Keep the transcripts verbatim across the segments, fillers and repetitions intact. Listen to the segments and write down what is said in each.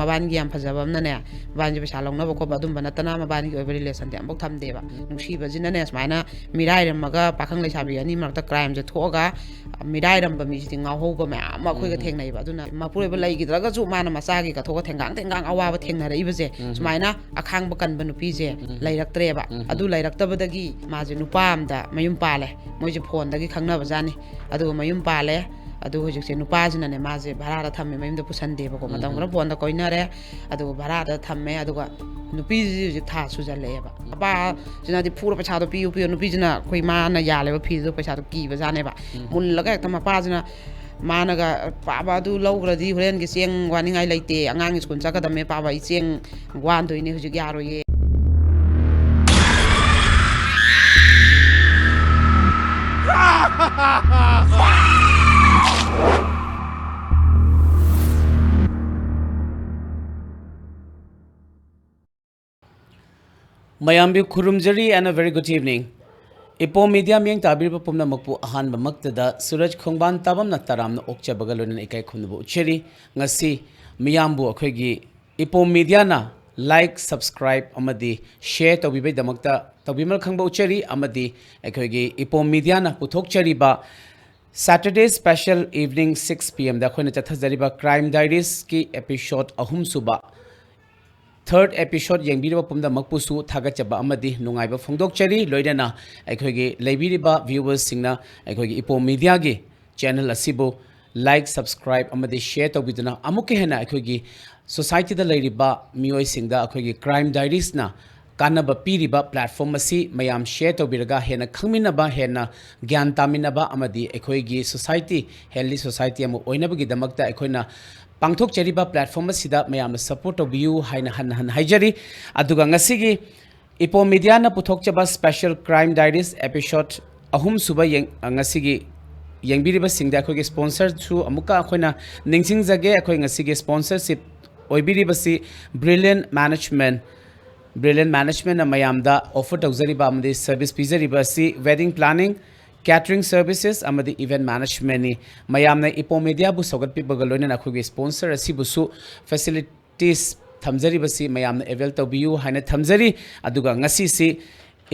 ꯃꯕꯥꯅꯤꯒꯤ ꯌꯥꯝ ꯐꯖꯕ ꯑꯃꯅꯅꯦ, ꯃꯕꯥꯅꯤꯁꯦ ꯄꯩꯁꯥ ꯂꯧꯅꯕ ꯈꯣꯠꯄ ꯑꯗꯨꯝꯕ ꯅꯠꯇꯅ ꯃꯕꯥꯅꯤꯒꯤ ꯑꯣꯏꯕ ꯔꯤꯂꯦꯁꯟꯗꯤ ꯑꯃꯐꯥꯎ ꯊꯝꯗꯦꯕ꯫ ꯅꯨꯡꯁꯤꯕꯁꯤꯅꯅꯦ, ꯁꯨꯃꯥꯏꯅ ꯃꯤꯔꯥꯏꯔꯝꯃꯒ ꯄꯥꯈꯪ ꯂꯩꯁꯥꯕꯤ ꯑꯅꯤ ꯃꯔꯛꯇ ꯀ꯭ꯔꯥꯏꯝꯁꯦ ꯊꯣꯛꯑꯒ, ꯃꯤꯔꯥꯏꯔꯝꯕ ꯃꯤꯁꯤꯗꯤ ꯉꯥꯎꯍꯧꯕ ꯃꯌꯥꯝ ꯑꯃ ꯑꯩꯈꯣꯏꯒ ꯎꯝ꯫ ꯊꯦꯡꯅꯩꯕ꯫ ꯑꯗꯨꯅ ꯃꯄꯨꯔꯣꯏꯕ ꯂꯩꯈꯤꯗ꯭ꯔꯒꯁꯨ ꯃꯥꯅ ꯃꯆꯥꯒꯤ ꯀꯠꯊꯣꯛꯑ ꯊꯦꯡꯒꯥꯡ ꯊꯦꯡꯒꯥꯡ ꯑꯋꯥꯕ ꯊꯦꯡꯅꯔꯛꯏꯕꯁꯦ, ꯎꯝ꯫ ꯁꯨꯃꯥꯏꯅ ꯑꯈꯥꯡꯕ ꯀꯟꯕ ꯅꯨꯄꯤꯁꯦ ꯎꯝ꯫ ꯂꯩꯔꯛꯇ꯭ꯔꯦꯕ꯫ ꯎꯝ꯫ ꯑꯗꯨ ꯂꯩꯔꯛꯇꯕꯗꯒꯤ ꯃꯥꯁꯦ ꯅꯨꯄꯥ ꯑꯝꯗ ꯃꯌꯨꯝ ꯄꯥꯜꯂꯦ꯫ ꯃꯣꯏꯁꯦ ꯐꯣꯟꯗꯒꯤ ꯈꯪꯅꯕꯖꯥꯠꯅꯤ꯫ ꯑꯗꯨꯒ ꯃꯌꯨꯝ ꯄꯥꯜꯂꯦ꯫ ꯑꯗꯨ ꯍꯧꯖꯤꯛꯁꯦ ꯅꯨꯄꯥꯁꯤꯅꯅꯦ, ꯃꯥꯁꯦ ꯚꯔꯥꯗ ꯊꯝꯃꯦ, ꯃꯌꯨꯝꯗ ꯄꯨꯁꯟꯗꯦꯕꯀꯣ꯫ ꯃꯇꯝ ꯎꯝ꯫ ꯈꯔ ꯐꯣꯟꯗ ꯀꯣꯏꯅꯔꯦ, ꯑꯗꯨꯒ ꯚꯔꯥꯗ ꯊꯝꯃꯦ꯫ ꯑꯗꯨꯒ ꯅꯨꯄꯤꯁꯤ ꯍꯧꯖꯤꯛ ꯊꯥ ꯁꯨꯖꯜꯂꯛꯑꯦꯕ꯫ ꯃꯄꯥꯁꯤꯅꯗꯤ ꯐꯨꯔ ꯄꯩꯁꯥꯗꯣ ꯄꯤꯌꯨ, ꯄꯤꯌꯨ꯫ ꯅꯨꯄꯤꯁꯤꯅ ꯑꯩꯈꯣꯏ ꯃꯥꯅ ꯌꯥꯜꯂꯦꯕ ꯐꯤꯗꯣ, ꯄꯩꯁꯥꯗꯣ ꯀꯤꯕꯖꯥꯠꯅꯦꯕ꯫ ꯎꯝ꯫ ꯃꯨꯜꯂꯒ ꯍꯦꯛꯇ ꯃꯄꯥꯁꯤꯅ, ꯃꯥꯅꯒ, "ꯄꯥꯕ ꯑꯗꯨ ꯂꯧꯈ꯭ꯔꯗꯤ ꯍꯣꯔꯦꯟꯒꯤ ꯆꯦꯡ ꯋꯥꯅꯤꯡꯉꯥꯏ ꯂꯩꯇꯦ, ꯑꯉꯥꯡꯒꯤ ꯁ꯭ꯀꯨꯜ ꯆꯠꯀꯗꯕꯅꯦ ꯄꯥꯕ, ꯑꯩ ꯆꯦꯡ ꯋꯥꯟꯗꯣꯏꯅꯦ, ꯍꯧꯖꯤꯛ ꯌꯥꯔꯣꯏꯌꯦ"꯫ ꯃꯌꯥꯝꯕꯨ ꯈꯨꯔꯨꯝꯖꯔꯤ and a very good evening. Ipom media ꯃꯤꯠꯌꯦꯡ ꯇꯥꯕꯤꯔꯤꯕ ꯄꯨꯝꯅꯃꯛꯄꯨ ꯑꯍꯥꯟꯕꯃꯛꯇꯗ ꯁꯨꯔꯖ ꯈꯣꯡꯕꯥꯟ ꯇꯥꯕꯝꯅ ꯇꯔꯥꯝꯅ ꯑꯣꯛꯆꯕꯒ ꯂꯣꯏꯅꯅ ꯏꯀꯥꯏ ꯈꯨꯝꯅꯕ ꯎꯠꯆꯔꯤ꯫ ꯉꯁꯤ ꯃꯤꯌꯥꯝꯕꯨ ꯑꯩꯈꯣꯏꯒꯤ ꯏꯄꯣꯝ ꯃꯤꯗꯤꯌꯥꯅ like, subscribe ꯑꯃꯗꯤ share ꯇꯧꯕꯤꯕꯒꯤꯗꯃꯛꯇ ꯇꯧꯕꯤꯃꯜ ꯈꯪꯕ ꯎꯠꯆꯔꯤ꯫ ꯑꯃꯗꯤ ꯑꯩꯈꯣꯏꯒꯤ ꯏꯄꯣꯝ ꯃꯤꯗꯤꯌꯥꯅ ꯄꯨꯊꯣꯛꯆꯔꯤꯕ Saturday special evening six P M ꯗ ꯑꯩꯈꯣꯏꯅ ꯆꯠꯊꯖꯔꯤꯕ Crime Diaries ꯀꯤ episode ꯑꯍꯨꯝꯁꯨꯕ, third episode ꯌꯦꯡꯕꯤꯔꯤꯕ ꯄꯨꯝꯅꯃꯛꯄꯨꯁꯨ ꯊꯥꯒꯠꯆꯕ ꯑꯃꯗꯤ ꯅꯨꯡꯉꯥꯏꯕ ꯐꯣꯡꯗꯣꯛꯆꯔꯤ꯫ ꯂꯣꯏꯅꯅ ꯑꯩꯈꯣꯏꯒꯤ ꯂꯩꯕꯤꯔꯤꯕ viewers ꯁꯤꯡꯅ ꯑꯩꯈꯣꯏꯒꯤ ꯏꯄꯣꯝ ꯃꯤꯗꯤꯌꯥꯒꯤ channel ꯑꯁꯤꯕꯨ like, subscribe ꯑꯃꯗꯤ share ꯇꯧꯕꯤꯗꯨꯅ ꯑꯃꯨꯛꯀ ꯍꯦꯟꯅ ꯑꯩꯈꯣꯏꯒꯤ society ꯗ ꯂꯩꯔꯤꯕ ꯃꯤꯑꯣꯏꯁꯤꯡꯗ ꯑꯩꯈꯣꯏꯒꯤ Crime Diaries ꯅ ꯀꯥꯟꯅꯕ ꯄꯤꯔꯤꯕ platform ꯑꯁꯤ ꯃꯌꯥꯝ share ꯇꯧꯕꯤꯔꯒ ꯍꯦꯟꯅ ꯈꯪꯃꯤꯟꯅꯕ, ꯍꯦꯟꯅ ꯒ꯭ꯌꯥꯟ ꯇꯥꯃꯤꯟꯅꯕ ꯑꯃꯗꯤ ꯑꯩꯈꯣꯏꯒꯤ society healthy society ꯑꯃ ꯑꯣꯏꯅꯕꯒꯤꯗꯃꯛꯇ ꯑꯩꯈꯣꯏꯅ ꯄꯥꯡꯊꯣꯛꯆꯔꯤꯕ platform ꯑꯁꯤꯗ ꯃꯌꯥꯝꯅ support ꯇꯧꯕꯤꯌꯨ ꯍꯥꯏꯅ ꯍꯟꯅ ꯍꯟꯅ ꯍꯥꯏꯖꯔꯤ꯫ ꯑꯗꯨꯒ ꯉꯁꯤꯒꯤ ꯏꯄꯣꯝ ꯃꯤꯗꯤꯌꯥꯅ ꯄꯨꯊꯣꯛꯆꯕ special Crime Diaries episode ꯑꯍꯨꯝꯁꯨꯕ ꯌꯦꯡ-, ꯑ, ꯉꯁꯤꯒꯤ ꯌꯦꯡꯕꯤꯔꯤꯕꯁꯤꯡꯗ ꯑꯩꯈꯣꯏꯒꯤ sponsor ꯁꯨ ꯑꯃꯨꯛꯀ ꯑꯩꯈꯣꯏꯅ ꯅꯤꯡꯁꯤꯡꯖꯒꯦ꯫ ꯑꯩꯈꯣꯏ ꯉꯁꯤꯒꯤ sponsorship ꯑꯣꯏꯕꯤꯔꯤꯕꯁꯤ Brilliant Management꯫ Brilliant Management ꯅ ꯃꯌꯥꯝꯗ offer ꯇꯧꯖꯔꯤꯕ ꯑꯃꯗꯤ service ꯄꯤꯖꯔꯤꯕ ꯑꯁꯤ wedding planning, catering services ꯑꯃꯗꯤ event management ꯅꯤ꯫ ꯃꯌꯥꯝꯅ ꯏꯄꯣꯝ ꯃꯤꯗꯤꯌꯥꯕꯨ ꯁꯧꯒꯠꯄꯤꯕꯒ ꯂꯣꯏꯅꯅ ꯑꯩꯈꯣꯏꯒꯤ sponsor ꯑꯁꯤꯕꯨꯁꯨ facility ꯇꯤꯁ ꯊꯝꯖꯔꯤꯕꯁꯤ ꯃꯌꯥꯝꯅ ꯑꯦꯕꯦꯜ ꯇꯧꯕꯤꯌꯨ ꯍꯥꯏꯅ ꯊꯝꯖꯔꯤ꯫ ꯑꯗꯨꯒ ꯉꯁꯤꯁꯤ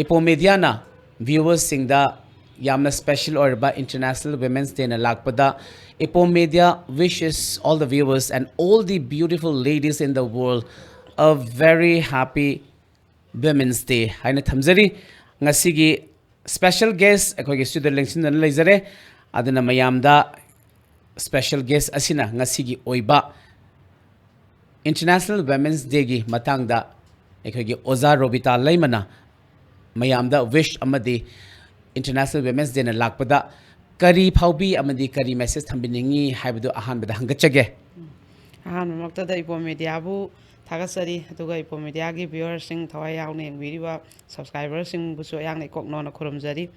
ꯏꯄꯣ ꯃꯦꯗꯤꯌꯥꯅ ꯚ꯭ꯌꯨꯋꯔꯁꯁꯤꯡꯗ ꯌꯥꯝꯅ ꯁ꯭ꯄꯦꯁꯦꯜ ꯑꯣꯏꯔꯕ International Women's Dayꯅ ꯂꯥꯛꯄꯗ, Ipo Media wishes all the viewers and all the beautiful ladies in the world a very happy Women's Day ꯍꯥꯏꯅ ꯊꯝꯖꯔꯤ꯫ ꯉꯁꯤꯒꯤ ꯁ꯭ꯄꯦꯁꯦꯜ ꯒꯦꯁ ꯑꯩꯈꯣꯏꯒꯤ ꯁ꯭ꯇꯨꯗꯤꯑꯣꯗ ꯂꯦꯡꯁꯤꯟꯗꯨꯅ ꯂꯩꯖꯔꯦ꯫ ꯑꯗꯨꯅ ꯃꯌꯥꯝꯗ ꯁ꯭ꯄꯦꯁꯦꯜ ꯒꯦꯁ ꯑꯁꯤꯅ ꯉꯁꯤꯒꯤ ꯑꯣꯏꯕ International Women's Dayꯒꯤ ꯃꯇꯥꯡꯗ ꯑꯩꯈꯣꯏꯒꯤ ꯑꯣꯖꯥ ꯔꯣꯕꯤꯇꯥ ꯂꯩꯃꯅ ꯃꯌꯥꯝꯗ ꯋꯤꯁ ꯑꯃꯗꯤ International Women's Dayꯅ ꯂꯥꯛꯄꯗ ꯀꯔꯤ ꯐꯥꯎꯕꯤ ꯑꯃꯗꯤ ꯀꯔꯤ ꯃꯦꯁꯦꯖ ꯊꯝꯕꯤꯅꯤꯡꯉꯤ ꯍꯥꯏꯕꯗꯨ ꯑꯍꯥꯟꯕꯗ ꯍꯪꯒꯠꯆꯒꯦ꯫ ꯑꯍꯥꯟꯕꯃꯛꯇꯗ ꯏꯄꯣ ꯃꯦꯗꯤꯌꯥꯕꯨ ꯊꯥꯒꯠꯆꯔꯤ, ꯑꯗꯨꯒ ꯏꯄꯣ ꯃꯦꯗꯤꯌꯥꯒꯤ ꯚ꯭ꯌꯨꯋꯔꯁꯤꯡ, ꯊꯋꯥꯏ ꯌꯥꯎꯅ ꯌꯦꯡꯕꯤꯔꯤꯕ ꯁꯕꯁꯀ꯭ꯔꯥꯏꯕꯔꯁꯤꯡꯕꯨꯁꯨ ꯑꯩꯍꯥꯛꯅ ꯏꯀꯣꯛ ꯅꯧꯅ ꯈꯨꯔꯨꯝꯖꯔꯤ꯫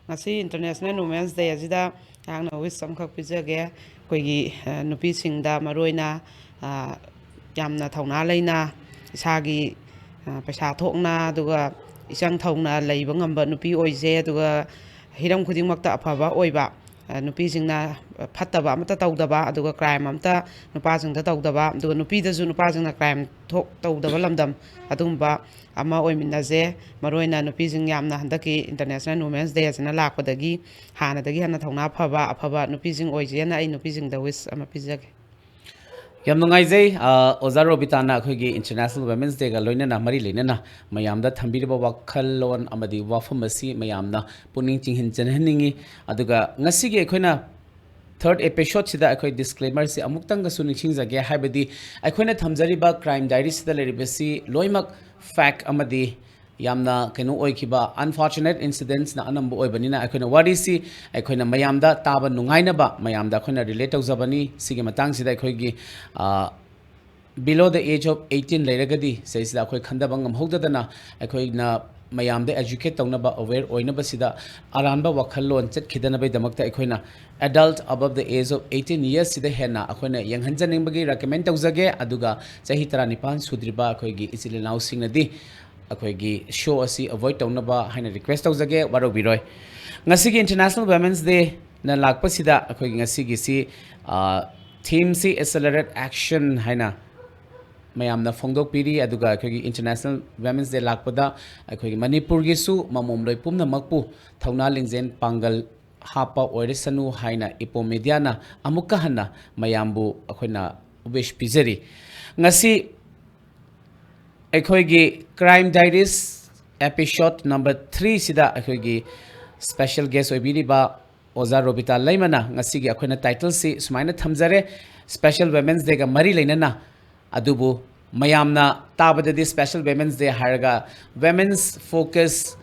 ꯉꯁꯤ International Women's Day ꯑꯁꯤꯗ ꯑꯩꯍꯥꯛꯅ ꯋꯤꯁ ꯑꯃꯈꯛ ꯄꯤꯖꯒꯦ꯫ ꯑꯩꯈꯣꯏꯒꯤ, ꯑ, ꯅꯨꯄꯤꯁꯤꯡꯗ ꯃꯔꯨꯑꯣꯏꯅ, ꯑ, ꯌꯥꯝꯅ ꯊꯧꯅꯥ ꯂꯩꯅ, ꯏꯁꯥꯒꯤ, ꯑ, ꯄꯩꯁꯥ ꯊꯣꯛꯅ, ꯑꯗꯨꯒ ꯏꯆꯪ ꯊꯧꯅ ꯂꯩꯕ ꯉꯝꯕ ꯅꯨꯄꯤ ꯑꯣꯏꯖꯩ꯫ ꯑꯗꯨꯒ ꯍꯤꯔꯝ ꯈꯨꯗꯤꯡꯃꯛꯇ ꯑꯐꯕ ꯑꯣꯏꯕ, ꯑ, ꯅꯨꯄꯤꯁꯤꯡꯅ ꯐꯠꯇꯕ ꯑꯃꯠꯇ ꯇꯧꯗꯕ, ꯑꯗꯨꯒ ꯀ꯭ꯔꯥꯏꯝ ꯑꯃꯠꯇ ꯅꯨꯄꯥꯁꯤꯡꯗ ꯇꯧꯗꯕ, ꯑꯗꯨꯒ ꯅꯨꯄꯤꯗꯁꯨ ꯅꯨꯄꯥꯁꯤꯡꯅ ꯀ꯭ꯔꯥꯏꯝ ꯊꯣꯛ-, ꯇꯧꯗꯕ ꯂꯝꯗꯝ ꯑꯗꯨꯒꯨꯝꯕ ꯑꯃ ꯑꯣꯏꯃꯤꯟꯅꯁꯦ꯫ ꯃꯔꯨꯑꯣꯏꯅ ꯅꯨꯄꯤꯁꯤꯡ ꯌꯥꯝꯅ ꯍꯟꯗꯛꯀꯤ International Women's Day ꯑꯁꯤꯅ ꯂꯥꯛꯄꯗꯒꯤ ꯍꯥꯟꯅꯗꯒꯤ ꯍꯦꯟꯅ ꯊꯧꯅꯥ ꯐꯕ, ꯑꯐꯕ ꯅꯨꯄꯤꯁꯤꯡ ꯑꯣꯏꯁꯦꯅ ꯑꯩ ꯅꯨꯄꯤꯁꯤꯡꯗ ꯋꯤꯁ ꯑꯃ ꯄꯤꯖꯒꯦ꯫ ꯌꯥꯝ ꯅꯨꯡꯉꯥꯏꯖꯩ, ꯑ, ꯑꯣꯖꯥ ꯔꯣꯕꯤꯇꯥꯅ ꯑꯩꯈꯣꯏꯒꯤ International Women's Dayꯒ ꯂꯣꯏꯅꯅ ꯃꯔꯤ ꯂꯩꯅꯅ ꯃꯌꯥꯝꯗ ꯊꯝꯕꯤꯔꯤꯕ ꯋꯥꯈꯜꯂꯣꯟ ꯑꯃꯗꯤ ꯋꯥꯐꯝ ꯑꯁꯤ ꯃꯌꯥꯝꯅ ꯄꯨꯛꯅꯤꯡ ꯆꯤꯡꯁꯤꯟꯖꯍꯟꯅꯤꯡꯉꯤ꯫ ꯑꯗꯨꯒ ꯉꯁꯤꯒꯤ ꯑꯩꯈꯣꯏꯅ ꯊꯔꯠ ꯑꯦꯄꯤꯁꯣꯗꯁꯤꯗ ꯑꯩꯈꯣꯏ ꯗꯤꯁꯀ꯭ꯂꯦꯃꯔꯁꯤ ꯑꯃꯨꯛꯇꯪꯒꯁꯨ ꯅꯤꯡꯁꯤꯡꯖꯒꯦ, ꯍꯥꯏꯕꯗꯤ ꯑꯩꯈꯣꯏꯅ ꯊꯝꯖꯔꯤꯕ ꯀ꯭ꯔꯥꯏꯝ ꯗꯥꯏꯔꯤꯁꯤꯗ ꯂꯩꯔꯤꯕꯁꯤ ꯂꯣꯏꯅꯃꯛ ꯐꯦꯛ ꯑꯃꯗꯤ ꯌꯥꯝꯅ ꯀꯩꯅꯣ ꯑꯣꯏꯈꯤꯕ unfortunate incidentsꯅ ꯑꯅꯝꯕ ꯑꯣꯏꯕꯅꯤꯅ ꯑꯩꯈꯣꯏꯅ ꯋꯥꯔꯤꯁꯤ ꯑꯩꯈꯣꯏꯅ ꯃꯌꯥꯝꯗ ꯇꯥꯕ ꯅꯨꯡꯉꯥꯏꯅꯕ ꯃꯌꯥꯝꯗ ꯑꯩꯈꯣꯏꯅ ꯔꯤꯂꯦꯠ ꯇꯧꯖꯕꯅꯤ꯫ ꯁꯤꯒꯤ ꯃꯇꯥꯡꯁꯤꯗ ꯑꯩꯈꯣꯏꯒꯤ, ꯑ, below the age of eighteen ꯂꯩꯔꯒꯗꯤ ꯁꯤꯗꯩꯁꯤꯗ ꯑꯩꯈꯣꯏ ꯈꯟꯊꯕ ꯉꯝꯍꯧꯗꯗꯅ ꯑꯩꯈꯣꯏꯅ ꯃꯌꯥꯝꯗ ꯑꯦꯖꯨꯀꯦꯠ ꯇꯧꯅꯕ, ꯑꯋꯦꯌꯔ ꯑꯣꯏꯅꯕꯁꯤꯗ ꯑꯔꯥꯟꯕ ꯋꯥꯈꯜꯂꯣꯟ ꯆꯠꯈꯤꯗꯅꯕꯒꯤꯗꯃꯛꯇ ꯑꯩꯈꯣꯏꯅ adult above the age of eighteen yearsꯁꯤꯗ ꯍꯦꯟꯅ ꯑꯩꯈꯣꯏꯅ ꯌꯦꯡꯍꯟꯖꯅꯤꯡꯕꯒꯤ ꯔꯦꯀꯃꯦꯟ ꯇꯧꯖꯒꯦ꯫ ꯑꯗꯨꯒ ꯆꯍꯤ ꯇꯔꯥꯅꯤꯄꯥꯟ ꯁꯨꯗ꯭ꯔꯤꯕ ꯑꯩꯈꯣꯏꯒꯤ ꯏꯆꯤꯜ ꯏꯅꯥꯎꯁꯤꯡꯅꯗꯤ ꯑꯩꯈꯣꯏꯒꯤ ꯁꯣ ꯑꯁꯤ ꯑꯦꯚꯣꯏꯗ ꯇꯧꯅꯕ ꯍꯥꯏꯅ ꯔꯤꯀ꯭ꯋꯦꯁ ꯇꯧꯖꯒꯦ, ꯋꯥꯔꯧꯕꯤꯔꯣꯏ꯫ ꯉꯁꯤꯒꯤ International Women's Dayꯅ ꯂꯥꯛꯄꯁꯤꯗ ꯑꯩꯈꯣꯏꯒꯤ ꯉꯁꯤꯒꯤꯁꯤ, ꯑ, ꯊꯤꯝꯁꯤ Accelerate Action ꯍꯥꯏꯅ ꯃꯌꯥꯝꯅ ꯐꯣꯡꯗꯣꯛꯄꯤꯔꯤ꯫ ꯑꯗꯨꯒ ꯑꯩꯈꯣꯏꯒꯤ International Women's Day ꯂꯥꯛꯄꯗ ꯑꯩꯈꯣꯏꯒꯤ ꯃꯅꯤꯄꯨꯔꯒꯤꯁꯨ ꯃꯃꯣꯝꯂꯣꯏ ꯄꯨꯝꯅꯃꯛꯄꯨ ꯊꯧꯅꯥ ꯂꯤꯡꯖꯦꯜ ꯄꯥꯡꯒꯜ ꯍꯥꯞꯄ ꯑꯣꯏꯔꯁꯅꯨ ꯍꯥꯏꯅ ꯏꯄꯣꯝ ꯃꯦꯗꯤꯌꯥꯅ ꯑꯃꯨꯛꯀ ꯍꯟꯅ ꯃꯌꯥꯝꯕꯨ ꯑꯩꯈꯣꯏꯅ wish ꯄꯤꯖꯔꯤ꯫ ꯉꯁꯤ ꯑꯩꯈꯣꯏꯒꯤ Crime Diaries episode number three ꯁꯤꯗ ꯑꯩꯈꯣꯏꯒꯤ special guest ꯑꯣꯏꯕꯤꯔꯤꯕ ꯑꯣꯖꯥ ꯔꯣꯕꯤꯇꯥ ꯂꯩꯃꯅ ꯉꯁꯤꯒꯤ ꯑꯩꯈꯣꯏꯅ title ꯁꯤ ꯁꯨꯃꯥꯏꯅ ꯊꯝꯖꯔꯦ, Special Women's Day ꯒ ꯃꯔꯤ ꯂꯩꯅꯅ꯫ ꯑꯗꯨꯕꯨ ꯃꯌꯥꯝꯅ ꯇꯥꯕꯗꯗꯤ Special Women's Day ꯍꯥꯏꯔꯒ women's focus,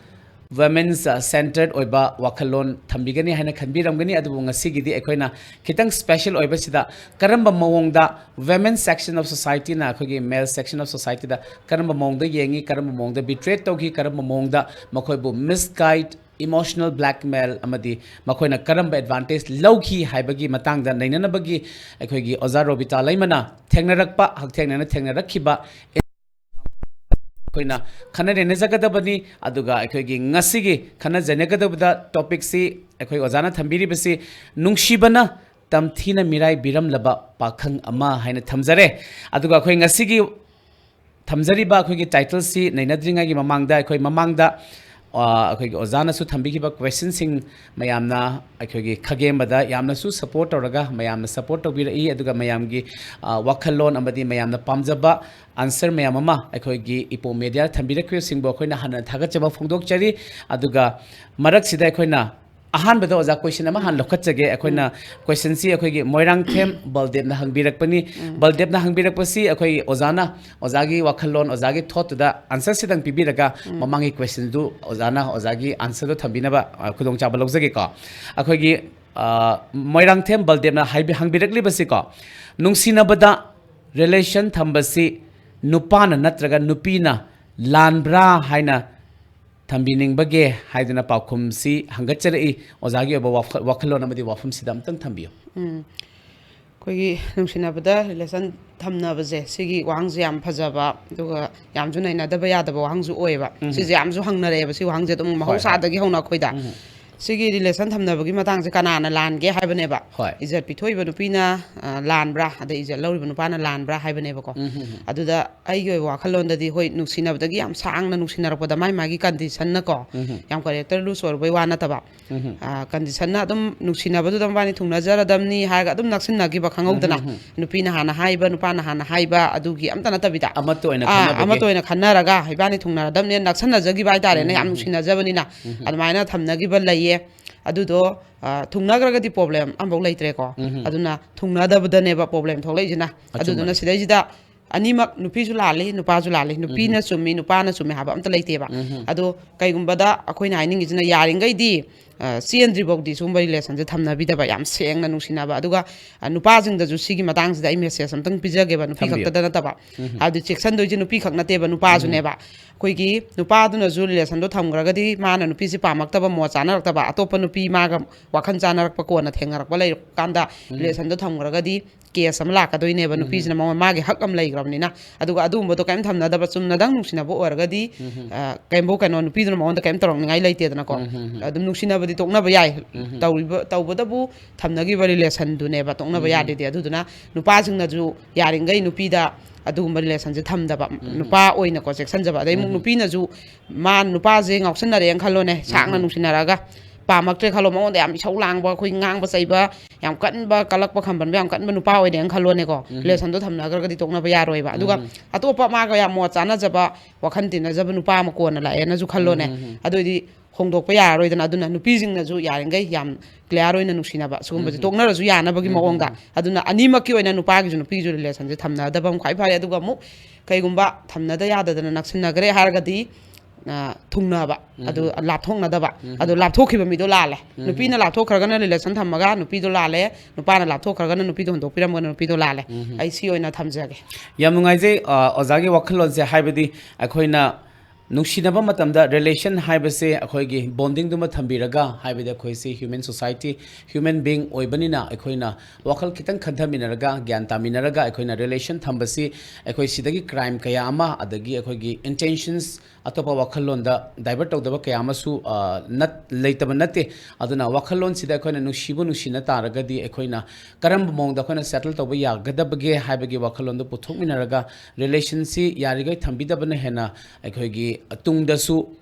women's, ꯑ, centered ꯑꯣꯏꯕ ꯋꯥꯈꯜꯂꯣꯟ ꯊꯝꯕꯤꯒꯅꯤ ꯍꯥꯏꯅ ꯈꯟꯕꯤꯔꯝꯒꯅꯤ꯫ ꯑꯗꯨꯕꯨ ꯉꯁꯤꯒꯤꯗꯤ ꯑꯩꯈꯣꯏꯅ ꯈꯤꯇꯪ special ꯑꯣꯏꯕꯁꯤꯗ ꯀꯔꯝꯕ ꯃꯑꯣꯡꯗ women section of society ꯅ ꯑꯩꯈꯣꯏꯒꯤ male section of society ꯗ ꯀꯔꯝꯕ ꯃꯑꯣꯡꯗ ꯌꯦꯡꯉꯤ, ꯀꯔꯝꯕ ꯃꯑꯣꯡꯗ betray ꯇꯧꯈꯤ, ꯀꯔꯝꯕ ꯃꯑꯣꯡꯗ ꯃꯈꯣꯏꯕꯨ misguide, emotional blackmail ꯑꯃꯗꯤ ꯃꯈꯣꯏꯅ ꯀꯔꯝꯕ advantage ꯂꯧꯈꯤ ꯍꯥꯏꯕꯒꯤ ꯃꯇꯥꯡꯗ ꯅꯩꯅꯅꯕꯒꯤ ꯑꯩꯈꯣꯏꯒꯤ ꯑꯣꯖꯥ ꯔꯣꯕꯤꯇꯥ ꯂꯩꯃꯅ ꯊꯦꯡꯅꯔꯛꯄ, ꯍꯛꯊꯦꯡꯅꯅ ꯊꯦꯡꯅꯔꯛꯈꯤꯕ ꯑꯩꯈꯣꯏꯅ ꯈꯟꯅ ꯅꯩꯅꯖꯒꯗꯕꯅꯤ꯫ ꯑꯗꯨꯒ ꯑꯩꯈꯣꯏꯒꯤ ꯉꯁꯤꯒꯤ ꯈꯟꯅ ꯅꯩꯅꯒꯗꯕꯗ topic ꯁꯤ ꯑꯩꯈꯣꯏ ꯑꯣꯖꯥꯅ ꯊꯝꯕꯤꯔꯤꯕꯁꯤ ꯅꯨꯡꯁꯤꯕꯅ ꯇꯝꯊꯤꯅ ꯃꯤꯔꯥꯏꯕꯤꯔꯝꯂꯕ ꯄꯥꯈꯪ ꯑꯃ ꯍꯥꯏꯅ ꯊꯝꯖꯔꯦ꯫ ꯑꯗꯨꯒ ꯑꯩꯈꯣꯏ ꯉꯁꯤꯒꯤ ꯊꯝꯖꯔꯤꯕ ꯑꯩꯈꯣꯏꯒꯤ title ꯁꯤ ꯅꯩꯅꯗ꯭ꯔꯤꯉꯩꯒꯤ ꯃꯃꯥꯡꯗ ꯑꯩꯈꯣꯏ ꯃꯃꯥꯡꯗ, ꯑ, ꯑꯩꯈꯣꯏꯒꯤ ꯑꯣꯖꯥꯅꯁꯨ ꯊꯝꯕꯤꯈꯤꯕ question ꯁꯤꯡ ꯃꯌꯥꯝꯅ ꯑꯩꯈꯣꯏꯒꯤ ꯈꯥꯒꯦꯝꯕꯗ ꯌꯥꯝꯅꯁꯨ support ꯇꯧꯔꯒ ꯃꯌꯥꯝꯅ support ꯇꯧꯕꯤꯔꯛꯏ꯫ ꯑꯗꯨꯒ ꯃꯌꯥꯝꯒꯤ, ꯑ, ꯋꯥꯈꯜꯂꯣꯟ ꯑꯃꯗꯤ ꯃꯌꯥꯝꯅ ꯄꯥꯝꯖꯕ answer ꯃꯌꯥꯝ ꯑꯃ ꯑꯩꯈꯣꯏꯒꯤ ꯏꯄꯣꯝ ꯃꯦꯗꯤꯌꯥꯗ ꯊꯝꯕꯤꯔꯛꯈꯤꯕꯁꯤꯡꯕꯨ ꯑꯩꯈꯣꯏꯅ ꯍꯟꯅ ꯊꯥꯒꯠꯆꯕ ꯐꯣꯡꯗꯣꯛꯆꯔꯤ꯫ ꯑꯗꯨꯒ ꯃꯔꯛꯁꯤꯗ ꯑꯩꯈꯣꯏꯅ ꯑꯍꯥꯟꯕꯗ ꯑꯣꯖꯥ question ꯑꯃ ꯍꯥꯟꯅ ꯂꯧꯈꯠꯆꯒꯦ꯫ ꯑꯩꯈꯣꯏꯅ question ꯁꯤ ꯑꯩꯈꯣꯏꯒꯤ ꯃꯣꯏꯔꯥꯡꯊꯦꯝ ꯕꯜꯗꯦꯕꯅ ꯍꯪꯕꯤꯔꯛꯄꯅꯤ꯫ ꯕꯜꯗꯦꯕꯅ ꯍꯪꯕꯤꯔꯛꯄꯁꯤ ꯑꯩꯈꯣꯏ ꯑꯣꯖꯥꯅ, ꯑꯣꯖꯥꯒꯤ ꯋꯥꯈꯜꯂꯣꯟ, ꯑꯣꯖꯥꯒꯤ thought ꯇꯨꯗ answer ꯁꯤꯗꯪ ꯄꯤꯕꯤꯔꯒ ꯃꯃꯥꯡꯒꯤ question ꯗꯨ ꯑꯣꯖꯥꯅ ꯑꯣꯖꯥꯒꯤ answer ꯗꯨ ꯊꯝꯕꯤꯅꯕ, ꯑ, ꯈꯨꯗꯣꯡꯆꯥꯕ ꯂꯧꯖꯒꯦꯀꯣ꯫ ꯑꯩꯈꯣꯏꯒꯤ, ꯑ, ꯃꯣꯏꯔꯥꯡꯊꯦꯝ ꯕꯜꯗꯦꯕꯅ ꯍꯥꯏꯕꯤ-, ꯍꯪꯕꯤꯔꯛꯂꯤꯕꯁꯤꯀꯣ, ꯅꯨꯡꯁꯤꯅꯕꯗ relation ꯊꯝꯕꯁꯤ ꯅꯨꯄꯥꯅ ꯅꯠꯇ꯭ꯔꯒ ꯅꯨꯄꯤꯅ ꯂꯥꯟꯕ꯭ꯔꯥ ꯍꯥꯏꯅ ꯊꯝꯕꯤꯅꯤꯡꯕꯒꯦ ꯍꯥꯏꯗꯨꯅ ꯄꯥꯎꯈꯨꯝꯁꯤ ꯍꯪꯒꯠꯆꯔꯛꯏ꯫ ꯑꯣꯖꯥꯒꯤ ꯑꯣꯏꯕ ꯋꯥꯈꯜ-, ꯋꯥꯈꯜꯂꯣꯟ ꯑꯃꯗꯤ ꯋꯥꯐꯝꯁꯤꯗ ꯑꯝꯇꯪ ꯊꯝꯕꯤꯌꯨ꯫ ꯎꯝ꯫ ꯑꯩꯈꯣꯏꯒꯤ ꯅꯨꯡꯁꯤꯅꯕꯗ relation ꯊꯝꯅꯕꯁꯦ, ꯁꯤꯒꯤ ꯋꯥꯍꯪꯁꯦ ꯌꯥꯝ ꯐꯖꯕ, ꯑꯗꯨꯒ ꯌꯥꯝꯁꯨ ꯅꯩꯅꯗꯕ ꯌꯥꯗꯕ ꯋꯥꯍꯪꯁꯨ ꯑꯣꯏꯌꯦꯕ꯫ ꯁꯤꯁꯦ ꯌꯥꯝꯁꯨ ꯍꯪꯅꯔꯛꯑꯦꯕ, ꯁꯤ ꯋꯥꯍꯪꯁꯦ ꯑꯗꯨꯝ ꯃꯍꯧꯁꯥꯗꯒꯤ ꯍꯧꯅ ꯑꯩꯈꯣꯏꯗ꯫ ꯁꯤꯒꯤ ꯔꯤꯂꯦꯁꯟ ꯊꯝꯅꯕꯒꯤ ꯃꯇꯥꯡꯁꯦ ꯀꯅꯥꯅ ꯂꯥꯟꯒꯦ ꯍꯥꯏꯕꯅꯦꯕ꯫ ꯍꯣꯏ꯫ ꯏꯖꯠ ꯄꯤꯊꯣꯛꯏꯕ ꯅꯨꯄꯤꯅ, ꯑ, ꯂꯥꯟꯕ꯭ꯔꯥ, ꯑꯗꯩ ꯏꯖꯠ ꯂꯧꯔꯤꯕ ꯅꯨꯄꯥꯅ ꯂꯥꯟꯕ꯭ꯔꯥ ꯍꯥꯏꯕꯅꯦꯕꯀꯣ꯫ ꯎꯝ, ꯎꯝ, ꯎꯝ꯫ ꯑꯗꯨꯗ ꯑꯩꯒꯤ ꯑꯣꯏꯕ ꯋꯥꯈꯜꯂꯣꯟꯗꯗꯤ, ꯍꯣꯏ, ꯅꯨꯡꯁꯤꯅꯕꯗꯒꯤ ꯌꯥꯝ ꯁꯥꯡꯅ ꯅꯨꯡꯁꯤꯅꯔꯛꯄꯗ ꯃꯥꯏ ꯃꯥꯒꯤ ꯀꯟꯗꯤꯁꯟꯅꯀꯣ, ꯎꯝ, ꯎꯝ꯫ ꯌꯥꯝ ꯀꯦꯔꯦꯛꯇꯔ ꯂꯨꯁ ꯑꯣꯏꯔꯨꯕꯩ ꯋꯥ ꯅꯠꯇꯕ, ꯎꯝ, ꯎꯝ꯫ ꯑ, ꯀꯟꯗꯤꯁꯟꯅ ꯑꯗꯨꯝ ꯅꯨꯡꯁꯤꯅꯕꯗꯨꯗ ꯃꯕꯥꯅꯤ ꯊꯨꯡꯅꯖꯔꯗꯝꯅꯤ ꯍꯥꯏꯔꯒ ꯑꯗꯨꯝ ꯅꯛꯁꯤꯟꯅꯈꯤꯕ ꯈꯪꯍꯧꯗꯅ, ꯎꯝ, ꯎꯝ, ꯎꯝ꯫ ꯅꯨꯄꯤꯅ ꯍꯥꯟꯅ ꯍꯥꯏꯕ, ꯅꯨꯄꯥꯅ ꯍꯥꯟꯅ ꯍꯥꯏꯕ, ꯑꯗꯨꯒꯤ ꯑꯝꯇ ꯅꯠꯇꯕꯤꯗ, ꯑꯃꯠꯇ ꯑꯣꯏꯅ ꯑꯥ, ꯈꯟꯅꯕꯒꯤ꯫ ꯑꯃꯠꯇ ꯑꯣꯏꯅ ꯈꯟꯅꯔꯒ ꯏꯕꯥꯅꯤ ꯊꯨꯡꯅꯔꯗꯝꯅꯦ, ꯅꯛꯁꯟꯅꯖꯈꯤꯕ ꯍꯥꯏꯇꯥꯔꯦꯅꯦ, ꯌꯥꯝ ꯎꯝ, ꯎꯝ, ꯎꯝ꯫ ꯅꯨꯡꯁꯤꯅꯖꯕꯅꯤꯅ꯫ ꯎꯝ, ꯎꯝ꯫ ꯑꯗꯨꯃꯥꯏꯅ ꯊꯝꯅꯈꯤꯕ ꯂꯩꯌꯦ꯫ ꯑꯗꯨꯗꯣ, ꯑ, ꯊꯨꯡꯅꯈ꯭ꯔꯒꯗꯤ ꯄ꯭ꯔꯣꯕ꯭ꯂꯦꯝ ꯑꯃꯐꯥꯎ ꯂꯩꯇ꯭ꯔꯦꯀꯣ꯫ ꯎꯝ, ꯎꯝ꯫ ꯑꯗꯨꯅ ꯊꯨꯡꯅꯗꯕꯗꯅꯦꯕ ꯄ꯭ꯔꯣꯕ꯭ꯂꯦꯝ ꯊꯣꯛꯂꯛꯏꯁꯤꯅ꯫ ꯑꯆꯨꯝꯕꯅꯦ꯫ ꯑꯗꯨꯗꯨꯅ ꯁꯤꯗꯩꯁꯤꯗ ꯑꯅꯤꯃꯛ, ꯅꯨꯄꯤꯁꯨ ꯂꯥꯜꯂꯤ, ꯅꯨꯄꯥꯁꯨ ꯂꯥꯜꯂꯤ꯫ ꯅꯨꯄꯤꯅ ꯆꯨꯝꯃꯤ, ꯅꯨꯄꯥꯅ ꯆꯨꯝꯃꯤ ꯍꯥꯏꯕ ꯑꯝꯇ ꯂꯩꯇꯦꯕ꯫ ꯎꯝ, ꯎꯝ꯫ ꯑꯗꯣ ꯀꯩꯒꯨꯝꯕꯗ ꯑꯩꯈꯣꯏꯅ ꯍꯥꯏꯅꯤꯡꯉꯤꯁꯤꯅ, ꯌꯥꯔꯤꯈꯩꯗꯤ, ꯑ, ꯆꯦꯟꯗ꯭ꯔꯤꯐꯥꯎꯗꯤ ꯁꯤꯒꯨꯝꯕ ꯔꯤꯂꯦꯁꯟꯁꯦ ꯊꯝꯅꯕꯤꯗꯕ, ꯌꯥꯝ ꯁꯦꯡꯅ ꯅꯨꯡꯁꯤꯅꯕ꯫ ꯑꯗꯨꯒ, ꯑ, ꯅꯨꯄꯥꯁꯤꯡꯗꯁꯨ ꯁꯤꯒꯤ ꯃꯇꯥꯡꯁꯤꯗ ꯑꯩ ꯃꯦꯁꯦꯖ ꯑꯝꯇꯪ ꯄꯤꯖꯒꯦꯕ, ꯅꯨꯄꯤ ꯊꯝꯕꯤꯌꯨ꯫ ꯈꯛꯇꯗ ꯅꯠꯇꯕ꯫ ꯎꯝ, ꯎꯝ꯫ ꯍꯥꯏꯕꯗꯤ ꯆꯦꯛꯁꯟꯗꯣꯏꯁꯦ ꯅꯨꯄꯤ ꯈꯛ ꯅꯠꯇꯦꯕ, ꯅꯨꯄꯥꯁꯨꯅꯦꯕ꯫ ꯑꯩꯈꯣꯏꯒꯤ ꯅꯨꯄꯥꯗꯨꯅꯁꯨ ꯔꯤꯂꯦꯁꯟꯗꯣ ꯊꯝꯈ꯭ꯔꯒꯗꯤ ꯃꯥꯅ ꯅꯨꯄꯤꯁꯦ ꯄꯥꯝꯃꯛꯇꯕ, ꯃꯣꯠ ꯆꯥꯅꯔꯛꯇꯕ, ꯑꯇꯣꯞꯄ ꯅꯨꯄꯤ ꯃꯥꯒ ꯋꯥꯈꯜ ꯆꯥꯅꯔꯛꯄ ꯀꯣꯟꯅ ꯊꯦꯡꯅꯔꯛꯄ ꯂꯩꯔꯀꯥꯟꯗ, ꯔꯤꯂꯦꯁꯟꯗꯣ ꯊꯝꯈ꯭ꯔꯒꯗꯤ ꯀꯦꯁ ꯑꯃ ꯂꯥꯛꯀꯗꯣꯏꯅꯦꯕ꯫ ꯅꯨꯄꯤꯁꯤꯅ ꯃꯉꯣꯟ ꯃꯥꯒꯤ ꯍꯛ ꯑꯃ ꯂꯩꯈ꯭ꯔꯕꯅꯤꯅ꯫ ꯑꯗꯨꯒ ꯑꯗꯨꯒꯨꯝꯕꯗꯣ ꯀꯔꯤꯝ ꯊꯝꯅꯗꯕ, ꯆꯨꯝꯅꯗꯪ ꯅꯨꯡꯁꯤꯅꯕ ꯑꯣꯏꯔꯒꯗꯤ, ꯑ, ꯀꯩꯝꯕꯨ ꯀꯩꯅꯣ, ꯅꯨꯄꯤꯗꯨꯅ ꯃꯉꯣꯟꯗ ꯀꯔꯤꯝ ꯇꯧꯔꯛꯅꯤꯡꯉꯥꯏ ꯂꯩꯇꯦꯗꯅꯀꯣ꯫ ꯑꯗꯨꯝ ꯅꯨꯡꯁꯤꯅꯕꯗꯤ ꯇꯣꯛꯅꯕ ꯌꯥꯏ꯫ ꯇꯧꯔꯤꯕ, ꯇꯧꯕꯗꯕꯨ ꯊꯝꯅꯈꯤꯕ ꯔꯤꯂꯦꯁꯟꯗꯨꯅꯦꯕ ꯇꯣꯛꯅꯕ ꯌꯥꯗ꯭ꯔꯤꯗꯤ꯫ ꯑꯗꯨꯗꯨꯅ ꯅꯨꯄꯥꯁꯤꯡꯅꯁꯨ ꯌꯥꯔꯤꯈꯩ ꯅꯨꯄꯤꯗ ꯑꯗꯨꯒꯨꯝꯕ ꯔꯤꯂꯦꯁꯟꯁꯦ ꯊꯝꯗꯕ, ꯅꯨꯄꯥ ꯑꯣꯏꯅꯀꯣ ꯆꯦꯛꯁꯤꯟꯖꯕ꯫ ꯑꯗꯩ ꯑꯃꯨꯛ ꯅꯨꯄꯤꯅꯁꯨ, ꯃꯥ ꯅꯨꯄꯥꯁꯦ ꯉꯥꯎꯁꯤꯟꯅꯔꯦꯅ ꯈꯜꯂꯣꯅꯦ, ꯁꯥꯡꯅ ꯅꯨꯡꯁꯤꯅꯔꯛꯑꯒ ꯄꯥꯝꯃꯛꯇ꯭ꯔꯦ ꯈꯜꯂꯣ, ꯃꯉꯣꯟꯗ ꯌꯥꯝ ꯏꯁꯧ ꯂꯥꯡꯕ, ꯑꯩꯈꯣꯏ ꯉꯥꯡꯕ ꯆꯩꯕ ꯌꯥꯝ ꯀꯟꯕ, ꯀꯜꯂꯛꯄ ꯈꯝꯕꯟꯕ ꯌꯥꯝ ꯀꯟꯕ ꯅꯨꯄꯥ ꯑꯣꯏꯔꯦꯅ ꯈꯜꯂꯣꯅꯦꯀꯣ꯫ ꯔꯤꯂꯦꯁꯟꯗꯣ ꯊꯝꯅꯈ꯭ꯔꯒꯗꯤ ꯇꯣꯛꯅꯕ ꯌꯥꯔꯣꯏꯕ꯫ ꯑꯗꯨꯒ ꯑꯇꯣꯞꯄ ꯃꯥꯒ ꯌꯥꯝ ꯃꯣꯠ ꯆꯥꯟꯅꯖꯕ, ꯋꯥꯈꯜ ꯇꯤꯟꯅꯖꯕ ꯅꯨꯄꯥ ꯑꯃ ꯀꯣꯟꯅ ꯂꯥꯛꯑꯦꯅꯁꯨ ꯈꯜꯂꯣꯅꯦ꯫ ꯑꯗꯨꯑꯣꯏꯗꯤ ꯍꯣꯡꯗꯣꯛꯄ ꯌꯥꯔꯔꯣꯏꯗꯅ꯫ ꯑꯗꯨꯅ ꯅꯨꯄꯤꯁꯤꯡꯅꯁꯨ ꯌꯥꯔꯤꯈꯩ ꯌꯥꯝ ꯀ꯭ꯂꯤꯌꯥꯔ ꯑꯣꯏꯅ ꯅꯨꯡꯁꯤꯅꯕ, ꯁꯤꯒꯨꯝꯕꯁꯦ ꯇꯣꯛꯅꯔꯁꯨ ꯌꯥꯅꯕꯒꯤ ꯃꯑꯣꯡꯗ꯫ ꯑꯗꯨꯅ ꯑꯅꯤꯃꯛꯀꯤ ꯑꯣꯏꯅ, ꯅꯨꯄꯥꯒꯤꯁꯨ ꯅꯨꯄꯤꯒꯤꯁꯨ, ꯔꯤꯂꯦꯁꯟꯁꯦ ꯊꯝꯅꯗꯕ ꯑꯃ ꯈ꯭ꯋꯥꯏ ꯐꯔꯦ꯫ ꯑꯗꯨꯒ ꯑꯃꯨꯛ ꯀꯩꯒꯨꯝꯕ ꯊꯝꯅꯗ ꯌꯥꯗꯗꯅ ꯅꯛꯁꯤꯟꯅꯈ꯭ꯔꯦ ꯍꯥꯏꯔꯒꯗꯤ, ꯑ, ꯊꯨꯡꯅꯕ, ꯑꯗꯨ ꯂꯥꯞꯊꯣꯛꯅꯗꯕ꯫ ꯑꯗꯣ ꯂꯥꯞꯊꯣꯛꯈꯤꯕ ꯃꯤꯗꯣ ꯂꯥꯜꯂꯦ꯫ ꯅꯨꯄꯤꯅ ꯂꯥꯞꯊꯣꯛꯈ꯭ꯔꯒꯅ ꯔꯤꯂꯦꯁꯟ ꯊꯝꯃꯒ ꯅꯨꯄꯤꯗꯣ ꯂꯥꯜꯂꯦ, ꯅꯨꯄꯥꯅ ꯂꯥꯞꯊꯣꯛꯈ꯭ꯔꯒꯅ ꯅꯨꯄꯤꯗꯣ ꯍꯨꯟꯗꯣꯛꯄꯤꯔꯝꯃꯒꯅ ꯅꯨꯄꯤꯗꯣ ꯂꯥꯜꯂꯦ꯫ ꯑꯩ ꯁꯤ ꯑꯣꯏꯅ ꯊꯝꯖꯒꯦ꯫ ꯌꯥꯝ ꯅꯨꯡꯉꯥꯏꯖꯩ, ꯑ, ꯑꯣꯖꯥꯒꯤ ꯋꯥꯈꯜꯂꯣꯟꯁꯦ꯫ ꯍꯥꯏꯕꯗꯤ ꯑꯩꯈꯣꯏꯅ ꯅꯨꯡꯁꯤꯅꯕ ꯃꯇꯝꯗ relation ꯍꯥꯏꯕꯁꯦ ꯑꯩꯈꯣꯏꯒꯤ bondingꯗꯨꯃ ꯊꯝꯕꯤꯔꯒ, ꯍꯥꯏꯕꯗꯤ ꯑꯩꯈꯣꯏꯁꯤ human society, human being ꯑꯣꯏꯕꯅꯤꯅ ꯑꯩꯈꯣꯏꯅ ꯋꯥꯈꯜ ꯈꯤꯇꯪ ꯈꯟꯊꯃꯤꯟꯅꯔꯒ, ꯒ꯭ꯌꯥꯟ ꯇꯥꯃꯤꯟꯅꯔꯒ ꯑꯩꯈꯣꯏꯅ relation ꯊꯝꯕꯁꯤ ꯑꯩꯈꯣꯏ ꯁꯤꯗꯒꯤ crime ꯀꯌꯥ ꯑꯃ, ꯑꯗꯒꯤ ꯑꯩꯈꯣꯏꯒꯤ intentions ꯑꯇꯣꯞꯄ ꯋꯥꯈꯜꯂꯣꯟꯗ divert ꯇꯧꯗꯕ ꯀꯌꯥ ꯑꯃꯁꯨ, ꯑ, ꯅꯠ-, ꯂꯩꯇꯕ ꯅꯠꯇꯦ꯫ ꯑꯗꯨꯅ ꯋꯥꯈꯜꯂꯣꯟꯁꯤꯗ ꯑꯩꯈꯣꯏꯅ ꯅꯨꯡꯁꯤꯕꯨ ꯅꯨꯡꯁꯤꯅ ꯇꯥꯔꯒꯗꯤ ꯑꯩꯈꯣꯏꯅ ꯀꯔꯝꯕ ꯃꯑꯣꯡꯗ ꯑꯩꯈꯣꯏꯅ settle ꯇꯧꯕ ꯌꯥꯒꯗꯕꯒꯦ ꯍꯥꯏꯕꯒꯤ ꯋꯥꯈꯜꯂꯣꯟꯗꯨ ꯄꯨꯊꯣꯛꯃꯤꯟꯅꯔꯒ relationꯁꯤ ꯌꯥꯔꯤꯈꯩ ꯊꯝꯕꯤꯗꯕꯅ ꯍꯦꯟꯅ ꯑꯩꯈꯣꯏꯒꯤ ꯇꯨꯡꯗꯁꯨ,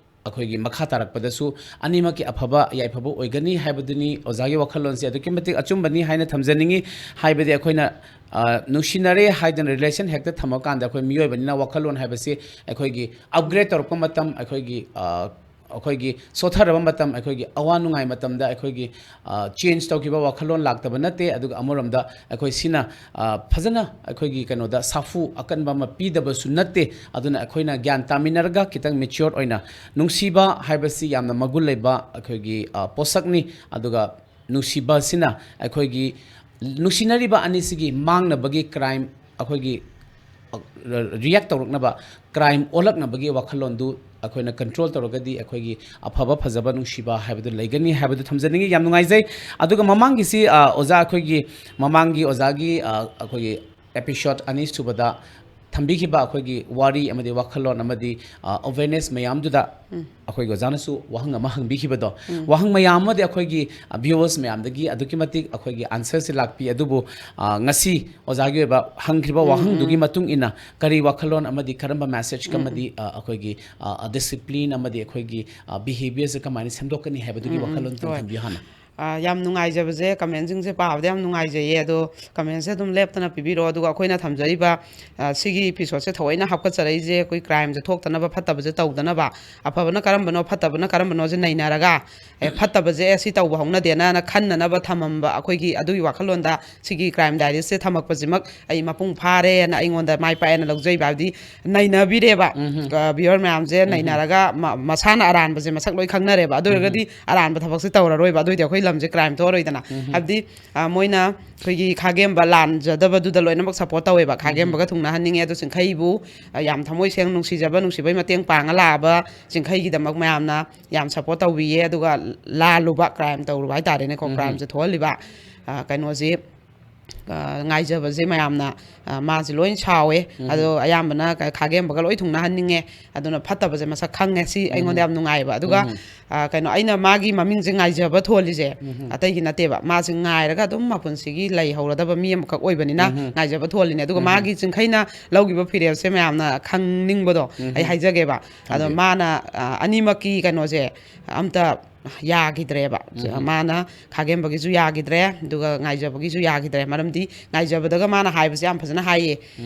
ꯑꯩꯈꯣꯏꯒꯤ ꯃꯈꯥ ꯇꯥꯔꯛꯄꯗꯁꯨ ꯑꯅꯤꯃꯛꯀꯤ ꯑꯐꯕ ꯌꯥꯏꯐꯕ ꯑꯣꯏꯒꯅꯤ ꯍꯥꯏꯕꯗꯨꯅꯤ꯫ ꯑꯣꯖꯥꯒꯤ ꯋꯥꯈꯜꯂꯣꯟꯁꯦ ꯑꯗꯨꯛꯀꯤ ꯃꯇꯤꯛ ꯑꯆꯨꯝꯕꯅꯤ ꯍꯥꯏꯅ ꯊꯝꯖꯅꯤꯡꯉꯤ꯫ ꯍꯥꯏꯕꯗꯤ ꯑꯩꯈꯣꯏꯅ, ꯑ, ꯅꯨꯡꯁꯤꯅꯔꯦ ꯍꯥꯏꯗꯅ relation ꯍꯦꯛꯇ ꯊꯝꯃꯀꯥꯟꯗ ꯑꯩꯈꯣꯏ ꯃꯤꯑꯣꯏꯕꯅꯤꯅ ꯋꯥꯈꯜꯂꯣꯟ ꯍꯥꯏꯕꯁꯤ ꯑꯩꯈꯣꯏꯒꯤ upgrade ꯇꯧꯔꯛꯄ ꯃꯇꯝ, ꯑꯩꯈꯣꯏꯒꯤ, ꯑ, ꯑꯩꯈꯣꯏꯒꯤ ꯁꯣꯠꯊꯔꯕ ꯃꯇꯝ, ꯑꯩꯈꯣꯏꯒꯤ ꯑꯋꯥ ꯅꯨꯡꯉꯥꯏ ꯃꯇꯝꯗ ꯑꯩꯈꯣꯏꯒꯤ, ꯑ, change ꯇꯧꯈꯤꯕ ꯋꯥꯈꯜꯂꯣꯟ ꯂꯥꯛꯇꯕ ꯅꯠꯇꯦ꯫ ꯑꯗꯨꯒ ꯑꯃꯔꯣꯝꯗ ꯑꯩꯈꯣꯏ ꯁꯤꯅ, ꯑ, ꯐꯖꯅ ꯑꯩꯈꯣꯏꯒꯤ ꯀꯩꯅꯣꯗ ꯁꯥꯐꯨ ꯑꯀꯟꯕ ꯑꯃ ꯄꯤꯗꯕꯁꯨ ꯅꯠꯇꯦ꯫ ꯑꯗꯨꯅ ꯑꯩꯈꯣꯏꯅ ꯒ꯭ꯌꯥꯟ ꯇꯥꯃꯤꯟꯅꯔꯒ ꯈꯤꯇꯪ mature ꯑꯣꯏꯅ, ꯅꯨꯡꯁꯤꯕ ꯍꯥꯏꯕꯁꯤ ꯌꯥꯝꯅ ꯃꯒꯨꯟ ꯂꯩꯕ ꯑꯩꯈꯣꯏꯒꯤ, ꯑ, ꯄꯣꯠꯁꯛꯅꯤ꯫ ꯑꯗꯨꯒ ꯅꯨꯡꯁꯤꯕꯁꯤꯅ ꯑꯩꯈꯣꯏꯒꯤ ꯅꯨꯡꯁꯤꯅꯔꯤꯕ ꯑꯅꯤꯁꯤꯒꯤ ꯃꯥꯡꯅꯕꯒꯤ crime, ꯑꯩꯈꯣꯏꯒꯤ, ꯑ, react ꯇꯧꯔꯛꯅꯕ, crime ꯑꯣꯜꯂꯛꯅꯕꯒꯤ ꯋꯥꯈꯜꯂꯣꯟꯗꯨ ꯑꯩꯈꯣꯏꯅ control ꯇꯧꯔꯒꯗꯤ ꯑꯩꯈꯣꯏꯒꯤ ꯑꯐꯕ ꯐꯖꯕ ꯅꯨꯡꯁꯤꯕ ꯍꯥꯏꯕꯗꯨ ꯂꯩꯒꯅꯤ ꯍꯥꯏꯕꯗꯨ ꯊꯝꯖꯅꯤꯡꯉꯤ꯫ ꯌꯥꯝ ꯅꯨꯡꯉꯥꯏꯖꯩ꯫ ꯑꯗꯨꯒ ꯃꯃꯥꯡꯒꯤꯁꯤ, ꯑ, ꯑꯣꯖꯥ ꯑꯩꯈꯣꯏꯒꯤ ꯃꯃꯥꯡꯒꯤ ꯑꯣꯖꯥꯒꯤ, ꯑ, ꯑꯩꯈꯣꯏꯒꯤ episode ꯑꯅꯤꯁꯨꯕꯗ ꯊꯝꯕꯤꯈꯤꯕ ꯑꯩꯈꯣꯏꯒꯤ ꯋꯥꯔꯤ ꯑꯃꯗꯤ ꯋꯥꯈꯜꯂꯣꯟ ꯑꯃꯗꯤ, ꯑ, awareness ꯃꯌꯥꯝꯗꯨꯗ ꯑꯩꯈꯣꯏꯒꯤ ꯑꯣꯖꯥꯅꯁꯨ ꯋꯥꯍꯪ ꯑꯃ ꯍꯪꯕꯤꯈꯤꯕꯗꯣ, ꯋꯥꯍꯪ ꯃꯌꯥꯝ ꯑꯃꯗꯤ ꯑꯩꯈꯣꯏꯒꯤ, ꯑ, viewers ꯃꯌꯥꯝꯗꯒꯤ ꯑꯗꯨꯛꯀꯤ ꯃꯇꯤꯛ ꯑꯩꯈꯣꯏꯒꯤ answerꯁꯤ ꯂꯥꯛꯄꯤ꯫ ꯑꯗꯨꯕꯨ, ꯑ, ꯉꯁꯤ ꯑꯣꯖꯥꯒꯤ ꯑꯣꯏꯕ ꯍꯪꯈ꯭ꯔꯤꯕ ꯋꯥꯍꯪꯗꯨꯒꯤ ꯃꯇꯨꯡ ꯏꯟꯅ ꯀꯔꯤ ꯋꯥꯈꯜꯂꯣꯟ ꯑꯃꯗꯤ ꯀꯔꯝꯕ message ꯑꯃꯗꯤ, ꯑ, ꯑꯩꯈꯣꯏꯒꯤ, ꯑ, discipline ꯑꯃꯗꯤ ꯑꯩꯈꯣꯏꯒꯤ, ꯑ, behaviourꯁꯦ ꯀꯃꯥꯏꯅ ꯁꯦꯝꯗꯣꯛꯀꯅꯤ ꯍꯥꯏꯕꯗꯨꯒꯤ ꯋꯥꯈꯜꯂꯣꯟ ꯍꯣꯏ꯫ ꯊꯝꯕꯤꯌꯨ ꯍꯥꯟꯅ꯫ ꯑ, ꯌꯥꯝ ꯅꯨꯡꯉꯥꯏꯖꯕꯁꯦ, commentꯁꯤꯡꯁꯦ ꯄꯥꯕꯗ ꯌꯥꯝ ꯅꯨꯡꯉꯥꯏꯖꯩꯌꯦ꯫ ꯑꯗꯣ commentꯁꯦ ꯑꯗꯨꯝ ꯂꯦꯞꯇꯅ ꯄꯤꯕꯤꯔꯛꯑꯣ꯫ ꯑꯗꯨꯒ ꯑꯩꯈꯣꯏꯅ ꯊꯝꯖꯔꯤꯕ, ꯑ, ꯁꯤꯒꯤ episodeꯁꯦ ꯊꯑꯣꯏꯅ ꯍꯥꯞꯀꯠꯆꯔꯛꯏꯁꯦ ꯑꯩꯈꯣꯏ crimeꯁꯦ ꯊꯣꯛꯇꯅꯕ, ꯐꯠꯇꯕꯁꯦ ꯇꯧꯗꯅꯕ, ꯑꯐꯕꯅ ꯀꯔꯝꯕꯅꯣ, ꯐꯠꯇꯕꯅ ꯀꯔꯝꯕꯅꯣꯁꯦ ꯅꯩꯅꯔꯒ, ꯑꯦ, ꯐꯠꯇꯕꯁꯦ, ꯑꯦ, ꯁꯤ ꯇꯧꯕ ꯍꯧꯅꯗꯦꯅ ꯈꯟꯅꯅꯕ ꯊꯝꯃꯝꯕ ꯑꯩꯈꯣꯏꯒꯤ ꯑꯗꯨꯒꯤ ꯋꯥꯈꯜꯂꯣꯟꯗ ꯁꯤꯒꯤ crime diaryꯁꯦ ꯊꯝꯃꯛꯄꯁꯤꯃꯛ ꯑꯩ ꯃꯄꯨꯡ ꯐꯥꯔꯦꯅ, ꯑꯩꯉꯣꯟꯗ ꯃꯥꯏ ꯄꯥꯛꯑꯦꯅ ꯂꯧꯖꯩꯕ꯫ ꯍꯥꯏꯕꯗꯤ ꯅꯩꯅꯕꯤꯔꯦꯕ꯫ ꯎꯝ꯫ ꯑ, viewer ꯃꯌꯥꯝꯁꯦ ꯅꯩꯅꯔꯒ ꯃ-, ꯃꯁꯥꯅ ꯑꯔꯥꯟꯕꯁꯦ ꯃꯁꯛ ꯂꯣꯏ ꯈꯪꯅꯔꯦꯕ꯫ ꯑꯗꯨ ꯑꯣꯏꯔꯒꯗꯤ ꯑꯔꯥꯟꯕ ꯊꯕꯛꯁꯦ ꯇꯧꯔꯔꯣꯏꯕ꯫ ꯑꯗꯨ ꯑꯣꯏꯗꯤ ꯑꯩꯈꯣꯏ ꯃꯇꯝꯁꯦ ꯀ꯭ꯔꯥꯏꯝ ꯊꯣꯛꯑꯔꯣꯏꯗꯅ꯫ ꯍꯥꯏꯕꯗꯤ, ꯑ, ꯃꯣꯏꯅ ꯑꯩꯈꯣꯏꯒꯤ ꯈꯥꯒꯦꯝꯕ ꯂꯥꯟꯖꯗꯕꯗꯨꯗ ꯂꯣꯏꯅꯃꯛ ꯁꯞꯄꯣꯔꯠ ꯇꯧꯋꯦꯕ꯫ ꯈꯥꯒꯦꯝꯕꯒ ꯊꯨꯡꯅꯍꯟꯅꯤꯡꯉꯦ, ꯑꯗꯣ ꯆꯤꯡꯈꯩꯕꯨ, ꯑ, ꯌꯥꯝ ꯊꯃꯣꯏ ꯁꯦꯡꯅ ꯅꯨꯡꯁꯤꯖꯕ, ꯅꯨꯡꯁꯤꯕꯩ ꯃꯇꯦꯡ ꯄꯥꯡꯉ ꯂꯥꯛꯑꯕ ꯆꯤꯡꯈꯩꯒꯤꯗꯃꯛ ꯃꯌꯥꯝꯅ ꯌꯥꯝ ꯁꯞꯄꯣꯔꯠ ꯇꯧꯕꯤꯌꯦ꯫ ꯑꯗꯨꯒ ꯂꯥꯜꯂꯨꯕ, ꯀ꯭ꯔꯥꯏꯝ ꯇꯧꯔꯨꯕ ꯍꯥꯏꯇꯥꯔꯦꯅꯦꯀꯣ, ꯀ꯭ꯔꯥꯏꯝꯁꯦ ꯊꯣꯛꯍꯜꯂꯤꯕ, ꯑ, ꯀꯩꯅꯣꯁꯤ, ꯑ, ꯉꯥꯏꯖꯕꯁꯦ ꯃꯌꯥꯝꯅ, ꯑ, ꯃꯥꯁꯦ ꯂꯣꯏ ꯁꯥꯎꯋꯦ꯫ ꯑꯗꯣ ꯑꯌꯥꯝꯕꯅ ꯈꯥꯒꯦꯝꯕꯒ ꯂꯣꯏ ꯊꯨꯡꯅꯍꯟꯅꯤꯡꯉꯦ꯫ ꯑꯗꯨꯅ ꯐꯠꯇꯕꯁꯦ ꯃꯁꯛ ꯈꯪꯉꯦ꯫ ꯁꯤ ꯑꯩꯉꯣꯟꯗ ꯌꯥꯝ ꯅꯨꯡꯉꯥꯏꯕ꯫ ꯑꯗꯨꯒ, ꯑ, ꯀꯩꯅꯣ, ꯑꯩꯅ ꯃꯥꯒꯤ ꯃꯃꯤꯡꯁꯦ ꯉꯥꯏꯖꯕ ꯊꯣꯜꯂꯤꯁꯦ ꯑꯇꯩꯒꯤ ꯅꯠꯇꯦꯕ꯫ ꯃꯥꯁꯦ ꯉꯥꯏꯔꯒ ꯑꯗꯨꯝ ꯃꯄꯨꯟꯁꯤꯒꯤ ꯂꯩꯍꯧꯔꯗꯕ ꯃꯤ ꯑꯃꯈꯛ ꯑꯣꯏꯕꯅꯤꯅ ꯉꯥꯏꯖꯕ ꯊꯣꯜꯂꯤꯅꯦ꯫ ꯑꯗꯨꯒ ꯃꯥꯒꯤ ꯆꯤꯡꯈꯩꯅ ꯂꯧꯈꯤꯕ ꯐꯤꯔꯦꯞꯁꯦ ꯃꯌꯥꯝꯅ ꯈꯪꯅꯤꯡꯕꯗꯣ ꯑꯩ ꯍꯥꯏꯖꯒꯦꯕ꯫ ꯑꯗꯣ ꯃꯥꯅ, ꯑ, ꯑꯅꯤꯃꯛꯀꯤ ꯀꯩꯅꯣꯁꯦ ꯑꯝꯇ ꯌꯥꯈꯤꯗ꯭ꯔꯦꯕ꯫ ꯃꯥꯅ ꯈꯥꯒꯦꯝꯕꯒꯤꯁꯨ ꯌꯥꯈꯤꯗ꯭ꯔꯦ, ꯑꯗꯨꯒ ꯉꯥꯏꯖꯕꯒꯤꯁꯨ ꯌꯥꯈꯤꯗ꯭ꯔꯦ꯫ ꯃꯔꯝꯗꯤ ꯉꯥꯏꯖꯕꯗꯒ ꯃꯥꯅ ꯍꯥꯏꯕꯁꯦ ꯌꯥꯝ ꯐꯖꯅ ꯍꯥꯏꯌꯦ꯫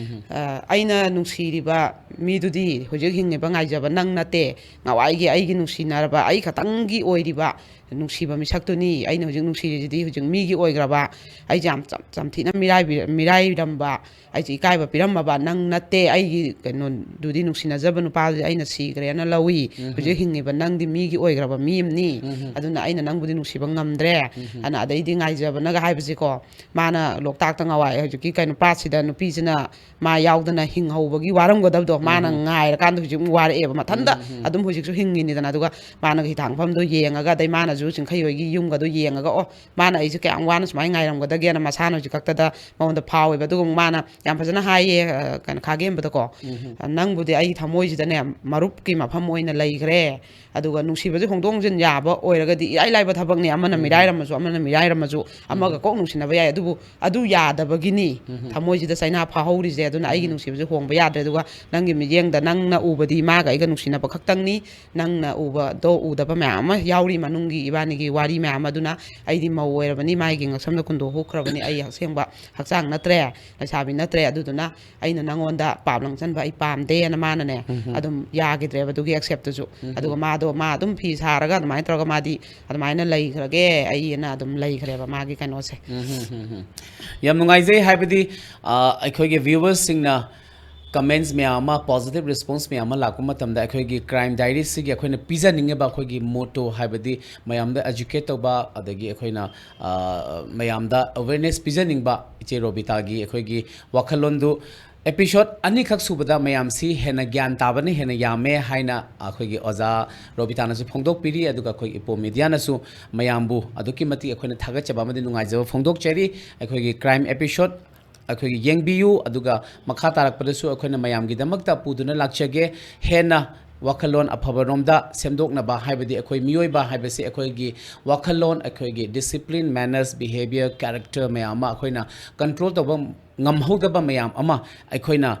"ꯑ, ꯑꯩꯅ ꯅꯨꯡꯁꯤꯔꯤꯕ ꯃꯤꯗꯨꯗꯤ ꯍꯧꯖꯤꯛ ꯍꯤꯡꯉꯤꯕ ꯉꯥꯏꯖꯕ ꯅꯪ ꯅꯠꯇꯦ, ꯉꯋꯥꯏꯒꯤ ꯑꯩꯒꯤ ꯅꯨꯡꯁꯤꯅꯔꯕ, ꯑꯩ ꯈꯛꯇꯪꯒꯤ ꯑꯣꯏꯔꯤꯕ ꯅꯨꯡꯁꯤꯕ ꯃꯤꯁꯛꯇꯨꯅꯤ꯫ ꯑꯩꯅ ꯍꯧꯖꯤꯛ ꯅꯨꯡꯁꯤꯔꯤꯁꯤꯗꯤ ꯍꯧꯖꯤꯛ ꯃꯤꯒꯤ ꯑꯣꯏꯈ꯭ꯔꯕ, ꯑꯩꯁꯦ ꯌꯥꯝ ꯆꯝ-, ꯆꯝꯊꯤꯅ ꯃꯤꯔꯥꯏꯕꯤ-, ꯃꯤꯔꯥꯏꯔꯝꯕ, ꯑꯩꯁꯦ ꯏꯀꯥꯏꯕ ꯄꯤꯔꯝꯃꯕ ꯅꯪ ꯅꯠꯇꯦ꯫ ꯑꯩꯒꯤ ꯀꯩꯅꯣꯗꯨꯗꯤ, ꯅꯨꯡꯁꯤꯅꯖꯕ ꯅꯨꯄꯥꯗꯨꯗꯤ ꯑꯩꯅ ꯁꯤꯈ꯭ꯔꯦꯅ ꯂꯧꯏ꯫ ꯍꯧꯖꯤꯛ ꯍꯤꯡꯉꯤꯕ ꯅꯪꯗꯤ ꯃꯤꯒꯤ ꯑꯣꯏꯈ꯭ꯔꯕ ꯃꯤ ꯑꯃꯅꯤ꯫ ꯑꯗꯨꯅ ꯑꯩꯅ ꯅꯪꯕꯨꯗꯤ ꯅꯨꯡꯁꯤꯕ ꯉꯝꯗ꯭ꯔꯦ꯫ ꯑꯗꯨꯅ ꯑꯗꯩꯗꯤ ꯉꯥꯏꯖꯕꯅꯒ ꯍꯥꯏꯕꯁꯤꯀꯣ, ꯃꯥꯅ ꯂꯣꯛꯇꯥꯛꯇ ꯉꯋꯥꯏ ꯍꯧꯖꯤꯛꯀꯤ ꯀꯩꯅꯣ ꯄꯥꯠꯁꯤꯗ ꯅꯨꯄꯤꯁꯤꯅ ꯃꯥ ꯌꯥꯎꯗꯅ ꯍꯤꯡꯍꯧꯕꯒꯤ ꯋꯥꯔꯝꯒꯗꯕꯗꯣ ꯃꯥꯅ ꯉꯥꯏꯔꯀꯥꯟꯗ ꯍꯧꯖꯤꯛ ꯑꯃꯨꯛ ꯋꯥꯔꯛꯑꯦꯕ꯫ ꯃꯊꯟꯇ ꯑꯗꯨꯝ ꯍꯧꯖꯤꯛꯁꯨ ꯍꯤꯡꯉꯤꯅꯤꯗꯅ꯫ ꯑꯗꯨꯒ ꯃꯥꯅꯒ ꯍꯤꯊꯥꯡꯐꯝꯗꯣ ꯌꯦꯡꯉꯒ, ꯑꯗꯩ ꯃꯥꯅꯁꯨ ꯆꯤꯡꯈꯩ ꯍꯣꯏꯒꯤ ꯌꯨꯝꯒꯗꯣ ꯌꯦꯡꯉꯒ, "ꯑꯣ, ꯃꯥꯅ ꯑꯩꯁꯦ ꯀꯌꯥꯝ ꯋꯥꯅ ꯁꯨꯃꯥꯏꯅ ꯉꯥꯏꯔꯝꯒꯗꯒꯦꯅ" ꯃꯁꯥꯅ ꯍꯧꯖꯤꯛ ꯈꯛꯇꯗ ꯃꯉꯣꯟꯗ ꯐꯥꯎꯋꯦꯕ꯫ ꯑꯗꯨꯒ ꯑꯃꯨꯛ ꯃꯥꯅ ꯌꯥꯝ ꯐꯖꯅ ꯍꯥꯏꯌꯦ, ꯑ, ꯀꯩꯅꯣ, ꯈꯥꯒꯦꯝꯕꯗꯀꯣ, "ꯅꯪꯕꯨꯗꯤ ꯑꯩ ꯊꯃꯣꯏꯁꯤꯗꯅꯦ ꯃꯔꯨꯞꯀꯤ ꯃꯐꯝ ꯑꯣꯏꯅ ꯂꯩꯈ꯭ꯔꯦ꯫ ꯑꯗꯨꯒ ꯅꯨꯡꯁꯤꯕꯁꯦ ꯍꯣꯡꯗꯣꯛ ꯍꯣꯡꯖꯤꯟ ꯌꯥꯕ ꯑꯣꯏꯔꯒꯗꯤ ꯏꯔꯥꯏ ꯂꯥꯏꯕ ꯊꯕꯛꯅꯤ꯫ ꯑꯃꯅ ꯃꯤꯔꯥꯏꯔꯝꯃꯁꯨ, ꯑꯃꯅ ꯃꯤꯔꯥꯏꯔꯝꯃꯁꯨ, ꯑꯃꯒ ꯀꯣꯛ ꯅꯨꯡꯁꯤꯅꯕ ꯌꯥꯏ꯫ ꯑꯗꯨꯕꯨ ꯑꯗꯨ ꯌꯥꯗꯕꯒꯤꯅꯤ ꯊꯃꯣꯏꯁꯤꯗ ꯆꯩꯅꯥ ꯐꯥꯍꯧꯔꯤꯁꯦ꯫ ꯑꯗꯨꯅ ꯑꯩꯒꯤ ꯅꯨꯡꯁꯤꯕꯁꯦ ꯍꯣꯡꯕ ꯌꯥꯗ꯭ꯔꯦ꯫ ꯑꯗꯨꯒ ꯅꯪꯒꯤ ꯃꯤꯠꯌꯦꯡꯗ ꯅꯪꯅ ꯎꯕꯗꯤ ꯃꯥꯒ ꯑꯩꯒ ꯅꯨꯡꯁꯤꯅꯕ ꯈꯛꯇꯪꯅꯤ꯫ ꯅꯪꯅ ꯎꯕꯗꯣ ꯎꯗꯕ ꯃꯌꯥꯝ ꯑꯃ ꯌꯥꯎꯔꯤ ꯃꯅꯨꯡꯒꯤ ꯏꯕꯥꯅꯤꯒꯤ ꯋꯥꯔꯤ ꯃꯌꯥꯝ ꯑꯃ꯫ ꯑꯗꯨꯅ ꯑꯩꯗꯤ ꯃꯧ ꯑꯣꯏꯔꯕꯅꯤ, ꯃꯥꯒꯤ ꯉꯛꯁꯝꯗ ꯀꯨꯟꯗꯣ ꯍꯨꯛꯈ꯭ꯔꯕꯅꯤ꯫ ꯑꯩ ꯑꯁꯦꯡꯕ ꯍꯛꯆꯥꯡ ꯅꯠꯇ꯭ꯔꯦ, ꯂꯩꯁꯥꯕꯤ ꯅꯠꯇ꯭ꯔꯦ꯫ ꯑꯗꯨꯗꯨꯅ ꯑꯩꯅ ꯅꯪꯉꯣꯟꯗ ꯄꯥꯞ ꯂꯪꯁꯟꯕ ꯑꯩ ꯄꯥꯝꯗꯦꯅ" ꯃꯥꯅꯅꯦ ꯑꯗꯨꯝ ꯌꯥꯈꯤꯗ꯭ꯔꯦꯕ ꯑꯗꯨꯒꯤ ꯑꯦꯛꯁꯦꯞꯇꯨꯁꯨ꯫ ꯑꯗꯨꯒ ꯃꯥꯗꯣ, ꯃꯥ ꯑꯗꯨꯝ ꯐꯤ ꯁꯥꯔꯒ ꯑꯗꯨꯃꯥꯏꯅ ꯇꯧꯔꯒ ꯃꯥꯗꯤ ꯑꯗꯨꯃꯥꯏꯅ ꯂꯩꯈ꯭ꯔꯒꯦ ꯑꯩꯅ ꯑꯗꯨꯝ ꯂꯩꯈ꯭ꯔꯦꯕ ꯃꯥꯒꯤ ꯀꯩꯅꯣꯁꯦ꯫ ꯌꯥꯝ ꯅꯨꯡꯉꯥꯏꯖꯩ꯫ ꯍꯥꯏꯕꯗꯤ, ꯑ, ꯑꯩꯈꯣꯏꯒꯤ ꯚ꯭ꯌꯨꯋꯔꯁꯁꯤꯡꯅ comments ꯃꯌꯥꯝ ꯑꯃ, positive response ꯃꯌꯥꯝ ꯑꯃ ꯂꯥꯛꯄ ꯃꯇꯝꯗ ꯑꯩꯈꯣꯏꯒꯤ Crime Diaries ꯁꯤꯒꯤ ꯑꯩꯈꯣꯏꯅ ꯄꯤꯖꯅꯤꯡꯉꯤꯕ ꯑꯩꯈꯣꯏꯒꯤ motto ꯍꯥꯏꯕꯗꯤ ꯃꯌꯥꯝꯗ educate ꯇꯧꯕ, ꯑꯗꯒꯤ ꯑꯩꯈꯣꯏꯅ, ꯑ, ꯃꯌꯥꯝꯗ awareness ꯄꯤꯖꯅꯤꯡꯕ ꯏꯆꯦ ꯔꯣꯕꯤꯇꯥꯒꯤ ꯑꯩꯈꯣꯏꯒꯤ ꯋꯥꯈꯜꯂꯣꯟꯗꯨ episode ꯑꯅꯤꯈꯛ ꯁꯨꯕꯗ ꯃꯌꯥꯝꯁꯤ ꯍꯦꯟꯅ ꯒ꯭ꯌꯥꯟ ꯇꯥꯕꯅ ꯍꯦꯟꯅ ꯌꯥꯝꯃꯦ ꯍꯥꯏꯅ ꯑꯩꯈꯣꯏꯒꯤ ꯑꯣꯖꯥ ꯔꯣꯕꯤꯇꯥꯅꯁꯨ ꯐꯣꯡꯗꯣꯛꯄꯤꯔꯤ, ꯑꯗꯨꯒ ꯑꯩꯈꯣꯏ ꯏꯄꯣ ꯃꯤꯗꯤꯌꯥꯅꯁꯨ ꯃꯌꯥꯝꯕꯨ ꯑꯗꯨꯛꯀꯤ ꯃꯇꯤꯛ ꯑꯩꯈꯣꯏꯅ ꯊꯥꯒꯠꯆꯕ ꯑꯃꯗꯤ ꯅꯨꯡꯉꯥꯏꯖꯕ ꯐꯣꯡꯗꯣꯛꯆꯔꯤ꯫ ꯑꯩꯈꯣꯏꯒꯤ crime episode ꯑꯩꯈꯣꯏꯒꯤ ꯌꯦꯡꯕꯤꯌꯨ, ꯑꯗꯨꯒ ꯃꯈꯥ ꯇꯥꯔꯛꯄꯗꯁꯨ ꯑꯩꯈꯣꯏꯅ ꯃꯌꯥꯝꯒꯤꯗꯃꯛꯇ ꯄꯨꯗꯨꯅ ꯂꯥꯛꯆꯒꯦ꯫ ꯍꯦꯟꯅ ꯋꯥꯈꯜꯂꯣꯟ ꯑꯐꯕꯔꯣꯝꯗ ꯁꯦꯝꯗꯣꯛꯅꯕ ꯍꯥꯏꯕꯗꯤ ꯑꯩꯈꯣꯏ ꯃꯤꯑꯣꯏꯕ ꯍꯥꯏꯕꯁꯤ ꯑꯩꯈꯣꯏꯒꯤ ꯋꯥꯈꯜꯂꯣꯟ, ꯑꯩꯈꯣꯏꯒꯤ discipline, manners, behaviour, character ꯃꯌꯥꯝ ꯑꯃ ꯑꯩꯈꯣꯏꯅ control ꯇꯧꯕ ꯉꯝꯍꯧꯗꯕ ꯃꯌꯥꯝ ꯑꯃ ꯑꯩꯈꯣꯏꯅ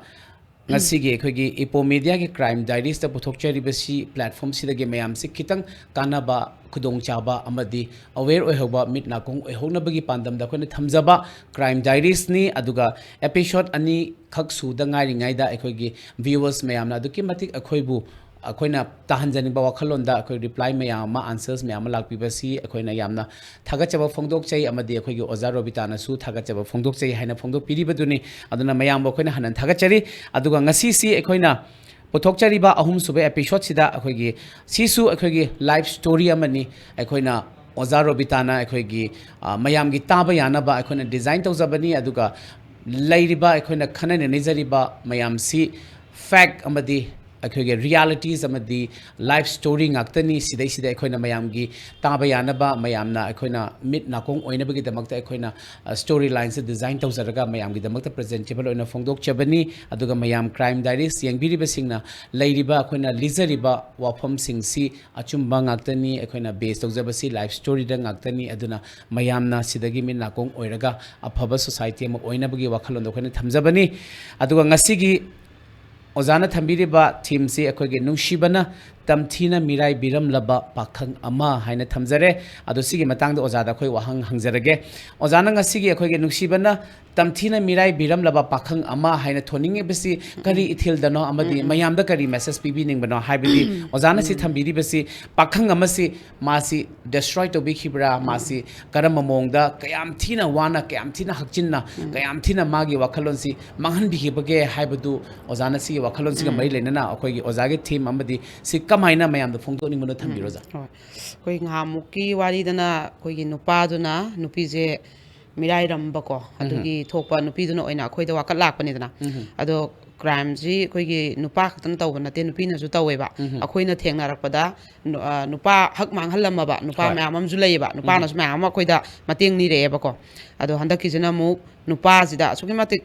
ꯉꯁꯤꯒꯤ ꯑꯩꯈꯣꯏꯒꯤ ꯏꯄꯣ ꯃꯤꯗꯤꯌꯥꯒꯤ Crime Diaries ꯇ ꯄꯨꯊꯣꯛꯆꯔꯤꯕꯁꯤ platform ꯁꯤꯗꯒꯤ ꯃꯌꯥꯝꯁꯤ ꯈꯤꯇꯪ ꯀꯥꯟꯅꯕ, ꯈꯨꯗꯣꯡꯆꯥꯕ ꯑꯃꯗꯤ aware ꯑꯣꯏꯍꯧꯕ, ꯃꯤꯠ ꯅꯥꯀꯣꯡ ꯑꯣꯏꯍꯧꯅꯕꯒꯤ ꯄꯥꯟꯗꯝꯗ ꯑꯩꯈꯣꯏꯅ ꯊꯝꯖꯕ Crime Diaries ꯅꯤ꯫ ꯑꯗꯨꯒ episode ꯑꯅꯤꯈꯛ ꯁꯨꯗ ꯉꯥꯏꯔꯤꯉꯩꯗ ꯑꯩꯈꯣꯏꯒꯤ viewers ꯃꯌꯥꯝꯅ ꯑꯗꯨꯛꯀꯤ ꯃꯇꯤꯛ ꯑꯩꯈꯣꯏꯕꯨ, ꯑꯩꯈꯣꯏꯅ ꯇꯥꯍꯟꯖꯅꯤꯡꯕ ꯋꯥꯈꯜꯂꯣꯟꯗ ꯑꯩꯈꯣꯏ reply ꯃꯌꯥꯝ ꯑꯃ, answers ꯃꯌꯥꯝ ꯑꯃ ꯂꯥꯛꯄꯤꯕꯁꯤ ꯑꯩꯈꯣꯏꯅ ꯌꯥꯝꯅ ꯊꯥꯒꯠꯆꯕ ꯐꯣꯡꯗꯣꯛꯆꯩ꯫ ꯑꯃꯗꯤ ꯑꯩꯈꯣꯏꯒꯤ ꯑꯣꯖꯥ ꯔꯣꯕꯤꯇꯥꯅꯁꯨ ꯊꯥꯒꯠꯆꯕ ꯐꯣꯡꯗꯣꯛꯆꯩ ꯍꯥꯏꯅ ꯐꯣꯡꯗꯣꯛꯄꯤꯔꯤꯕꯗꯨꯅꯤ꯫ ꯑꯗꯨꯅ ꯃꯌꯥꯝꯕꯨ ꯑꯩꯈꯣꯏꯅ ꯍꯟꯅ ꯊꯥꯒꯠꯆꯔꯤ꯫ ꯑꯗꯨꯒ ꯉꯁꯤꯁꯤ ꯑꯩꯈꯣꯏꯅ ꯄꯨꯊꯣꯛꯆꯔꯤꯕ ꯑꯍꯨꯝꯁꯨꯕ episode ꯁꯤꯗ ꯑꯩꯈꯣꯏꯒꯤ, ꯁꯤꯁꯨ ꯑꯩꯈꯣꯏꯒꯤ life story ꯑꯃꯅꯤ꯫ ꯑꯩꯈꯣꯏꯅ ꯑꯣꯖꯥ ꯔꯣꯕꯤꯇꯥꯅ ꯑꯩꯈꯣꯏꯒꯤ, ꯑ, ꯃꯌꯥꯝꯒꯤ ꯇꯥꯕ ꯌꯥꯅꯕ ꯑꯩꯈꯣꯏꯅ design ꯇꯧꯖꯕꯅꯤ꯫ ꯑꯗꯨꯒ ꯂꯩꯔꯤꯕ, ꯑꯩꯈꯣꯏꯅ ꯈꯟꯅ ꯅꯩꯅꯖꯔꯤꯕ ꯃꯌꯥꯝꯁꯤ fact ꯑꯃꯗꯤ ꯑꯩꯈꯣꯏꯒꯤ realities ꯑꯃꯗꯤ life story ꯉꯥꯛꯇꯅꯤ꯫ ꯁꯤꯗꯩꯁꯤꯗ ꯑꯩꯈꯣꯏꯅ ꯃꯌꯥꯝꯒꯤ ꯇꯥꯕ ꯌꯥꯅꯕ, ꯃꯌꯥꯝꯅ ꯑꯩꯈꯣꯏꯅ ꯃꯤꯠ ꯅꯥꯀꯣꯡ ꯑꯣꯏꯅꯕꯒꯤꯗꯃꯛꯇ ꯑꯩꯈꯣꯏꯅ, ꯑ, story line ꯁꯦ design ꯇꯧꯖꯔꯒ ꯃꯌꯥꯝꯒꯤꯗꯃꯛꯇ presentable ꯑꯣꯏꯅ ꯐꯣꯡꯗꯣꯛꯆꯕꯅꯤ꯫ ꯑꯗꯨꯒ ꯃꯌꯥꯝ Crime Diaries ꯌꯦꯡꯕꯤꯔꯤꯕꯁꯤꯡꯅ ꯂꯩꯔꯤꯕ, ꯑꯩꯈꯣꯏꯅ ꯂꯤꯖꯔꯤꯕ ꯋꯥꯐꯝꯁꯤꯡꯁꯤ ꯑꯆꯨꯝꯕ ꯉꯥꯛꯇꯅꯤ꯫ ꯑꯩꯈꯣꯏꯅ base ꯇꯧꯖꯕꯁꯤ life story ꯗ ꯉꯥꯛꯇꯅꯤ꯫ ꯑꯗꯨꯅ ꯃꯌꯥꯝꯅ ꯁꯤꯗꯒꯤ ꯃꯤꯠ ꯅꯥꯀꯣꯡ ꯑꯣꯏꯔꯒ ꯑꯐꯕ society ꯑꯃ ꯑꯣꯏꯅꯕꯒꯤ ꯋꯥꯈꯜꯂꯣꯟꯗꯣ ꯑꯩꯈꯣꯏꯅ ꯊꯝꯖꯕꯅꯤ꯫ ꯑꯗꯨꯒ ꯉꯁꯤꯒꯤ ꯑꯣꯖꯥꯅ ꯊꯝꯕꯤꯔꯤꯕ theme ꯁꯤ ꯑꯩꯈꯣꯏꯒꯤ ꯅꯨꯡꯁꯤꯕꯅ "ꯇꯝꯊꯤꯅ ꯃꯤꯔꯥꯏꯕꯤꯔꯝꯂꯕ ꯄꯥꯈꯪ ꯑꯃ" ꯍꯥꯏꯅ ꯊꯝꯖꯔꯦ꯫ ꯑꯗꯣ ꯁꯤꯒꯤ ꯃꯇꯥꯡꯗ ꯑꯣꯖꯥꯗ ꯑꯩꯈꯣꯏ ꯋꯥꯍꯪ ꯍꯪꯖꯔꯒꯦ꯫ ꯑꯣꯖꯥꯅ ꯉꯁꯤꯒꯤ ꯑꯩꯈꯣꯏꯒꯤ "ꯅꯨꯡꯁꯤꯕꯅ ꯇꯝꯊꯤꯅ ꯃꯤꯔꯥꯏꯕꯤꯔꯝꯂꯕ ꯄꯥꯈꯪ ꯑꯃ" ꯍꯥꯏꯅ ꯊꯣꯟꯅꯤꯡꯉꯤꯕꯁꯤ ꯀꯔꯤ ꯏꯊꯤꯜꯗꯅꯣ ꯑꯃꯗꯤ ꯃꯌꯥꯝꯗ ꯀꯔꯤ message ꯄꯤꯕꯤꯅꯤꯡꯕꯅꯣ? ꯍꯥꯏꯕꯗꯤ ꯑꯣꯖꯥꯅ ꯁꯤ ꯊꯝꯕꯤꯔꯤꯕꯁꯤ ꯄꯥꯈꯪ ꯑꯃꯁꯤ ꯃꯥꯁꯤ destroy ꯇꯧꯕꯤꯈꯤꯕ꯭ꯔꯥ, ꯃꯥꯁꯤ ꯀꯔꯝꯕ ꯃꯑꯣꯡꯗ, ꯀꯌꯥꯝ ꯊꯤꯅ ꯋꯥꯅ, ꯀꯌꯥꯝ ꯊꯤꯅ ꯍꯛꯆꯤꯟꯅ, ꯀꯌꯥꯝ ꯊꯤꯅ ꯃꯥꯒꯤ ꯋꯥꯈꯜꯂꯣꯟꯁꯤ ꯃꯥꯡꯍꯟꯕꯤꯈꯤꯕꯒꯦ ꯍꯥꯏꯕꯗꯨ ꯑꯣꯖꯥꯅ ꯁꯤꯒꯤ ꯋꯥꯈꯜꯂꯣꯟꯁꯤꯒ ꯃꯔꯤ ꯂꯩꯅꯅ ꯑꯩꯈꯣꯏꯒꯤ ꯑꯣꯖꯥꯒꯤ theme ꯑꯃꯗꯤ ꯁꯤ ꯀꯃꯥꯏꯅ ꯃꯌꯥꯝꯗ ꯐꯣꯡꯗꯣꯛꯅꯤꯡꯕꯅꯣ ꯊꯝꯕꯤꯔꯣ, ꯑꯣꯖꯥ꯫ ꯍꯣꯏ꯫ ꯑꯩꯈꯣꯏ ꯉꯍꯥꯟꯃꯨꯛꯀꯤ ꯋꯥꯔꯤꯗꯅ ꯑꯩꯈꯣꯏꯒꯤ ꯅꯨꯄꯥꯗꯨꯅ ꯅꯨꯄꯤꯁꯦ ꯃꯤꯔꯥꯏꯔꯝꯕꯀꯣ, ꯑꯗꯨꯒꯤ ꯊꯣꯛꯄ ꯅꯨꯄꯤꯗꯨꯅ ꯑꯣꯏꯅ ꯑꯩꯈꯣꯏꯗ ꯋꯥꯀꯠ ꯂꯥꯛꯄꯅꯤꯗꯅ꯫ ꯑꯗꯣ crimeꯁꯤ ꯑꯩꯈꯣꯏꯒꯤ ꯅꯨꯄꯥ ꯈꯛꯇꯅ ꯇꯧꯕ ꯅꯠꯇꯦ, ꯅꯨꯄꯤꯅꯁꯨ ꯇꯧꯋꯦꯕ꯫ ꯑꯩꯈꯣꯏꯅ ꯊꯦꯡꯅꯔꯛꯄꯗ ꯅꯨ-, ꯑ, ꯅꯨꯄꯥ ꯍꯛ ꯃꯥꯡꯍꯜꯂꯝꯃꯕ ꯅꯨꯄꯥ ꯃꯌꯥꯝ ꯑꯃꯁꯨ ꯂꯩꯌꯦꯕ, ꯅꯨꯄꯥꯅꯁꯨ ꯃꯌꯥꯝ ꯑꯃ ꯑꯩꯈꯣꯏꯗ ꯃꯇꯦꯡ ꯅꯤꯔꯛꯑꯦꯕꯀꯣ꯫ ꯑꯗꯣ ꯍꯟꯗꯛꯀꯤꯁꯤꯅ ꯑꯃꯨꯛ ꯅꯨꯄꯥꯁꯤꯗ ꯑꯁꯨꯛꯀꯤ ꯃꯇꯤꯛ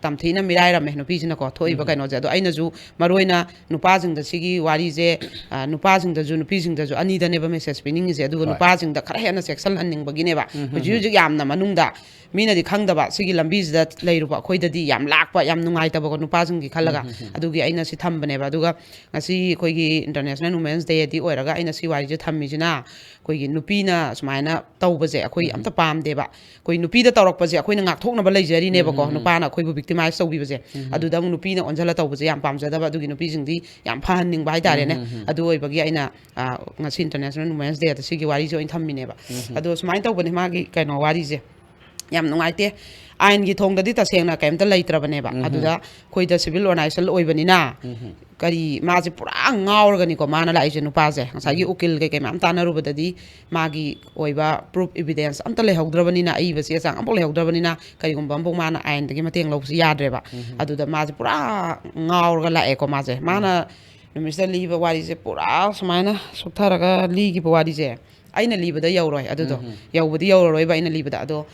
ꯇꯝꯊꯤꯅ ꯃꯤꯔꯥꯏꯔꯝꯃꯦ ꯅꯨꯄꯤꯁꯤꯅꯀꯣ, ꯊꯣꯛꯏꯕ ꯀꯩꯅꯣꯁꯦ꯫ ꯑꯗꯣ ꯑꯩꯅꯁꯨ ꯃꯔꯨ ꯑꯣꯏꯅ ꯅꯨꯄꯥꯁꯤꯡꯗ ꯁꯤꯒꯤ ꯋꯥꯔꯤꯁꯦ, ꯑ, ꯅꯨꯄꯥꯁꯤꯡꯗꯁꯨ ꯅꯨꯄꯤꯁꯤꯡꯗꯁꯨ ꯑꯅꯤꯗꯅꯦꯕ message ꯄꯤꯅꯤꯡꯉꯤꯁꯦ, ꯑꯗꯨꯒ ꯅꯨꯄꯥꯁꯤꯡꯗ ꯈꯔ ꯍꯦꯟꯅ ꯆꯦꯛꯁꯤꯜꯍꯟꯅꯤꯡꯕꯒꯤꯅꯦꯕ꯫ ꯍꯧꯖꯤꯛ ꯍꯧꯖꯤꯛ ꯌꯥꯝꯅ ꯃꯅꯨꯡꯗ ꯃꯤꯅꯗꯤ ꯈꯪꯗꯕ, ꯁꯤꯒꯤ ꯂꯝꯕꯤꯁꯤꯗ ꯂꯩꯔꯨꯕ ꯑꯩꯈꯣꯏꯗꯗꯤ ꯌꯥꯝ ꯂꯥꯛꯄ, ꯌꯥꯝ ꯅꯨꯡꯉꯥꯏꯇꯕꯀꯣ ꯅꯨꯄꯥꯁꯤꯡꯒꯤ ꯈꯜꯂꯒ꯫ ꯑꯗꯨꯒꯤ ꯑꯩꯅ ꯁꯤ ꯊꯝꯕꯅꯦꯕ꯫ ꯑꯗꯨꯒ ꯉꯁꯤ ꯑꯩꯈꯣꯏꯒꯤ International Women's Dayꯗꯤ ꯑꯣꯏꯔꯒ ꯑꯩꯅ ꯁꯤ ꯋꯥꯔꯤꯁꯦ ꯊꯝꯃꯤꯁꯤꯅ, ꯑꯩꯈꯣꯏꯒꯤ ꯅꯨꯄꯤꯅ ꯁꯨꯃꯥꯏꯅ ꯇꯧꯕꯁꯦ ꯑꯩꯈꯣꯏ ꯑꯝꯇ ꯄꯥꯝꯗꯦꯕ꯫ ꯑꯩꯈꯣꯏ ꯅꯨꯄꯤꯗ ꯇꯧꯔꯛꯄꯁꯦ ꯑꯩꯈꯣꯏꯅ ꯉꯥꯛꯊꯣꯛꯅꯕ ꯂꯩꯖꯔꯤꯅꯦꯕꯀꯣ, ꯅꯨꯄꯥꯅ ꯑꯩꯈꯣꯏꯕꯨ victimize ꯇꯧꯕꯤꯕꯁꯦ꯫ ꯑꯗꯨꯗ ꯑꯃꯨꯛ ꯅꯨꯄꯤꯅ ꯑꯣꯟꯁꯤꯜꯂ ꯇꯧꯕꯁꯦ ꯌꯥꯝ ꯄꯥꯝꯖꯗꯕ, ꯑꯗꯨꯒꯤ ꯅꯨꯄꯤꯁꯤꯡꯗꯤ ꯌꯥꯝ ꯐꯍꯟꯅꯤꯡꯕ ꯍꯥꯏꯇꯥꯔꯦꯅꯦ꯫ ꯑꯗꯨ ꯑꯣꯏꯕꯒꯤ ꯑꯩꯅ, ꯑ, ꯉꯁꯤ International Women's Dayꯗ ꯁꯤꯒꯤ ꯋꯥꯔꯤꯁꯦ ꯑꯣꯏꯅ ꯊꯝꯃꯤꯅꯦꯕ꯫ ꯑꯗꯣ ꯁꯨꯃꯥꯏꯅ ꯇꯧꯕꯅꯦ ꯃꯥꯒꯤ ꯀꯩꯅꯣ ꯋꯥꯔꯤꯁꯦ꯫ ꯌꯥꯝ ꯅꯨꯡꯉꯥꯏꯇꯦ꯫ ꯑꯥꯏꯟꯒꯤ ꯊꯣꯡꯗꯗꯤ ꯇꯁꯦꯡꯅ ꯀꯩꯝꯇ ꯂꯩꯇ꯭ꯔꯕꯅꯦꯕ꯫ ꯑꯗꯨꯗ ꯑꯩꯈꯣꯏꯗ civil organization ꯑꯣꯏꯕꯅꯤꯅ, ꯀꯔꯤ, ꯃꯥꯁꯦ ꯄꯨꯔꯥ ꯉꯥꯎꯔꯒꯅꯤꯀꯣ ꯃꯥꯅ ꯂꯥꯛꯏꯁꯦ ꯅꯨꯄꯥꯁꯦ꯫ ꯉꯁꯥꯏꯒꯤ ꯎꯀꯤꯜ ꯀꯩꯀꯩ ꯃꯌꯥꯝ ꯇꯥꯟꯅꯔꯨꯕꯗꯗꯤ ꯃꯥꯒꯤ ꯑꯣꯏꯕ proof evidence ꯑꯝꯇ ꯂꯩꯍꯧꯗ꯭ꯔꯕꯅꯤꯅ, ꯑꯏꯕ ꯆꯦ ꯆꯥꯡ ꯑꯝꯐꯥꯎ ꯂꯩꯍꯧꯗ꯭ꯔꯕꯅꯤꯅ, ꯀꯔꯤꯒꯨꯝꯕ ꯑꯃꯐꯥꯎ ꯃꯥꯅ ꯑꯥꯏꯟꯗꯒꯤ ꯃꯇꯦꯡ ꯂꯧꯕꯁꯨ ꯌꯥꯗ꯭ꯔꯦꯕ꯫ ꯑꯗꯨꯗ ꯃꯥꯁꯦ ꯄꯨꯔꯥ ꯉꯥꯎꯔꯒ ꯂꯥꯛꯑꯦꯀꯣ ꯃꯥꯁꯦ꯫ ꯃꯥꯅ ꯅꯨꯃꯤꯠꯁꯤꯗ ꯂꯤꯕ ꯋꯥꯔꯤꯁꯦ ꯄꯨꯔꯥ ꯁꯨꯃꯥꯏꯅ ꯁꯨꯛꯊꯔꯒ ꯂꯤꯈꯤꯕ ꯋꯥꯔꯤꯁꯦ ꯑꯩꯅ ꯂꯤꯕꯗ ꯌꯧꯔꯣꯏ꯫ ꯑꯗꯨꯗꯣ ꯌꯧꯕꯗꯤ ꯌꯧꯔꯔꯣꯏꯕ ꯑꯩꯅ ꯂꯤꯕꯗ꯫ ꯑꯗꯣ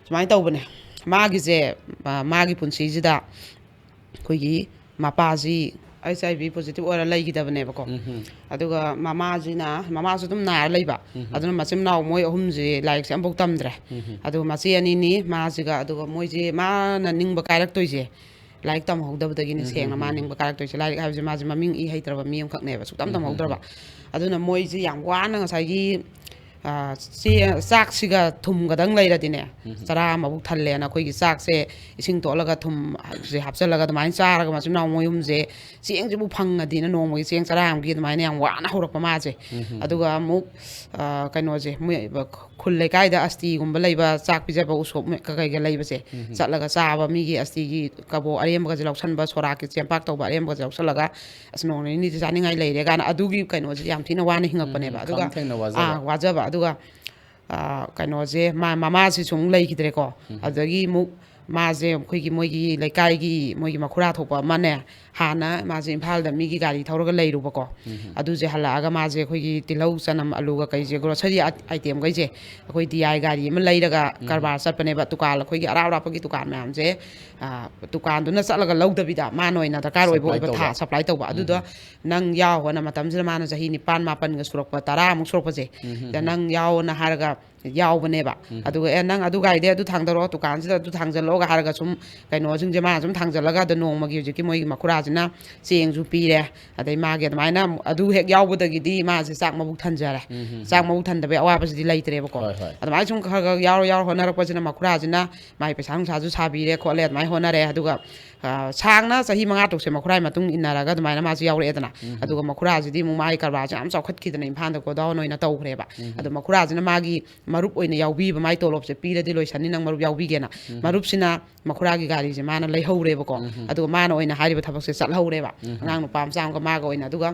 ꯁꯨꯃꯥꯏꯅ ꯇꯧꯕꯅꯦ꯫ ꯃꯥꯒꯤꯁꯦ, ꯑ, ꯃꯥꯒꯤ ꯄꯨꯟꯁꯤꯁꯤꯗ ꯑꯩꯈꯣꯏꯒꯤ ꯃꯄꯥꯁꯤ H I V positive ꯑꯣꯏꯔ ꯂꯩꯈꯤꯗꯕꯅꯦꯕꯀꯣ꯫ ꯑꯗꯨꯒ ꯃꯃꯥꯁꯤꯅ, ꯃꯃꯥꯁꯨ ꯑꯗꯨꯝ ꯅꯥꯔ ꯂꯩꯕ꯫ ꯑꯗꯨꯅ ꯃꯆꯤꯟ ꯃꯅꯥꯎ ꯃꯣꯏ ꯑꯍꯨꯝꯁꯦ ꯂꯥꯏꯔꯤꯛꯁꯦ ꯑꯃꯐꯥꯎ ꯇꯝꯗ꯭ꯔꯦ꯫ ꯑꯗꯨꯒ ꯃꯆꯦ ꯑꯅꯤꯅꯤ ꯃꯥꯁꯤꯒ, ꯑꯗꯨꯒ ꯃꯣꯏꯁꯦ, ꯃꯥꯅ ꯅꯤꯡꯕ ꯀꯥꯏꯔꯛꯇꯣꯏꯁꯦ ꯂꯥꯏꯔꯤꯛ ꯇꯝꯍꯧꯗꯕꯗꯒꯤꯅꯤ ꯎꯝ, ꯁꯦꯡꯅ ꯎꯝ, ꯃꯥ ꯎꯝ, ꯅꯤꯡꯕ ꯀꯥꯔꯛꯇꯣꯏꯁꯦ꯫ ꯂꯥꯏꯔꯤꯛ ꯍꯥꯏꯕꯁꯦ ꯃꯥꯁꯦ ꯃꯃꯤꯡ ꯏ ꯍꯩꯇ꯭ꯔꯕ ꯃꯤ ꯑꯃꯈꯛꯅꯦꯕ, ꯁꯨꯛꯇꯝ ꯎꯝ, ꯎꯝ, ꯇꯝꯍꯧꯗ꯭ꯔꯕ꯫ ꯎꯝ꯫ ꯑꯗꯨꯅ ꯃꯣꯏꯁꯦ ꯌꯥꯝ ꯋꯥꯅ ꯉꯁꯥꯏꯒꯤ, ꯑ, ꯆꯦ-, ꯆꯥꯛꯁꯤꯒ ꯊꯨꯝꯒꯗꯪ ꯂꯩꯔꯗꯤꯅꯦ, ꯎꯝ꯫ ꯆꯔꯥ ꯑꯃꯕꯨꯛ ꯊꯜꯂꯦꯅ ꯑꯩꯈꯣꯏꯒꯤ ꯆꯥꯛꯁꯦ ꯏꯁꯤꯡ ꯇꯣꯠꯂꯒ ꯊꯨꯝꯁꯦ ꯍꯥꯞꯆꯜꯂꯒ ꯑꯗꯨꯃꯥꯏꯅ ꯆꯥꯔꯒ ꯃꯆꯤꯟ ꯃꯅꯥꯎ ꯃꯣꯏ ꯑꯍꯨꯝꯁꯦ ꯆꯦꯡꯁꯤꯕꯨ ꯐꯪꯉꯗꯤꯅ ꯅꯣꯡꯃꯒꯤ ꯆꯦꯡ ꯆꯔꯥ ꯑꯃꯒꯤ ꯑꯗꯨꯃꯥꯏꯅ ꯌꯥꯝ ꯋꯥꯅ ꯍꯧꯔꯛꯄ ꯃꯥꯁꯦ꯫ ꯎꯝ, ꯎꯝ, ꯎꯝ꯫ ꯑꯗꯨꯒ ꯑꯃꯨꯛ, ꯑ, ꯀꯩꯅꯣꯁꯦ, ꯃꯣꯏ ꯈꯨꯜ ꯂꯩꯀꯥꯏꯗ ꯑꯁꯇꯤꯒꯨꯝꯕ ꯂꯩꯕ, ꯆꯥꯛ ꯄꯤꯖꯕ ꯎꯁꯣꯞ ꯀꯩꯀꯩꯒ ꯂꯩꯕꯁꯦ, ꯎꯝ꯫ ꯆꯠꯂꯒ ꯆꯥꯕ, ꯃꯤꯒꯤ ꯑꯁꯇꯤꯒꯤ ꯀꯕꯣꯛ ꯑꯔꯦꯝꯕꯒꯁꯦ ꯂꯧꯁꯟꯕ, ꯁꯣꯔꯥꯛꯀꯤ ꯆꯦꯡꯄꯥꯛ ꯇꯧꯕ ꯑꯔꯦꯝꯕꯒꯁꯦ ꯂꯧꯁꯜꯂꯒ, "ꯑꯁ, ꯅꯣꯡ ꯅꯤꯅꯤꯗꯤ ꯆꯥꯅꯤꯡꯉꯥꯏ ꯂꯩꯔꯦ" ꯀꯥꯏꯅ ꯑꯗꯨꯒꯤ ꯀꯩꯅꯣꯁꯦ ꯌꯥꯝ ꯊꯤꯅ ꯋꯥꯅ ꯍꯤꯡꯉꯛꯄꯅꯦꯕ꯫ ꯎꯝ, ꯑꯗꯨꯒ, ꯈꯝ ꯊꯦꯡꯅ ꯋꯥꯖꯕ꯫ ꯑꯥ, ꯋꯥꯖꯕ꯫ ꯑꯗꯨꯒ, ꯑꯥ, ꯀꯩꯅꯣꯁꯦ, ꯃꯥ-, ꯃꯃꯥꯁꯤꯁꯨ ꯑꯃꯨꯛ ꯂꯩꯈꯤꯗ꯭ꯔꯦꯀꯣ꯫ ꯎꯝ꯫ ꯑꯗꯨꯗꯒꯤ ꯑꯃꯨꯛ ꯃꯥꯁꯦ ꯑꯩꯈꯣꯏꯒꯤ, ꯃꯣꯏꯒꯤ ꯂꯩꯀꯥꯏꯒꯤ, ꯃꯣꯏꯒꯤ ꯃꯈꯨꯔꯥ ꯊꯣꯛꯄ ꯑꯃꯅꯦ, ꯍꯥꯟꯅ ꯃꯥꯁꯦ ꯏꯝꯐꯥꯜꯗ ꯃꯤꯒꯤ ꯒꯥꯔꯤ ꯊꯧꯔꯒ ꯂꯩꯔꯨꯕꯀꯣ꯫ ꯎꯝ꯫ ꯑꯗꯨꯁꯦ ꯍꯜꯂꯛꯑꯒ ꯃꯥꯁꯦ ꯑꯩꯈꯣꯏꯒꯤ ꯇꯤꯜꯍꯧ, ꯆꯅꯝ, ꯑꯂꯨꯒ ꯀꯩꯁꯦ, grocery ꯑꯥꯏ-, item ꯈꯩꯁꯦ ꯑꯩꯈꯣꯏ D I ꯒꯥꯔꯤ ꯑꯃ ꯂꯩꯔꯒ ꯎꯝ꯫ ꯀꯔꯕꯥꯔ ꯆꯠꯄꯅꯦꯕ꯫ ꯗꯨꯀꯥꯟ, ꯑꯩꯈꯣꯏꯒꯤ ꯑꯔꯥꯞ ꯑꯔꯥꯞꯄꯒꯤ ꯗꯨꯀꯥꯟ ꯃꯌꯥꯝꯁꯦ, ꯑ, ꯗꯨꯀꯥꯟꯗꯨꯅ ꯆꯠꯂꯒ ꯂꯧꯗꯕꯤꯗ ꯃꯥꯅ ꯑꯣꯏꯅ ꯗꯔꯀꯥꯔ ꯑꯣꯏꯕ supply ꯑꯣꯏꯕ ꯊꯥ ꯇꯧꯕ꯫ Supply ꯇꯧꯕ꯫ ꯎꯝ꯫ ꯑꯗꯨꯗꯣ ꯅꯪ ꯌꯥꯎꯑꯣꯅ ꯃꯇꯝꯁꯤꯗ ꯃꯥꯅ ꯆꯍꯤ ꯅꯤꯄꯥꯟ ꯃꯥꯄꯟꯒ ꯁꯨꯔꯛꯄ, ꯇꯔꯥꯃꯨꯛ ꯁꯨꯔꯛꯄꯁꯦ, ꯎꯝ, ꯎꯝ, ꯁꯤꯗ ꯎꯝ꯫ ꯅꯪ ꯌꯥꯎꯑꯣꯅ ꯍꯥꯏꯔꯒ ꯌꯥꯎꯕꯅꯦꯕ꯫ ꯎꯝ꯫ ꯑꯗꯨꯒ, "ꯑꯦ, ꯅꯪ ꯑꯗꯨ ꯒꯥꯔꯤꯗꯩ ꯑꯗꯨ ꯊꯥꯡꯗꯔꯛꯑꯣ, ꯗꯨꯀꯥꯟꯁꯤꯗ ꯑꯗꯨ ꯊꯥꯡꯖꯜꯂꯛꯑꯣꯒ" ꯍꯥꯏꯔꯒ ꯁꯨꯝ ꯀꯩꯅꯣꯁꯤꯡꯁꯦ ꯃꯥꯅ ꯁꯨꯝ ꯊꯥꯡꯖꯜꯂꯒ ꯑꯗ ꯅꯣꯡꯃꯒꯤ ꯍꯧꯖꯤꯛꯀꯤ ꯃꯣꯏꯒꯤ ꯃꯈꯨꯔꯥꯁꯤꯅ ꯆꯦꯡꯁꯨ ꯄꯤꯔꯦ, ꯑꯗꯩ ꯃꯥꯒꯤ ꯑꯗꯨꯃꯥꯏꯅ ꯑꯃꯨꯛ ꯑꯗꯨ ꯍꯦꯛ ꯌꯥꯎꯕꯗꯒꯤꯗꯤ ꯃꯥꯁꯦ ꯆꯥꯛ ꯃꯕꯨꯛ ꯊꯟꯖꯔꯦ꯫ ꯎꯝ, ꯎꯝ, ꯆꯥꯛ ꯎꯝ꯫ ꯃꯕꯨꯛ ꯊꯟꯗꯕꯒꯤ ꯑꯋꯥꯕꯁꯤꯗꯤ ꯂꯩꯇ꯭ꯔꯦꯕꯀꯣ꯫ ꯍꯣꯏ, ꯍꯣꯏ꯫ ꯑꯗꯨꯃꯥꯏꯅ ꯁꯨꯝ ꯈꯔ ꯈꯔ ꯌꯥꯎꯔ ꯌꯥꯎꯔ ꯍꯣꯠꯅꯔꯛꯄꯁꯤꯅ ꯃꯈꯨꯔꯥꯁꯤꯅ ꯃꯥꯏ ꯄꯩꯁꯥ ꯅꯨꯡꯁꯥꯁꯨ ꯁꯥꯕꯤꯔꯦ ꯈꯣꯠꯂꯦ, ꯑꯗꯨꯃꯥꯏꯅ ꯍꯣꯠꯅꯔꯦ꯫ ꯑꯗꯨꯒ, ꯑ, ꯁꯥꯡꯅ ꯆꯍꯤ ꯃꯉꯥ ꯇꯔꯨꯛꯁꯦ ꯃꯈꯨꯔꯥꯒꯤ ꯃꯇꯨꯡ ꯏꯟꯅꯔꯒ ꯑꯗꯨꯃꯥꯏꯅ ꯃꯥꯁꯦ ꯌꯥꯎꯔꯛꯑꯦꯗꯅ꯫ ꯎꯝ꯫ ꯑꯗꯨꯒ ꯃꯈꯨꯔꯥꯁꯤꯗꯤ ꯑꯃꯨꯛ ꯃꯥꯒꯤ ꯀꯔꯕꯥꯔꯁꯦ ꯌꯥꯝ ꯆꯥꯎꯈꯠꯈꯤꯗꯅ ꯏꯝꯐꯥꯜꯗ ꯒꯣꯗꯥꯎꯟ ꯑꯣꯏꯅ ꯇꯧꯈ꯭ꯔꯦꯕ꯫ ꯎꯝ꯫ ꯑꯗꯣ ꯃꯈꯨꯔꯥꯁꯤꯅ ꯃꯥꯒꯤ ꯃꯔꯨꯞ ꯑꯣꯏꯅ ꯌꯥꯎꯕꯤꯕ, ꯃꯥꯏ ꯇꯣꯂꯣꯞꯁꯦ ꯄꯤꯔꯗꯤ ꯂꯣꯏꯁꯟꯅꯤ, ꯅꯪ ꯃꯔꯨꯞ ꯌꯥꯎꯕꯤꯒꯦꯅ꯫ ꯎꯝ꯫ ꯃꯔꯨꯞꯁꯤꯅ ꯃꯈꯨꯔꯥꯒꯤ ꯒꯥꯔꯤꯁꯦ ꯃꯥꯅ ꯂꯩꯍꯧꯔꯦꯕꯀꯣ꯫ ꯎꯝ꯫ ꯑꯗꯨꯒ ꯃꯥꯅ ꯑꯣꯏꯅ ꯍꯥꯏꯔꯤꯕ ꯊꯕꯛꯁꯦ ꯆꯠꯍꯧꯔꯦꯕ꯫ ꯎꯝ꯫ ꯑꯉꯥꯡ ꯅꯨꯄꯥ ꯃꯆꯥ ꯑꯃꯒ ꯃꯥꯒ ꯑꯣꯏꯅ꯫ ꯑꯗꯨꯒ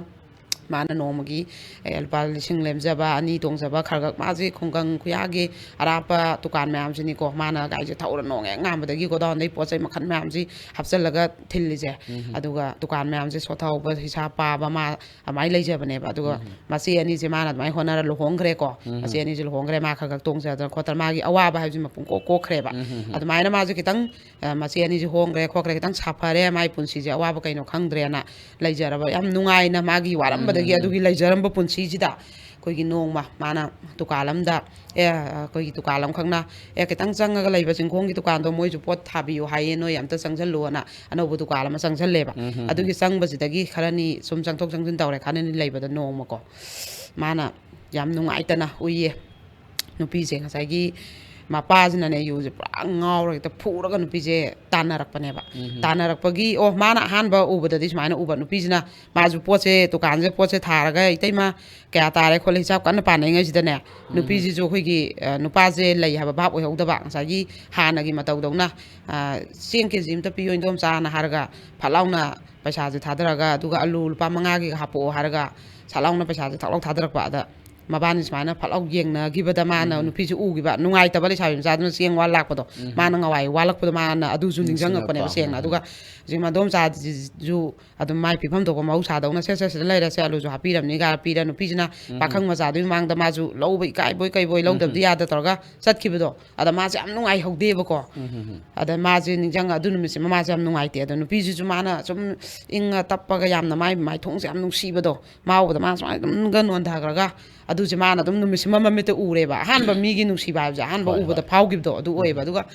ꯃꯥꯅ ꯅꯣꯡꯃꯒꯤ, ꯑꯦ, ꯂꯨꯄꯥ ꯂꯤꯁꯤꯡ ꯂꯦꯝꯖꯕ, ꯑꯅꯤ ꯇꯣꯡꯖꯕ ꯈꯔ ꯈꯛ, ꯃꯥꯁꯦ ꯈꯨꯡꯒꯪ ꯈꯨꯌꯥꯒꯤ ꯑꯔꯥꯞꯄ ꯗꯨꯀꯥꯟ ꯃꯌꯥꯝꯁꯤꯅꯤꯀꯣ, ꯃꯥꯅ ꯒꯥꯔꯤꯁꯦ ꯊꯧꯔ ꯅꯣꯡ ꯍꯦꯛ ꯉꯥꯟꯕꯗꯒꯤ ꯒꯣꯗꯥꯎꯟꯗꯩ ꯄꯣꯠ ꯆꯩ ꯃꯈꯜ ꯃꯌꯥꯝꯁꯤ ꯍꯥꯞꯆꯜꯂꯒ ꯊꯤꯜꯂꯤꯁꯦ꯫ ꯎꯝ꯫ ꯑꯗꯨꯒ ꯗꯨꯀꯥꯟ ꯃꯌꯥꯝꯁꯦ ꯁꯣꯠꯊꯍꯧꯕ, ꯍꯤꯁꯥꯞ ꯄꯥꯕ, ꯃꯥ ꯑꯗꯨꯃꯥꯏꯅ ꯂꯩꯖꯕꯅꯦꯕ꯫ ꯑꯗꯨꯒ ꯎꯝ꯫ ꯃꯆꯦ ꯑꯅꯤꯁꯦ ꯃꯥꯅ ꯑꯗꯨꯃꯥꯏꯅ ꯍꯣꯠꯅꯔ ꯂꯨꯍꯣꯡꯈ꯭ꯔꯦꯀꯣ꯫ ꯎꯝ꯫ ꯃꯆꯦ ꯑꯅꯤꯁꯦ ꯂꯨꯍꯣꯡꯈ꯭ꯔꯦ, ꯃꯥ ꯈꯔ ꯈꯛ ꯇꯣꯡꯖꯗꯅ ꯈꯣꯠꯇꯅ ꯃꯥꯒꯤ ꯑꯋꯥꯕ ꯍꯥꯏꯕꯁꯤꯃ ꯄꯨꯡꯀꯣꯛ ꯀꯣꯛꯈ꯭ꯔꯦꯕ꯫ ꯎꯝ, ꯎꯝ, ꯎꯝ꯫ ꯑꯗꯨꯃꯥꯏꯅ ꯃꯥꯁꯦ ꯈꯤꯇꯪ, ꯑ, ꯃꯆꯦ ꯑꯅꯤꯁꯦ ꯍꯣꯡꯈ꯭ꯔꯦ ꯈꯣꯠꯈ꯭ꯔꯦ, ꯈꯤꯇꯪ ꯁꯥꯐꯔꯦ, ꯃꯥꯒꯤ ꯄꯨꯟꯁꯤꯁꯦ ꯑꯋꯥꯕ ꯀꯩꯅꯣ ꯈꯪꯗ꯭ꯔꯦꯅ ꯂꯩꯖꯔꯕ, ꯌꯥꯝ ꯅꯨꯡꯉꯥꯏꯅ ꯃꯥꯒꯤ ꯋꯥꯔꯝꯕꯗꯒꯤ ꯑꯗꯨꯒꯤ ꯂꯩꯖꯔꯝꯕ ꯄꯨꯟꯁꯤꯁꯤꯗ ꯑꯩꯈꯣꯏꯒꯤ ꯅꯣꯡꯃ ꯃꯥꯅ ꯗꯨꯀꯥꯟ ꯑꯃꯗ, ꯑꯦ, ꯑꯩꯈꯣꯏꯒꯤ ꯗꯨꯀꯥꯟ ꯑꯃꯈꯛꯅ, "ꯑꯦ, ꯈꯤꯇꯪ ꯆꯪꯉꯒ ꯂꯩꯕ ꯆꯤꯡꯈꯣꯡꯒꯤ ꯗꯨꯀꯥꯟꯗꯣ, ꯃꯣꯏꯁꯨ ꯄꯣꯠ ꯊꯥꯕꯤꯌꯨ ꯍꯥꯏꯌꯦ, ꯅꯣꯏ ꯑꯝꯇ ꯆꯪꯁꯜꯂꯨꯅ" ꯑꯅꯧꯕ ꯗꯨꯀꯥꯟ ꯑꯃ ꯆꯪꯁꯜꯂꯦꯕ꯫ ꯑꯗꯨꯒꯤ ꯆꯪꯕꯁꯤꯗꯒꯤ ꯈꯔꯅꯤ ꯁꯨꯝ ꯆꯪꯊꯣꯛ ꯆꯪꯁꯤꯟ ꯇꯧꯔꯦ꯫ ꯈꯔꯅꯤ ꯂꯩꯕꯗ ꯅꯣꯡꯃꯀꯣ, ꯃꯥꯅ ꯌꯥꯝ ꯅꯨꯡꯉꯥꯏꯇꯅ ꯎꯏꯌꯦ꯫ ꯅꯨꯄꯤꯁꯦ ꯉꯁꯥꯏꯒꯤ ꯃꯄꯥꯁꯤꯅꯅꯦ, ꯌꯨꯁꯦ ꯄꯨꯔꯥ ꯉꯥꯎꯔꯒ ꯍꯦꯛꯇ ꯐꯨꯔꯒ ꯅꯨꯄꯤꯁꯦ ꯇꯥꯟꯅꯔꯛꯄꯅꯦꯕ꯫ ꯇꯥꯟꯅꯔꯛꯄꯒꯤ, ꯑꯣ, ꯃꯥꯅ ꯑꯍꯥꯟꯕ ꯎꯕꯗꯗꯤ ꯁꯨꯃꯥꯏꯅ ꯎꯕ, ꯅꯨꯄꯤꯁꯤꯅ ꯃꯥꯁꯨ ꯄꯣꯠꯁꯦ, ꯗꯨꯀꯥꯟꯁꯦ ꯄꯣꯠꯁꯦ ꯊꯥꯔꯒ, "ꯏꯇꯩꯃ, ꯀꯌꯥ ꯇꯥꯔꯦ ꯈꯣꯠꯂꯦ" ꯍꯤꯁꯥꯞ ꯀꯟꯅ ꯄꯥꯅꯩꯉꯩꯁꯤꯗꯅꯦ, ꯅꯨꯄꯤꯁꯤꯁꯨ ꯑꯩꯈꯣꯏꯒꯤ, ꯑ, ꯅꯨꯄꯥꯁꯦ ꯂꯩ ꯍꯥꯏꯕ ꯚꯥꯞ ꯑꯣꯏꯍꯧꯗꯕ, ꯉꯁꯥꯏꯒꯤ ꯍꯥꯟꯅꯒꯤ ꯃꯇꯧꯗꯧꯅ, ꯑ, "ꯆꯦꯡ ꯀꯦ ꯖꯤ ꯑꯃꯇ ꯄꯤꯌꯣ, ꯏꯟꯗꯣꯝꯆꯥꯅ" ꯍꯥꯏꯔꯒ ꯐꯠ ꯂꯥꯎꯅ ꯄꯩꯁꯥꯁꯦ ꯊꯥꯗꯔꯒ, ꯑꯗꯨꯒ "ꯑꯂꯨ ꯂꯨꯄꯥ ꯃꯉꯥꯒꯤꯒ ꯍꯥꯞꯄꯛꯑꯣ" ꯍꯥꯏꯔꯒ ꯁꯠ ꯂꯥꯎꯅ ꯄꯩꯁꯥꯁꯦ ꯊꯛ ꯂꯥꯎ ꯊꯥꯗꯔꯛꯄ꯫ ꯑꯗ ꯃꯕꯥꯅꯤ ꯁꯨꯃꯥꯏꯅ ꯐꯠ ꯂꯥꯎ ꯌꯦꯡꯅꯈꯤꯕꯗ, ꯃꯥꯅ, ꯅꯨꯄꯤꯁꯦ ꯎꯈꯤꯕ, ꯅꯨꯡꯉꯥꯏꯇꯕ ꯂꯩꯁꯥꯕꯤ ꯃꯆꯥꯗꯨꯅ ꯆꯦꯡ ꯋꯥ ꯂꯥꯛꯄꯗꯣ, ꯃꯥꯅ ꯉꯋꯥꯏ ꯋꯥꯂꯛꯄꯗꯣ ꯃꯥꯅ ꯑꯗꯨꯁꯨ ꯅꯤꯡꯁꯤꯡꯉꯛꯄꯅꯦꯕ ꯅꯤꯡꯁꯤꯡꯉꯛꯄ꯫ ꯁꯦꯡꯅ꯫ ꯑꯗꯨꯒ ꯍꯧꯖꯤꯛ ꯃꯗꯣꯝꯆꯥꯁꯤꯁꯨ ꯑꯗꯨꯝ ꯃꯥꯏ ꯄꯤꯐꯝ ꯊꯣꯛꯄ ꯃꯍꯧꯁꯥꯗꯧꯅ, "ꯁꯦ, ꯁꯦ, ꯁꯤꯗ ꯂꯩꯔꯦ, ꯁꯦ, ꯑꯂꯨꯁꯨ ꯍꯥꯞꯄꯤꯔꯝꯅꯤ" ꯀꯥꯏꯅ ꯄꯤꯔ, ꯅꯨꯄꯤꯁꯤꯅ ꯄꯥꯈꯪ ꯃꯆꯥꯗꯨꯒꯤ ꯃꯃꯥꯡꯗ ꯃꯥꯁꯨ ꯂꯧꯕ ꯏꯀꯥꯏꯕꯣꯏ ꯀꯩꯕꯣꯏ, ꯂꯧꯗꯕꯗꯤ ꯌꯥꯗ ꯇꯧꯔꯒ ꯆꯠꯈꯤꯕꯗꯣ꯫ ꯑꯗ ꯃꯥꯁꯦ ꯌꯥꯝ ꯅꯨꯡꯉꯥꯏꯍꯧꯗꯦꯕꯀꯣ꯫ ꯑꯗ ꯃꯥꯁꯦ ꯅꯤꯡꯁꯤꯡꯉ, ꯑꯗꯨ ꯅꯨꯃꯤꯠꯁꯤꯃ ꯃꯥꯁꯦ ꯌꯥꯝ ꯅꯨꯡꯉꯥꯏꯇꯦ꯫ ꯑꯗꯣ ꯅꯨꯄꯤꯁꯤꯁꯨ ꯃꯥꯅ ꯁꯨꯝ ꯏꯪꯉ ꯇꯞꯄꯒ ꯌꯥꯝꯅ ꯃꯥꯏ ꯃꯥꯏꯊꯣꯡꯁꯦ ꯌꯥꯝ ꯅꯨꯡꯁꯤꯕꯗꯣ, ꯃꯥ ꯎꯕꯗ ꯃꯥ ꯁꯨꯃꯥꯏꯅ ꯑꯗꯨꯝꯒ ꯅꯣꯟꯊꯈ꯭ꯔꯒ, ꯑꯗꯨꯁꯦ ꯃꯥꯅ ꯑꯗꯨꯝ ꯅꯨꯃꯤꯠꯁꯤꯃ ꯃꯃꯤꯠꯇ ꯎꯔꯦꯕ꯫ ꯑꯍꯥꯟꯕ ꯃꯤꯒꯤ ꯅꯨꯡꯁꯤꯕ ꯍꯥꯏꯕꯁꯦ ꯑꯍꯥꯟꯕ ꯍꯣꯏ, ꯎꯕꯗ ꯍꯣꯏ꯫ ꯐꯥꯎꯈꯤꯕꯗꯣ ꯑꯗꯨ ꯑꯣꯏꯌꯦꯕ꯫ ꯑꯗꯨꯒ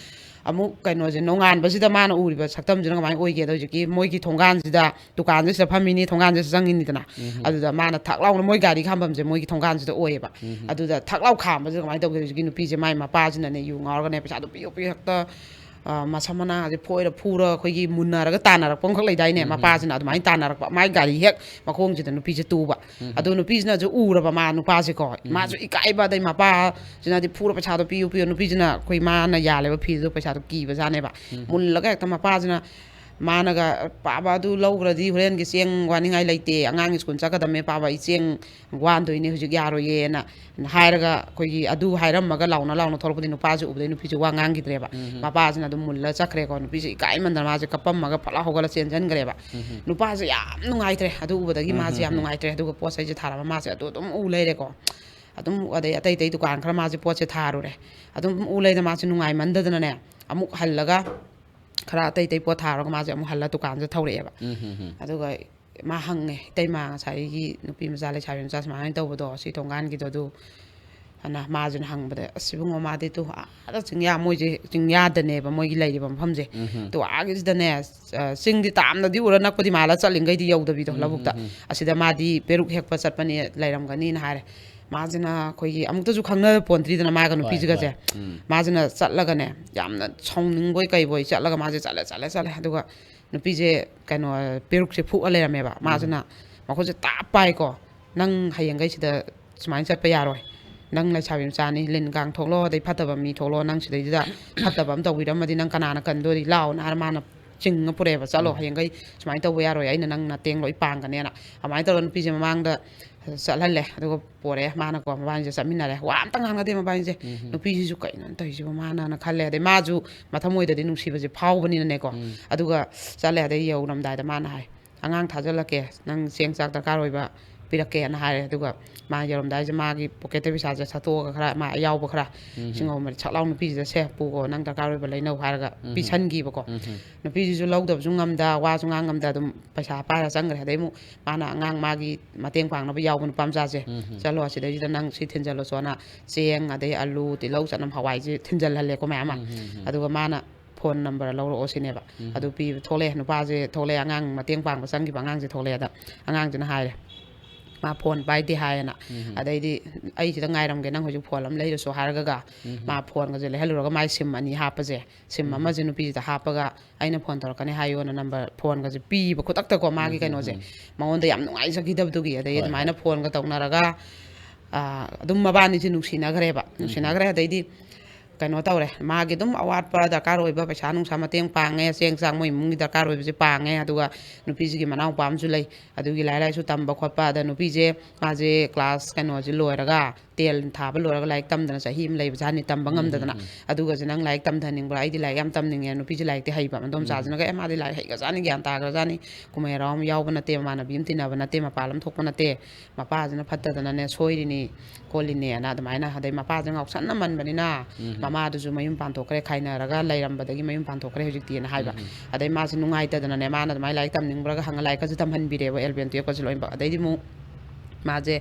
ꯑꯃꯨꯛ ꯀꯩꯅꯣꯁꯦ, ꯅꯣꯡꯉꯥꯟꯕꯁꯤꯗ ꯃꯥꯅ ꯎꯔꯤꯕ ꯁꯛꯇꯝꯁꯤꯅ ꯀꯃꯥꯏꯅ ꯑꯣꯏꯒꯦꯗ, ꯍꯧꯖꯤꯛꯀꯤ ꯃꯣꯏꯒꯤ ꯊꯣꯡꯒꯥꯟꯁꯤꯗ, ꯗꯨꯀꯥꯟꯁꯤꯗ ꯐꯝꯃꯤꯅꯤ, ꯊꯣꯡꯒꯥꯟꯁꯤꯗ ꯆꯪꯉꯤꯅꯤꯗꯅ, ꯑꯗꯨꯗ ꯃꯥꯅ ꯊꯛ ꯂꯥꯎꯅ, ꯃꯣꯏ ꯒꯥꯔꯤ ꯈꯥꯝꯐꯝꯁꯦ ꯃꯣꯏꯒꯤ ꯊꯣꯡꯒꯥꯟꯁꯤꯗ ꯑꯣꯏꯌꯦꯕ꯫ ꯑꯗꯨꯗ ꯊꯛ ꯂꯥꯎ ꯈꯥꯝꯕꯁꯤꯗ ꯀꯃꯥꯏꯅ ꯇꯧꯒꯦ, ꯍꯧꯖꯤꯛꯀꯤ ꯅꯨꯄꯤꯁꯦ, ꯃꯥꯏ ꯃꯄꯥꯁꯤꯅꯅꯦ, ꯌꯨ ꯉꯥꯎꯔꯒꯅꯦ, ꯄꯩꯁꯥꯗꯣ ꯄꯤꯌꯨ ꯄꯤꯌꯨ, ꯍꯦꯛꯇ ꯑ, ꯃꯁꯝ ꯃꯅꯥꯁꯦ ꯐꯣꯏꯔ ꯐꯨꯔ ꯑꯩꯈꯣꯏꯒꯤ ꯃꯨꯟꯅꯔꯒ ꯇꯥꯟꯅꯔꯛꯄ ꯑꯃꯈꯛ ꯂꯩꯗꯥꯏꯅꯦ? ꯎꯝ, ꯎꯝ꯫ ꯃꯄꯥꯁꯤꯅ ꯑꯗꯨꯃꯥꯏꯅ ꯇꯥꯟꯅꯔꯛꯄ, ꯃꯥꯏ ꯒꯥꯔꯤ ꯍꯦꯛ ꯃꯈꯣꯡꯁꯤꯗ ꯅꯨꯄꯤꯁꯦ ꯇꯨꯕ꯫ ꯎꯝ, ꯎꯝ꯫ ꯑꯗꯣ ꯅꯨꯄꯤꯁꯤꯅꯁꯨ ꯎꯔꯕ, ꯃꯥ ꯅꯨꯄꯥꯁꯦꯀꯣ, ꯎꯝ, ꯃꯥꯁꯨ ꯎꯝ꯫ ꯏꯀꯥꯏꯕ, ꯑꯗꯩ ꯃꯄꯥꯁꯤꯅꯗꯤ ꯐꯨꯔ ꯄꯩꯁꯥꯗꯣ ꯄꯤꯌꯨ ꯄꯤꯌꯨ, ꯅꯨꯄꯤꯁꯤꯅ ꯑꯩꯈꯣꯏ ꯃꯥꯅ ꯌꯥꯜꯂꯦꯕ ꯐꯤꯗꯨ, ꯄꯩꯁꯥꯗꯣ ꯀꯤꯕꯖꯥꯠꯅꯦꯕ꯫ ꯎꯝ, ꯎꯝ꯫ ꯃꯨꯜꯂꯒ ꯍꯦꯛꯇ ꯃꯄꯥꯁꯤꯅ, ꯃꯥꯅꯒ, "ꯄꯥꯕ ꯑꯗꯨ ꯂꯧꯈ꯭ꯔꯗꯤ ꯍꯣꯔꯦꯟꯒꯤ ꯆꯦꯡ ꯋꯥꯅꯤꯡꯉꯥꯏ ꯂꯩꯇꯦ, ꯑꯉꯥꯡ ꯁ꯭ꯀꯨꯜ ꯆꯠꯀꯗꯕꯅꯦ, ꯄꯥꯕ ꯑꯩ ꯆꯦꯡ ꯋꯥꯟꯗꯣꯏꯅꯦ ꯍꯧꯖꯤꯛ, ꯌꯥꯔꯣꯏꯌꯦꯅ" ꯍꯥꯏꯔꯒ, ꯑꯩꯈꯣꯏꯒꯤ ꯑꯗꯨ ꯍꯥꯏꯔꯝꯃꯒ ꯂꯥꯎꯅ ꯂꯥꯎꯅ ꯊꯣꯛꯂꯛꯄꯗꯤ ꯅꯨꯄꯥꯁꯦ ꯎꯕꯗꯩ ꯅꯨꯄꯤꯁꯦ ꯋꯥ ꯉꯥꯡꯈꯤꯗ꯭ꯔꯦꯕ꯫ ꯎꯝ, ꯎꯝ꯫ ꯃꯄꯥꯁꯤꯅ ꯑꯗꯨꯝ ꯃꯨꯜꯂ ꯆꯠꯈ꯭ꯔꯦꯀꯣ꯫ ꯅꯨꯄꯤꯁꯦ ꯏꯀꯥꯏꯃꯟꯗꯅ ꯃꯥꯁꯦ ꯀꯞꯄꯝꯃꯒ ꯐꯠ ꯂꯥꯎ ꯍꯧꯒꯠꯂ ꯆꯦꯟꯁꯤꯟꯈ꯭ꯔꯦꯕ꯫ ꯎꯝ, ꯎꯝ꯫ ꯅꯨꯄꯥꯁꯦ ꯌꯥꯝ ꯅꯨꯡꯉꯥꯏꯇ꯭ꯔꯦ꯫ ꯑꯗꯨ ꯎꯕꯗꯒꯤ ꯎꯝ, ꯃꯥꯁꯦ ꯎꯝ, ꯌꯥꯝ ꯎꯝ꯫ ꯅꯨꯡꯉꯥꯏꯇ꯭ꯔꯦ꯫ ꯑꯗꯨꯒ ꯄꯣꯠ ꯆꯩꯁꯦ ꯊꯥꯔꯝꯃ ꯃꯥꯁꯦ ꯑꯗꯨ ꯑꯗꯨꯝ ꯎ ꯂꯩꯔꯦꯀꯣ꯫ ꯑꯗꯨꯝ ꯑꯗꯩ ꯑꯇꯩ ꯑꯇꯩ ꯗꯨꯀꯥꯟ ꯈꯔ ꯃꯥꯁꯦ ꯄꯣꯠꯁꯦ ꯊꯥꯔꯨꯔꯦ꯫ ꯑꯗꯨꯝ ꯎ ꯂꯩꯗ ꯃꯥꯁꯦ ꯅꯨꯡꯉꯥꯏꯃꯟꯗꯗꯅꯅꯦ, ꯑꯃꯨꯛ ꯍꯜꯂꯒ ꯈꯔ ꯑꯇꯩ ꯑꯇꯩ ꯄꯣꯠ ꯊꯥꯔꯒ ꯃꯥꯁꯦ ꯑꯃꯨꯛ ꯍꯜꯂ ꯗꯨꯀꯥꯟꯁꯦ ꯊꯧꯔꯛꯑꯦꯕ꯫ ꯎꯝ, ꯎꯝ, ꯎꯝ꯫ ꯑꯗꯨꯒ ꯃꯥ ꯍꯪꯉꯦ, "ꯏꯇꯩꯃ, ꯉꯁꯥꯏꯒꯤ ꯅꯨꯄꯤ ꯃꯆꯥ, ꯂꯩꯁꯥꯕꯤ ꯃꯆꯥ ꯁꯨꯃꯥꯏꯅ ꯇꯧꯕꯗꯣ, ꯁꯤ ꯊꯣꯡꯒꯥꯟꯒꯤꯗꯣ, ꯑꯗꯨ?" ꯑꯅ ꯃꯥꯁꯤꯅ ꯍꯪꯕꯗ, "ꯑꯁ, ꯏꯕꯨꯡꯉꯣ, ꯃꯥꯗꯤ ꯇꯨ ꯑꯥꯗ ꯆꯤꯡꯌꯥ, ꯃꯣꯏꯁꯦ ꯆꯤꯡꯌꯥꯗꯅꯦꯕ ꯃꯣꯏꯒꯤ ꯂꯩꯔꯤꯕ ꯃꯐꯝꯁꯦ꯫ ꯎꯝ꯫ ꯇꯨ ꯑꯥꯒꯤꯁꯤꯗꯅꯦ, ꯑ, ꯆꯤꯡꯗꯤ ꯇꯥꯝꯅꯗꯤ ꯎꯔ ꯅꯛꯄꯗꯤ ꯃꯥꯜꯂ, ꯆꯠꯂꯤꯉꯩꯗꯤ ꯌꯧꯗꯕꯤꯗꯣ, ꯎꯝ, ꯂꯧꯕꯨꯛꯇ꯫ ꯎꯝ, ꯎꯝ꯫ ꯑꯁꯤꯗ ꯃꯥꯗꯤ ꯄꯦꯔꯨꯛ ꯍꯦꯛꯄ ꯆꯠꯄꯅꯤ, ꯂꯩꯔꯝꯒꯅꯤꯅ ꯍꯥꯏꯔꯦ꯫ ꯃꯥꯁꯤꯅ ꯑꯩꯈꯣꯏꯒꯤ ꯑꯃꯨꯛꯇꯁꯨ ꯈꯪꯅ ꯄꯣꯟꯇ꯭ꯔꯤꯗꯅ ꯃꯥꯒ ꯍꯣꯏ, ꯅꯨꯄꯤꯁꯤꯒꯁꯦ꯫ ꯍꯣꯏ꯫ ꯎꯝ꯫ ꯃꯥꯁꯤꯅ ꯆꯠꯂꯒꯅꯦ, ꯌꯥꯝꯅ ꯁꯥꯎꯅꯤꯡꯕꯣꯏ ꯀꯩꯕꯣꯏ ꯆꯠꯂꯒ ꯃꯥꯁꯦ ꯆꯠꯂꯦ, ꯆꯠꯂꯦ, ꯆꯠꯂꯦ꯫ ꯑꯗꯨꯒ ꯅꯨꯄꯤꯁꯦ, ꯀꯩꯅꯣ, ꯄꯦꯔꯨꯛꯁꯦ ꯐꯨꯛꯑ ꯂꯩꯔꯝꯃꯦꯕ꯫ ꯎꯝ꯫ ꯃꯥꯁꯤꯅ ꯃꯈꯨꯠꯁꯦ ꯇꯥꯞ ꯄꯥꯏꯀꯣ, "ꯅꯪ ꯍꯌꯦꯡꯈꯩ ꯁꯤꯗ ꯁꯨꯃꯥꯏꯅ ꯆꯠꯄ ꯌꯥꯔꯣꯏ꯫ ꯅꯪ ꯂꯩꯁꯥꯕꯤ ꯃꯆꯥꯅꯤ, ꯂꯤꯟ ꯀꯥꯡ ꯊꯣꯛꯂꯣ, ꯑꯗꯩ ꯐꯠꯇꯕ ꯃꯤ ꯊꯣꯛꯂꯣ, ꯅꯪ ꯁꯤꯗꯩꯁꯤꯗ ꯐꯠꯇꯕ ꯑꯃ ꯇꯧꯕꯤꯔꯝꯃꯗꯤ ꯅꯪ ꯀꯅꯥꯅ ꯀꯟꯗꯣꯔꯤ? ꯂꯥꯛꯑꯣꯅ" ꯍꯥꯏꯔ ꯃꯥꯅ ꯆꯤꯡꯉ ꯄꯨꯔꯛꯑꯦꯕ꯫ "ꯆꯠꯂꯣ, ꯎꯝ꯫ ꯍꯌꯦꯡꯈꯩ ꯁꯨꯃꯥꯏꯅ ꯇꯧꯕ ꯌꯥꯔꯣꯏ, ꯑꯩꯅ ꯅꯪ ꯅꯇꯦꯡ ꯂꯣꯏ ꯄꯥꯡꯒꯅꯦꯅ" ꯑꯗꯨꯃꯥꯏꯅ ꯇꯧꯔꯒ ꯅꯨꯄꯤꯁꯦ ꯃꯃꯥꯡꯗ ꯆꯠꯍꯜꯂꯦ꯫ ꯑꯗꯨꯒ ꯄꯣꯔꯛꯑꯦ꯫ ꯃꯥꯅꯀꯣ ꯃꯕꯥꯅꯤꯁꯦ ꯆꯠꯃꯤꯟꯅꯔꯦ꯫ ꯋꯥ ꯑꯝꯇ ꯉꯥꯡꯅꯗꯦ ꯃꯕꯥꯅꯤꯁꯦ꯫ ꯎꯝ꯫ ꯅꯨꯄꯤꯁꯤꯁꯨ "ꯀꯩꯅꯣ ꯇꯧꯔꯤꯁꯤꯕꯣ ꯃꯥꯅ?" ꯈꯜꯂꯦ꯫ ꯑꯗꯩ ꯃꯥꯁꯨ ꯃꯊꯃꯣꯏꯗꯗꯤ ꯅꯨꯡꯁꯤꯕꯁꯦ ꯐꯥꯎꯕꯅꯤꯅꯅꯦꯀꯣ꯫ ꯎꯝ꯫ ꯑꯗꯨꯒ ꯆꯠꯂꯦ꯫ ꯑꯗꯩ ꯌꯧꯔꯝꯗꯥꯏꯗ ꯃꯥꯅ ꯍꯥꯏ, "ꯑꯉꯥꯡ ꯊꯥꯖꯤꯜꯂꯛꯀꯦ, ꯅꯪ ꯆꯦꯡ ꯆꯥꯛ ꯗꯔꯀꯥꯔ ꯑꯣꯏꯕ ꯄꯤꯔꯛꯀꯦꯅ" ꯍꯥꯏꯔꯦ꯫ ꯑꯗꯨꯒ ꯃꯥ ꯌꯧꯔꯝꯗꯥꯏꯁꯦ ꯃꯥꯒꯤ ꯄꯣꯀꯦꯠꯇ ꯄꯩꯁꯥꯁꯦ ꯁꯠꯇꯣꯛꯑꯒ ꯈꯔ ꯃꯥ ꯑꯌꯥꯎꯕ ꯈꯔ ꯎꯝ꯫ ꯁꯤꯡꯉꯧ ꯃꯔꯤ ꯁꯛ ꯂꯥꯎ ꯅꯨꯄꯤꯁꯤꯗ "ꯁꯦ ꯄꯨꯀꯣ, ꯅꯪ ꯗꯔꯀꯥꯔ ꯑꯣꯏꯕ ꯂꯩꯅꯧ" ꯍꯥꯏꯔꯒ ꯎꯝ꯫ ꯄꯤꯁꯟꯈꯤꯕꯀꯣ꯫ ꯎꯝ꯫ ꯅꯨꯄꯤꯁꯤꯁꯨ ꯂꯧꯗꯕꯁꯨ ꯉꯝꯗ, ꯋꯥꯁꯨ ꯉꯥꯡ ꯉꯝꯗ, ꯑꯗꯨꯝ ꯄꯩꯁꯥ ꯄꯥꯏꯔ ꯆꯪꯈ꯭ꯔꯦ꯫ ꯑꯗꯩ ꯑꯃꯨꯛ ꯃꯥꯅ ꯑꯉꯥꯡ ꯃꯥꯒꯤ ꯃꯇꯦꯡ ꯄꯥꯡꯅꯕ ꯌꯥꯎꯕ ꯅꯨꯄꯥ ꯃꯆꯥꯁꯦ, ꯎꯝ꯫ "ꯆꯠꯂꯣ, ꯑꯁꯤꯗꯩꯁꯤꯗ ꯅꯪ ꯁꯤ ꯊꯤꯟꯖꯜꯂꯣ ꯆꯣꯅ" ꯆꯦꯡ, ꯑꯗꯩ ꯑꯂꯨ, ꯇꯤꯜꯍꯧ, ꯆꯅꯝ, ꯍꯋꯥꯏꯁꯦ ꯊꯤꯟꯖꯜꯍꯜꯂꯦꯀꯣ ꯃꯌꯥꯝ ꯑꯃ꯫ ꯎꯝ, ꯎꯝ, ꯎꯝ꯫ ꯑꯗꯨꯒ ꯃꯥꯅ "ꯐꯣꯟ ꯅꯝꯕꯔ ꯂꯧꯔꯛꯑꯣ" ꯁꯤꯅꯦꯕ꯫ ꯎꯝ꯫ ꯑꯗꯨ ꯄꯤꯕ ꯊꯣꯛꯂꯛꯑꯦ, ꯅꯨꯄꯥꯁꯦ ꯊꯣꯛꯂꯛꯑꯦ, ꯑꯉꯥꯡ ꯃꯇꯦꯡ ꯄꯥꯡꯕ ꯆꯪꯈꯤꯕ ꯑꯉꯥꯡꯁꯦ ꯊꯣꯛꯂꯛꯑꯦꯗ꯫ ꯑꯉꯥꯡꯁꯤꯅ ꯍꯥꯏꯔꯦ, ꯃꯥ ꯐꯣꯟ ꯄꯥꯏꯗꯦ ꯍꯥꯏꯌꯦꯅ꯫ ꯎꯝ꯫ ꯑꯗꯩꯗꯤ "ꯑꯩ ꯁꯤꯗ ꯉꯥꯏꯔꯝꯒꯦ, ꯅꯪ ꯍꯧꯖꯤꯛ ꯐꯣꯟ ꯑꯃ ꯂꯩꯔꯨꯁꯣ" ꯍꯥꯏꯔꯒ ꯎꯝ꯫ ꯃꯥ ꯐꯣꯟꯒꯁꯦ ꯂꯩꯍꯜꯂꯨꯔꯒ ꯃꯥꯏ ꯁꯤꯝ ꯑꯅꯤ ꯍꯥꯞꯄꯁꯦ, ꯁꯤꯝ ꯎꯝ꯫ ꯑꯃꯁꯦ ꯅꯨꯄꯤꯁꯤꯗ ꯍꯥꯞꯄꯒ "ꯑꯩꯅ ꯐꯣꯟ ꯇꯧꯔꯛꯀꯅꯤ ꯍꯥꯏꯌꯣꯅ" ꯅꯝꯕꯔ ꯐꯣꯟꯒꯁꯦ ꯄꯤꯕ ꯈꯨꯗꯛꯇꯀꯣ, ꯃꯥꯒꯤ ꯎꯝ, ꯎꯝ, ꯀꯩꯅꯣꯁꯦ ꯎꯝ꯫ ꯃꯉꯣꯟꯗ ꯌꯥꯝ ꯅꯨꯡꯉꯥꯏꯖꯈꯤꯗꯕꯗꯨꯒꯤ꯫ ꯑꯗꯩ ꯍꯣꯏ, ꯑꯗꯨꯃꯥꯏꯅ ꯍꯣꯏ꯫ ꯐꯣꯟꯒ ꯇꯧꯅꯔꯒ, ꯑꯥ, ꯑꯗꯨꯝ ꯃꯕꯥꯅꯤꯁꯦ ꯅꯨꯡꯁꯤꯅꯈ꯭ꯔꯦꯕ꯫ ꯎꯝ, ꯎꯝ꯫ ꯅꯨꯡꯁꯤꯅꯈ꯭ꯔꯦ꯫ ꯑꯗꯩꯗꯤ ꯀꯩꯅꯣ ꯇꯧꯔꯦ, ꯃꯥꯒꯤ ꯑꯗꯨꯝ ꯑꯋꯥꯠꯄ ꯗꯔꯀꯥꯔ ꯑꯣꯏꯕ ꯄꯩꯁꯥ ꯅꯨꯡꯁꯥ ꯃꯇꯦꯡ ꯄꯥꯡꯉꯦ, ꯆꯦꯡ ꯆꯥꯛ ꯃꯣꯏ ꯏꯃꯨꯡꯒꯤ ꯗꯔꯀꯥꯔ ꯑꯣꯏꯕꯁꯦ ꯄꯥꯡꯉꯦ꯫ ꯑꯗꯨꯒ ꯅꯨꯄꯤꯁꯤꯒꯤ ꯃꯅꯥꯎꯄꯥ ꯑꯃꯁꯨ ꯂꯩ, ꯑꯗꯨꯒꯤ ꯂꯥꯏꯔꯤꯛ ꯂꯥꯏꯁꯨ ꯇꯝꯕ ꯈꯣꯠꯄ꯫ ꯑꯗ ꯅꯨꯄꯤꯁꯦ, ꯃꯥꯁꯦ ꯀ꯭ꯂꯥꯁ ꯀꯩꯅꯣꯁꯦ ꯂꯣꯏꯔꯒ ꯇꯦꯟ ꯊꯥꯕ ꯂꯣꯏꯔꯒ ꯂꯥꯏꯔꯤꯛ ꯇꯝꯗꯅ ꯆꯍꯤ ꯑꯃ ꯂꯩꯕꯖꯥꯠꯅꯤ, ꯇꯝꯕ ꯉꯝꯗꯗꯅ꯫ ꯑꯗꯨꯒꯁꯦ "ꯅꯪ ꯂꯥꯏꯔꯤꯛ ꯇꯝꯊꯅꯤꯡꯕ꯭ꯔꯥ? ꯑꯩꯗꯤ ꯂꯥꯏꯔꯤꯛ ꯌꯥꯝ ꯇꯝꯅꯤꯡꯉꯦ", ꯅꯨꯄꯤꯁꯦ ꯂꯥꯏꯔꯤꯛꯇꯤ ꯍꯩꯕ, ꯃꯗꯣꯝꯆꯥꯁꯤꯅꯒ "ꯑꯦ, ꯃꯥꯗꯤ ꯂꯥꯏꯔꯤꯛ ꯍꯩꯒ꯭ꯔꯖꯥꯠꯅꯤ, ꯒ꯭ꯌꯥꯟ ꯇꯥꯈ꯭ꯔꯖꯥꯠꯅꯤ, ꯀꯨꯝꯍꯩ ꯍꯔꯥꯎ ꯑꯃ ꯌꯥꯎꯕ ꯅꯠꯇꯦ, ꯃꯃꯥꯟꯅꯕꯤ ꯑꯃ ꯇꯤꯟꯅꯕ ꯅꯠꯇꯦ, ꯃꯄꯥꯟ ꯂꯝ ꯊꯣꯛꯄ ꯅꯠꯇꯦ, ꯃꯄꯥꯁꯤꯅ ꯐꯠꯇꯗꯅꯅꯦ ꯁꯣꯏꯔꯤꯅꯤ ꯈꯣꯠꯂꯤꯅꯦꯅ", ꯑꯗꯨꯃꯥꯏꯅ꯫ ꯑꯗꯩ ꯃꯄꯥꯁꯦ ꯉꯥꯎꯁꯟꯅꯃꯟꯕꯅꯤꯅ ꯃꯃꯥꯗꯨꯁꯨ ꯃꯌꯨꯝ ꯄꯥꯟꯊꯣꯛꯈ꯭ꯔꯦ, ꯈꯥꯏꯅꯔꯒ ꯂꯩꯔꯝꯕꯗꯒꯤ ꯃꯌꯨꯝ ꯄꯥꯟꯊꯣꯛꯈ꯭ꯔꯦ ꯍꯧꯖꯤꯛꯇꯤꯅ ꯍꯥꯏꯕ꯫ ꯑꯗꯩ ꯃꯥꯁꯦ ꯅꯨꯡꯉꯥꯏꯇꯗꯅꯅꯦ, ꯃꯥꯅ ꯑꯗꯨꯃꯥꯏꯅ ꯂꯥꯏꯔꯤꯛ ꯇꯝꯅꯤꯡꯕ꯭ꯔꯥꯒ ꯍꯪꯉ ꯂꯥꯏꯔꯤꯛꯀꯁꯨ ꯇꯝꯍꯟꯕꯤꯔꯦꯕ, ꯑꯦꯂꯚꯦꯟ ꯇꯨꯌꯦꯜꯞꯀꯁꯨ ꯂꯣꯏꯅꯃꯛ꯫ ꯑꯗꯩꯗꯤ ꯑꯃꯨꯛ ꯃꯥꯁꯦ,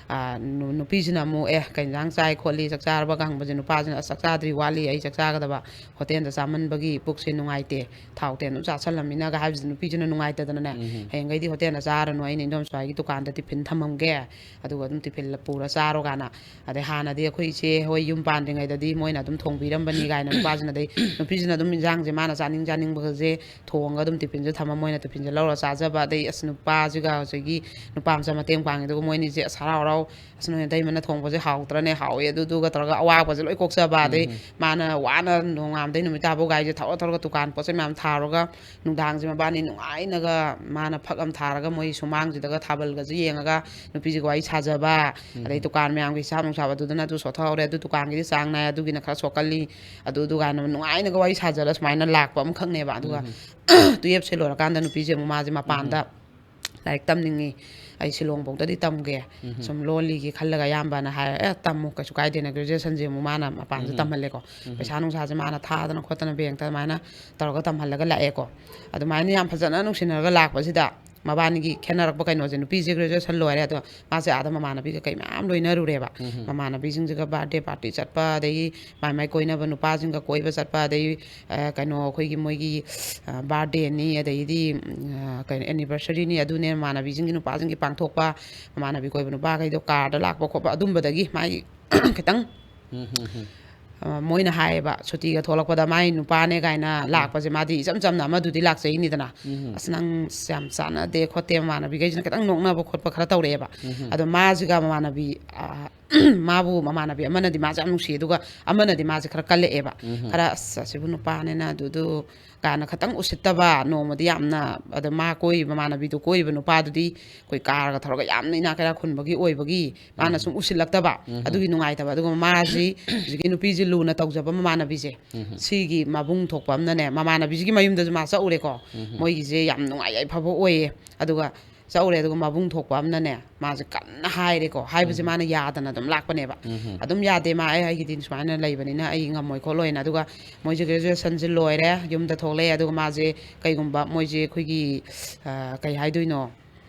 ꯑ, ꯅꯨ-, ꯅꯨꯄꯤꯁꯤꯅ ꯑꯃꯨꯛ, "ꯑꯦ, ꯀꯩ ꯏꯟꯖꯥꯡ ꯆꯥꯏ ꯈꯣꯠꯂꯤ, ꯆꯥꯛ ꯆꯥꯔꯕꯒ?" ꯍꯪꯕꯁꯦ, ꯅꯨꯄꯥꯁꯤꯅ, "ꯑꯁ, ꯆꯥꯛ ꯆꯥꯗ꯭ꯔꯤ, ꯋꯥꯠꯂꯤ, ꯑꯩ ꯆꯥꯛ ꯆꯥꯒꯗꯕ, ꯍꯣꯇꯦꯜꯗ ꯆꯥꯃꯟꯕꯒꯤ ꯄꯨꯛꯁꯦ ꯅꯨꯡꯉꯥꯏꯇꯦ, ꯊꯥꯎ ꯇꯦꯟ ꯑꯗꯨꯝ ꯆꯥꯁꯜꯂꯝꯃꯤꯅꯒ" ꯍꯥꯏꯕꯁꯤꯗ, ꯅꯨꯄꯤꯁꯤꯅ ꯅꯨꯡꯉꯥꯏꯇꯗꯅꯅꯦ, "ꯍꯌꯦꯡꯈꯩꯗꯤ ꯍꯣꯇꯦꯜꯗ ꯆꯥꯔꯅꯨ, ꯑꯩꯅ ꯏꯟꯗꯣꯝꯆꯥ ꯍꯣꯏꯒꯤ ꯗꯨꯀꯥꯟꯗ ꯇꯤꯐꯤꯟ ꯊꯝꯃꯝꯒꯦ, ꯑꯗꯨꯒ ꯑꯗꯨꯝ ꯇꯤꯐꯤꯟ ꯄꯨꯔ ꯆꯥꯔꯣ" ꯀꯥꯏꯅ꯫ ꯑꯗꯩ ꯍꯥꯟꯅꯗꯤ ꯑꯩꯈꯣꯏ ꯏꯆꯦ ꯍꯣꯏ ꯌꯨꯝ ꯄꯥꯟꯗ꯭ꯔꯤꯉꯩꯗꯗꯤ ꯃꯣꯏꯅ ꯑꯗꯨꯝ ꯊꯣꯡꯕꯤꯔꯝꯕꯅꯤ ꯀꯥꯏꯅ ꯅꯨꯄꯥꯁꯤꯅ, ꯑꯗꯩ ꯅꯨꯄꯤꯁꯤꯅ ꯑꯗꯨꯝ ꯏꯟꯖꯥꯡꯁꯦ ꯃꯥꯅ ꯆꯥꯅꯤꯡ ꯆꯥꯅꯤꯡꯕꯒꯁꯦ ꯊꯣꯡꯉꯒ ꯑꯗꯨꯝ ꯇꯤꯐꯤꯟꯁꯦ ꯊꯝꯃ ꯃꯣꯏꯅ ꯇꯤꯐꯤꯟꯁꯦ ꯂꯧꯔ ꯆꯥꯖꯕ꯫ ꯑꯗꯩ ꯑꯁ, ꯅꯨꯄꯥꯁꯤꯒ ꯍꯧꯖꯤꯛꯀꯤ ꯅꯨꯄꯥ ꯃꯆꯥ ꯃꯇꯦꯡ ꯄꯥꯡꯉꯤ, ꯑꯗꯨꯒ ꯃꯣꯏꯅꯤꯁꯦ ꯑꯁ ꯍꯔꯥꯎ ꯍꯔꯥꯎ, "ꯑꯁ, ꯅꯣꯏ ꯅꯇꯩꯃꯅ ꯊꯣꯡꯕꯁꯦ ꯍꯥꯎꯇ꯭ꯔꯅꯦ, ꯍꯥꯎꯋꯦ", ꯑꯗꯨꯗꯨꯒ ꯇꯧꯔꯒ ꯑꯋꯥꯕꯁꯦ ꯂꯣꯏ ꯀꯣꯛꯆꯕ꯫ ꯑꯗꯩ ꯃꯥꯅ ꯋꯥꯅ ꯅꯣꯡꯉꯥꯝꯗꯩ ꯅꯨꯃꯤꯠ ꯇꯥꯕꯧ ꯒꯥꯔꯤꯁꯦ ꯊꯧꯔ ꯊꯧꯔꯒ ꯗꯨꯀꯥꯟ ꯄꯣꯠ ꯆꯩ ꯃꯌꯥꯝ ꯊꯥꯔꯨꯔꯒ ꯅꯨꯡꯗꯥꯡꯁꯦ ꯃꯕꯥꯅꯤ ꯅꯨꯡꯉꯥꯏꯅꯒ ꯃꯥꯅ ꯐꯛ ꯑꯃ ꯊꯥꯔꯒ ꯃꯣꯏ ꯁꯨꯃꯥꯡꯁꯤꯗꯒ ꯊꯥꯕꯜꯒꯁꯦ ꯌꯦꯡꯉꯒ ꯅꯨꯄꯤꯁꯤꯒ ꯋꯥꯔꯤ ꯁꯥꯖꯕ, ꯑꯗꯩ ꯗꯨꯀꯥꯟ ꯃꯌꯥꯝꯒꯤ ꯍꯤꯁꯥꯞ ꯅꯨꯡꯁꯥꯞ ꯑꯗꯨꯗꯅ ꯑꯗꯨ ꯁꯣꯠꯊꯍꯧꯔꯦ, ꯑꯗꯨ ꯗꯨꯀꯥꯟꯒꯤꯗꯤ ꯆꯥꯡ ꯅꯥꯏ, ꯑꯗꯨꯒꯤꯅ ꯈꯔ ꯁꯣꯛꯀꯜꯂꯤ, ꯑꯗꯨ ꯑꯗꯨ ꯀꯥꯏꯅ ꯅꯨꯡꯉꯥꯏꯅꯒ ꯋꯥꯔꯤ ꯁꯥꯖꯔ ꯁꯨꯃꯥꯏꯅ ꯂꯥꯛꯄ ꯑꯃꯈꯛꯅꯦꯕ꯫ ꯑꯗꯨꯒ ꯇꯨꯌꯦꯜꯞꯁꯦ ꯂꯣꯏꯔꯀꯥꯟꯗ ꯅꯨꯄꯤꯁꯦ ꯑꯃꯨꯛ ꯃꯥꯁꯦ ꯃꯄꯥꯟꯗ ꯂꯥꯏꯔꯤꯛ ꯇꯝꯅꯤꯡꯉꯤ, "ꯑꯩ ꯁꯤꯂꯣꯡꯐꯧꯗꯗꯤ ꯇꯝꯒꯦ, ꯁꯨꯝ ꯂꯣꯜꯂꯤꯒꯤ ꯈꯜꯂꯒ" ꯑꯌꯥꯝꯕꯅ ꯍꯥꯏꯔ, "ꯑꯦ, ꯇꯝꯃꯨ, ꯀꯩꯁꯨ ꯀꯥꯏꯗꯦꯅ", ꯒ꯭ꯔꯦꯖꯨꯑꯦꯁꯟꯁꯦ ꯑꯃꯨꯛ ꯃꯥꯅ ꯃꯄꯥꯟꯁꯨ ꯇꯝꯍꯜꯂꯦꯀꯣ꯫ ꯄꯩꯁꯥ ꯅꯨꯡꯁꯥꯁꯦ ꯃꯥꯅ ꯊꯥꯗꯅ ꯈꯣꯠꯇꯅ ꯕꯦꯡꯛꯇ ꯑꯗꯨꯃꯥꯏꯅ ꯇꯧꯔꯒ ꯇꯝꯍꯜꯂꯒ ꯂꯥꯛꯑꯦꯀꯣ꯫ ꯑꯗꯨꯃꯥꯏꯅ ꯌꯥꯝ ꯐꯖꯅ ꯅꯨꯡꯁꯤꯅꯔꯒ ꯂꯥꯛꯄꯁꯤꯗ ꯃꯕꯥꯅꯤꯒꯤ ꯈꯦꯠꯅꯔꯛꯄ ꯀꯩꯅꯣꯁꯦ, ꯅꯨꯄꯤꯁꯦ ꯒ꯭ꯔꯦꯖꯨꯑꯦꯁꯟ ꯂꯣꯏꯔꯦ, ꯑꯗꯣ ꯃꯥꯁꯦ ꯑꯥꯗ ꯃꯃꯥꯟꯅꯕꯤꯒ ꯀꯩ ꯃꯌꯥꯝ ꯂꯣꯏꯅꯔꯨꯔꯦꯕ꯫ ꯃꯃꯥꯟꯅꯕꯤꯁꯤꯡꯁꯤꯒ ꯕꯥꯔꯗꯦ ꯄꯥꯔꯇꯤ ꯆꯠꯄ, ꯑꯗꯒꯤ ꯃꯥꯏ ꯃꯥꯏ ꯀꯣꯏꯅꯕ ꯅꯨꯄꯥꯁꯤꯡꯒ ꯀꯣꯏꯕ ꯆꯠꯄ, ꯑꯗꯩ, ꯑ, ꯀꯩꯅꯣ, ꯑꯩꯈꯣꯏꯒꯤ ꯃꯣꯏꯒꯤ, ꯑ, ꯕꯥꯔꯗꯦꯅꯤ, ꯑꯗꯩꯗꯤ, ꯎꯝ, ꯑ, ꯀꯩꯅꯣ, ꯑꯦꯅꯤꯚꯔꯁꯔꯤꯅꯤ, ꯑꯗꯨꯅꯦ, ꯃꯃꯥꯟꯅꯕꯤꯁꯤꯡꯒꯤ ꯅꯨꯄꯥꯁꯤꯡꯒꯤ ꯄꯥꯡꯊꯣꯛꯄ, ꯃꯃꯥꯟꯅꯕꯤ ꯀꯣꯏꯕ ꯅꯨꯄꯥꯈꯩꯗꯣ ꯀꯥꯔꯗ ꯂꯥꯛꯄ ꯈꯣꯠꯄ, ꯑꯗꯨꯝꯕꯗꯒꯤ ꯃꯥꯒꯤ ꯈꯤꯇꯪ, ꯑ, ꯃꯣꯏꯅ ꯍꯥꯏꯌꯦꯕ, ꯁꯨꯇꯤꯒ ꯊꯣꯛꯂꯛꯄꯗ ꯃꯥꯏ ꯅꯨꯄꯥꯅꯦ ꯀꯥꯏꯅ ꯂꯥꯛꯄꯁꯦ, ꯃꯥꯗꯤ ꯏꯆꯝ ꯆꯝꯅ ꯑꯃꯗꯨꯗꯤ ꯂꯥꯛꯆꯩꯅꯤꯗꯅ, "ꯑꯁ, ꯅꯪ ꯌꯥꯝ ꯆꯥꯟꯅꯗꯦ ꯈꯣꯠꯇꯦ", ꯃꯃꯥꯟꯅꯕꯤꯈꯩꯁꯤꯅ ꯈꯤꯇꯪ ꯅꯣꯛꯅꯕ ꯈꯣꯠꯄ ꯈꯔ ꯇꯧꯔꯛꯑꯦꯕ꯫ ꯑꯗꯣ ꯃꯥꯁꯤꯒ ꯃꯃꯥꯟꯅꯕꯤ, ꯑ, ꯃꯥꯕꯨ ꯃꯃꯥꯟꯅꯕꯤ ꯑꯃꯅꯗꯤ ꯃꯥꯁꯦ ꯌꯥꯝ ꯅꯨꯡꯁꯤ, ꯑꯗꯨꯒ ꯑꯃꯅꯗꯤ ꯃꯥꯁꯦ ꯈꯔ ꯀꯜꯂꯛꯑꯦꯕ꯫ ꯈꯔ "ꯑꯁ, ꯑꯁꯤꯕꯨ ꯅꯨꯄꯥꯅꯤꯅ" ꯑꯗꯨꯗꯨ ꯀꯥꯏꯅ ꯈꯇꯪ ꯎꯁꯤꯠꯇꯕ, ꯅꯣꯡꯃꯗꯤ ꯌꯥꯝꯅ, ꯑꯗ ꯃꯥ ꯀꯣꯏꯔꯤꯕ, ꯃꯃꯥꯟꯅꯕꯤꯗꯨ ꯀꯣꯏꯔꯤꯕ ꯅꯨꯄꯥꯗꯨꯗꯤ ꯑꯩꯈꯣꯏ ꯀꯥꯔꯒ ꯊꯧꯔꯒ ꯌꯥꯝꯅ ꯏꯅꯥꯛ ꯀꯩꯔꯥꯛ ꯈꯨꯟꯕꯒꯤ ꯑꯣꯏꯕꯒꯤ ꯃꯥꯅ ꯁꯨꯝ ꯎꯁꯤꯜꯂꯛꯇꯕ, ꯑꯗꯨꯒꯤ ꯅꯨꯡꯉꯥꯏꯇꯕ꯫ ꯑꯗꯨꯒ ꯃꯥꯁꯤ ꯍꯧꯖꯤꯛꯀꯤ ꯅꯨꯄꯤꯁꯤ ꯂꯨꯅ ꯇꯧꯖꯕ ꯃꯃꯥꯟꯅꯕꯤꯁꯦ, ꯁꯤꯒꯤ ꯃꯕꯨꯡ ꯊꯣꯛꯄ ꯑꯃꯅꯅꯦ, ꯃꯃꯥꯟꯅꯕꯤꯁꯤꯒꯤ ꯃꯌꯨꯝꯗꯁꯨ ꯃꯥ ꯆꯠꯎꯔꯦꯀꯣ꯫ ꯃꯣꯏꯒꯤꯁꯦ ꯌꯥꯝ ꯅꯨꯡꯉꯥꯏ ꯌꯥꯏꯐꯕ ꯑꯣꯏꯌꯦ꯫ ꯑꯗꯨꯒ ꯆꯠꯎꯔꯦ, ꯑꯗꯨꯒ ꯃꯕꯨꯡ ꯊꯣꯛꯄ ꯑꯃꯅꯅꯦ, ꯃꯥꯁꯦ ꯀꯟꯅ ꯍꯥꯏꯔꯦꯀꯣ, ꯍꯥꯏꯕꯁꯦ ꯃꯥꯅ ꯌꯥꯗꯅ ꯑꯗꯨꯝ ꯂꯥꯛꯄꯅꯦꯕ꯫ ꯑꯗꯨꯝ ꯌꯥꯗꯦ, ꯃꯥ "ꯑꯩ ꯑꯩꯒꯤꯗꯤ ꯁꯨꯃꯥꯏꯅ ꯂꯩꯕꯅꯤꯅ ꯑꯩ ꯉꯝꯃꯣꯏ ꯈꯣꯠꯂꯣꯏꯅ", ꯑꯗꯨꯒ ꯃꯣꯏꯁꯦ ꯒ꯭ꯔꯦꯖꯨꯑꯦꯁꯟꯁꯦ ꯂꯣꯏꯔꯦ, ꯌꯨꯝꯗ ꯊꯣꯛꯂꯛꯑꯦ꯫ ꯑꯗꯨꯒ ꯃꯥꯁꯦ ꯀꯩꯒꯨꯝꯕ ꯃꯣꯏꯁꯦ ꯑꯩꯈꯣꯏꯒꯤ, ꯑ, ꯀꯩ ꯍꯥꯏꯗꯣꯏꯅꯣ,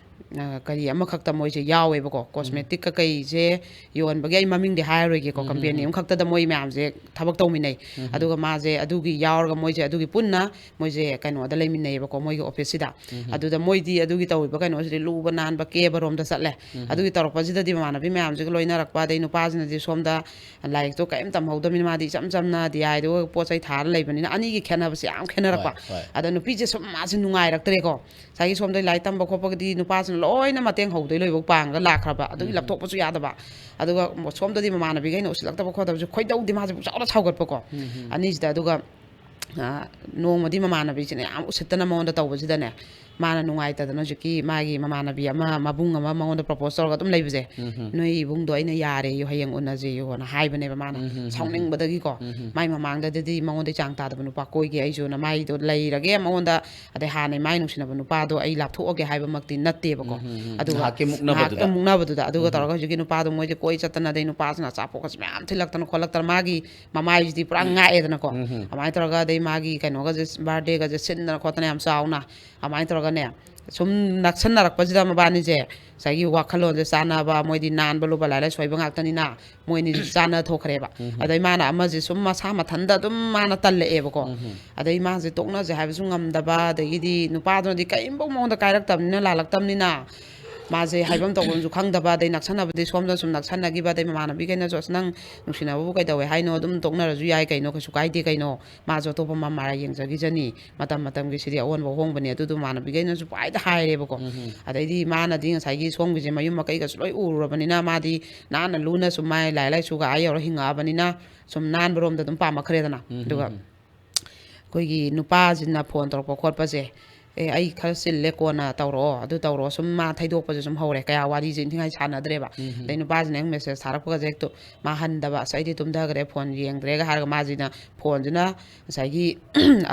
ꯑ, ꯀꯔꯤ ꯑꯃꯈꯛꯇ ꯃꯣꯏꯁꯦ ꯌꯥꯎꯋꯦꯕꯀꯣ, ꯀꯣꯁꯃꯦꯇꯤꯛ ꯀꯀꯩꯁꯦ ꯌꯣꯟꯕꯒꯤ, ꯑꯩ ꯃꯃꯤꯡꯗꯤ ꯍꯥꯏꯔꯔꯣꯏꯒꯦꯀꯣ, ꯀꯝꯄꯦꯅꯤ ꯑꯃꯈꯛꯇꯗ ꯃꯣꯏ ꯃꯌꯥꯝꯁꯦ ꯊꯕꯛ ꯇꯧꯃꯤꯟꯅꯩ꯫ ꯑꯗꯨꯒ ꯃꯥꯁꯦ ꯑꯗꯨꯒꯤ ꯌꯥꯎꯔꯒ ꯃꯣꯏꯁꯦ ꯑꯗꯨꯒꯤ ꯄꯨꯟꯅ ꯃꯣꯏꯁꯦ ꯀꯩꯅꯣꯗ ꯂꯩꯃꯤꯟꯅꯩꯌꯦꯕꯀꯣ, ꯃꯣꯏꯒꯤ ꯑꯣꯐꯤꯁꯁꯤꯗ꯫ ꯑꯗꯨꯗ ꯃꯣꯏꯗꯤ ꯑꯗꯨꯒꯤ ꯇꯧꯔꯤꯕ ꯀꯩꯅꯣꯁꯤꯗꯤ ꯂꯨꯕ ꯅꯥꯟꯕ ꯀꯦꯕ ꯔꯣꯝꯗ ꯆꯠꯂꯦ꯫ ꯑꯗꯨꯒꯤ ꯇꯧꯔꯛꯄꯁꯤꯗꯗꯤ ꯃꯃꯥꯟꯅꯕꯤ ꯃꯌꯥꯝꯁꯤꯒ ꯂꯣꯏꯅꯔꯛꯄ, ꯑꯗꯩ ꯅꯨꯄꯥꯁꯤꯅꯗꯤ ꯁꯣꯝꯗ ꯂꯥꯏꯔꯤꯛꯇꯣ ꯀꯔꯤꯝ ꯇꯝꯍꯧꯗꯕꯅꯤꯅ ꯃꯥꯗꯤ ꯏꯆꯝ ꯆꯝꯅ ꯗꯤ ꯑꯥꯏꯗ ꯄꯣꯠ ꯆꯩ ꯊꯥꯔ ꯂꯩꯕꯅꯤꯅ ꯑꯅꯤꯒꯤ ꯈꯦꯠꯅꯕꯁꯦ ꯌꯥꯝ ꯈꯦꯠꯅꯔꯛꯄ꯫ ꯍꯣꯏ, ꯍꯣꯏ꯫ ꯑꯗ ꯅꯨꯄꯤꯁꯦ ꯁꯨꯝ ꯃꯥꯁꯦ ꯅꯨꯡꯉꯥꯏꯔꯛꯇ꯭ꯔꯦꯀꯣ꯫ ꯉꯁꯥꯏꯒꯤ ꯁꯣꯝꯗ ꯂꯥꯏꯔꯤꯛ ꯇꯝꯕ ꯈꯣꯠꯄꯒꯗꯤ ꯅꯨꯄꯥꯁꯤꯅ ꯂꯣꯏꯅ ꯃꯇꯦꯡ ꯍꯧꯗꯣꯏ ꯂꯣꯏꯕꯧ ꯄꯥꯡꯉꯒ ꯂꯥꯛꯈ꯭ꯔꯕ, ꯑꯗꯨꯒꯤ ꯂꯥꯞꯊꯣꯛꯄꯁꯨ ꯌꯥꯗꯕ꯫ ꯑꯗꯨꯒ ꯁꯣꯝꯗꯗꯤ ꯃꯃꯥꯟꯅꯕꯤꯈꯩꯅ ꯎꯁꯤꯜꯂꯛꯇꯕ ꯈꯣꯠꯇꯕꯁꯨ ꯈꯣꯏꯗꯧꯗꯤ ꯃꯥꯁꯦ ꯄꯨꯡꯁꯥꯎꯗ ꯁꯥꯎꯒꯠꯄꯀꯣ꯫ ꯑꯅꯤꯁꯤꯗ ꯑꯗꯨꯒ, ꯑ, ꯅꯣꯡꯃꯗꯤ ꯃꯃꯥꯟꯅꯕꯤꯁꯤꯅ ꯌꯥꯝ ꯎꯁꯤꯠꯇꯅ ꯃꯉꯣꯟꯗ ꯇꯧꯕꯁꯤꯗꯅꯦ, ꯃꯥꯅ ꯅꯨꯡꯉꯥꯏꯇꯗꯅ ꯍꯧꯖꯤꯛꯀꯤ ꯃꯥꯒꯤ ꯃꯃꯥꯟꯅꯕꯤ ꯑꯃ, ꯃꯕꯨꯡ ꯑꯃ ꯃꯉꯣꯟꯗ ꯄ꯭ꯔꯄꯣꯁ ꯇꯧꯔꯒ ꯑꯗꯨꯝ ꯂꯩꯕꯁꯦ, "ꯅꯣꯏ ꯏꯕꯨꯡꯗꯣ ꯑꯩꯅ ꯌꯥꯔꯦꯌꯨ, ꯍꯌꯦꯡ ꯎꯅꯁꯦꯌꯨꯅ" ꯍꯥꯏꯕꯅꯦꯕ ꯃꯥꯅ꯫ ꯁꯥꯎꯅꯤꯡꯕꯗꯒꯤꯀꯣ, ꯃꯥꯏ ꯃꯃꯥꯡꯗꯗꯤ ꯃꯉꯣꯟꯗ ꯆꯥꯡ ꯇꯥꯗꯕ ꯅꯨꯄꯥ ꯀꯣꯏꯒꯦ ꯑꯩꯁꯨꯅ, ꯃꯥꯏꯗꯣ ꯂꯩꯔꯒꯦ ꯃꯉꯣꯟꯗ, ꯑꯗꯩ ꯍꯥꯟꯅꯩ ꯃꯥꯏ ꯅꯨꯡꯁꯤꯅꯕ ꯅꯨꯄꯥꯗꯣ ꯑꯩ ꯂꯥꯞꯊꯣꯛꯑꯒꯦ ꯍꯥꯏꯕꯃꯛꯇꯤ ꯅꯠꯇꯦꯕꯀꯣ꯫ ꯑꯗꯨꯒ ꯉꯥꯏꯍꯥꯛꯀꯤ ꯃꯨꯛꯅꯕꯗꯨꯗ꯫ ꯉꯥꯏꯍꯥꯛ ꯃꯨꯛꯅꯕꯗꯨꯗ, ꯑꯗꯨꯒ ꯇꯧꯔꯒ ꯍꯧꯖꯤꯛꯀꯤ ꯅꯨꯄꯥꯗꯣ ꯃꯣꯏꯁꯦ ꯀꯣꯏ ꯆꯠꯇꯅ, ꯑꯗꯩ ꯅꯨꯄꯥꯁꯤꯅ ꯑꯆꯥꯄꯣꯠꯀꯁꯦ ꯃꯌꯥꯝ ꯊꯤꯜꯂꯛꯇꯅ ꯈꯣꯠꯂꯛꯇꯅ, ꯃꯥꯒꯤ ꯃꯃꯥꯏꯁꯤꯗꯤ ꯄꯨꯔꯥ ꯉꯥꯛꯑꯦꯗꯅꯀꯣ꯫ ꯑꯗꯨꯃꯥꯏꯅ ꯇꯧꯔꯒ, ꯑꯗꯩ ꯃꯥꯒꯤ ꯀꯩꯅꯣꯒꯁꯦ, ꯕꯥꯔꯗꯦꯒꯁꯦ ꯁꯤꯟꯗꯅ ꯈꯣꯠꯇꯅ ꯌꯥꯝ ꯆꯥꯎꯅ ꯑꯗꯨꯃꯥꯏꯅ ꯇꯧꯔꯒꯅꯦ, ꯁꯨꯝ ꯅꯛꯁꯟꯅꯔꯛꯄꯁꯤꯗ ꯃꯕꯥꯅꯤꯁꯦ ꯉꯁꯥꯏꯒꯤ ꯋꯥꯈꯜꯂꯣꯟꯁꯦ ꯆꯥꯟꯅꯕ, ꯃꯣꯏꯗꯤ ꯅꯥꯟꯕ ꯂꯨꯕ ꯂꯥꯏꯔꯤꯛ ꯂꯥꯏꯁꯨ ꯍꯩꯕ ꯉꯥꯛꯇꯅꯤꯅ, ꯃꯣꯏ ꯑꯅꯤꯁꯦ ꯆꯥꯟꯅ ꯊꯣꯛꯈ꯭ꯔꯦꯕ꯫ ꯑꯗꯩ ꯃꯥꯅ ꯑꯃꯁꯦ ꯁꯨꯝ ꯃꯁꯥ ꯃꯊꯟꯇ ꯑꯗꯨꯝ ꯃꯥꯅ ꯇꯜꯂꯛꯑꯦꯕꯀꯣ꯫ ꯑꯗꯩ ꯃꯥꯁꯦ ꯇꯣꯛꯅꯁꯦ ꯍꯥꯏꯕꯁꯨ ꯉꯝꯗꯕ, ꯑꯗꯒꯤꯗꯤ ꯅꯨꯄꯥꯗꯨꯅꯗꯤ ꯀꯔꯤꯝꯐꯥꯎ ꯃꯉꯣꯟꯗ ꯀꯥꯏꯔꯛꯇꯕꯅꯤꯅ, ꯂꯥꯜꯂꯛꯇꯕꯅꯤꯅ, ꯃꯥꯁꯦ ꯍꯥꯏꯐꯝ ꯇꯧꯐꯝꯁꯨ ꯈꯪꯗꯕ, ꯑꯗꯩ ꯅꯛꯁꯟꯅꯕꯗꯤ ꯁꯣꯝꯗ ꯁꯨꯝ ꯅꯛꯁꯟꯅꯈꯤꯕ, ꯑꯗꯩ ꯃꯃꯥꯟꯅꯕꯤꯈꯩꯅꯁꯨ "ꯑꯁ, ꯅꯪ ꯅꯨꯡꯁꯤꯅꯕꯕꯨ ꯀꯩꯗꯧꯋꯦ ꯍꯥꯏꯅꯣ, ꯑꯗꯨꯝ ꯇꯣꯛꯅꯔꯁꯨ ꯌꯥꯏ ꯀꯩꯅꯣ, ꯀꯩꯁꯨ ꯀꯥꯏꯗꯦ ꯀꯩꯅꯣ, ꯃꯥꯁꯨ ꯑꯇꯣꯞꯄ ꯃꯃꯥ ꯌꯦꯡꯖꯈꯤꯖꯅꯤ, ꯃꯇꯝ ꯃꯇꯝꯒꯤ ꯁꯤꯗꯤ ꯑꯑꯣꯟꯕ ꯑꯍꯣꯡꯕꯅꯤ", ꯑꯗꯨꯗꯣ ꯃꯃꯥꯟꯅꯕꯤꯈꯩꯅꯁꯨ ꯄꯥꯏꯗ ꯍꯥꯏꯔꯦꯕꯀꯣ꯫ ꯑꯗꯩꯗꯤ ꯃꯥꯅꯗꯤ ꯉꯁꯥꯏꯒꯤ ꯁꯣꯝꯒꯤꯁꯦ ꯃꯌꯨꯝ ꯃꯀꯩꯒꯁꯨ ꯂꯣꯏ ꯎꯔꯨꯔꯕꯅꯤꯅ, ꯃꯥꯗꯤ ꯅꯥꯟꯅ ꯂꯨꯅ ꯁꯨꯝ ꯃꯥꯏ ꯂꯥꯏꯔꯤꯛ ꯂꯥꯏꯁꯨꯒ ꯑꯥ ꯌꯧꯔ ꯍꯤꯡꯉꯛꯑꯕꯅꯤꯅ, ꯁꯨꯝ ꯅꯥꯟꯕꯔꯣꯝꯗ ꯑꯗꯨꯝ ꯄꯥꯝꯃꯛꯈ꯭ꯔꯦꯗꯅ꯫ ꯑꯗꯨꯒ ꯑꯩꯈꯣꯏꯒꯤ ꯅꯨꯄꯥꯁꯤꯅ ꯐꯣꯟ ꯇꯧꯔꯛꯄ ꯈꯣꯠꯄꯁꯦ, "ꯑꯦ, ꯑꯩ ꯈꯔ ꯆꯤꯜꯂꯦ, ꯀꯣꯟꯅ ꯇꯧꯔꯛꯑꯣ, ꯑꯗꯨ ꯇꯧꯔꯛꯑꯣ", ꯁꯨꯝ ꯃꯥ ꯊꯩꯗꯣꯛꯄꯁꯦ ꯁꯨꯝ ꯍꯧꯔꯦ, ꯀꯌꯥ ꯋꯥꯔꯤꯁꯦ ꯏꯟꯊꯤꯉꯥꯏ ꯁꯥꯟꯅꯗ꯭ꯔꯦꯕ꯫ ꯑꯗꯩ ꯅꯨꯄꯥꯁꯤꯅ ꯑꯃꯨꯛ ꯃꯦꯁꯦꯖ ꯊꯥꯔꯛꯄꯒꯁꯦ ꯍꯦꯛꯇ ꯃꯥ ꯍꯟꯗꯕ, "ꯑꯁ, ꯑꯩꯗꯤ ꯇꯨꯝꯊꯈ꯭ꯔꯦ, ꯐꯣꯟ ꯌꯦꯡꯗ꯭ꯔꯦꯒ" ꯍꯥꯏꯔꯒ, ꯃꯥꯁꯤꯅ ꯐꯣꯟꯁꯤꯅ ꯉꯁꯥꯏꯒꯤ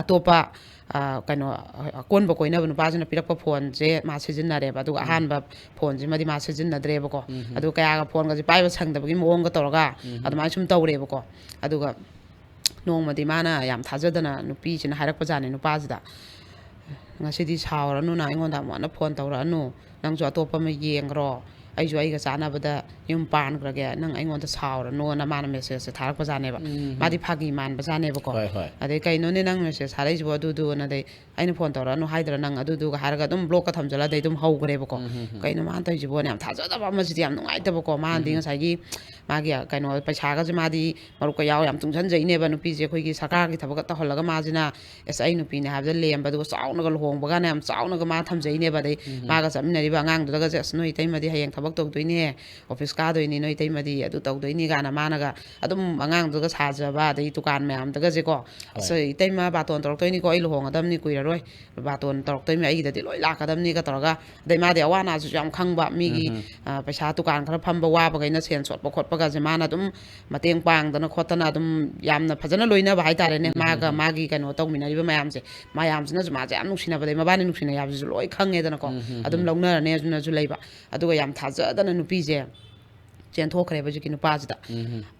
ꯑꯇꯣꯞꯄ, ꯑ, ꯀꯩꯅꯣ, ꯑꯀꯣꯟꯕ ꯀꯣꯏꯅꯕ ꯅꯨꯄꯥꯁꯤꯅ ꯄꯤꯔꯛꯄ ꯐꯣꯟꯁꯦ ꯃꯥ ꯁꯤꯖꯤꯟꯅꯔꯦꯕ, ꯑꯗꯨꯒ ꯑꯍꯥꯟꯕ ꯐꯣꯟꯁꯤꯃꯗꯤ ꯃꯥ ꯁꯤꯖꯤꯟꯅꯗ꯭ꯔꯦꯕꯀꯣ꯫ ꯑꯗꯨ ꯀꯌꯥꯒ ꯐꯣꯟꯒꯁꯦ ꯄꯥꯏꯕ ꯁꯪꯗꯕꯒꯤ ꯃꯑꯣꯡꯒ ꯇꯧꯔꯒ ꯑꯗꯨꯃꯥꯏꯅ ꯁꯨꯝ ꯇꯧꯔꯦꯕꯀꯣ꯫ ꯑꯗꯨꯒ ꯅꯣꯡꯃꯗꯤ ꯃꯥꯅ ꯌꯥꯝ ꯊꯥꯖꯗꯅ ꯅꯨꯄꯤꯁꯤꯅ ꯍꯥꯏꯔꯛꯄꯖꯥꯠꯅꯤ ꯅꯨꯄꯥꯁꯤꯗ, "ꯉꯁꯤꯗꯤ ꯁꯥꯎꯔꯅꯨ, ꯅꯪ ꯑꯩꯉꯣꯟꯗ ꯑꯃꯨꯛ ꯍꯟꯅ ꯐꯣꯟ ꯇꯧꯔꯛꯑꯅꯨ, ꯅꯪꯁꯨ ꯑꯇꯣꯞꯄ ꯑꯃ ꯌꯦꯡꯈ꯭ꯔꯣ, ꯑꯩꯁꯨ ꯑꯩꯒ ꯆꯥꯟꯅꯕꯗ ꯌꯨꯝ ꯄꯥꯟꯈ꯭ꯔꯒꯦ, ꯅꯪ ꯑꯩꯉꯣꯟꯗ ꯁꯥꯎꯔꯅꯨꯅ" ꯃꯥꯅ ꯃꯦꯁꯦꯖꯁꯦ ꯊꯥꯔꯛꯄꯖꯥꯠꯅꯦꯕ꯫ ꯃꯥꯗꯤ ꯐꯥꯒꯤ ꯃꯥꯟꯕꯖꯥꯠꯅꯦꯕꯀꯣ꯫ ꯍꯣꯏ, ꯍꯣꯏ꯫ ꯑꯗꯩ "ꯀꯩꯅꯣꯅꯦ ꯅꯪ ꯃꯦꯁꯦꯖ ꯊꯥꯔꯛꯏꯁꯤꯕꯣ ꯑꯗꯨꯗꯨꯅ?" ꯑꯗꯩ "ꯑꯩꯅ ꯐꯣꯟ ꯇꯧꯔꯛꯑꯅꯨ ꯍꯥꯏꯗ꯭ꯔꯥ ꯅꯪ?" ꯑꯗꯨꯗꯨꯒ ꯍꯥꯏꯔꯒ ꯑꯗꯨꯝ ꯕ꯭ꯂꯣꯛꯀ ꯊꯝꯖꯜꯂ ꯑꯗꯩ ꯑꯗꯨꯝ ꯍꯧꯈ꯭ꯔꯦꯕꯀꯣ꯫ "ꯀꯩꯅꯣ ꯃꯥꯅ ꯇꯧꯔꯤꯁꯤꯕꯣꯅ?" ꯌꯥꯝ ꯊꯥꯖꯗꯕ ꯑꯃꯁꯤꯗꯤ ꯌꯥꯝ ꯅꯨꯡꯉꯥꯏꯇꯕꯀꯣ꯫ ꯃꯥꯅꯗꯤ ꯉꯁꯥꯏꯒꯤ ꯃꯥꯒꯤ ꯀꯩꯅꯣ ꯄꯩꯁꯥꯒꯁꯦ ꯃꯥꯗꯤ ꯃꯔꯨꯞꯀ ꯌꯥꯎ ꯌꯥꯝ ꯇꯨꯡꯁꯤꯟꯖꯩꯅꯦꯕ꯫ ꯅꯨꯄꯤꯁꯦ ꯑꯩꯈꯣꯏꯒꯤ ꯁꯔꯀꯥꯔꯒꯤ ꯊꯕꯛꯀ ꯇꯧꯍꯜꯂꯒ ꯃꯥꯁꯤꯅ "ꯑꯁ, ꯑꯩ ꯅꯨꯄꯤꯅꯦ" ꯍꯥꯏꯕꯗ ꯂꯦꯝꯕ, ꯑꯗꯨꯒ ꯆꯥꯎꯅꯒ ꯂꯨꯍꯣꯡꯕꯒꯅ ꯌꯥꯝ ꯆꯥꯎꯅꯒ ꯃꯥ ꯊꯝꯖꯩꯅꯦꯕ꯫ ꯑꯗꯩ ꯃꯥꯒ ꯆꯠꯃꯤꯟꯅꯔꯤꯕ ꯑꯉꯥꯡꯗꯨꯗꯒꯁꯦ, "ꯑꯁ, ꯅꯣꯏ ꯏꯇꯩꯃꯗꯤ ꯍꯌꯦꯡ ꯊꯕꯛ ꯇꯧꯗꯣꯏꯅꯦ, ꯑꯣꯐꯤꯁ ꯀꯥꯗꯣꯏꯅꯤ ꯅꯣꯏ ꯏꯇꯩꯃꯗꯤ", ꯑꯗꯨ ꯇꯧꯗꯣꯏꯅꯤ ꯀꯥꯏꯅ ꯃꯥꯅꯒ ꯑꯗꯨꯝ ꯑꯉꯥꯡꯗꯨꯒ ꯁꯥꯖꯕ, ꯑꯗꯩ ꯗꯨꯀꯥꯟ ꯃꯌꯥꯝꯗꯒꯁꯦꯀꯣ, "ꯑꯁ, ꯏꯇꯩꯃ ꯕꯥꯇꯣꯟ ꯇꯧꯔꯛꯇꯣꯏꯅꯤꯀꯣ, ꯑꯩ ꯂꯨꯍꯣꯡꯒꯗꯕꯅꯤ ꯀꯨꯏꯔꯔꯣꯏ, ꯕꯥꯇꯣꯟ ꯇꯧꯔꯛꯇꯣꯏꯅꯤ, ꯑꯩꯒꯤꯗꯗꯤ ꯂꯣꯏ ꯂꯥꯛꯀꯗꯕꯅꯤꯒ" ꯇꯧꯔꯒ, ꯑꯗꯩ ꯃꯥꯗꯤ ꯑꯋꯥ ꯑꯅꯥꯁꯤꯁꯨ ꯌꯥꯝ ꯈꯪꯕ, ꯃꯤꯒꯤ, ꯑ, ꯄꯩꯁꯥ ꯗꯨꯀꯥꯟ ꯈꯔ ꯐꯝꯕ ꯋꯥꯕꯈꯩꯅ ꯁꯦꯟ ꯁꯣꯠꯄ ꯈꯣꯠꯄꯒꯁꯦ ꯃꯥꯅ ꯑꯗꯨꯝ ꯃꯇꯦꯡ ꯄꯥꯡꯗꯅ ꯈꯣꯠꯇꯅ ꯑꯗꯨꯝ ꯌꯥꯝꯅ ꯐꯖꯅ ꯂꯣꯏꯅꯕ ꯍꯥꯏꯇꯥꯔꯦꯅꯦ꯫ ꯃꯥꯒ ꯃꯥꯒꯤ ꯀꯩꯅꯣ ꯇꯧꯃꯤꯟꯅꯔꯤꯕ ꯃꯌꯥꯝꯁꯦ, ꯃꯌꯥꯝꯁꯤꯅꯁꯨ ꯃꯥꯁꯦ ꯌꯥꯝ ꯅꯨꯡꯁꯤꯅꯕꯗꯩ ꯃꯕꯥꯅꯤ ꯅꯨꯡꯁꯤꯅꯩ ꯍꯥꯏꯕꯁꯤꯁꯨ ꯂꯣꯏ ꯈꯪꯉꯦꯗꯅꯀꯣ꯫ ꯑꯗꯨꯝ ꯂꯧꯅꯔꯅꯤ ꯍꯥꯏꯗꯨꯅꯁꯨ ꯂꯩꯕ꯫ ꯑꯗꯨꯒ ꯌꯥꯝ ꯊꯥꯖꯗꯅ ꯅꯨꯄꯤꯁꯦ ꯆꯦꯟꯊꯣꯛꯈ꯭ꯔꯦꯕ ꯍꯧꯖꯤꯛꯀꯤ ꯅꯨꯄꯥꯁꯤꯗ꯫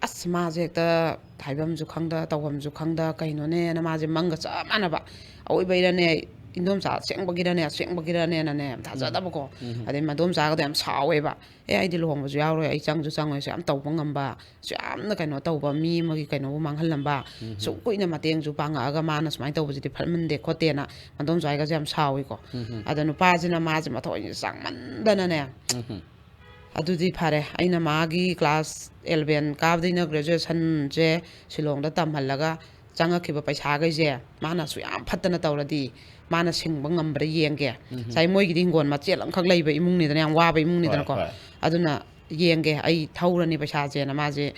ꯑꯁ, ꯃꯥꯁꯦ ꯍꯦꯛꯇ ꯍꯥꯏꯐꯝꯁꯨ ꯈꯪꯗ, ꯇꯧꯐꯝꯁꯨ ꯈꯪꯗ, ꯀꯩꯅꯣꯅꯦꯅ ꯃꯥꯁꯦ ꯃꯪꯒ ꯆꯞ ꯃꯥꯟꯅꯕ, ꯑꯋꯣꯏꯕꯩꯔꯅꯦ, ꯏꯟꯗꯣꯝꯆꯥ ꯑꯁꯦꯡꯕꯒꯤꯔꯅꯦ, ꯑꯁꯦꯡꯕꯒꯤꯔꯅꯦꯅꯅꯦ, ꯌꯥꯝ ꯊꯥꯖꯗꯕꯀꯣ꯫ ꯑꯗꯩ ꯃꯗꯣꯝꯆꯥꯒꯗꯣ ꯌꯥꯝ ꯁꯥꯎꯋꯦꯕ꯫ "ꯑꯦ, ꯑꯩꯗꯤ ꯂꯨꯍꯣꯡꯕꯁꯨ ꯌꯥꯎꯔꯣꯏ, ꯑꯩ ꯆꯪꯁꯨ ꯆꯪꯉꯣꯏ, ꯁꯨ ꯌꯥꯝ ꯇꯧꯕ ꯉꯝꯕ, ꯁꯨ ꯌꯥꯝꯅ ꯀꯩꯅꯣ ꯇꯧꯕ ꯃꯤ ꯑꯃꯒꯤ ꯀꯩꯅꯣꯕꯨ ꯃꯥꯡꯍꯜꯂꯝꯕ, ꯁꯨꯛ ꯀꯨꯏꯅ ꯃꯇꯦꯡꯁꯨ ꯄꯥꯡꯉꯛꯑꯒ ꯃꯥꯅ ꯁꯨꯃꯥꯏꯅ ꯇꯧꯕꯁꯤꯗꯤ ꯐꯠꯃꯟꯗꯦ ꯈꯣꯠꯇꯦꯅ" ꯃꯗꯣꯝꯆꯥꯒꯁꯦ ꯌꯥꯝ ꯁꯥꯎꯋꯤꯀꯣ꯫ ꯑꯗ ꯅꯨꯄꯥꯁꯤꯅ ꯃꯥꯁꯦ ꯃꯊꯧ ꯆꯥꯡꯃꯟꯗꯅꯅꯦ, ꯑꯗꯨꯗꯤ ꯐꯔꯦ, ꯑꯩꯅ ꯃꯥꯒꯤ class eleven ꯀꯥꯕꯗꯩꯅ graduationꯁꯦ ꯁꯤꯂꯣꯡꯗ ꯇꯝꯍꯜꯂꯒ ꯆꯪꯉꯛꯈꯤꯕ ꯄꯩꯁꯥꯈꯩꯁꯦ ꯃꯥꯅ ꯁꯨꯛ ꯌꯥꯝ ꯐꯠꯇꯅ ꯇꯧꯔꯗꯤ, ꯃꯥꯅ ꯁꯤꯡꯕ ꯉꯝꯕ꯭ꯔꯥ ꯌꯦꯡꯒꯦ꯫ ꯉꯁꯥꯏ ꯃꯣꯏꯒꯤꯗꯤ ꯍꯤꯡꯒꯣꯜ ꯃꯆꯦꯠ ꯑꯃꯈꯛ ꯂꯩꯕ ꯏꯃꯨꯡꯅꯤꯗꯅ, ꯌꯥꯝ ꯋꯥꯕ ꯏꯃꯨꯡꯅꯤꯗꯅꯀꯣ꯫ ꯑꯗꯨꯅ ꯌꯦꯡꯒꯦ, ꯑꯩ ꯊꯧꯔꯅꯤ ꯄꯩꯁꯥꯁꯦꯅ ꯃꯥꯁꯦ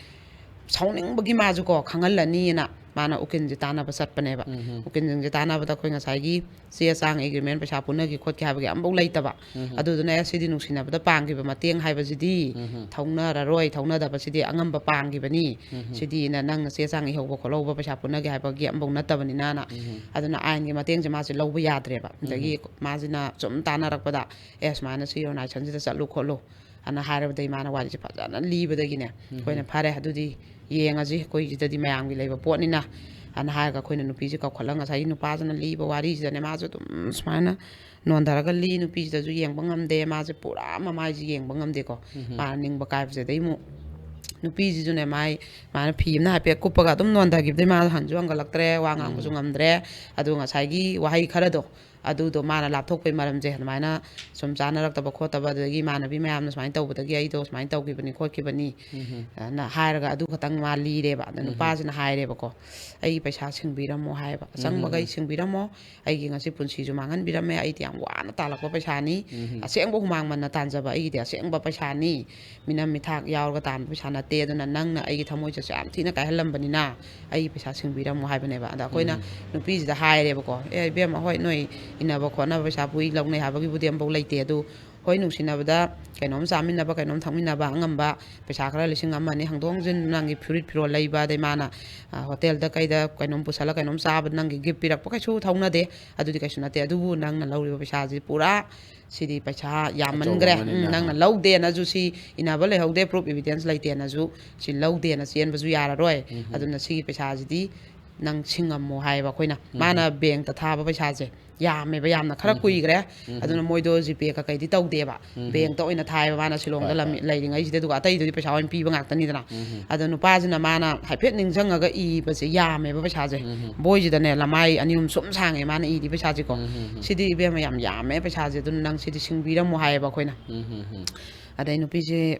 ꯁꯥꯎꯅꯤꯡꯕꯒꯤ ꯃꯥꯁꯨ ꯀꯣ ꯈꯪꯍꯜꯂꯅꯤꯅ ꯃꯥꯅ ꯎꯀꯤꯜꯁꯦ ꯇꯥꯟꯅꯕ ꯆꯠꯄꯅꯦꯕ꯫ ꯎꯀꯤꯜꯁꯤꯡꯁꯦ ꯇꯥꯟꯅꯕꯗ ꯑꯩꯈꯣꯏ ꯉꯁꯥꯏꯒꯤ ꯆꯦ ꯆꯥꯡ agreement ꯄꯩꯁꯥ ꯄꯨꯅꯈꯤ ꯈꯣꯠꯈꯤ ꯍꯥꯏꯕꯒꯤ ꯑꯝꯐꯥꯎ ꯂꯩꯇꯕ꯫ ꯑꯗꯨꯗꯨꯅ ꯑꯦ, ꯁꯤꯗꯤ ꯅꯨꯡꯁꯤꯅꯕꯗ ꯄꯥꯡꯈꯤꯕ ꯃꯇꯦꯡ ꯍꯥꯏꯕꯁꯤꯗꯤ ꯊꯧꯅꯔꯔꯣꯏ, ꯊꯧꯅꯗꯕꯁꯤꯗꯤ ꯑꯉꯝꯕ ꯄꯥꯡꯈꯤꯕꯅꯤ꯫ ꯁꯤꯗꯤꯅ ꯅꯪꯅ ꯆꯦ ꯆꯥꯡ ꯏꯍꯧꯕ ꯈꯣꯠꯍꯧꯕ ꯄꯩꯁꯥ ꯄꯨꯅꯒꯦ ꯍꯥꯏꯕꯒꯤ ꯑꯝꯐꯥꯎ ꯅꯠꯇꯕꯅꯤꯅꯅ꯫ ꯑꯗꯨꯅ ꯑꯥꯏꯟꯒꯤ ꯃꯇꯦꯡꯁꯦ ꯃꯥꯁꯦ ꯂꯧꯕ ꯌꯥꯗ꯭ꯔꯦꯕ꯫ ꯑꯗꯒꯤ ꯃꯥꯁꯤꯅ ꯁꯨꯝ ꯇꯥꯟꯅꯔꯛꯄꯗ, "ꯑꯦ, ꯁꯨꯃꯥꯏꯅ ꯁꯤ organizationꯁꯤꯗ ꯆꯠꯂꯨ ꯈꯣꯠꯂꯨ" ꯑꯅ ꯍꯥꯏꯔꯕꯗꯒꯤ ꯃꯥꯅ ꯋꯥꯔꯤꯁꯦ ꯐꯖꯅ ꯂꯤꯕꯗꯒꯤꯅꯦ, ꯑꯩꯈꯣꯏꯅ "ꯐꯔꯦ, ꯑꯗꯨꯗꯤ ꯌꯦꯡꯉꯁꯤ, ꯑꯩꯈꯣꯏꯒꯤꯗꯗꯤ ꯃꯌꯥꯝꯒꯤ ꯂꯩꯕ ꯄꯣꯠꯅꯤꯅ" ꯑꯅ ꯍꯥꯏꯔꯒ ꯑꯩꯈꯣꯏꯅ ꯅꯨꯄꯤꯁꯦ ꯀꯧꯈꯠꯂꯒ ꯉꯁꯥꯏꯒꯤ ꯅꯨꯄꯥꯁꯤꯅ ꯂꯤꯕ ꯋꯥꯔꯤꯁꯤꯗꯅꯦ, ꯃꯥꯁꯨ ꯑꯗꯨꯝ ꯁꯨꯃꯥꯏꯅ ꯅꯣꯟꯊꯔꯒ ꯂꯤ꯫ ꯅꯨꯄꯤꯁꯤꯗꯁꯨ ꯌꯦꯡꯕ ꯉꯝꯗꯦ, ꯃꯥꯁꯦ ꯄꯨꯔꯥ ꯃꯃꯥꯏꯁꯦ ꯌꯦꯡꯕ ꯉꯝꯗꯦꯀꯣ꯫ ꯃꯥꯅ ꯅꯤꯡꯕ ꯀꯥꯏꯕꯁꯤꯗꯩ ꯑꯃꯨꯛ ꯅꯨꯄꯤꯁꯤꯁꯨꯅꯦ, ꯃꯥꯏ, ꯃꯥꯅ ꯐꯤ ꯑꯃꯅ ꯍꯥꯏꯐꯦꯠ ꯀꯨꯞꯄꯒ ꯑꯗꯨꯝ ꯅꯣꯟꯊꯈꯤꯕꯗꯩ ꯃꯥ ꯍꯟꯁꯨ ꯍꯟꯒꯠꯂꯛꯇ꯭ꯔꯦ, ꯋꯥ ꯉꯥꯡꯕꯁꯨ ꯉꯝꯗ꯭ꯔꯦ꯫ ꯑꯗꯨ ꯉꯁꯥꯏꯒꯤ ꯋꯥꯍꯩ ꯈꯔꯗꯣ, ꯑꯗꯨꯗꯣ ꯃꯥꯅ ꯂꯥꯞꯊꯣꯛꯄꯩ ꯃꯔꯝꯁꯦ ꯑꯗꯨꯃꯥꯏꯅ ꯁꯨꯝ ꯆꯥꯅꯔꯛꯇꯕ ꯈꯣꯠꯇꯕ, ꯑꯗꯨꯗꯒꯤ ꯏꯃꯥꯟꯅꯕꯤ ꯃꯌꯥꯝꯅ ꯁꯨꯃꯥꯏꯅ ꯇꯧꯕꯗꯒꯤ ꯑꯩꯗꯣ ꯁꯨꯃꯥꯏꯅ ꯇꯧꯈꯤꯕꯅꯤ ꯈꯣꯠꯈꯤꯕꯅꯤ, ꯑꯅ ꯍꯥꯏꯔꯒ ꯑꯗꯨ ꯈꯛꯇꯪ ꯃꯥ ꯂꯤꯔꯦꯕ꯫ ꯑꯗ ꯅꯨꯄꯥꯁꯤꯅ ꯍꯥꯏꯔꯦꯕꯀꯣ, "ꯑꯩ ꯄꯩꯁꯥ ꯁꯤꯡꯕꯤꯔꯝꯃꯣ" ꯍꯥꯏꯌꯦꯕ, "ꯑꯆꯪꯕꯈꯩ ꯁꯤꯡꯕꯤꯔꯝꯃꯣ, ꯑꯩꯒꯤ ꯉꯁꯤ ꯄꯨꯟꯁꯤꯁꯨ ꯃꯥꯡꯍꯟꯕꯤꯔꯝꯃꯦ, ꯑꯩꯗꯤ ꯌꯥꯝ ꯋꯥꯅ ꯇꯥꯜꯂꯛꯄ ꯄꯩꯁꯥꯅꯤ, ꯑꯁꯦꯡꯕ ꯍꯨꯃꯥꯡ ꯃꯟꯅ ꯇꯥꯟꯖꯕ ꯑꯩꯒꯤꯗꯤ ꯑꯁꯦꯡꯕ ꯄꯩꯁꯥꯅꯤ, ꯃꯤꯅꯝ ꯃꯤꯊꯥꯛ ꯌꯥꯎꯔꯒ ꯇꯥꯟꯕ ꯄꯩꯁꯥ ꯅꯠꯇꯦ, ꯑꯗꯨꯅ ꯅꯪꯅ ꯑꯩꯒꯤ ꯊꯃꯣꯏꯁꯦ ꯌꯥꯝ ꯊꯤꯅ ꯀꯥꯏꯍꯜꯂꯝꯕꯅꯤꯅ ꯑꯩꯒꯤ ꯄꯩꯁꯥ ꯁꯤꯡꯕꯤꯔꯝꯃꯣ" ꯍꯥꯏꯕꯅꯦꯕ꯫ ꯑꯗ ꯑꯩꯈꯣꯏꯅ ꯅꯨꯄꯤꯁꯤꯗ ꯍꯥꯏꯔꯦꯕꯀꯣ, "ꯑꯦ, ꯏꯕꯦꯝꯃ, ꯍꯣꯏ, ꯅꯣꯏ ꯏꯟꯅꯕ ꯈꯣꯠꯅꯕ ꯄꯩꯁꯥ ꯄꯨꯏ ꯂꯧꯅꯩ ꯍꯥꯏꯕꯒꯤꯕꯨꯗꯤ ꯑꯝꯐꯥꯎ ꯂꯩꯇꯦ, ꯑꯗꯨ ꯍꯣꯏ, ꯅꯨꯡꯁꯤꯅꯕꯗ ꯀꯩꯅꯣꯝ ꯆꯥꯃꯤꯟꯅꯕ, ꯀꯩꯅꯣꯝ ꯊꯛꯃꯤꯟꯅꯕ, ꯑꯉꯝꯕ ꯄꯩꯁꯥ ꯈꯔ ꯂꯤꯁꯤꯡ ꯑꯃ ꯑꯅꯤ ꯍꯪꯗꯣꯛ ꯍꯪꯖꯤꯟ, ꯅꯪꯒꯤ ꯐꯨꯔꯤꯠ ꯐꯤꯔꯣꯜ ꯂꯩꯕ, ꯑꯗꯩ ꯃꯥꯅ, ꯑ, ꯍꯣꯇꯦꯜꯗ ꯀꯩꯗ ꯀꯩꯅꯣꯝ ꯄꯨꯁꯜꯂ ꯀꯩꯅꯣꯝ ꯆꯥꯕ, ꯅꯪꯒꯤ gift ꯄꯤꯔꯛꯄ ꯀꯩꯁꯨ ꯊꯧꯅꯗꯦ, ꯑꯗꯨꯗꯤ ꯀꯩꯁꯨ ꯅꯠꯇꯦ꯫ ꯑꯗꯨꯕꯨ ꯅꯪꯅ ꯂꯧꯔꯤꯕ ꯄꯩꯁꯥꯁꯤ ꯄꯨꯔꯥ ꯁꯤꯗꯤ ꯄꯩꯁꯥ ꯌꯥꯝꯃꯟꯈ꯭ꯔꯦ꯫ ꯎꯝ, ꯑꯆꯧꯕꯅꯤꯅ꯫ ꯅꯪꯅ ꯂꯧꯗꯦꯅꯁꯨ ꯁꯤ ꯏꯟꯅꯕ ꯂꯩꯍꯧꯗꯦ, proof evidence ꯂꯩꯇꯦꯅꯁꯨ ꯁꯤ ꯂꯧꯗꯦꯅ ꯆꯦꯟꯕꯁꯨ ꯌꯥꯔꯔꯣꯏ꯫ ꯑꯗꯨꯅ ꯁꯤꯒꯤ ꯄꯩꯁꯥꯁꯤꯗꯤ ꯅꯪ ꯁꯤꯡꯉꯝꯃꯣ ꯍꯥꯏꯌꯦꯕ ꯑꯩꯈꯣꯏꯅ꯫ ꯃꯥꯅ ꯕꯦꯡꯇ ꯊꯥꯕ ꯄꯩꯁꯥꯁꯦ ꯌꯥꯝꯃꯦꯕ ꯌꯥꯝꯅ, ꯈꯔ ꯀꯨꯏꯈ꯭ꯔꯦ꯫ ꯑꯗꯨꯅ ꯃꯣꯏꯗꯣ ꯖꯤꯄꯦ ꯀꯀꯩꯗꯤ ꯇꯧꯗꯦꯕ꯫ ꯕꯦꯡꯇ ꯑꯣꯏꯅ ꯊꯥꯏꯌꯦꯕ ꯃꯥꯅ ꯁꯤꯂꯣꯡꯗ ꯍꯣꯏ, ꯂꯝ-, ꯍꯣꯏ꯫ ꯂꯩꯔꯤꯉꯩꯁꯤꯗ, ꯑꯗꯨꯒ ꯑꯇꯩꯗꯨꯗꯤ ꯄꯩꯁꯥ ꯑꯣꯏꯅ ꯄꯤꯕ ꯉꯥꯛꯇꯅꯤꯗꯅ꯫ ꯑꯗꯣ ꯅꯨꯄꯥꯁꯤꯅ ꯃꯥꯅ ꯍꯥꯏꯐꯦꯠ ꯅꯤꯡꯁꯤꯡꯉꯒ ꯏꯕꯁꯦ ꯌꯥꯝꯃꯦꯕ ꯄꯩꯁꯥꯁꯦ꯫ ꯕꯣꯏꯁꯤꯗꯅꯦ ꯂꯃꯥꯏ ꯑꯅꯤ ꯑꯍꯨꯝ ꯁꯨꯝ ꯁꯥꯡꯉꯦ ꯃꯥꯅ ꯏꯗꯤ ꯄꯩꯁꯥꯁꯦꯀꯣ꯫ ꯁꯤꯗꯤ ꯏꯕꯦꯝꯃ ꯌꯥꯝ ꯌꯥꯝꯃꯦ ꯄꯩꯁꯥꯁꯦ, ꯑꯗꯨꯅ ꯅꯪ ꯁꯤꯗꯤ ꯁꯤꯡꯕꯤꯔꯝꯃꯣ ꯍꯥꯏꯌꯦꯕ ꯑꯩꯈꯣꯏꯅ꯫ ꯑꯗꯩ ꯅꯨꯄꯤꯁꯦ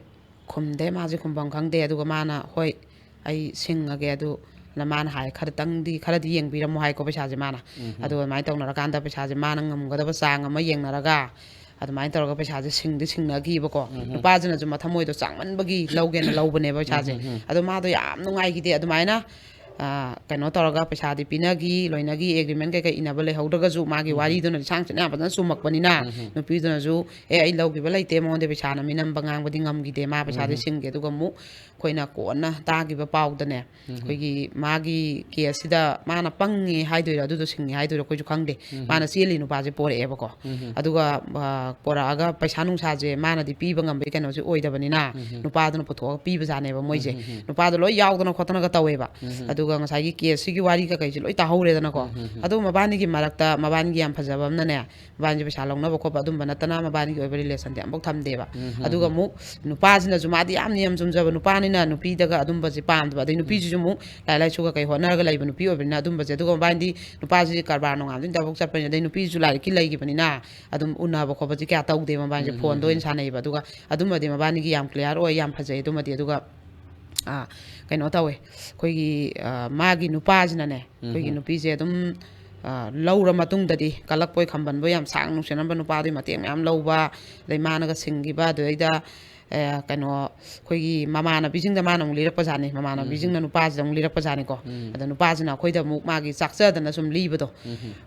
ꯈꯨꯝꯗꯦ, ꯃꯥꯁꯦ ꯈꯨꯝꯐꯝ ꯈꯪꯗꯦ꯫ ꯑꯗꯨꯒ ꯃꯥꯅ, "ꯍꯣꯏ, ꯑꯩ ꯁꯤꯡꯉꯒꯦ, ꯑꯗꯨ ꯃꯥꯅ ꯍꯥꯏ ꯈꯔꯇꯪꯗꯤ, ꯈꯔꯗꯤ ꯌꯦꯡꯕꯤꯔꯝꯃꯣ" ꯍꯥꯏꯀꯣ ꯄꯩꯁꯥꯁꯦ ꯃꯥꯅ꯫ ꯑꯗꯨꯒ ꯑꯗꯨꯃꯥꯏꯅ ꯇꯧꯅꯔꯀꯥꯟꯗ ꯄꯩꯁꯥꯁꯦ ꯃꯥꯅ ꯉꯝꯒꯗꯕ ꯆꯥꯡ ꯑꯃ ꯌꯦꯡꯅꯔꯒ ꯑꯗꯨꯃꯥꯏꯅ ꯇꯧꯔꯒ ꯄꯩꯁꯥꯁꯦ ꯁꯤꯡꯗꯤ ꯁꯤꯡꯅꯈꯤꯕꯀꯣ꯫ ꯅꯨꯄꯥꯁꯤꯅꯁꯨ ꯃꯊꯃꯣꯏꯗꯣ ꯆꯥꯡꯃꯟꯕꯒꯤ ꯂꯧꯒꯦꯅ ꯂꯧꯕꯅꯦꯕ ꯄꯩꯁꯥꯁꯦ꯫ ꯑꯗꯣ ꯃꯥꯗꯣ ꯌꯥꯝ ꯅꯨꯡꯉꯥꯏꯈꯤꯗꯦ ꯑꯗꯨꯃꯥꯏꯅ꯫ ꯑ, ꯀꯩꯅꯣ ꯇꯧꯔꯒ ꯄꯩꯁꯥꯗꯤ ꯄꯤꯅꯈꯤ, ꯂꯣꯏꯅꯒꯤ, ꯑꯦꯒ꯭ꯔꯤꯃꯦꯟ ꯀꯩꯀꯩ ꯏꯅꯕ ꯂꯩꯍꯧꯗ꯭ꯔꯒꯁꯨ ꯃꯥꯒꯤ ꯋꯥꯔꯤꯗꯨꯅ ꯂꯤꯁꯥꯡ ꯁꯤꯠꯅ ꯌꯥꯝ ꯐꯖꯅ ꯆꯨꯝꯃꯛꯄꯅꯤꯅ꯫ ꯅꯨꯄꯤꯗꯨꯅꯁꯨ, "ꯑꯦ, ꯑꯩ ꯂꯧꯈꯤꯕ ꯂꯩꯇꯦ, ꯃꯉꯣꯟꯗ ꯄꯩꯁꯥꯅ ꯃꯤꯅꯝꯕ ꯉꯥꯡꯕꯗꯤ ꯉꯝꯈꯤꯗꯦ, ꯃꯥ ꯄꯩꯁꯥꯗꯤ ꯁꯤꯡꯒꯦ"꯫ ꯑꯗꯨꯒ ꯑꯃꯨꯛ ꯑꯩꯈꯣꯏꯅ ꯀꯣꯟꯅ ꯇꯥꯈꯤꯕ ꯄꯥꯎꯗꯅꯦ, ꯑꯩꯈꯣꯏꯒꯤ ꯃꯥꯒꯤ ꯀꯦꯁꯁꯤꯗ ꯃꯥꯅ ꯄꯪꯉꯦ ꯍꯥꯏꯗꯣꯏꯔꯥ, ꯑꯗꯨꯗꯣ ꯁꯤꯡꯉꯦ ꯍꯥꯏꯗꯣꯏꯔꯥ, ꯑꯩꯈꯣꯏꯁꯨ ꯈꯪꯗꯦ꯫ ꯃꯥꯅ ꯆꯦꯜꯂꯤ ꯅꯨꯄꯥꯁꯦ ꯄꯣꯔꯛꯑꯦꯕꯀꯣ꯫ ꯑꯗꯨꯒ, ꯑ, ꯄꯣꯔꯛꯑꯒ ꯄꯩꯁꯥ ꯅꯨꯡꯁꯥꯁꯦ ꯃꯥꯅꯗꯤ ꯄꯤꯕ ꯉꯝꯕꯒꯤ ꯀꯩꯅꯣꯁꯦ ꯑꯣꯏꯗꯕꯅꯤꯅ, ꯅꯨꯄꯥꯗꯨꯅ ꯄꯨꯊꯣꯛꯑꯒ ꯄꯤꯕꯖꯥꯠꯅꯦꯕ ꯃꯣꯏꯁꯦ꯫ ꯅꯨꯄꯥꯗꯣ ꯂꯣꯏ ꯌꯥꯎꯗꯅ ꯈꯣꯠꯇꯅꯒ ꯇꯧꯋꯦꯕ꯫ ꯑꯗꯨꯒ ꯉꯁꯥꯏꯒꯤ ꯀꯦꯁꯁꯤꯒꯤ ꯋꯥꯔꯤ ꯀꯩꯀꯩꯁꯦ ꯂꯣꯏ ꯇꯥꯍꯧꯔꯦꯗꯅꯀꯣ꯫ ꯑꯗꯨ ꯃꯕꯥꯅꯤꯒꯤ ꯃꯔꯛꯇ ꯃꯕꯥꯅꯤꯒꯤ ꯌꯥꯝ ꯐꯖꯕ ꯑꯃꯅꯅꯦ, ꯃꯕꯥꯅꯤꯁꯦ ꯄꯩꯁꯥ ꯂꯧꯅꯕ ꯈꯣꯠꯄ ꯑꯗꯨꯝꯕ ꯅꯠꯇꯅ ꯃꯕꯥꯅꯤꯒꯤ ꯑꯣꯏꯕ ꯔꯤꯂꯦꯁꯟꯗꯤ ꯑꯃꯐꯥꯎ ꯊꯝꯗꯦꯕ꯫ ꯑꯗꯨꯒ ꯑꯃꯨꯛ ꯅꯨꯄꯥꯁꯤꯅꯁꯨ, ꯃꯥꯗꯤ ꯌꯥꯝ ꯅꯤꯌꯝ ꯆꯨꯝꯖꯕ ꯅꯨꯄꯥꯅꯤꯅ ꯅꯨꯄꯤꯗꯒ ꯑꯗꯨꯝꯕꯁꯦ ꯄꯥꯝꯗꯕ꯫ ꯑꯗꯩ ꯅꯨꯄꯤꯁꯤꯁꯨ ꯑꯃꯨꯛ ꯂꯥꯏꯔꯤꯛ ꯂꯥꯏꯁꯨ ꯀꯩꯀꯩ ꯍꯣꯠꯅꯔꯒ ꯂꯩꯕ ꯅꯨꯄꯤ ꯑꯣꯏꯕꯅꯤꯅ ꯑꯗꯨꯝꯕꯁꯦ꯫ ꯑꯗꯨꯒ ꯃꯕꯥꯅꯤꯗꯤ, ꯅꯨꯄꯥꯁꯤꯗꯤ ꯀꯔꯕꯥꯔ ꯅꯨꯡꯉꯥꯏꯕꯗꯤ ꯊꯕꯛ ꯆꯠꯄꯅꯤꯅ, ꯑꯗꯩ ꯅꯨꯄꯤꯁꯨ ꯂꯥꯏꯔꯤꯛꯀꯤ ꯂꯩꯈꯤꯕꯅꯤꯅ ꯑꯗꯨꯝ ꯎꯅꯕ ꯈꯣꯠꯄꯁꯦ ꯀꯌꯥ ꯇꯧꯗꯦꯕ ꯃꯕꯥꯅꯤꯁꯦ, ꯐꯣꯟꯗ ꯑꯣꯏꯅ ꯁꯥꯟꯅꯩꯕ꯫ ꯑꯗꯨꯒ ꯑꯗꯨꯝꯕꯗꯤ ꯃꯕꯥꯅꯤꯒꯤ ꯌꯥꯝ ꯀ꯭ꯂꯤꯌꯥꯔ ꯑꯣꯏ, ꯌꯥꯝ ꯐꯖꯩ ꯑꯗꯨꯃꯗꯤ꯫ ꯑꯗꯨꯒ, ꯑ, ꯀꯩꯅꯣ ꯇꯧꯋꯦ, ꯑꯩꯈꯣꯏꯒꯤ, ꯑ, ꯃꯥꯒꯤ ꯅꯨꯄꯥꯁꯤꯅꯅꯦ, ꯑꯩꯈꯣꯏꯒꯤ ꯅꯨꯄꯤꯁꯦ ꯑꯗꯨꯝ, ꯑ, ꯂꯧꯔ ꯃꯇꯨꯡꯗꯗꯤ ꯀꯜꯂꯛꯄꯣꯏ ꯈꯝꯕꯟꯕꯣꯏ ꯌꯥꯝ ꯁꯥꯡꯅ ꯅꯨꯡꯁꯤꯅꯔꯝꯕ ꯅꯨꯄꯥꯗꯨꯒꯤ ꯃꯇꯦꯡ ꯃꯌꯥꯝ ꯂꯧꯕ, ꯑꯗꯩ ꯃꯥꯅꯒ ꯁꯤꯡꯈꯤꯕ, ꯑꯗꯨꯗꯩꯗ, ꯑ, ꯀꯩꯅꯣ, ꯑꯩꯈꯣꯏꯒꯤ ꯃꯃꯥꯟꯅꯕꯤꯁꯤꯡꯗ ꯃꯥꯅ ꯑꯃꯨꯛ ꯂꯤꯔꯛꯄꯖꯥꯠꯅꯤ, ꯃꯃꯥꯟꯅꯕꯤꯁꯤꯡꯅ ꯅꯨꯄꯥꯁꯤꯗ ꯑꯃꯨꯛ ꯂꯤꯔꯛꯄꯖꯥꯠꯅꯤꯀꯣ꯫ ꯑꯗ ꯅꯨꯄꯥꯁꯤꯅ ꯑꯩꯈꯣꯏꯗ ꯑꯃꯨꯛ ꯃꯥꯒꯤ ꯆꯥꯛꯆꯗꯅ ꯁꯨꯝ ꯂꯤꯕꯗꯣ,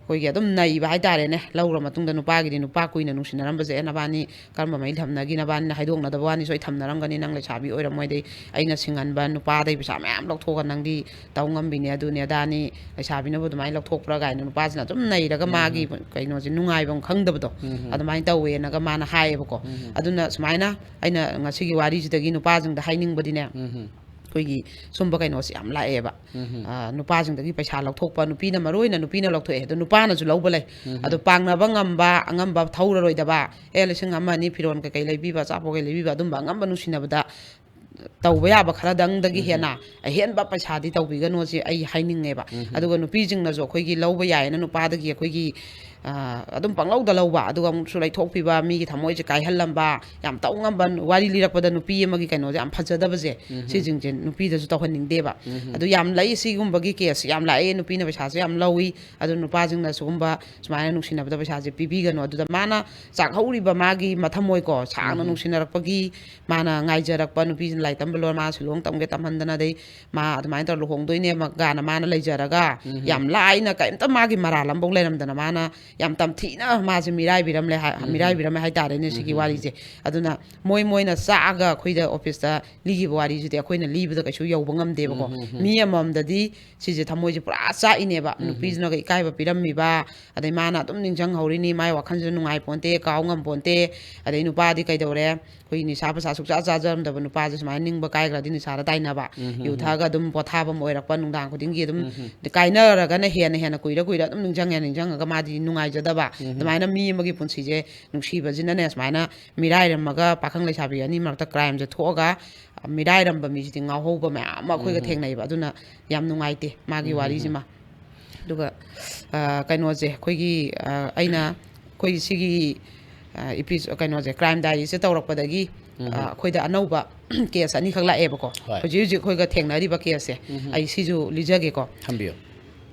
ꯑꯩꯈꯣꯏꯒꯤ ꯑꯗꯨꯝ ꯅꯩꯕ ꯍꯥꯏꯇꯥꯔꯦꯅꯦ꯫ ꯂꯧꯔ ꯃꯇꯨꯡꯗ ꯅꯨꯄꯥꯒꯤꯗꯤ, ꯅꯨꯄꯥ ꯀꯨꯏꯅ ꯅꯨꯡꯁꯤꯅꯔꯝꯕꯁꯦ, "ꯑꯦ, ꯅꯕꯥꯅꯤ ꯀꯔꯝꯕ ꯃꯩ ꯊꯝꯅꯒꯤ? ꯅꯕꯥꯅꯤꯅ ꯍꯥꯏꯗꯣꯛꯅꯗꯕ ꯋꯥꯅꯤ, ꯁꯣꯏ ꯊꯝꯅꯔꯝꯒꯅꯤ, ꯅꯪ ꯂꯩꯁꯥꯕꯤ ꯑꯣꯏꯔꯝꯃꯣꯏꯗꯩ, ꯑꯩꯅ ꯁꯤꯡꯍꯟꯕ ꯅꯨꯄꯥꯗꯩ ꯄꯩꯁꯥ ꯃꯌꯥꯝ ꯂꯧꯊꯣꯛꯑꯒ ꯅꯪꯗꯤ ꯇꯧ ꯉꯝꯕꯤꯅꯦ, ꯑꯗꯨꯅꯦ ꯑꯗꯥꯅꯤ, ꯂꯩꯁꯥꯕꯤꯅꯕꯨ ꯑꯗꯨꯃꯥꯏꯅ ꯂꯧꯊꯣꯛꯄ꯭ꯔꯥ?" ꯀꯥꯏꯅ ꯅꯨꯄꯥꯁꯤꯅ ꯑꯗꯨꯝ ꯅꯩꯔꯒ ꯃꯥꯒꯤ ꯀꯩꯅꯣꯁꯦ ꯅꯨꯡꯉꯥꯏꯐꯝ ꯈꯪꯗꯕꯗꯣ ꯑꯗꯨꯃꯥꯏꯅ ꯇꯧꯋꯦꯅꯒ ꯃꯥꯅ ꯍꯥꯏꯌꯦꯕꯀꯣ꯫ ꯑꯗꯨꯅ ꯁꯨꯃꯥꯏꯅ ꯑꯩꯅ ꯉꯁꯤꯒꯤ ꯋꯥꯔꯤꯁꯤꯗꯒꯤ ꯅꯨꯄꯥꯁꯤꯡꯗ ꯍꯥꯏꯅꯤꯡꯕꯗꯤꯅꯦ, ꯑꯩꯈꯣꯏꯒꯤ ꯁꯨꯝꯕ ꯀꯩꯅꯣꯁꯦ ꯌꯥꯝ ꯂꯥꯛꯑꯦꯕ꯫ ꯎꯝ꯫ ꯑ, ꯅꯨꯄꯥꯁꯤꯡꯗꯒꯤ ꯄꯩꯁꯥ ꯂꯧꯊꯣꯛꯄ, ꯅꯨꯄꯤꯅ ꯃꯔꯨ ꯑꯣꯏꯅ ꯅꯨꯄꯤꯅ ꯂꯧꯊꯣꯛꯑꯦ, ꯑꯗꯣ ꯅꯨꯄꯥꯅꯁꯨ ꯂꯧꯕ ꯂꯩ꯫ ꯎꯝ꯫ ꯑꯗꯣ ꯄꯥꯡꯅꯕ ꯉꯝꯕ, ꯑꯉꯝꯕ ꯊꯧꯔꯔꯣꯏꯗꯕ, ꯑꯦ, ꯂꯤꯁꯤꯡ ꯑꯃ ꯑꯅꯤ ꯐꯤꯔꯣꯟ ꯀꯩꯀꯩ ꯂꯩꯕꯤꯕ, ꯑꯆꯥꯄꯣꯠ ꯀꯩ ꯂꯩꯕꯤꯕ, ꯑꯗꯨꯝꯕ ꯑꯉꯝꯕ ꯅꯨꯡꯁꯤꯅꯕꯗ ꯇꯧꯕ ꯌꯥꯕ ꯈꯔꯗꯪꯗꯒꯤ ꯎꯝ꯫ ꯍꯦꯟꯅ ꯑꯍꯦꯟꯕ ꯄꯩꯁꯥꯗꯤ ꯇꯧꯕꯤꯒꯅꯣꯁꯦ ꯑꯩ ꯍꯥꯏꯅꯤꯡꯉꯦꯕ꯫ ꯎꯝ꯫ ꯑꯗꯨꯒ ꯅꯨꯄꯤꯁꯤꯡꯅꯁꯨ ꯑꯩꯈꯣꯏꯒꯤ ꯂꯧꯕ ꯌꯥꯏꯌꯦꯅ ꯅꯨꯄꯥꯗꯒꯤ ꯑꯩꯈꯣꯏꯒꯤ, ꯑ, ꯑꯗꯨꯝ ꯄꯪꯂꯧꯗ ꯂꯧꯕ, ꯑꯗꯨꯒ ꯑꯃꯨꯛꯁꯨ ꯂꯩꯊꯣꯛꯄꯤꯕ, ꯃꯤꯒꯤ ꯊꯃꯣꯏꯁꯦ ꯀꯥꯏꯍꯜꯂꯝꯕ, ꯌꯥꯝ ꯇꯧ ꯉꯝꯕ, ꯋꯥꯔꯤ ꯂꯤꯔꯛꯄꯗ ꯅꯨꯄꯤ ꯑꯃꯒꯤ ꯀꯩꯅꯣꯁꯦ ꯌꯥꯝ ꯐꯖꯗꯕꯁꯦ, ꯎꯝ꯫ ꯁꯤꯁꯤꯡꯁꯦ ꯅꯨꯄꯤꯗꯁꯨ ꯇꯧꯍꯟꯅꯤꯡꯗꯦꯕ꯫ ꯎꯝ꯫ ꯑꯗꯨ ꯌꯥꯝ ꯂꯩ, ꯁꯤꯒꯨꯝꯕꯒꯤ ꯀꯦꯁ ꯌꯥꯝ ꯂꯥꯛꯑꯦ, ꯅꯨꯄꯤꯅ ꯄꯩꯁꯥꯁꯨ ꯌꯥꯝ ꯂꯧꯏ, ꯑꯗꯨ ꯅꯨꯄꯥꯁꯤꯡꯅ ꯁꯤꯒꯨꯝꯕ ꯁꯨꯃꯥꯏꯅ ꯅꯨꯡꯁꯤꯅꯕꯗ ꯄꯩꯁꯥꯁꯦ ꯄꯤꯕꯤꯒꯅꯨ꯫ ꯑꯗꯨꯗ ꯃꯥꯅ ꯆꯥꯛꯍꯧꯔꯤꯕ ꯃꯥꯒꯤ ꯃꯊꯃꯣꯏꯀꯣ, ꯁꯥꯡꯅ ꯎꯝ꯫ ꯅꯨꯡꯁꯤꯅꯔꯛꯄꯒꯤ, ꯃꯥꯅ ꯉꯥꯏꯖꯔꯛꯄ, ꯅꯨꯄꯤꯁꯤꯅ ꯂꯥꯏꯔꯤꯛ ꯇꯝꯕ ꯂꯣꯏꯔ ꯃꯥ ꯁꯤꯂꯣꯡ ꯇꯝꯒꯦ ꯇꯝꯍꯟꯗꯅ, ꯑꯗꯩ ꯃꯥ ꯑꯗꯨꯃꯥꯏꯅ ꯇꯧꯔ ꯂꯨꯍꯣꯡꯗꯣꯏꯅꯦ ꯃ-, ꯒꯥꯅ ꯃꯥꯅ ꯂꯩꯖꯔꯒ, ꯎꯝ꯫ ꯌꯥꯝ ꯂꯥꯏꯅ ꯀꯔꯤꯝꯇ ꯃꯥꯒꯤ ꯃꯔꯥꯜ ꯑꯃꯐꯥꯎ ꯂꯩꯔꯝꯗꯅ ꯃꯥꯅ ꯌꯥꯝ ꯇꯝꯊꯤꯅ ꯃꯥꯁꯦ ꯃꯤꯔꯥꯏꯕꯤꯔꯝꯂꯦ ꯍꯥꯏ-, ꯎꯝ꯫ ꯃꯤꯔꯥꯏꯕꯤꯔꯝꯃꯦ ꯍꯥꯏꯇꯥꯔꯦꯅꯦ ꯁꯤꯒꯤ ꯎꯝ꯫ ꯋꯥꯔꯤꯁꯦ꯫ ꯑꯗꯨꯅ ꯃꯣꯏ ꯃꯣꯏꯅ ꯆꯥꯛꯑꯒ ꯑꯩꯈꯣꯏꯗ ꯑꯣꯐꯤꯁꯇ ꯂꯤꯈꯤꯕ ꯋꯥꯔꯤꯁꯤꯗꯤ ꯑꯩꯈꯣꯏꯅ ꯂꯤꯕꯗ ꯀꯩꯁꯨ ꯌꯧꯕ ꯉꯝꯗꯦꯕꯀꯣ꯫ ꯎꯝ, ꯎꯝ, ꯎꯝ꯫ ꯃꯤ ꯑꯃꯃꯝꯗꯗꯤ ꯁꯤꯁꯦ ꯊꯃꯣꯏꯁꯦ ꯄꯨꯔꯥ ꯆꯥꯛꯏꯅꯦꯕ꯫ ꯎꯝ, ꯎꯝ꯫ ꯅꯨꯄꯤꯁꯤꯅꯒ ꯏꯀꯥꯏꯕ ꯄꯤꯔꯝꯃꯤꯕ, ꯑꯗꯩ ꯃꯥꯅ ꯑꯗꯨꯝ ꯅꯤꯡꯁꯤꯡꯍꯧꯔꯤꯅꯤ, ꯃꯥꯏ ꯋꯥꯈꯜꯁꯤꯗ ꯅꯨꯡꯉꯥꯏ ꯄꯣꯟꯇꯦ, ꯀꯥꯎ ꯉꯝ ꯄꯣꯟꯇꯦ꯫ ꯑꯗꯩ ꯅꯨꯄꯥꯗꯤ ꯀꯩꯗꯧꯔꯦ, ꯑꯩꯈꯣꯏꯒꯤ ꯅꯤꯁꯥ ꯄꯁꯥ ꯁꯨꯡꯆꯥ ꯆꯥꯖꯔꯝꯗꯕ ꯅꯨꯄꯥꯁꯦ ꯁꯨꯃꯥꯏꯅ ꯅꯤꯡꯕ ꯀꯥꯏꯈ꯭ꯔꯗꯤ ꯅꯤꯁꯥꯗ ꯇꯥꯏꯅꯕ, ꯎꯝ, ꯎꯝ, ꯌꯨ ꯎꯝ꯫ ꯊꯛꯑꯒ ꯑꯗꯨꯝ ꯄꯣꯊꯥꯐꯝ ꯑꯣꯏꯔꯛꯄ, ꯅꯨꯡꯗꯥꯡ ꯈꯨꯗꯤꯡꯒꯤ ꯑꯗꯨꯝ ꯎꯝ, ꯎꯝ꯫ ꯀꯥꯏꯅꯔꯒꯅ ꯍꯦꯟꯅ ꯍꯦꯟꯅ ꯀꯨꯏꯔ ꯀꯨꯏꯔ ꯑꯗꯨꯝ ꯅꯤꯡꯁꯤꯡꯉꯦ, ꯅꯤꯡꯁꯤꯡꯉꯒ ꯃꯥꯗꯤ ꯅꯨꯡꯉꯥꯏꯖꯗꯕ꯫ ꯎꯝ, ꯎꯝ꯫ ꯑꯗꯨꯃꯥꯏꯅ ꯃꯤ ꯑꯃꯒꯤ ꯄꯨꯟꯁꯤꯁꯦ ꯅꯨꯡꯁꯤꯕꯁꯤꯅꯅꯦ ꯁꯨꯃꯥꯏꯅ ꯃꯤꯔꯥꯏꯔꯝꯃꯒ ꯄꯥꯈꯪ ꯂꯩꯁꯥꯕꯤ ꯑꯅꯤ ꯃꯔꯛꯇ ꯀ꯭ꯔꯥꯏꯝꯁꯦ ꯊꯣꯛꯑꯒ ꯃꯤꯔꯥꯏꯔꯝꯕ ꯃꯤꯁꯤꯗꯤ ꯉꯥꯎꯍꯧꯕ ꯃꯌꯥꯝ ꯑꯃ ꯑꯩꯈꯣꯏꯒ ꯎꯝ, ꯎꯝ꯫ ꯊꯦꯡꯅꯩꯕ꯫ ꯑꯗꯨꯅ ꯌꯥꯝ ꯅꯨꯡꯉꯥꯏꯇꯦ ꯃꯥꯒꯤ ꯎꯝ, ꯎꯝ, ꯋꯥꯔꯤꯁꯤꯃ꯫ ꯎꯝ꯫ ꯑꯗꯨꯒ, ꯑ, ꯀꯩꯅꯣꯁꯦ, ꯑꯩꯈꯣꯏꯒꯤ, ꯑ, ꯑꯩꯅ ꯑꯩꯈꯣꯏꯒꯤ ꯁꯤꯒꯤ, ꯑ, ꯏꯄꯤꯁ-, ꯀꯩꯅꯣꯁꯦ, ꯀ꯭ꯔꯥꯏꯝ ꯗꯥꯏꯔꯤꯁꯦ ꯇꯧꯔꯛꯄꯗꯒꯤ, ꯎꯝ, ꯑ, ꯎꯝ꯫ ꯑꯩꯈꯣꯏꯗ ꯑꯅꯧꯕ ꯀꯦꯁ ꯑꯅꯤꯈꯛ ꯂꯥꯛꯑꯦꯕꯀꯣ꯫ ꯍꯣꯏ꯫ ꯍꯧꯖꯤꯛ ꯍꯧꯖꯤꯛ ꯑꯩꯈꯣꯏꯒ ꯊꯦꯡꯅꯔꯤꯕ ꯀꯦꯁꯁꯦ, ꯎꯝ, ꯎꯝ꯫ ꯑꯩ ꯁꯤꯁꯨ ꯂꯤꯖꯒꯦꯀꯣ꯫ ꯊꯝꯕꯤꯌꯨ꯫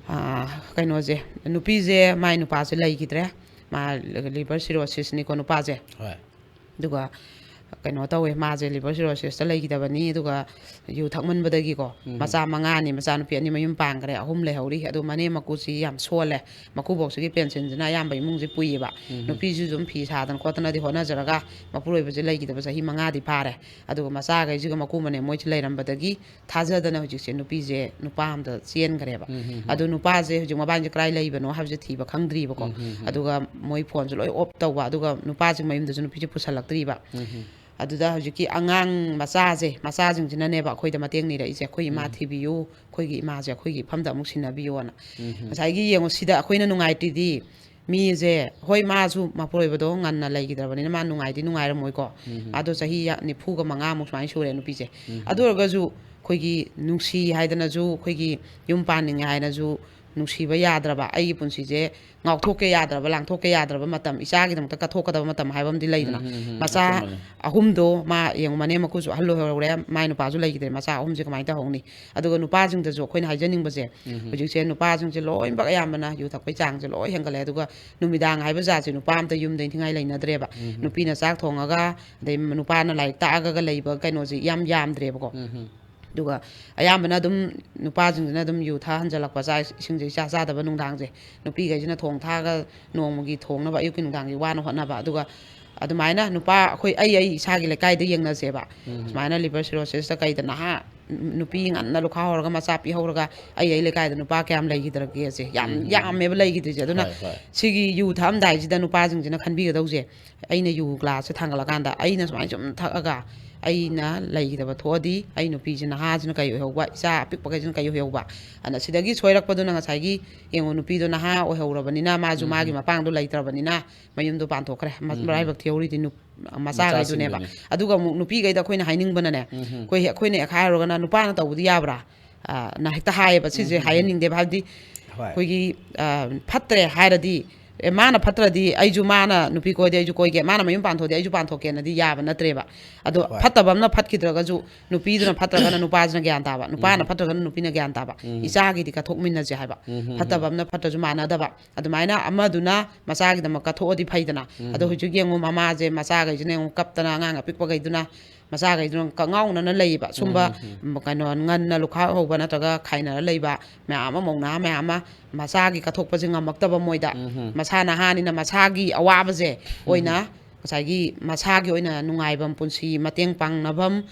ꯑ, ꯀꯩꯅꯣꯁꯦ, ꯅꯨꯄꯤꯁꯦ, ꯃꯥꯏ ꯅꯨꯄꯥꯁꯦ ꯂꯩꯈꯤꯗ꯭ꯔꯦ, ꯃꯥ ꯂꯤꯚꯔ ꯁꯤꯔꯣꯁꯤꯁꯅꯤꯀꯣ ꯅꯨꯄꯥꯁꯦ꯫ ꯍꯣꯏ꯫ ꯑꯗꯨꯒ ꯀꯩꯅꯣ ꯇꯧꯋꯦ, ꯃꯥꯁꯦ ꯂꯤꯚꯔ ꯁꯤꯔꯣꯁꯤꯁꯇ ꯂꯩꯈꯤꯗꯕꯅꯤ, ꯑꯗꯨꯒ ꯌꯨ ꯊꯛꯃꯟꯕꯗꯒꯤꯀꯣ, ꯎꯝ꯫ ꯃꯆꯥ ꯃꯉꯥꯅꯤ, ꯃꯆꯥꯅꯨꯄꯤ ꯑꯅꯤ ꯃꯌꯨꯝ ꯄꯥꯟꯈ꯭ꯔꯦ, ꯑꯍꯨꯝ ꯂꯩꯍꯧꯔꯤ꯫ ꯑꯗꯣ ꯃꯅꯦꯝ ꯃꯀꯨꯁꯤ ꯌꯥꯝ ꯁꯣꯜꯂꯦ, ꯃꯀꯨꯕꯣꯛꯁꯤꯒꯤ ꯄꯦꯟꯁꯤꯟꯁꯤꯅ ꯑꯌꯥꯝꯕ ꯏꯃꯨꯡꯁꯤ ꯄꯨꯏꯌꯦꯕ꯫ ꯎꯝ꯫ ꯅꯨꯄꯤꯁꯤꯁꯨ ꯑꯗꯨꯝ ꯐꯤ ꯁꯥꯗꯅ ꯈꯣꯠꯇꯅꯗꯤ ꯍꯣꯠꯅꯖꯔꯒ, ꯃꯄꯨꯔꯣꯏꯕꯁꯦ ꯂꯩꯈꯤꯗꯕ ꯆꯍꯤ ꯃꯉꯥꯗꯤ ꯐꯥꯔꯦ꯫ ꯑꯗꯨꯒ ꯃꯆꯥꯈꯩꯁꯤꯒ ꯃꯀꯨ ꯃꯅꯦꯝ ꯃꯣꯏꯁꯤ ꯂꯩꯔꯝꯕꯗꯒꯤ ꯊꯥꯖꯗꯅ ꯍꯧꯖꯤꯛꯁꯦ ꯅꯨꯄꯤꯁꯦ ꯅꯨꯄꯥ ꯑꯝꯗ ꯆꯦꯟꯈ꯭ꯔꯦꯕ꯫ ꯎꯝ, ꯎꯝ, ꯎꯝ꯫ ꯑꯗꯨ ꯅꯨꯄꯥꯁꯦ ꯍꯧꯖꯤꯛ ꯃꯕꯥꯅꯤꯁꯦ ꯀꯗꯥꯏ ꯂꯩꯕꯅꯣ ꯍꯥꯏꯕꯁꯦ ꯊꯤꯕ ꯈꯪꯗ꯭ꯔꯤꯕꯀꯣ꯫ ꯎꯝ, ꯎꯝ, ꯎꯝ꯫ ꯑꯗꯨꯒ ꯃꯣꯏ ꯐꯣꯟꯁꯨ ꯂꯣꯏ ꯑꯣꯐ ꯇꯧꯕ, ꯑꯗꯨꯒ ꯅꯨꯄꯥꯁꯦ ꯃꯌꯨꯝꯗꯁꯨ ꯅꯨꯄꯤꯁꯦ ꯄꯨꯁꯜꯂꯛꯇ꯭ꯔꯤꯕ꯫ ꯎꯝ, ꯎꯝ꯫ ꯑꯗꯨꯗ ꯍꯧꯖꯤꯛꯀꯤ ꯑꯉꯥꯡ ꯃꯆꯥꯁꯦ, ꯃꯆꯥꯁꯤꯡꯁꯤꯅꯅꯦꯕ ꯑꯩꯈꯣꯏꯗ ꯃꯇꯦꯡ ꯅꯤꯔꯛꯏꯁꯦ, "ꯑꯩꯈꯣꯏ ꯏꯃꯥ ꯎꯝ꯫ ꯊꯤꯕꯤꯌꯨ, ꯑꯩꯈꯣꯏꯒꯤ ꯏꯃꯥꯁꯦ ꯑꯩꯈꯣꯏꯒꯤ ꯏꯐꯝꯗ ꯑꯃꯨꯛ ꯁꯤꯟꯅꯕꯤꯌꯣꯅ"꯫ ꯎꯝ꯫ ꯉꯁꯥꯏꯒꯤ ꯌꯦꯡꯉꯣ, ꯁꯤꯗ ꯑꯩꯈꯣꯏꯅ ꯅꯨꯡꯉꯥꯏꯇ꯭ꯔꯤꯗꯤ, ꯃꯤꯁꯦ, ꯍꯣꯏ, ꯃꯥꯁꯨ ꯃꯄꯨꯔꯣꯏꯕꯗꯣ ꯉꯟꯅ ꯂꯩꯈꯤꯗ꯭ꯔꯕꯅꯤꯅ ꯃꯥ ꯅꯨꯡꯉꯥꯏꯗꯤ ꯅꯨꯡꯉꯥꯏꯔꯝꯃꯣꯏꯀꯣ꯫ ꯎꯝ꯫ ꯃꯥꯗꯣ ꯆꯍꯤ ꯌꯥ-, ꯅꯤꯐꯨꯒ ꯃꯉꯥꯃꯨꯛ ꯁꯨꯃꯥꯏꯅ ꯁꯨꯔꯦ ꯅꯨꯄꯤꯁꯦ꯫ ꯎꯝ꯫ ꯑꯗꯨ ꯑꯣꯏꯔꯒꯁꯨ ꯑꯩꯈꯣꯏꯒꯤ ꯅꯨꯡꯁꯤ ꯍꯥꯏꯗꯅꯁꯨ, ꯑꯩꯈꯣꯏꯒꯤ ꯌꯨꯝ ꯄꯥꯟꯅꯤꯡꯉꯦ ꯍꯥꯏꯅꯁꯨ ꯅꯨꯡꯁꯤꯕ ꯌꯥꯗ꯭ꯔꯕ, ꯑꯩꯒꯤ ꯄꯨꯟꯁꯤꯁꯦ ꯉꯥꯎꯊꯣꯛꯀꯦ ꯌꯥꯗ꯭ꯔꯕ, ꯂꯥꯡꯊꯣꯛꯀꯦ ꯌꯥꯗ꯭ꯔꯕ ꯃꯇꯝ, ꯏꯆꯥꯒꯤꯗꯃꯛꯇ ꯀꯠꯊꯣꯛꯀꯗꯕ ꯃꯇꯝ ꯍꯥꯏꯕ ꯑꯃꯗꯤ ꯂꯩꯗꯅ꯫ ꯎꯝ, ꯎꯝ, ꯎꯝ, ꯃꯆꯥ ꯑꯆꯨꯝꯕꯅꯦ꯫ ꯑꯍꯨꯝꯗꯣ ꯃꯥ ꯌꯦꯡꯉꯨ, ꯃꯅꯦꯝ ꯃꯀꯨꯁꯨ ꯑꯍꯜ ꯑꯣꯏꯍꯧꯔꯦ, ꯃꯥꯏ ꯅꯨꯄꯥꯁꯨ ꯂꯩꯈꯤꯗ꯭ꯔꯦ, ꯃꯆꯥ ꯑꯍꯨꯝꯁꯦ ꯀꯃꯥꯏꯅ ꯇꯧꯍꯧꯅꯤ? ꯑꯗꯨꯒ ꯅꯨꯄꯥꯁꯤꯡꯗꯁꯨ ꯑꯩꯈꯣꯏꯅ ꯍꯥꯏꯖꯅꯤꯡꯕꯁꯦ, ꯎꯝ꯫ ꯍꯧꯖꯤꯛꯁꯦ ꯅꯨꯄꯥꯁꯤꯡꯁꯦ ꯂꯣꯏꯅꯃꯛ ꯑꯌꯥꯝꯕꯅ ꯌꯨ ꯊꯛꯄꯩ ꯆꯥꯡꯁꯦ ꯂꯣꯏ ꯍꯦꯟꯒꯠꯂꯦ꯫ ꯑꯗꯨꯒ ꯅꯨꯃꯤꯗꯥꯡ ꯍꯥꯏꯕ ꯖꯥꯠꯁꯦ ꯅꯨꯄꯥ ꯑꯝꯇ ꯌꯨꯝꯗ ꯏꯟꯊꯤꯉꯥꯏ ꯂꯩꯅꯗ꯭ꯔꯦꯕ꯫ ꯎꯝ꯫ ꯅꯨꯄꯤꯅ ꯆꯥꯛ ꯊꯣꯡꯉꯒ, ꯑꯗꯩ ꯅꯨꯄꯥꯅ ꯂꯥꯏꯔꯤꯛ ꯇꯥꯛꯑꯒ ꯂꯩꯕ ꯀꯩꯅꯣꯁꯦ ꯌꯥꯝ ꯌꯥꯝꯗ꯭ꯔꯦꯕꯀꯣ꯫ ꯎꯝ꯫ ꯑꯗꯨꯒ ꯑꯌꯥꯝꯕꯅ ꯑꯗꯨꯝ ꯅꯨꯄꯥꯁꯤꯡꯁꯤꯅ ꯑꯗꯨꯝ ꯌꯨ ꯊꯛꯍꯟꯖꯜꯂꯛꯄ, ꯆꯥꯛ ꯏꯁꯤꯡꯁꯦ ꯏꯆꯥ ꯆꯥꯗꯕ, ꯅꯨꯡꯗꯥꯡꯁꯦ ꯅꯨꯄꯤꯈꯩꯁꯤꯅ ꯊꯣꯡ ꯊꯥꯛꯑꯒ ꯅꯣꯡꯃꯒꯤ ꯊꯣꯡꯅꯕ ꯑꯌꯨꯛꯀꯤ ꯅꯨꯡꯗꯥꯡꯒꯤ ꯋꯥꯅ ꯍꯣꯠꯅꯕ꯫ ꯑꯗꯨꯒ ꯑꯗꯨꯃꯥꯏꯅ ꯅꯨꯄꯥ ꯑꯩꯈꯣꯏ, ꯑꯩ, ꯑꯩ ꯏꯁꯥꯒꯤ ꯂꯩꯀꯥꯏꯗ ꯌꯦꯡꯅꯁꯦꯕ꯫ ꯎꯝ꯫ ꯁꯨꯃꯥꯏꯅ liver cirrhosisꯇ ꯀꯩꯗ ꯅꯍꯥ ꯅꯨꯄꯤ ꯉꯟꯅ ꯂꯨꯈꯥ ꯍꯧꯔꯒ ꯃꯆꯥ ꯄꯤꯍꯧꯔꯒ ꯑꯩ, ꯑꯩ ꯂꯩꯀꯥꯏꯗ ꯅꯨꯄꯥ ꯀꯌꯥꯝ ꯂꯩꯈꯤꯗ꯭ꯔꯒꯦꯁꯦ? ꯌꯥꯝ ꯎꯝ, ꯎꯝ, ꯎꯝ꯫ ꯌꯥꯝꯃꯦꯕ ꯂꯩꯈꯤꯗ꯭ꯔꯤꯁꯦ꯫ ꯑꯗꯨꯅ ꯍꯣꯏ, ꯍꯣꯏ꯫ ꯁꯤꯒꯤ ꯌꯨ ꯊꯛꯑꯝꯗꯥꯏꯁꯤꯗ ꯅꯨꯄꯥꯁꯤꯡꯁꯤꯅ ꯈꯟꯕꯤꯒꯗꯧꯁꯦ, ꯑꯩꯅ ꯌꯨ glassꯁꯦ ꯊꯥꯡꯒꯠꯂꯀꯥꯟꯗ ꯑꯩꯅ ꯁꯨꯃꯥꯏꯅ ꯁꯨꯝ ꯊꯛꯑꯒ ꯑꯩꯅ ꯂꯩꯈꯤꯗꯕ ꯊꯣꯛꯑꯗꯤ, ꯑꯩ ꯅꯨꯄꯤꯁꯤ ꯅꯍꯥꯁꯤꯅ ꯀꯩ ꯑꯣꯏꯍꯧꯕ, ꯏꯆꯥ ꯑꯄꯤꯛꯄꯈꯩꯁꯤꯅ ꯀꯩ ꯑꯣꯏꯍꯧꯕ? ꯑꯗꯨꯅ ꯁꯤꯗꯒꯤ ꯁꯣꯏꯔꯛꯄꯗꯨꯅ ꯉꯁꯥꯏꯒꯤ, ꯌꯦꯡꯉꯣ, ꯅꯨꯄꯤꯗꯣ ꯅꯍꯥ ꯑꯣꯏꯍꯧꯔꯕꯅꯤꯅ, ꯃꯥꯁꯨ ꯎꯝ, ꯃꯥꯒꯤ ꯎꯝ꯫ ꯃꯄꯥꯡꯗꯣ ꯂꯩꯇ꯭ꯔꯕꯅꯤꯅ ꯃꯌꯨꯝꯗꯣ ꯄꯥꯟꯊꯣꯛꯈ꯭ꯔꯦ꯫ ꯃ-, ꯎꯝ, ꯎꯝ꯫ ꯃꯔꯥꯏꯕꯛ ꯊꯤꯍꯧꯔꯤꯗꯤ ꯅꯨ-, ꯃꯆꯥꯈꯩꯗꯨꯅꯦꯕ꯫ ꯃꯆꯥꯁꯤꯡꯗꯨꯅꯦ꯫ ꯑꯗꯨꯒ ꯑꯃꯨꯛ ꯅꯨꯄꯤꯈꯩꯗ ꯑꯩꯈꯣꯏꯅ ꯍꯥꯏꯅꯤꯡꯕꯅꯅꯦ, ꯎꯝ, ꯎꯝ꯫ ꯑꯩꯈꯣꯏ, ꯑꯩꯈꯣꯏꯅ ꯍꯦꯛ ꯍꯥꯏꯔꯨꯔꯒꯅ, "ꯅꯨꯄꯥꯅ ꯇꯧꯕꯗꯤ ꯌꯥꯕ꯭ꯔꯥ?" ꯑ, ꯅ ꯍꯦꯛꯇ ꯍꯥꯏꯌꯦꯕ꯫ ꯁꯤꯁꯦ ꯎꯝ, ꯎꯝ, ꯎꯝ꯫ ꯍꯥꯏꯍꯟꯅꯤꯡꯗꯦꯕ꯫ ꯍꯥꯏꯕꯗꯤ ꯍꯣꯏ꯫ ꯑꯩꯈꯣꯏꯒꯤ, ꯑ, ꯐꯠꯇ꯭ꯔꯦ ꯍꯥꯏꯔꯗꯤ, "ꯑꯦ, ꯃꯥꯅ ꯐꯠꯇ꯭ꯔꯗꯤ ꯑꯩꯁꯨ, ꯃꯥꯅ ꯅꯨꯄꯤ ꯀꯣꯏꯔꯗꯤ ꯑꯩꯁꯨ ꯀꯣꯏꯒꯦ, ꯃꯥꯅ ꯃꯌꯨꯝ ꯄꯥꯟꯊꯣꯛꯑꯗꯤ ꯑꯩꯁꯨ ꯄꯥꯟꯊꯣꯛꯀꯦꯅꯗꯤ" ꯌꯥꯕ ꯅꯠꯇ꯭ꯔꯦꯕ꯫ ꯑꯗꯣ ꯍꯣꯏ꯫ ꯐꯠꯇꯕ ꯑꯃꯅ ꯐꯠꯈꯤꯗ꯭ꯔꯒꯁꯨ, ꯅꯨꯄꯤꯗꯨꯅ ꯐꯠꯇ꯭ꯔꯒꯅ ꯅꯨꯄꯥꯁꯤꯅ ꯒ꯭ꯌꯥꯟ ꯇꯥꯕ, ꯅꯨꯄꯥꯅ ꯎꯝ꯫ ꯐꯠꯇ꯭ꯔꯒꯅ ꯅꯨꯄꯤꯅ ꯒ꯭ꯌꯥꯟ ꯇꯥꯕ, ꯎꯝ꯫ ꯏꯆꯥꯒꯤꯗꯤ ꯀꯠꯊꯣꯛꯃꯤꯟꯅꯁꯦ ꯍꯥꯏꯕ꯫ ꯎꯝ, ꯎꯝ, ꯐꯠꯇꯕ ꯎꯝ꯫ ꯑꯃꯅ ꯐꯠꯇ꯭ꯔꯁꯨ ꯃꯥꯟꯅꯗꯕ꯫ ꯑꯗꯨꯃꯥꯏꯅ ꯑꯃꯗꯨꯅ ꯃꯆꯥꯒꯤꯗꯃꯛ ꯀꯠꯊꯣꯛꯑꯗꯤ ꯐꯩꯗꯅ꯫ ꯎꯝ꯫ ꯑꯗꯣ ꯍꯧꯖꯤꯛ ꯌꯦꯡꯉꯨ, ꯃꯃꯥꯁꯦ ꯃꯆꯥꯈꯩꯁꯤꯅ ꯌꯦꯡꯉꯨ, ꯀꯞꯇꯅ, ꯑꯉꯥꯡ ꯑꯄꯤꯛꯄꯈꯩꯗꯨꯅ, ꯃꯆꯥꯈꯩꯗꯨꯅ ꯀꯉꯥꯎꯅꯅ ꯂꯩꯌꯦꯕ꯫ ꯁꯨꯝꯕ, ꯎꯝ, ꯎꯝ, ꯎꯝ꯫ ꯎꯝ, ꯀꯩꯅꯣ, ꯉꯟꯅ ꯂꯨꯈꯥ ꯍꯧꯕ ꯅꯠꯇ꯭ꯔꯒ ꯈꯥꯏꯅꯔ ꯂꯩꯕ ꯃꯌꯥꯝ ꯑꯃ, ꯃꯧ ꯅꯍꯥ ꯃꯌꯥꯝ ꯑꯃ, ꯃꯆꯥꯒꯤ ꯀꯠꯊꯣꯛꯄꯁꯦ ꯉꯝꯃꯛꯇꯕ ꯃꯣꯏꯗ, ꯎꯝ, ꯎꯝ꯫ ꯃꯁꯥ ꯅꯍꯥꯅꯤꯅ ꯃꯁꯥꯒꯤ ꯑꯋꯥꯕꯁꯦ ꯎꯝ, ꯎꯝ꯫ ꯑꯣꯏꯅ, ꯉꯁꯥꯏꯒꯤ ꯃꯁꯥꯒꯤ ꯑꯣꯏꯅ ꯅꯨꯡꯉꯥꯏꯐꯝ, ꯄꯨꯟꯁꯤ ꯃꯇꯦꯡ ꯄꯥꯡꯅꯐꯝ,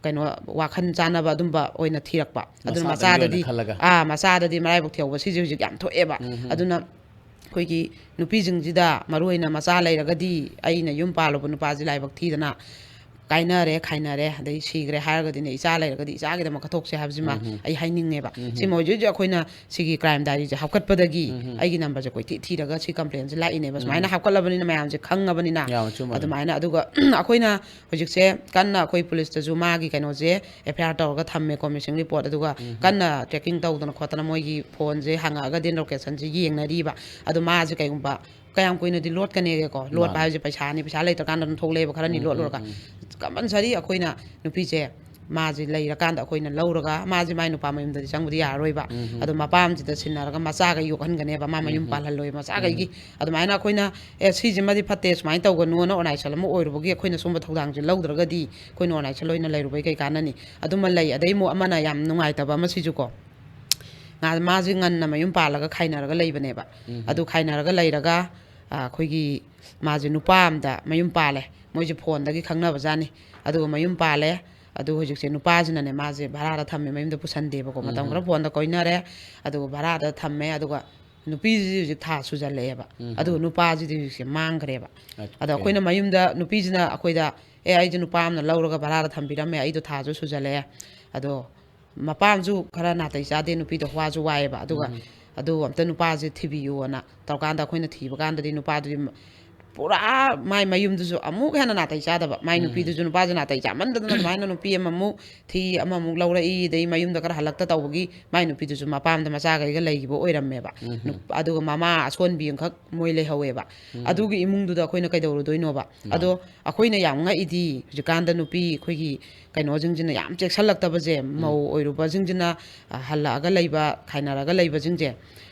ꯀꯩꯅꯣ, ꯋꯥꯈꯜ ꯆꯥꯟꯅꯕ ꯑꯗꯨꯝꯕ ꯑꯣꯏꯅ ꯊꯤꯔꯛꯄ꯫ ꯑꯗꯨꯅ ꯃꯆꯥꯗꯒꯤ ꯑꯣꯏꯅ ꯃꯆꯥꯗꯗꯤ, ꯈꯜꯂꯒ꯫ ꯑꯥ, ꯃꯆꯥꯗꯗꯤ ꯃꯔꯥꯏꯕꯛ ꯊꯤꯍꯧꯕ ꯁꯤꯁꯦ ꯍꯧꯖꯤꯛ ꯌꯥꯝ ꯊꯣꯛꯑꯦꯕ꯫ ꯎꯝ, ꯎꯝ꯫ ꯑꯗꯨꯅ ꯑꯩꯈꯣꯏꯒꯤ ꯅꯨꯄꯤꯁꯤꯡꯁꯤꯗ, ꯃꯔꯨꯑꯣꯏꯅ ꯃꯆꯥ ꯂꯩꯔꯒꯗꯤ, ꯑꯩꯅ ꯌꯨꯝ ꯄꯥꯜꯂꯨꯕ ꯅꯨꯄꯥꯁꯤ ꯂꯥꯏꯕꯛ ꯊꯤꯗꯅ ꯀꯥꯏꯅꯔꯦ, ꯈꯥꯏꯅꯔꯦ, ꯑꯗꯩ ꯁꯤꯈ꯭ꯔꯦ ꯍꯥꯏꯔꯒꯗꯤꯅꯦ, ꯏꯆꯥ ꯂꯩꯔꯒꯗꯤ ꯏꯆꯥꯒꯤꯗꯃꯛ ꯀꯠꯊꯣꯛꯁꯦ ꯍꯥꯏꯕꯁꯤꯃ ꯎꯝ꯫ ꯑꯩ ꯍꯥꯏꯅꯤꯡꯉꯦꯕ꯫ ꯎꯝ꯫ ꯁꯤꯃ ꯍꯧꯖꯤꯛ ꯍꯧꯖꯤꯛ ꯑꯩꯈꯣꯏꯅ ꯁꯤꯒꯤ ꯀ꯭ꯔꯥꯏꯝ ꯗꯥꯏꯔꯤꯁꯦ ꯍꯥꯞꯀꯠꯄꯗꯒꯤ ꯎꯝ꯫ ꯑꯩꯒꯤ ꯅꯝꯕꯔꯁꯦ ꯀꯣꯏꯊꯤ ꯊꯤꯔꯒ ꯁꯤ ꯀꯝꯄ꯭ꯂꯦꯟꯁꯦ ꯂꯥꯛꯏꯅꯦꯕ꯫ ꯁꯨꯃꯥꯏꯅ ꯎꯝ꯫ ꯍꯥꯞꯀꯠꯂꯕꯅꯤꯅ ꯃꯌꯥꯝꯁꯦ ꯈꯪꯉꯕꯅꯤꯅ꯫ ꯌꯥꯝ ꯑꯆꯨꯝꯕꯅꯦ꯫ ꯑꯗꯨꯃꯥꯏꯅ, ꯑꯗꯨꯒ ꯑꯩꯈꯣꯏꯅ ꯍꯧꯖꯤꯛꯁꯦ ꯀꯟꯅ ꯑꯩꯈꯣꯏ ꯄꯨꯂꯤꯁꯇꯁꯨ ꯃꯥꯒꯤ ꯀꯩꯅꯣꯁꯦ, ꯑꯦꯐ ꯑꯥꯏ ꯑꯥꯔ ꯇꯧꯔꯒ ꯊꯝꯃꯦꯀꯣ, ꯃꯤꯁꯤꯡ ꯔꯤꯄꯣꯔꯠ, ꯑꯗꯨꯒ ꯎꯝ꯫ ꯀꯟꯅ ꯇ꯭ꯔꯦꯀꯤꯡ ꯇꯧꯗꯅ ꯈꯣꯠꯇꯅ ꯃꯣꯏꯒꯤ ꯐꯣꯟꯁꯦ ꯍꯪꯉꯛꯑꯒꯗꯤ ꯂꯣꯀꯦꯁꯟꯁꯦ ꯌꯦꯡꯅꯔꯤꯕ꯫ ꯑꯗꯣ ꯃꯥꯁꯦ ꯀꯩꯒꯨꯝꯕ ꯀꯌꯥꯝ ꯀꯨꯏꯅꯗꯤ ꯂꯣꯠꯀꯅꯦꯒꯦꯀꯣ? ꯂꯣꯠꯄ ꯃꯥꯅꯦ꯫ ꯍꯥꯏꯕꯁꯦ ꯄꯩꯁꯥꯅꯤ, ꯄꯩꯁꯥ ꯂꯩꯇ꯭ꯔꯀꯥꯟꯗ ꯑꯗꯨꯝ ꯊꯣꯛꯂꯛꯑꯦꯕ, ꯈꯔꯅꯤ ꯎꯝ, ꯂꯣꯠꯂꯨꯔꯒ꯫ ꯎꯝ, ꯀꯝꯄꯜꯁꯔꯤ ꯑꯩꯈꯣꯏꯅ ꯅꯨꯄꯤꯁꯦ ꯃꯥꯁꯦ ꯂꯩꯔꯀꯥꯟꯗ ꯑꯩꯈꯣꯏꯅ ꯂꯧꯔꯒ, ꯃꯥꯁꯦ ꯃꯥꯏ ꯅꯨꯄꯥ ꯃꯌꯨꯝꯗꯗꯤ ꯆꯪꯕꯗꯤ ꯌꯥꯔꯔꯣꯏꯕ꯫ ꯎꯝ꯫ ꯑꯗꯣ ꯃꯄꯥꯝꯁꯤꯗ ꯁꯤꯟꯅꯔꯒ ꯃꯆꯥꯈꯩ ꯌꯣꯛꯍꯟꯒꯅꯦꯕ, ꯃꯥ ꯃꯌꯨꯝ ꯎꯝ꯫ ꯄꯥꯜꯍꯜꯂꯣꯏ ꯃꯆꯥꯈꯩꯒꯤ꯫ ꯑꯗꯨꯃꯥꯏꯅ ꯑꯩꯈꯣꯏꯅ, "ꯑꯦ, ꯁꯤꯁꯤꯃꯗꯤ ꯐꯠꯇꯦ, ꯁꯨꯃꯥꯏꯅ ꯇꯧꯒꯅꯨꯅ" ꯑꯣꯔꯒꯅꯥꯏꯖꯦꯁꯟ ꯑꯃ ꯑꯣꯏꯔꯨꯕꯒꯤ ꯑꯩꯈꯣꯏꯅ ꯁꯨꯝꯕ ꯊꯧꯗꯥꯡꯁꯦ ꯂꯧꯗ꯭ꯔꯒꯗꯤ ꯑꯩꯈꯣꯏꯅ ꯑꯣꯔꯒꯅꯥꯏꯖꯦꯁꯟ ꯑꯣꯏꯅ ꯂꯩꯔꯨꯕꯩ ꯀꯩ ꯀꯥꯟꯅꯅꯤ? ꯑꯗꯨꯃ ꯂꯩ꯫ ꯑꯗꯩ ꯑꯃꯨꯛ ꯑꯃꯅ ꯌꯥꯝ ꯅꯨꯡꯉꯥꯏꯇꯕ ꯑꯃ ꯁꯤꯁꯨꯀꯣ, ꯉꯥ-, ꯃꯥꯁꯦ ꯉꯟꯅ ꯃꯌꯨꯝ ꯄꯥꯜꯂꯒ ꯈꯥꯏꯅꯔꯒ ꯂꯩꯕꯅꯦꯕ꯫ ꯎꯝ꯫ ꯑꯗꯨ ꯈꯥꯏꯅꯔꯒ ꯂꯩꯔꯒ, ꯑ, ꯑꯩꯈꯣꯏꯒꯤ ꯃꯥꯁꯦ ꯅꯨꯄꯥ ꯑꯃꯗ ꯃꯌꯨꯝ ꯄꯥꯜꯂꯦ꯫ ꯃꯣꯏꯁꯦ ꯐꯣꯟꯗꯒꯤ ꯈꯪꯅꯕꯖꯥꯠꯅꯤ꯫ ꯑꯗꯨꯒ ꯃꯌꯨꯝ ꯄꯥꯜꯂꯦ꯫ ꯑꯗꯨ ꯍꯧꯖꯤꯛꯁꯦ ꯅꯨꯄꯥꯁꯤꯅꯅꯦ ꯃꯥꯁꯦ ꯚꯔꯥꯗ ꯊꯝꯃꯦ, ꯃꯌꯨꯝꯗ ꯄꯨꯁꯟꯗꯦꯕꯀꯣ꯫ ꯃꯇꯝ ꯎꯝ꯫ ꯈꯔ ꯐꯣꯟꯗ ꯀꯣꯏꯅꯔꯦ, ꯑꯗꯨꯒ ꯚꯔꯥꯗ ꯊꯝꯃꯦ꯫ ꯑꯗꯨꯒ ꯅꯨꯄꯤꯁꯤꯗꯤ ꯍꯧꯖꯤꯛ ꯊꯥ ꯁꯨꯖꯜꯂꯛꯑꯦꯕ꯫ ꯎꯝ꯫ ꯑꯗꯨꯒ ꯅꯨꯄꯥꯁꯤꯗꯤ ꯍꯧꯖꯤꯛꯁꯦ ꯃꯥꯡꯈ꯭ꯔꯦꯕ꯫ ꯑꯣꯀꯦ꯫ ꯑꯗꯣ ꯑꯩꯈꯣꯏꯅ ꯃꯌꯨꯝꯗ, ꯅꯨꯄꯤꯁꯤꯅ ꯑꯩꯈꯣꯏꯗ, "ꯑꯦ, ꯑꯩꯁꯦ ꯅꯨꯄꯥ ꯑꯃꯅ ꯂꯧꯔꯒ ꯚꯔꯥꯗ ꯊꯝꯕꯤꯔꯝꯃꯦ, ꯑꯩꯗꯣ ꯊꯥꯁꯨ ꯁꯨꯖꯜꯂꯛꯑꯦ, ꯑꯗꯣ ꯃꯄꯥꯝꯁꯨ ꯈꯔ ꯅꯥꯇꯩ ꯆꯥꯗꯦ, ꯅꯨꯄꯤꯗꯣ ꯋꯥꯁꯨ ꯋꯥꯏꯑꯦꯕ, ꯑꯗꯨꯒ ꯎꯝ꯫ ꯑꯗꯨ ꯑꯝꯇ ꯅꯨꯄꯥꯁꯦ ꯊꯤꯕꯤꯌꯣꯅ" ꯇꯧꯔꯀꯥꯟꯗ, ꯑꯩꯈꯣꯏꯅ ꯊꯤꯕ ꯀꯥꯟꯗꯗꯤ ꯅꯨꯄꯥꯗꯨꯗꯤ ꯃ-, ꯄꯨꯔꯥ ꯃꯥꯏ ꯃꯌꯨꯝꯗꯨꯁꯨ ꯑꯃꯨꯛ ꯍꯦꯟꯅ ꯅꯥꯇꯩ ꯆꯥꯗꯕ, ꯃꯥꯏ ꯎꯝ꯫ ꯅꯨꯄꯤꯗꯨꯁꯨ ꯅꯨꯄꯥꯁꯦ ꯅꯥꯇꯩ ꯆꯥꯃꯟꯗꯗꯅ ꯑꯗꯨꯃꯥꯏꯅ ꯅꯨꯄꯤ ꯑꯃꯃꯨꯛ ꯊꯤ, ꯑꯃꯃꯨꯛ ꯂꯧꯔꯛꯏ, ꯑꯗꯩ ꯃꯌꯨꯝꯗ ꯈꯔ ꯍꯜꯂꯛꯇ ꯇꯧꯕꯒꯤ ꯃꯥꯏ ꯅꯨꯄꯤꯗꯨꯁꯨ ꯃꯄꯥꯝꯗ ꯃꯆꯥꯈꯩꯒ ꯂꯩꯈꯤꯕ ꯑꯣꯏꯔꯝꯃꯦꯕ꯫ ꯎꯝ꯫ ꯅꯨꯞ-, ꯑꯗꯨꯒ ꯃꯃꯥ ꯑꯁꯣꯟꯕꯤ ꯑꯃꯈꯛ ꯃꯣꯏ ꯂꯩꯍꯧꯋꯦꯕ꯫ ꯎꯝ꯫ ꯑꯗꯨꯒꯤ ꯏꯃꯨꯡꯗꯨꯗ ꯑꯩꯈꯣꯏꯅ ꯀꯩꯗꯧꯔꯨꯗꯣꯏꯅꯣꯕ? ꯃꯥꯅꯦ꯫ ꯑꯗꯣ ꯑꯩꯈꯣꯏꯅ ꯌꯥꯝ ꯉꯛꯏꯗꯤ ꯍꯧꯖꯤꯛꯀꯥꯟꯗ ꯅꯨꯄꯤ ꯑꯩꯈꯣꯏꯒꯤ ꯀꯩꯅꯣꯁꯤꯡꯁꯤꯅ ꯌꯥꯝ ꯆꯦꯛꯁꯤꯜꯂꯛꯇꯕꯁꯦ, ꯃꯧ ꯑꯣꯏꯔꯨꯕꯁꯤꯡꯁꯤꯅ, ꯑ, ꯍꯜꯂꯛꯑꯒ ꯂꯩꯕ, ꯈꯥꯏꯅꯔꯒ ꯂꯩꯕꯁꯤꯡꯁꯦ,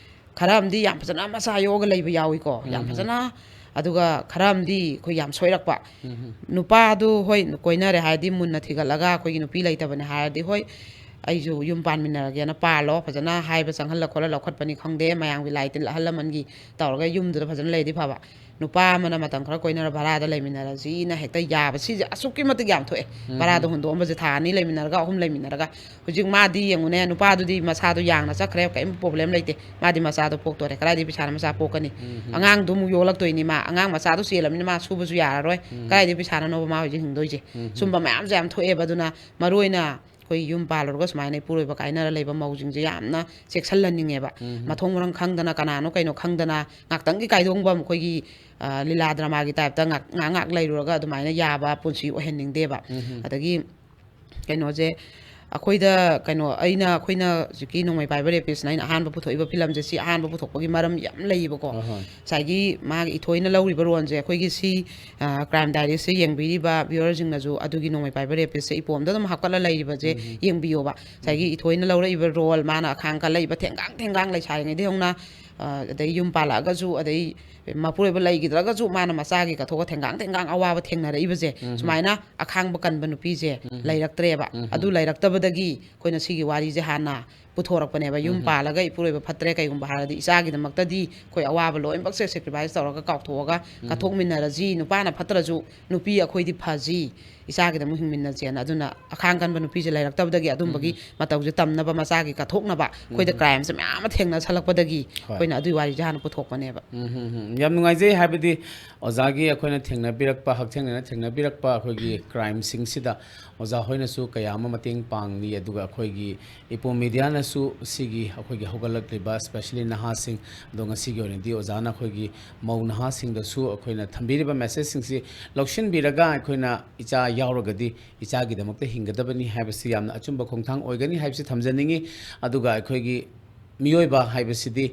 ꯈꯔ ꯑꯃꯗꯤ ꯌꯥꯝ ꯐꯖꯅ ꯃꯆꯥ ꯌꯣꯛꯑꯒ ꯂꯩꯕ ꯌꯥꯎꯏꯀꯣ, ꯌꯥꯝ ꯎꯝ꯫ ꯐꯖꯅ꯫ ꯑꯗꯨꯒ ꯈꯔ ꯑꯃꯗꯤ ꯑꯩꯈꯣꯏ ꯌꯥꯝ ꯁꯣꯏꯔꯛꯄ, ꯎꯝ꯫ ꯅꯨꯄꯥꯗꯨ ꯍꯣꯏ ꯀꯣꯏꯅꯔꯦ ꯍꯥꯏꯔꯗꯤ ꯃꯨꯟꯅ ꯊꯤꯒꯠꯂꯒ ꯑꯩꯈꯣꯏꯒꯤ ꯅꯨꯄꯤ ꯂꯩꯇꯕꯅꯦ ꯍꯥꯏꯔꯗꯤ, ꯍꯣꯏ, ꯑꯩꯁꯨ ꯌꯨꯝ ꯄꯥꯟꯃꯤꯟꯅꯔꯒꯦꯅ ꯄꯥꯜꯂꯣ, ꯐꯖꯅ ꯍꯥꯏꯕ ꯆꯪꯍꯜꯂ ꯈꯣꯠꯍꯜ ꯂꯧꯈꯠꯄꯅꯤ ꯈꯪꯗꯦ, ꯃꯌꯥꯝꯒꯤ ꯂꯥꯏ ꯇꯤꯟ ꯑꯍꯜ ꯂꯃꯟꯒꯤ ꯇꯧꯔꯒ ꯌꯨꯝꯗꯨꯗ ꯐꯖꯅ ꯂꯩꯔꯗꯤ ꯐꯕ꯫ ꯅꯨꯄꯥ ꯑꯃꯅ ꯃꯇꯝ ꯈꯔ ꯀꯣꯏꯅꯔ ꯚꯔꯥꯗ ꯂꯩꯃꯤꯟꯅꯔꯁꯤꯅ ꯍꯦꯛꯇ ꯌꯥꯕ, ꯁꯤꯁꯦ ꯑꯁꯨꯛꯀꯤ ꯃꯇꯤꯛ ꯌꯥꯝ ꯊꯣꯛꯑꯦ꯫ ꯚꯔꯥꯗ ꯍꯨꯟꯗꯣꯛꯑꯝꯕꯁꯦ ꯊꯥ ꯑꯅꯤ ꯂꯩꯃꯤꯟꯅꯔꯒ, ꯑꯍꯨꯝ ꯂꯩꯃꯤꯟꯅꯔꯒ, ꯍꯧꯖꯤꯛ ꯃꯥꯗꯤ ꯌꯦꯡꯉꯨꯅꯦ, ꯅꯨꯄꯥꯗꯨꯗꯤ ꯃꯆꯥꯗꯣ ꯌꯥꯡꯅ ꯆꯠꯈ꯭ꯔꯦ, ꯀꯔꯤꯝ ꯄ꯭ꯔꯣꯕ꯭ꯂꯦꯝ ꯂꯩꯇꯦ, ꯃꯥꯗꯤ ꯃꯆꯥꯗꯣ ꯄꯣꯛꯇꯣꯔꯦ, ꯀꯗꯥꯏꯗꯒꯤ ꯄꯩꯁꯥꯅ ꯃꯆꯥ ꯄꯣꯛꯀꯅꯤ? ꯑꯉꯥꯡꯗꯣ ꯑꯃꯨꯛ ꯌꯣꯛꯂꯛꯇꯣꯏꯅꯤ, ꯃꯥ ꯑꯉꯥꯡ ꯃꯆꯥꯗꯣ ꯆꯦꯜꯂꯕꯅꯤꯅ ꯃꯥ ꯁꯨꯕꯁꯨ ꯌꯥꯔꯔꯣꯏ, ꯀꯗꯥꯏꯗꯒꯤ ꯄꯩꯁꯥꯅꯅꯣꯕ ꯃꯥ ꯍꯧꯖꯤꯛ ꯍꯤꯡꯗꯣꯏꯁꯦ? ꯁꯨꯝꯕ ꯃꯌꯥꯝꯁꯦ ꯌꯥꯝ ꯊꯣꯛꯑꯦꯕ꯫ ꯑꯗꯨꯅ ꯃꯔꯨ ꯑꯣꯏꯅ ꯑꯩꯈꯣꯏ ꯌꯨꯝ ꯄꯥꯜꯂꯨꯔꯒ ꯁꯨꯃꯥꯏꯅ ꯏꯄꯨꯔꯣꯏꯕ ꯀꯥꯏꯅꯔ ꯂꯩꯕ ꯃꯧꯁꯤꯡꯁꯦ ꯌꯥꯝꯅ ꯆꯦꯛꯁꯤꯜꯍꯟꯅꯤꯡꯉꯦꯕ꯫ ꯃꯊꯣꯡ ꯃꯔꯝ ꯈꯪꯗꯅ, ꯀꯅꯥꯅꯣ ꯀꯩꯅꯣ ꯈꯪꯗꯅ, ꯉꯥꯛꯇꯪꯒꯤ ꯀꯥꯏꯗꯣꯡꯕ ꯑꯩꯈꯣꯏꯒꯤ, ꯑ, ꯂꯤꯂꯥ ꯗ꯭ꯔꯃꯥꯒꯤ ꯇꯥꯏꯞꯇ ꯉꯥꯛ-, ꯉꯥꯏꯍꯥꯛ ꯉꯥꯏꯍꯥꯛ ꯂꯩꯔꯨꯔꯒ ꯑꯗꯨꯃꯥꯏꯅ ꯌꯥꯕ ꯄꯨꯟꯁꯤ ꯑꯣꯏꯍꯟꯅꯤꯡꯗꯦꯕ꯫ ꯑꯗꯒꯤ ꯀꯩꯅꯣꯁꯦ, ꯑꯩꯈꯣꯏꯗ ꯀꯩꯅꯣ, ꯑꯩꯅ, ꯑꯩꯈꯣꯏꯅ ꯍꯧꯖꯤꯛꯀꯤ ꯅꯣꯡꯃꯩ ꯄꯥꯏꯕ ꯔꯦꯄꯤꯁꯅ ꯑꯩꯅ ꯑꯍꯥꯟꯕ ꯄꯨꯊꯣꯛꯏꯕ ꯐꯤꯂꯝꯁꯦ, ꯁꯤ ꯑꯍꯥꯟꯕ ꯄꯨꯊꯣꯛꯄꯒꯤ ꯃꯔꯝ ꯌꯥꯝ ꯂꯩꯌꯦꯕꯀꯣ꯫ ꯍꯣꯏ, ꯍꯣꯏ꯫ ꯉꯁꯥꯏꯒꯤ ꯃꯥꯒꯤ ꯏꯊꯣꯏꯅ ꯂꯧꯔꯤꯕ ꯔꯣꯜꯁꯦ, ꯑꯩꯈꯣꯏꯒꯤ ꯁꯤ, ꯑ, ꯀ꯭ꯔꯥꯏꯝ ꯗꯥꯏꯔꯤꯁꯁꯦ ꯌꯦꯡꯕꯤꯔꯤꯕ ꯚ꯭ꯌꯨꯋꯔꯁꯤꯡꯅꯁꯨ ꯑꯗꯨꯒꯤ ꯅꯣꯡꯃꯩ ꯄꯥꯏꯕ ꯔꯦꯄꯤꯁꯁꯦ ꯏꯄꯣꯝꯗ ꯑꯗꯨꯝ ꯍꯥꯞꯀꯠꯂ ꯂꯩꯔꯤꯕꯁꯦ ꯌꯦꯡꯕꯤꯌꯣꯕ꯫ ꯉꯁꯥꯏꯒꯤ ꯏꯊꯣꯏꯅ ꯂꯧꯔꯛꯏꯕ ꯔꯣꯜ, ꯃꯥꯅ ꯑꯈꯥꯡ ꯀꯜꯂꯛꯏꯕ ꯊꯦꯡꯒꯥꯡ ꯊꯦꯡꯒꯥꯡ ꯂꯩꯁꯥꯔꯤꯉꯩꯗꯒꯤ ꯍꯧꯅ, ꯑ, ꯑꯗꯩ ꯌꯨꯝ ꯄꯥꯜꯂꯛꯑꯒꯁꯨ, ꯑꯗꯩ ꯃꯄꯨꯔꯣꯏꯕ ꯂꯩꯈꯤꯗ꯭ꯔꯒꯁꯨ ꯃꯥꯅ ꯃꯆꯥꯒꯤ ꯀꯠꯊꯣꯛꯑ ꯊꯦꯡꯒꯥꯡ ꯊꯦꯡꯒꯥꯡ ꯑꯋꯥꯕ ꯊꯦꯡꯅꯔꯛꯏꯕꯁꯦ, ꯁꯨꯃꯥꯏꯅ ꯑꯈꯥꯡꯕ ꯀꯟꯕ ꯅꯨꯄꯤꯁꯦ ꯂꯩꯔꯛꯇ꯭ꯔꯦꯕ꯫ ꯑꯗꯨ ꯂꯩꯔꯛꯇꯕꯗꯒꯤ ꯑꯩꯈꯣꯏꯅ ꯁꯤꯒꯤ ꯋꯥꯔꯤꯁꯦ ꯍꯥꯟꯅ ꯄꯨꯊꯣꯔꯛꯄꯅꯦꯕ꯫ ꯌꯨꯝ ꯄꯥꯜꯂꯒ ꯏꯄꯨꯔꯣꯏꯕ ꯐꯠꯇ꯭ꯔꯦ, ꯀꯩꯒꯨꯝꯕ ꯍꯥꯏꯔꯗꯤ ꯏꯆꯥꯒꯤꯗꯃꯛꯇꯗꯤ ꯑꯩꯈꯣꯏ ꯑꯋꯥꯕ ꯂꯣꯏꯅꯃꯛꯁꯦ ꯁꯦꯀ꯭ꯔꯤꯐꯥꯏꯁ ꯇꯧꯔꯒ ꯀꯥꯎꯊꯣꯛꯑꯒ ꯀꯠꯊꯣꯛꯃꯤꯟꯅꯔꯁꯤ, ꯅꯨꯄꯥꯅ ꯐꯠꯇ꯭ꯔꯁꯨ ꯅꯨꯄꯤ ꯑꯩꯈꯣꯏꯗꯤ ꯐꯁꯤ, ꯏꯆꯥꯒꯤꯗꯃꯛ ꯍꯤꯡꯃꯤꯟꯅꯁꯦꯅ꯫ ꯑꯗꯨꯅ ꯑꯈꯥꯡ ꯀꯟꯕ ꯅꯨꯄꯤꯁꯦ ꯂꯩꯔꯛꯇꯕꯗꯒꯤ ꯑꯗꯨꯝꯕꯒꯤ ꯃꯇꯧꯁꯦ ꯇꯝꯅꯕ, ꯃꯆꯥꯒꯤ ꯀꯠꯊꯣꯛꯅꯕ, ꯑꯩꯈꯣꯏꯗ ꯀ꯭ꯔꯥꯏꯝꯁꯦ ꯃꯌꯥꯝ ꯑꯃ ꯊꯦꯡꯅꯁꯜꯂꯛꯄꯗꯒꯤ ꯑꯩꯈꯣꯏꯅ ꯑꯗꯨꯒꯤ ꯋꯥꯔꯤꯁꯦ ꯍꯥꯟꯅ ꯄꯨꯊꯣꯛꯄꯅꯦꯕ꯫ ꯎꯝ, ꯎꯝ, ꯎꯝ꯫ ꯌꯥꯝ ꯅꯨꯡꯉꯥꯏꯖꯩ, ꯍꯥꯏꯕꯗꯤ ꯑꯣꯖꯥꯒꯤ ꯑꯩꯈꯣꯏꯅ ꯊꯦꯡꯅꯕꯤꯔꯛꯄ, ꯍꯛꯊꯦꯡꯅꯅ ꯊꯦꯡꯅꯕꯤꯔꯛꯄ ꯑꯩꯈꯣꯏꯒꯤ ꯀ꯭ꯔꯥꯏꯝꯁꯤꯡꯁꯤꯗ ꯑꯣꯖꯥ ꯍꯣꯏꯅꯁꯨ ꯀꯌꯥ ꯑꯃ ꯃꯇꯦꯡ ꯄꯥꯡꯂꯤ, ꯑꯗꯨꯒ ꯑꯩꯈꯣꯏꯒꯤ ꯏꯄꯣꯝ ꯃꯦꯗꯤꯌꯥꯅꯁꯨ ꯁꯤꯒꯤ ꯑꯩꯈꯣꯏꯒꯤ ꯍꯧꯒꯠꯂꯛꯂꯤꯕ, especially ꯅꯍꯥꯁꯤꯡ, ꯑꯗꯣ ꯉꯁꯤꯒꯤ ꯑꯣꯏꯅꯗꯤ ꯑꯣꯖꯥꯅ ꯑꯩꯈꯣꯏꯒꯤ ꯃꯧ ꯅꯍꯥꯁꯤꯡꯗꯁꯨ ꯑꯩꯈꯣꯏꯅ ꯊꯝꯕꯤꯔꯤꯕ ꯃꯦꯁꯦꯖꯁꯤꯡꯁꯤ ꯂꯧꯁꯤꯟꯕꯤꯔꯒ, ꯑꯩꯈꯣꯏꯅ ꯏꯆꯥ ꯌꯥꯎꯔꯒꯗꯤ ꯏꯆꯥꯒꯤꯗꯃꯛꯇ ꯍꯤꯡꯒꯗꯕꯅꯤ ꯍꯥꯏꯕꯁꯤ ꯌꯥꯝꯅ ꯑꯆꯨꯝꯕ ꯈꯣꯡꯊꯥꯡ ꯑꯣꯏꯒꯅꯤ ꯍꯥꯏꯕꯁꯤ ꯊꯝꯖꯅꯤꯡꯉꯤ꯫ ꯑꯗꯨꯒ ꯑꯩꯈꯣꯏꯒꯤ ꯃꯤꯑꯣꯏꯕ ꯍꯥꯏꯕꯁꯤꯗꯤ,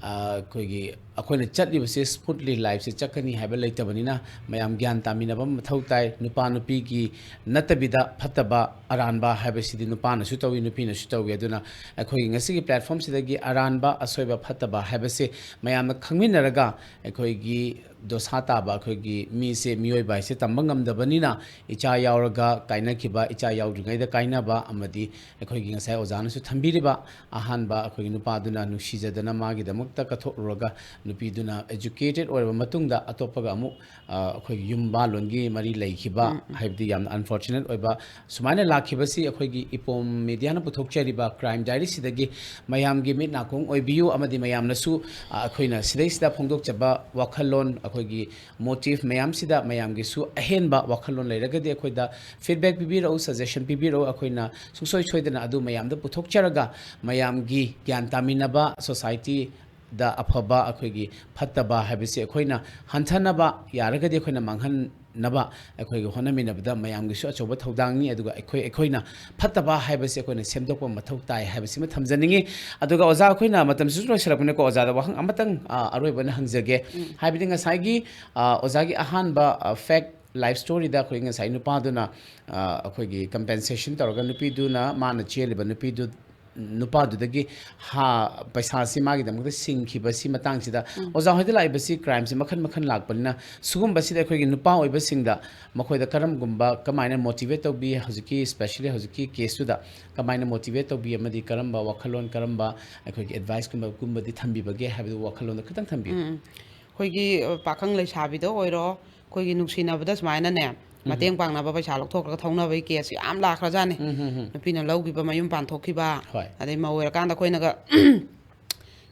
ꯑ, ꯑꯩꯈꯣꯏꯒꯤ, ꯑꯩꯈꯣꯏꯅ ꯆꯠꯂꯤꯕꯁꯤ smoothly ꯂꯥꯏꯐꯁꯤ ꯆꯠꯀꯅꯤ ꯍꯥꯏꯕ ꯂꯩꯇꯕꯅꯤꯅ, ꯃꯌꯥꯝ ꯒ꯭ꯌꯥꯟ ꯇꯥꯃꯤꯟꯅꯕ ꯑꯃ ꯃꯊꯧ ꯇꯥꯏ꯫ ꯅꯨꯄꯥ ꯅꯨꯄꯤꯒꯤ ꯅꯠꯇꯕꯤꯗ, ꯐꯠꯇꯕ ꯑꯔꯥꯟꯕ ꯍꯥꯏꯕꯁꯤꯗꯤ ꯅꯨꯄꯥꯅꯁꯨ ꯇꯧꯏ, ꯅꯨꯄꯤꯅꯁꯨ ꯇꯧꯏ꯫ ꯑꯗꯨꯅ ꯑꯩꯈꯣꯏꯒꯤ ꯉꯁꯤꯒꯤ platformꯁꯤꯗꯒꯤ ꯑꯔꯥꯟꯕ, ꯑꯁꯣꯏꯕ, ꯐꯠꯇꯕ ꯍꯥꯏꯕꯁꯦ ꯃꯌꯥꯝꯅ ꯈꯪꯃꯤꯟꯅꯔꯒ, ꯑꯩꯈꯣꯏꯒꯤ ꯗꯣꯁꯥ ꯇꯥꯕ, ꯑꯩꯈꯣꯏꯒꯤ ꯃꯤꯁꯦ, ꯃꯤꯑꯣꯏꯕ ꯍꯥꯏꯁꯦ ꯇꯝꯕ ꯉꯝꯗꯕꯅꯤꯅ, ꯏꯆꯥ ꯌꯥꯎꯔꯒ ꯀꯥꯏꯅꯈꯤꯕ, ꯏꯆꯥ ꯌꯥꯎꯗ꯭ꯔꯤꯉꯩꯗ ꯀꯥꯏꯅꯕ, ꯑꯃꯗꯤ ꯑꯩꯈꯣꯏꯒꯤ ꯉꯁꯥꯏ ꯑꯣꯖꯥꯅꯁꯨ ꯊꯝꯕꯤꯔꯤꯕ ꯑꯍꯥꯟꯕ ꯑꯩꯈꯣꯏꯒꯤ ꯅꯨꯄꯥꯗꯨꯅ ꯅꯨꯡꯁꯤꯖꯗꯅ ꯃꯥꯒꯤꯗꯃꯛ ꯇ ꯀꯠꯊꯣꯛꯂꯨꯔꯒ ꯅꯨꯄꯤꯗꯨꯅ educated ꯑꯣꯏꯔꯕ ꯃꯇꯨꯡꯗ ꯑꯇꯣꯞꯄꯒ ꯑꯃꯨꯛ, ꯑ, ꯑꯩꯈꯣꯏꯒꯤ ꯌꯨꯝ ꯕꯥꯜꯂꯣꯟꯒꯤ ꯃꯔꯤ ꯂꯩꯈꯤꯕ, ꯎꯝ, ꯎꯝ꯫ ꯍꯥꯏꯕꯗꯤ ꯌꯥꯝꯅ unfortunate ꯑꯣꯏꯕ ꯁꯨꯃꯥꯏꯅ ꯂꯥꯛꯈꯤꯕꯁꯤ ꯑꯩꯈꯣꯏꯒꯤ ꯏꯄꯣꯝ ꯃꯦꯗꯤꯌꯥꯅ ꯄꯨꯊꯣꯛꯆꯔꯤꯕ Crime Diaryꯁꯤꯗꯒꯤ ꯃꯌꯥꯝꯒꯤ ꯃꯤꯠ ꯅꯥꯀꯣꯡ ꯑꯣꯏꯕꯤꯌꯨ꯫ ꯑꯃꯗꯤ ꯃꯌꯥꯝꯅꯁꯨ, ꯑ, ꯑꯩꯈꯣꯏꯅ ꯁꯤꯗꯩꯁꯤꯗ ꯐꯣꯡꯗꯣꯛꯆꯕ ꯋꯥꯈꯜꯂꯣꯟ, ꯑꯩꯈꯣꯏꯒꯤ motive ꯃꯌꯥꯝꯁꯤꯗ ꯃꯌꯥꯝꯒꯤꯁꯨ ꯑꯍꯦꯟꯕ ꯋꯥꯈꯜꯂꯣꯟ ꯂꯩꯔꯒꯗꯤ ꯑꯩꯈꯣꯏꯗ feedback ꯄꯤꯕꯤꯔꯛꯎ, suggestion ꯄꯤꯕꯤꯔꯛꯎ꯫ ꯑꯩꯈꯣꯏꯅ ꯁꯨꯡꯁꯣꯏ ꯁꯣꯏꯗꯅ ꯑꯗꯨ ꯃꯌꯥꯝꯗ ꯄꯨꯊꯣꯛꯆꯔꯒ ꯃꯌꯥꯝꯒꯤ ꯒ꯭ꯌꯥꯟ ꯇꯥꯃꯤꯟꯅꯕ, society ꯗ ꯑꯐꯕ, ꯑꯩꯈꯣꯏꯒꯤ ꯐꯠꯇꯕ ꯍꯥꯏꯕꯁꯤ ꯑꯩꯈꯣꯏꯅ ꯍꯟꯊꯅꯕ, ꯌꯥꯔꯒꯗꯤ ꯑꯩꯈꯣꯏꯅ ꯃꯥꯡꯍꯟꯅꯕ ꯑꯩꯈꯣꯏꯒꯤ ꯍꯣꯠꯅꯃꯤꯟꯅꯕꯗ ꯃꯌꯥꯝꯒꯤꯁꯨ ꯑꯆꯧꯕ ꯊꯧꯗꯥꯡꯅꯤ꯫ ꯑꯗꯨꯒ ꯑꯩꯈꯣꯏ, ꯑꯩꯈꯣꯏꯅ ꯐꯠꯇꯕ ꯍꯥꯏꯕꯁꯤ ꯑꯩꯈꯣꯏꯅ ꯁꯦꯝꯗꯣꯛꯄ ꯃꯊꯧ ꯇꯥꯏ ꯍꯥꯏꯕꯁꯤꯃ ꯊꯝꯖꯅꯤꯡꯉꯤ꯫ ꯑꯗꯨꯒ ꯑꯣꯖꯥ, ꯑꯩꯈꯣꯏꯅ ꯃꯇꯝꯁꯤꯁꯨ ꯂꯣꯏꯁꯤꯜꯂꯛꯄꯅꯤꯀꯣ, ꯑꯣꯖꯥꯗ ꯋꯥꯍꯪ ꯑꯃꯇꯪ, ꯑ, ꯑꯔꯣꯏꯕ ꯑꯣꯏꯅ ꯍꯪꯖꯒꯦ꯫ ꯎꯝ꯫ ꯍꯥꯏꯕꯗꯤ ꯉꯁꯥꯏꯒꯤ, ꯑ, ꯑꯣꯖꯥꯒꯤ ꯑꯍꯥꯟꯕ, ꯑ, fake life storyꯗ ꯑꯩꯈꯣꯏ ꯉꯁꯥꯏ ꯅꯨꯄꯥꯗꯨꯅ, ꯑ, ꯑꯩꯈꯣꯏꯒꯤ compensation ꯇꯧꯔꯒ ꯅꯨꯄꯤꯗꯨꯅ, ꯃꯥꯅ ꯆꯦꯜꯂꯤꯕ ꯅꯨꯄꯤꯗꯨ ꯅꯨꯄꯥꯗꯨꯗꯒꯤ ꯍꯥ-, ꯄꯩꯁꯥꯁꯤ ꯃꯥꯒꯤꯗꯃꯛꯇ ꯁꯤꯡꯈꯤꯕꯁꯤ ꯃꯇꯥꯡꯁꯤꯗ, ꯎꯝ꯫ ꯑꯣꯖꯥ ꯍꯣꯏꯗ ꯂꯥꯛꯏꯕꯁꯤ crimeꯁꯤ ꯃꯈꯜ ꯃꯈꯜ ꯂꯥꯛꯄꯅꯤꯅ, ꯁꯤꯒꯨꯝꯕꯁꯤꯗ ꯑꯩꯈꯣꯏꯒꯤ ꯅꯨꯄꯥ ꯑꯣꯏꯕꯁꯤꯡꯗ ꯃꯈꯣꯏꯗ ꯀꯔꯝꯒꯨꯝꯕ, ꯀꯃꯥꯏꯅ motivate ꯇꯧꯕꯤ, ꯍꯧꯖꯤꯛꯀꯤ, especially ꯍꯧꯖꯤꯛꯀꯤ caseꯇꯨꯗ ꯀꯃꯥꯏꯅ motivate ꯇꯧꯕꯤ, ꯑꯃꯗꯤ ꯀꯔꯝꯕ ꯋꯥꯈꯜꯂꯣꯟ, ꯀꯔꯝꯕ ꯑꯩꯈꯣꯏꯒꯤ adviceꯀꯨꯝꯕꯒꯨꯝꯕꯗꯤ ꯊꯝꯕꯤꯕꯒꯦ ꯍꯥꯏꯕꯗꯨ ꯋꯥꯈꯜꯂꯣꯟꯗ ꯈꯤꯇꯪ ꯊꯝꯕꯤꯌꯨ꯫ ꯎꯝ, ꯎꯝ꯫ ꯑꯩꯈꯣꯏꯒꯤ, ꯑ, ꯄꯥꯈꯪ ꯂꯩꯁꯥꯕꯤꯗ ꯑꯣꯏꯔꯣ, ꯑꯩꯈꯣꯏꯒꯤ ꯅꯨꯡꯁꯤꯅꯕꯗ ꯁꯨꯃꯥꯏꯅꯅꯦ, ꯎꯝ꯫ ꯃꯇꯦꯡ ꯄꯥꯡꯅꯕ ꯄꯩꯁꯥ ꯂꯧꯊꯣꯛꯈ꯭ꯔꯒ ꯊꯧꯅꯕꯒꯤ caseꯁꯨ ꯌꯥꯝ ꯂꯥꯛꯈ꯭ꯔꯖꯥꯠꯅꯤ꯫ ꯎꯝ, ꯎꯝ, ꯎꯝ꯫ ꯅꯨꯄꯤꯅ ꯂꯧꯈꯤꯕ, ꯃꯌꯨꯝ ꯄꯥꯟꯊꯣꯛꯈꯤꯕ, ꯍꯣꯏ꯫ ꯑꯗꯩ ꯃꯧ ꯑꯣꯏꯔꯀꯥꯟꯗ ꯑꯩꯈꯣꯏꯅꯒ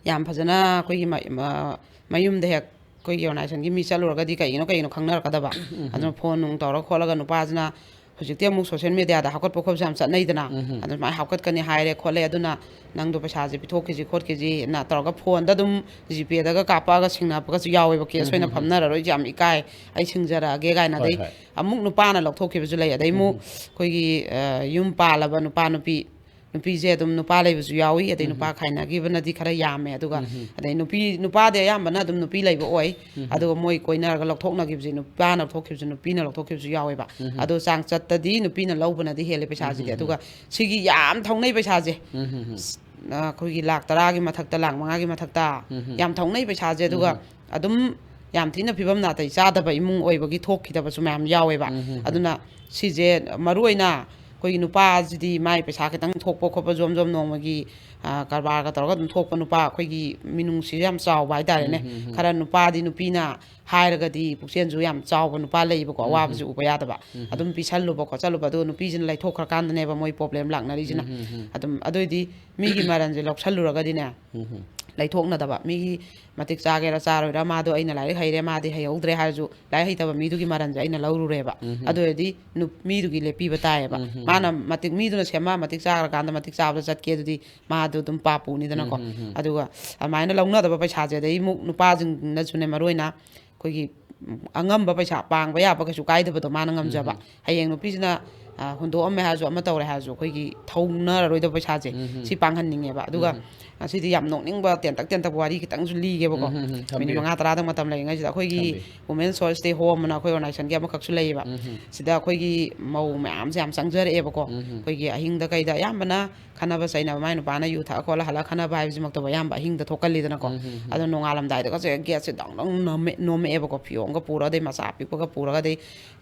ꯌꯥꯝ ꯐꯖꯅ ꯑꯩꯈꯣꯏꯒꯤ ꯃ-, ꯃ-, ꯃꯌꯨꯝꯗ ꯍꯦꯛ ꯑꯩꯈꯣꯏꯒꯤ organisationꯒꯤ ꯃꯤ ꯆꯠꯂꯨꯔꯒꯗꯤ ꯀꯩꯒꯤꯅꯣ ꯀꯩꯒꯤꯅꯣ ꯈꯪꯅꯔꯛꯀꯗꯕ꯫ ꯎꯝ, ꯎꯝ꯫ ꯑꯗꯨꯅ phone ꯅꯨꯡ ꯇꯧꯔ ꯈꯣꯠꯂꯒ ꯅꯨꯄꯥꯁꯤꯅ ꯍꯧꯖꯤꯛꯇꯤ ꯑꯃꯨꯛ social mediaꯗ ꯍꯥꯞꯀꯠꯄ ꯈꯣꯠꯄꯁꯦ ꯌꯥꯝ ꯆꯠꯅꯩꯗꯅ꯫ ꯎꯝ, ꯎꯝ꯫ ꯑꯗꯨꯃꯥꯏꯅ ꯍꯥꯞꯀꯠꯀꯅꯤ ꯍꯥꯏꯔꯦ ꯈꯣꯠꯂꯦ, ꯑꯗꯨꯅ ꯅꯪꯗꯣ ꯄꯩꯁꯥꯁꯦ ꯄꯤꯊꯣꯛꯈꯤꯁꯤ ꯈꯣꯠꯈꯤꯁꯤꯅ ꯇꯧꯔꯒ phoneꯗ ꯑꯗꯨꯝ GPayꯗꯒ ꯀꯥꯞꯄꯛꯑꯒ ꯁꯤꯡꯅꯕꯒꯁꯨ ꯌꯥꯎꯋꯦꯕ꯫ Case ꯎꯝ, ꯑꯣꯏꯅ ꯎꯝ, ꯎꯝ꯫ ꯐꯝꯅꯔꯔꯣꯏ, ꯌꯥꯝ ꯏꯀꯥꯏ, ꯑꯩ ꯁꯤꯡꯖꯔꯛꯑꯒꯦ ꯀꯥꯏꯅ꯫ ꯍꯣꯏ, ꯑꯗꯩ ꯍꯣꯏ꯫ ꯑꯃꯨꯛ ꯅꯨꯄꯥꯅ ꯂꯧꯊꯣꯛꯈꯤꯕꯁꯨ ꯂꯩ꯫ ꯑꯗꯩ ꯑꯃꯨꯛ ꯎꯝ, ꯎꯝ꯫ ꯑꯩꯈꯣꯏꯒꯤ, ꯑ, ꯌꯨꯝ ꯄꯥꯜꯂꯕ ꯅꯨꯄꯥ ꯅꯨꯄꯤ, ꯅꯨꯄꯤꯁꯦ ꯑꯗꯨꯝ ꯅꯨꯄꯥ ꯂꯩꯕꯁꯨ ꯌꯥꯎꯏ, ꯑꯗꯩ ꯎꯝ, ꯅꯨꯄꯥ ꯎꯝ꯫ ꯈꯥꯏꯅꯈꯤꯕꯅꯗꯤ ꯈꯔ ꯌꯥꯝꯃꯦ꯫ ꯑꯗꯨꯒ ꯎꯝ, ꯎꯝ꯫ ꯑꯗꯩ ꯅꯨꯄꯤ, ꯅꯨꯄꯥꯗꯤ ꯑꯌꯥꯝꯕꯅ ꯑꯗꯨꯝ ꯅꯨꯄꯤ ꯂꯩꯕ ꯑꯣꯏ꯫ ꯎꯝ, ꯎꯝ꯫ ꯑꯗꯨꯒ ꯃꯣꯏ ꯀꯣꯏꯅꯔꯒ ꯂꯧꯊꯣꯛꯅꯈꯤꯕꯁꯦ, ꯅꯨꯄꯥꯅ ꯂꯧꯊꯣꯛꯈꯤꯕꯁꯨ, ꯅꯨꯄꯤꯅ ꯂꯧꯊꯣꯛꯈꯤꯕꯁꯨ ꯌꯥꯎꯋꯦꯕ꯫ ꯎꯝ, ꯎꯝ꯫ ꯑꯗꯣ ꯆꯥꯡꯆꯠꯇꯗꯤ ꯅꯨꯄꯤꯅ ꯂꯧꯕꯅꯗꯤ ꯍꯦꯜꯂꯦ ꯄꯩꯁꯥꯁꯤꯗꯤ꯫ ꯎꯝ, ꯎꯝ, ꯎꯝ꯫ ꯑꯗꯨꯒ ꯁꯤꯒꯤ ꯌꯥꯝ ꯊꯧꯅꯩ ꯄꯩꯁꯥꯁꯦ꯫ ꯎꯝ, ꯎꯝ, ꯎꯝ꯫ ꯑ, ꯑꯩꯈꯣꯏꯒꯤ ꯂꯥꯛ ꯇꯔꯥꯒꯤ ꯃꯊꯛꯇ, ꯂꯥꯛ ꯃꯉꯥꯒꯤ ꯃꯊꯛꯇ ꯎꯝ, ꯎꯝ꯫ ꯌꯥꯝ ꯊꯧꯅꯩ ꯄꯩꯁꯥꯁꯦ꯫ ꯑꯗꯨꯒ ꯎꯝ, ꯎꯝ꯫ ꯑꯗꯨꯝ ꯌꯥꯝ ꯊꯤꯅ ꯐꯤꯕꯝ ꯅꯥꯇꯩ ꯆꯥꯗꯕ ꯏꯃꯨꯡ ꯑꯣꯏꯕꯒꯤ ꯊꯣꯛꯈꯤꯗꯕꯁꯨ ꯃꯌꯥꯝ ꯌꯥꯎꯋꯦꯕ꯫ ꯎꯝ, ꯎꯝ, ꯎꯝ꯫ ꯑꯗꯨꯅ ꯁꯤꯁꯦ ꯃꯔꯨ ꯑꯣꯏꯅ ꯑꯩꯈꯣꯏꯒꯤ ꯅꯨꯄꯥꯁꯤꯗꯤ ꯃꯥꯏ ꯄꯩꯁꯥ ꯈꯤꯇꯪ ꯊꯣꯛꯄ ꯈꯣꯠꯄ, ꯖꯣꯝ ꯖꯣꯝ ꯅꯣꯡꯃꯒꯤ, ꯑ, ꯀꯔꯕꯥꯔꯒ ꯇꯧꯔꯒ ꯑꯗꯨꯝ ꯊꯣꯛꯄ ꯅꯨꯄꯥ, ꯑꯩꯈꯣꯏꯒꯤ ꯃꯤꯅꯨꯡꯁꯤꯁꯨ ꯌꯥꯝ ꯆꯥꯎꯕ ꯍꯥꯏꯇꯥꯔꯦꯅꯦ꯫ ꯎꯝ, ꯎꯝ, ꯎꯝ꯫ ꯈꯔ ꯅꯨꯄꯥꯗꯤ ꯅꯨꯄꯤꯅ ꯍꯥꯏꯔꯒꯗꯤ ꯄꯨꯛꯆꯦꯜꯁꯨ ꯌꯥꯝ ꯆꯥꯎꯕ ꯅꯨꯄꯥ ꯂꯩꯌꯦꯕꯀꯣ, ꯎꯝ, ꯎꯝ꯫ ꯑꯋꯥꯕꯁꯨ ꯎꯕ ꯌꯥꯗꯕ꯫ ꯎꯝ, ꯎꯝ꯫ ꯑꯗꯨꯝ ꯄꯤꯁꯜꯂꯨꯕ ꯈꯣꯠꯆꯜꯂꯨꯕ, ꯑꯗꯨꯒ ꯅꯨꯄꯤꯁꯤꯅ ꯂꯩꯊꯣꯛꯈ꯭ꯔꯀꯥꯟꯗꯅꯦꯕ ꯃꯣꯏ ꯄ꯭ꯔꯣꯕ꯭ꯂꯦꯝ ꯂꯥꯛꯅꯔꯤꯁꯤꯅ꯫ ꯎꯝ, ꯎꯝ, ꯎꯝ꯫ ꯑꯗꯨꯝ ꯑꯗꯨꯑꯣꯏꯗꯤ ꯃꯤꯒꯤ ꯃꯔꯟꯁꯦ ꯂꯧꯁꯜꯂꯨꯔꯒꯗꯤꯅꯦ, ꯎꯝ, ꯎꯝ꯫ ꯂꯩꯊꯣꯛꯅꯗꯕ꯫ ꯃꯤꯒꯤ ꯃꯇꯤꯛ ꯆꯥꯒꯦꯔꯥ ꯆꯥꯔꯣꯏꯔꯥ, ꯃꯥꯗꯣ ꯑꯩꯅ ꯂꯥꯏꯔꯤꯛ ꯍꯩꯔꯦ, ꯃꯥꯗꯤ ꯍꯩꯍꯧꯗ꯭ꯔꯦ ꯍꯥꯏꯔꯁꯨ, ꯂꯥꯏꯔꯤꯛ ꯍꯩꯇꯕ ꯃꯤꯗꯨꯒꯤ ꯃꯔꯟꯁꯦ ꯑꯩꯅ ꯂꯧꯔꯨꯔꯦꯕ꯫ ꯎꯝ, ꯎꯝ꯫ ꯑꯗꯨ ꯑꯣꯏꯔꯗꯤ ꯅꯨ-, ꯃꯤꯗꯨꯒꯤ ꯂꯦꯞꯄꯤꯕ ꯇꯥꯏꯌꯦꯕ꯫ ꯎꯝ, ꯎꯝ, ꯃꯥꯅ ꯎꯝ꯫ ꯃꯇꯤꯛ, ꯃꯤꯗꯨꯅ ꯁꯦꯝꯃ ꯃꯇꯤꯛ ꯆꯥꯈ꯭ꯔꯀꯥꯟꯗ ꯃꯇꯤꯛ ꯆꯥꯕꯗ ꯆꯠꯀꯦ ꯑꯗꯨꯗꯤ ꯃꯥꯗꯣ ꯑꯗꯨꯝ ꯄꯥꯞ ꯄꯨꯅꯤꯗꯅꯀꯣ꯫ ꯎꯝ, ꯎꯝ, ꯎꯝ꯫ ꯑꯗꯨꯒ ꯑꯗꯨꯃꯥꯏꯅ ꯂꯧꯅꯗꯕ ꯄꯩꯁꯥꯁꯦ, ꯑꯗꯩ ꯑꯃꯨꯛ ꯅꯨꯄꯥꯁꯤꯡꯅꯁꯨꯅꯦ, ꯃꯔꯨ ꯑꯣꯏꯅ ꯑꯩꯈꯣꯏꯒꯤ, ꯎꯝ, ꯑꯉꯝꯕ ꯄꯩꯁꯥ ꯄꯥꯡꯕ ꯌꯥꯕ ꯀꯩꯁꯨ ꯀꯥꯏꯗꯕꯗꯣ ꯃꯥꯅ ꯉꯝꯖꯕ꯫ ꯎꯝ, ꯎꯝ꯫ ꯍꯌꯦꯡ ꯅꯨꯄꯤꯁꯤꯅ, ꯑ, ꯍꯨꯟꯗꯣꯛꯑꯝꯃꯦ ꯍꯥꯏꯔꯁꯨ, ꯑꯃ ꯇꯧꯔꯦ ꯍꯥꯏꯔꯁꯨ, ꯑꯩꯈꯣꯏꯒꯤ ꯊꯧꯅꯔꯔꯣꯏꯗꯕ ꯄꯩꯁꯥꯁꯦ, ꯎꯝ, ꯎꯝ꯫ ꯁꯤ ꯄꯥꯡꯍꯟꯅꯤꯡꯉꯦꯕ꯫ ꯑꯗꯨꯒ ꯎꯝ, ꯎꯝ꯫ ꯉꯁꯤꯗꯤ ꯌꯥꯝ ꯅꯣꯛꯅꯤꯡꯕ ꯇꯦꯟꯇꯛ ꯇꯦꯟꯇꯛꯄ ꯋꯥꯔꯤ ꯈꯤꯇꯪꯁꯨ ꯂꯤꯒꯦꯕꯀꯣ꯫ ꯎꯝ, ꯎꯝ, ꯎꯝ꯫ ꯃꯤꯅꯤꯠ ꯊꯝꯕꯤꯌꯨ꯫ ꯃꯉꯥ ꯇꯔꯥꯗꯪ ꯃꯇꯝ ꯂꯩꯔꯤꯉꯩꯁꯤꯗ, ꯑꯩꯈꯣꯏꯒꯤ ꯊꯝꯕꯤꯌꯨ꯫ Women Source Day Home ꯑꯅ ꯑꯩꯈꯣꯏ ꯑꯣꯔꯒꯅꯥꯏꯖꯦꯁꯟꯒꯤ ꯑꯃꯈꯛꯁꯨ ꯂꯩꯌꯦꯕ꯫ ꯎꯝ, ꯎꯝ꯫ ꯁꯤꯗ ꯑꯩꯈꯣꯏꯒꯤ ꯃꯧ ꯃꯌꯥꯝꯁꯦ ꯌꯥꯝ ꯆꯪꯖꯔꯛꯑꯦꯕꯀꯣ꯫ ꯎꯝ, ꯎꯝ꯫ ꯑꯩꯈꯣꯏꯒꯤ ꯑꯍꯤꯡꯗ ꯀꯩꯗ ꯑꯌꯥꯝꯕꯅ ꯈꯠꯅꯕ ꯆꯩꯅꯕ, ꯃꯥꯏ ꯅꯨꯄꯥꯅ ꯌꯨ ꯊꯛꯑ ꯈꯣꯠꯂ ꯍꯜꯂꯛꯑ ꯈꯠꯅꯕ ꯍꯥꯏꯕꯁꯤꯃꯛꯇꯕꯨ ꯑꯌꯥꯝꯕ ꯑꯍꯤꯡꯗ ꯊꯣꯛꯀꯜꯂꯤꯗꯅꯀꯣ꯫ ꯎꯝ, ꯎꯝ, ꯎꯝ꯫ ꯑꯗꯣ ꯅꯣꯡꯉꯥꯜꯂꯝꯗꯥꯏꯗꯒꯁꯦ ꯒꯦꯠꯁꯦ ꯗꯪ ꯗꯪ ꯅꯝꯃꯦ-, ꯅꯣꯝꯃꯛꯑꯦꯕꯀꯣ, ꯐꯤꯌꯣꯡꯒ ꯄꯨꯔꯒ, ꯑꯗꯩ ꯃꯆꯥ ꯑꯄꯤꯛꯄꯒ ꯄꯨꯔꯒ, ꯑꯗꯩ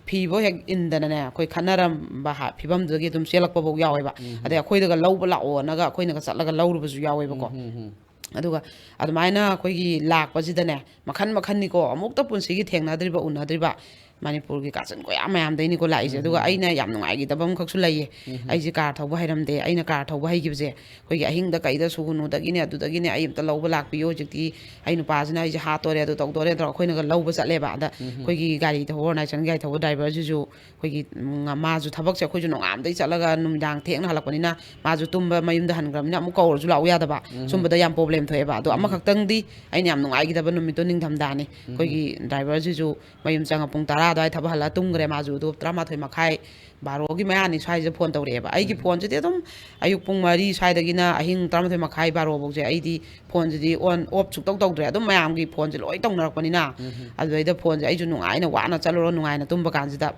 ꯐꯤꯕꯧ ꯍꯦꯛ ꯏꯟꯗꯅꯅꯦ, ꯑꯩꯈꯣꯏ ꯈꯠꯅꯔꯝꯕ ꯍꯥ-, ꯐꯤꯕꯝꯗꯨꯗꯒꯤ ꯑꯗꯨꯝ ꯆꯦꯜꯂꯛꯄꯐꯧ ꯌꯥꯎꯋꯦꯕ꯫ ꯎꯝ, ꯎꯝ꯫ ꯑꯗꯩ ꯑꯩꯈꯣꯏꯗꯒ ꯂꯧꯕ ꯂꯥꯛꯑꯣꯅꯒ ꯑꯩꯈꯣꯏꯅꯒ ꯆꯠꯂꯒ ꯂꯧꯔꯨꯕꯁꯨ ꯌꯥꯎꯋꯦꯕꯀꯣ꯫ ꯎꯝ, ꯎꯝ, ꯎꯝ꯫ ꯑꯗꯨꯒ ꯑꯗꯨꯃꯥꯏꯅ ꯑꯩꯈꯣꯏꯒꯤ ꯂꯥꯛꯄꯁꯤꯗꯅꯦ, ꯃꯈꯟ ꯃꯈꯟꯅꯤꯀꯣ, ꯑꯃꯨꯛꯇ ꯄꯨꯟꯁꯤꯒꯤ ꯊꯦꯡꯅꯗ꯭ꯔꯤꯕ, ꯎꯅꯗ꯭ꯔꯤꯕ ꯃꯅꯤꯄꯨꯔꯒꯤ ꯀꯥꯆꯤꯟ ꯀꯣꯌꯥ ꯃꯌꯥꯝꯗꯩꯅꯤꯀꯣ ꯂꯥꯛꯏꯁꯦ꯫ ꯎꯝ, ꯑꯗꯨꯒ ꯎꯝ, ꯎꯝ꯫ ꯑꯩꯅ ꯌꯥꯝ ꯅꯨꯡꯉꯥꯏꯈꯤꯗꯕ ꯑꯃꯈꯛꯁꯨ ꯂꯩꯌꯦ꯫ ꯎꯝ, ꯎꯝ꯫ ꯑꯩꯁꯦ ꯀꯥꯔ ꯊꯧꯕ ꯍꯩꯔꯝꯗꯦ꯫ ꯑꯩꯅ ꯀꯥꯔ ꯊꯧꯕ ꯍꯩꯈꯤꯕꯁꯦ, ꯑꯩꯈꯣꯏꯒꯤ ꯑꯍꯤꯡꯗ ꯀꯩꯗ ꯁꯨꯒꯨꯅꯨꯗꯒꯤꯅꯦ, ꯑꯗꯨꯗꯒꯤꯅꯦ, "ꯑꯩ ꯑꯝꯇ ꯂꯧꯕ ꯂꯥꯛꯄꯤꯌꯨ, ꯍꯧꯖꯤꯛꯇꯤ ꯑꯩ ꯅꯨꯄꯥꯁꯤꯅ ꯑꯩꯁꯦ ꯍꯥꯠꯇꯣꯔꯦ, ꯑꯗꯨ ꯇꯧꯗꯣꯔꯦ" ꯇꯧꯔꯒ ꯑꯩꯈꯣꯏꯅꯒ ꯂꯧꯕ ꯆꯠꯂꯦꯕ꯫ ꯑꯗ ꯎꯝ, ꯎꯝ꯫ ꯑꯩꯈꯣꯏꯒꯤ ꯒꯥꯔꯤ ꯊꯧꯕ, ꯑꯣꯔꯒꯅꯥꯏꯖꯦꯁꯟꯒꯤ ꯒꯥꯔꯤ ꯊꯧꯕ ꯗ꯭ꯔꯥꯏꯚꯔꯁꯤꯁꯨ ꯑꯩꯈꯣꯏꯒꯤ, ꯎꯝ, ꯃꯥꯁꯨ ꯊꯕꯛꯁꯦ ꯑꯩꯈꯣꯏꯁꯨ ꯅꯣꯡꯉꯥꯟꯕꯗꯩ ꯆꯠꯂꯒ ꯅꯨꯃꯤꯗꯥꯡ ꯊꯦꯡꯅ ꯍꯜꯂꯛꯄꯅꯤꯅ, ꯃꯥꯁꯨ ꯇꯨꯝꯕ ꯃꯌꯨꯝꯗ ꯍꯟꯈ꯭ꯔꯕꯅꯤꯅ ꯑꯃꯨꯛ ꯀꯧꯔꯁꯨ ꯂꯥꯛꯎ ꯌꯥꯗꯕ꯫ ꯎꯝ꯫ ꯁꯨꯝꯕꯗ ꯌꯥꯝ ꯄ꯭ꯔꯣꯕ꯭ꯂꯦꯝ ꯊꯣꯛꯑꯦꯕ꯫ ꯑꯗꯣ ꯎꯝ꯫ ꯑꯃꯈꯛꯇꯪꯗꯤ ꯑꯩꯅ ꯌꯥꯝ ꯅꯨꯡꯉꯥꯏꯈꯤꯗꯕ ꯅꯨꯃꯤꯠꯇꯣ ꯅꯤꯡꯊꯝꯊꯥꯅꯤ꯫ ꯎꯝ꯫ ꯑꯩꯈꯣꯏꯒꯤ ꯗ꯭ꯔꯥꯏꯚꯔꯁꯤꯁꯨ ꯃꯌꯨꯝ ꯆꯪꯉ ꯄꯨꯡ ꯇꯔꯥ ꯑꯗꯨꯋꯥꯏ ꯊꯕꯛ ꯍꯜꯂꯛꯑ ꯇꯨꯝꯈ꯭ꯔꯦ ꯃꯥꯁꯨ꯫ ꯑꯗꯨꯒ ꯇꯔꯥꯃꯥꯊꯣꯏ ꯃꯈꯥꯏ, ꯕꯥꯔꯣꯒꯤ ꯃꯌꯥꯅꯤ ꯁ꯭ꯋꯥꯏꯁꯤꯗ ꯐꯣꯟ ꯇꯧꯔꯛꯑꯦꯕ꯫ ꯑꯩꯒꯤ ꯎꯝ꯫ ꯐꯣꯟꯁꯤꯗꯤ ꯑꯗꯨꯝ ꯑꯌꯨꯛ ꯄꯨꯡ ꯃꯔꯤ ꯁ꯭ꯋꯥꯏꯗꯒꯤꯅ ꯑꯍꯤꯡ ꯇꯔꯥꯃꯥꯊꯣꯏ ꯃꯈꯥꯏ, ꯕꯥꯔꯣ ꯐꯥꯎꯁꯦ ꯑꯩꯗꯤ ꯐꯣꯟꯁꯤꯗꯤ on off ꯁꯨꯛꯇꯧ ꯇꯧꯗ꯭ꯔꯦ꯫ ꯑꯗꯨꯝ ꯃꯌꯥꯝꯒꯤ ꯐꯣꯟꯁꯦ ꯂꯣꯏ ꯇꯧꯅꯔꯛꯄꯅꯤꯅ꯫ ꯎꯝ꯫ ꯑꯗꯨꯗꯩꯗ ꯐꯣꯟꯁꯦ ꯑꯩꯁꯨ ꯅꯨꯡꯉꯥꯏꯅ ꯋꯥꯅ ꯆꯠꯂꯨꯔ ꯅꯨꯡꯉꯥꯏꯅ ꯇꯨꯝꯕ ꯀꯥꯟꯁꯤꯗ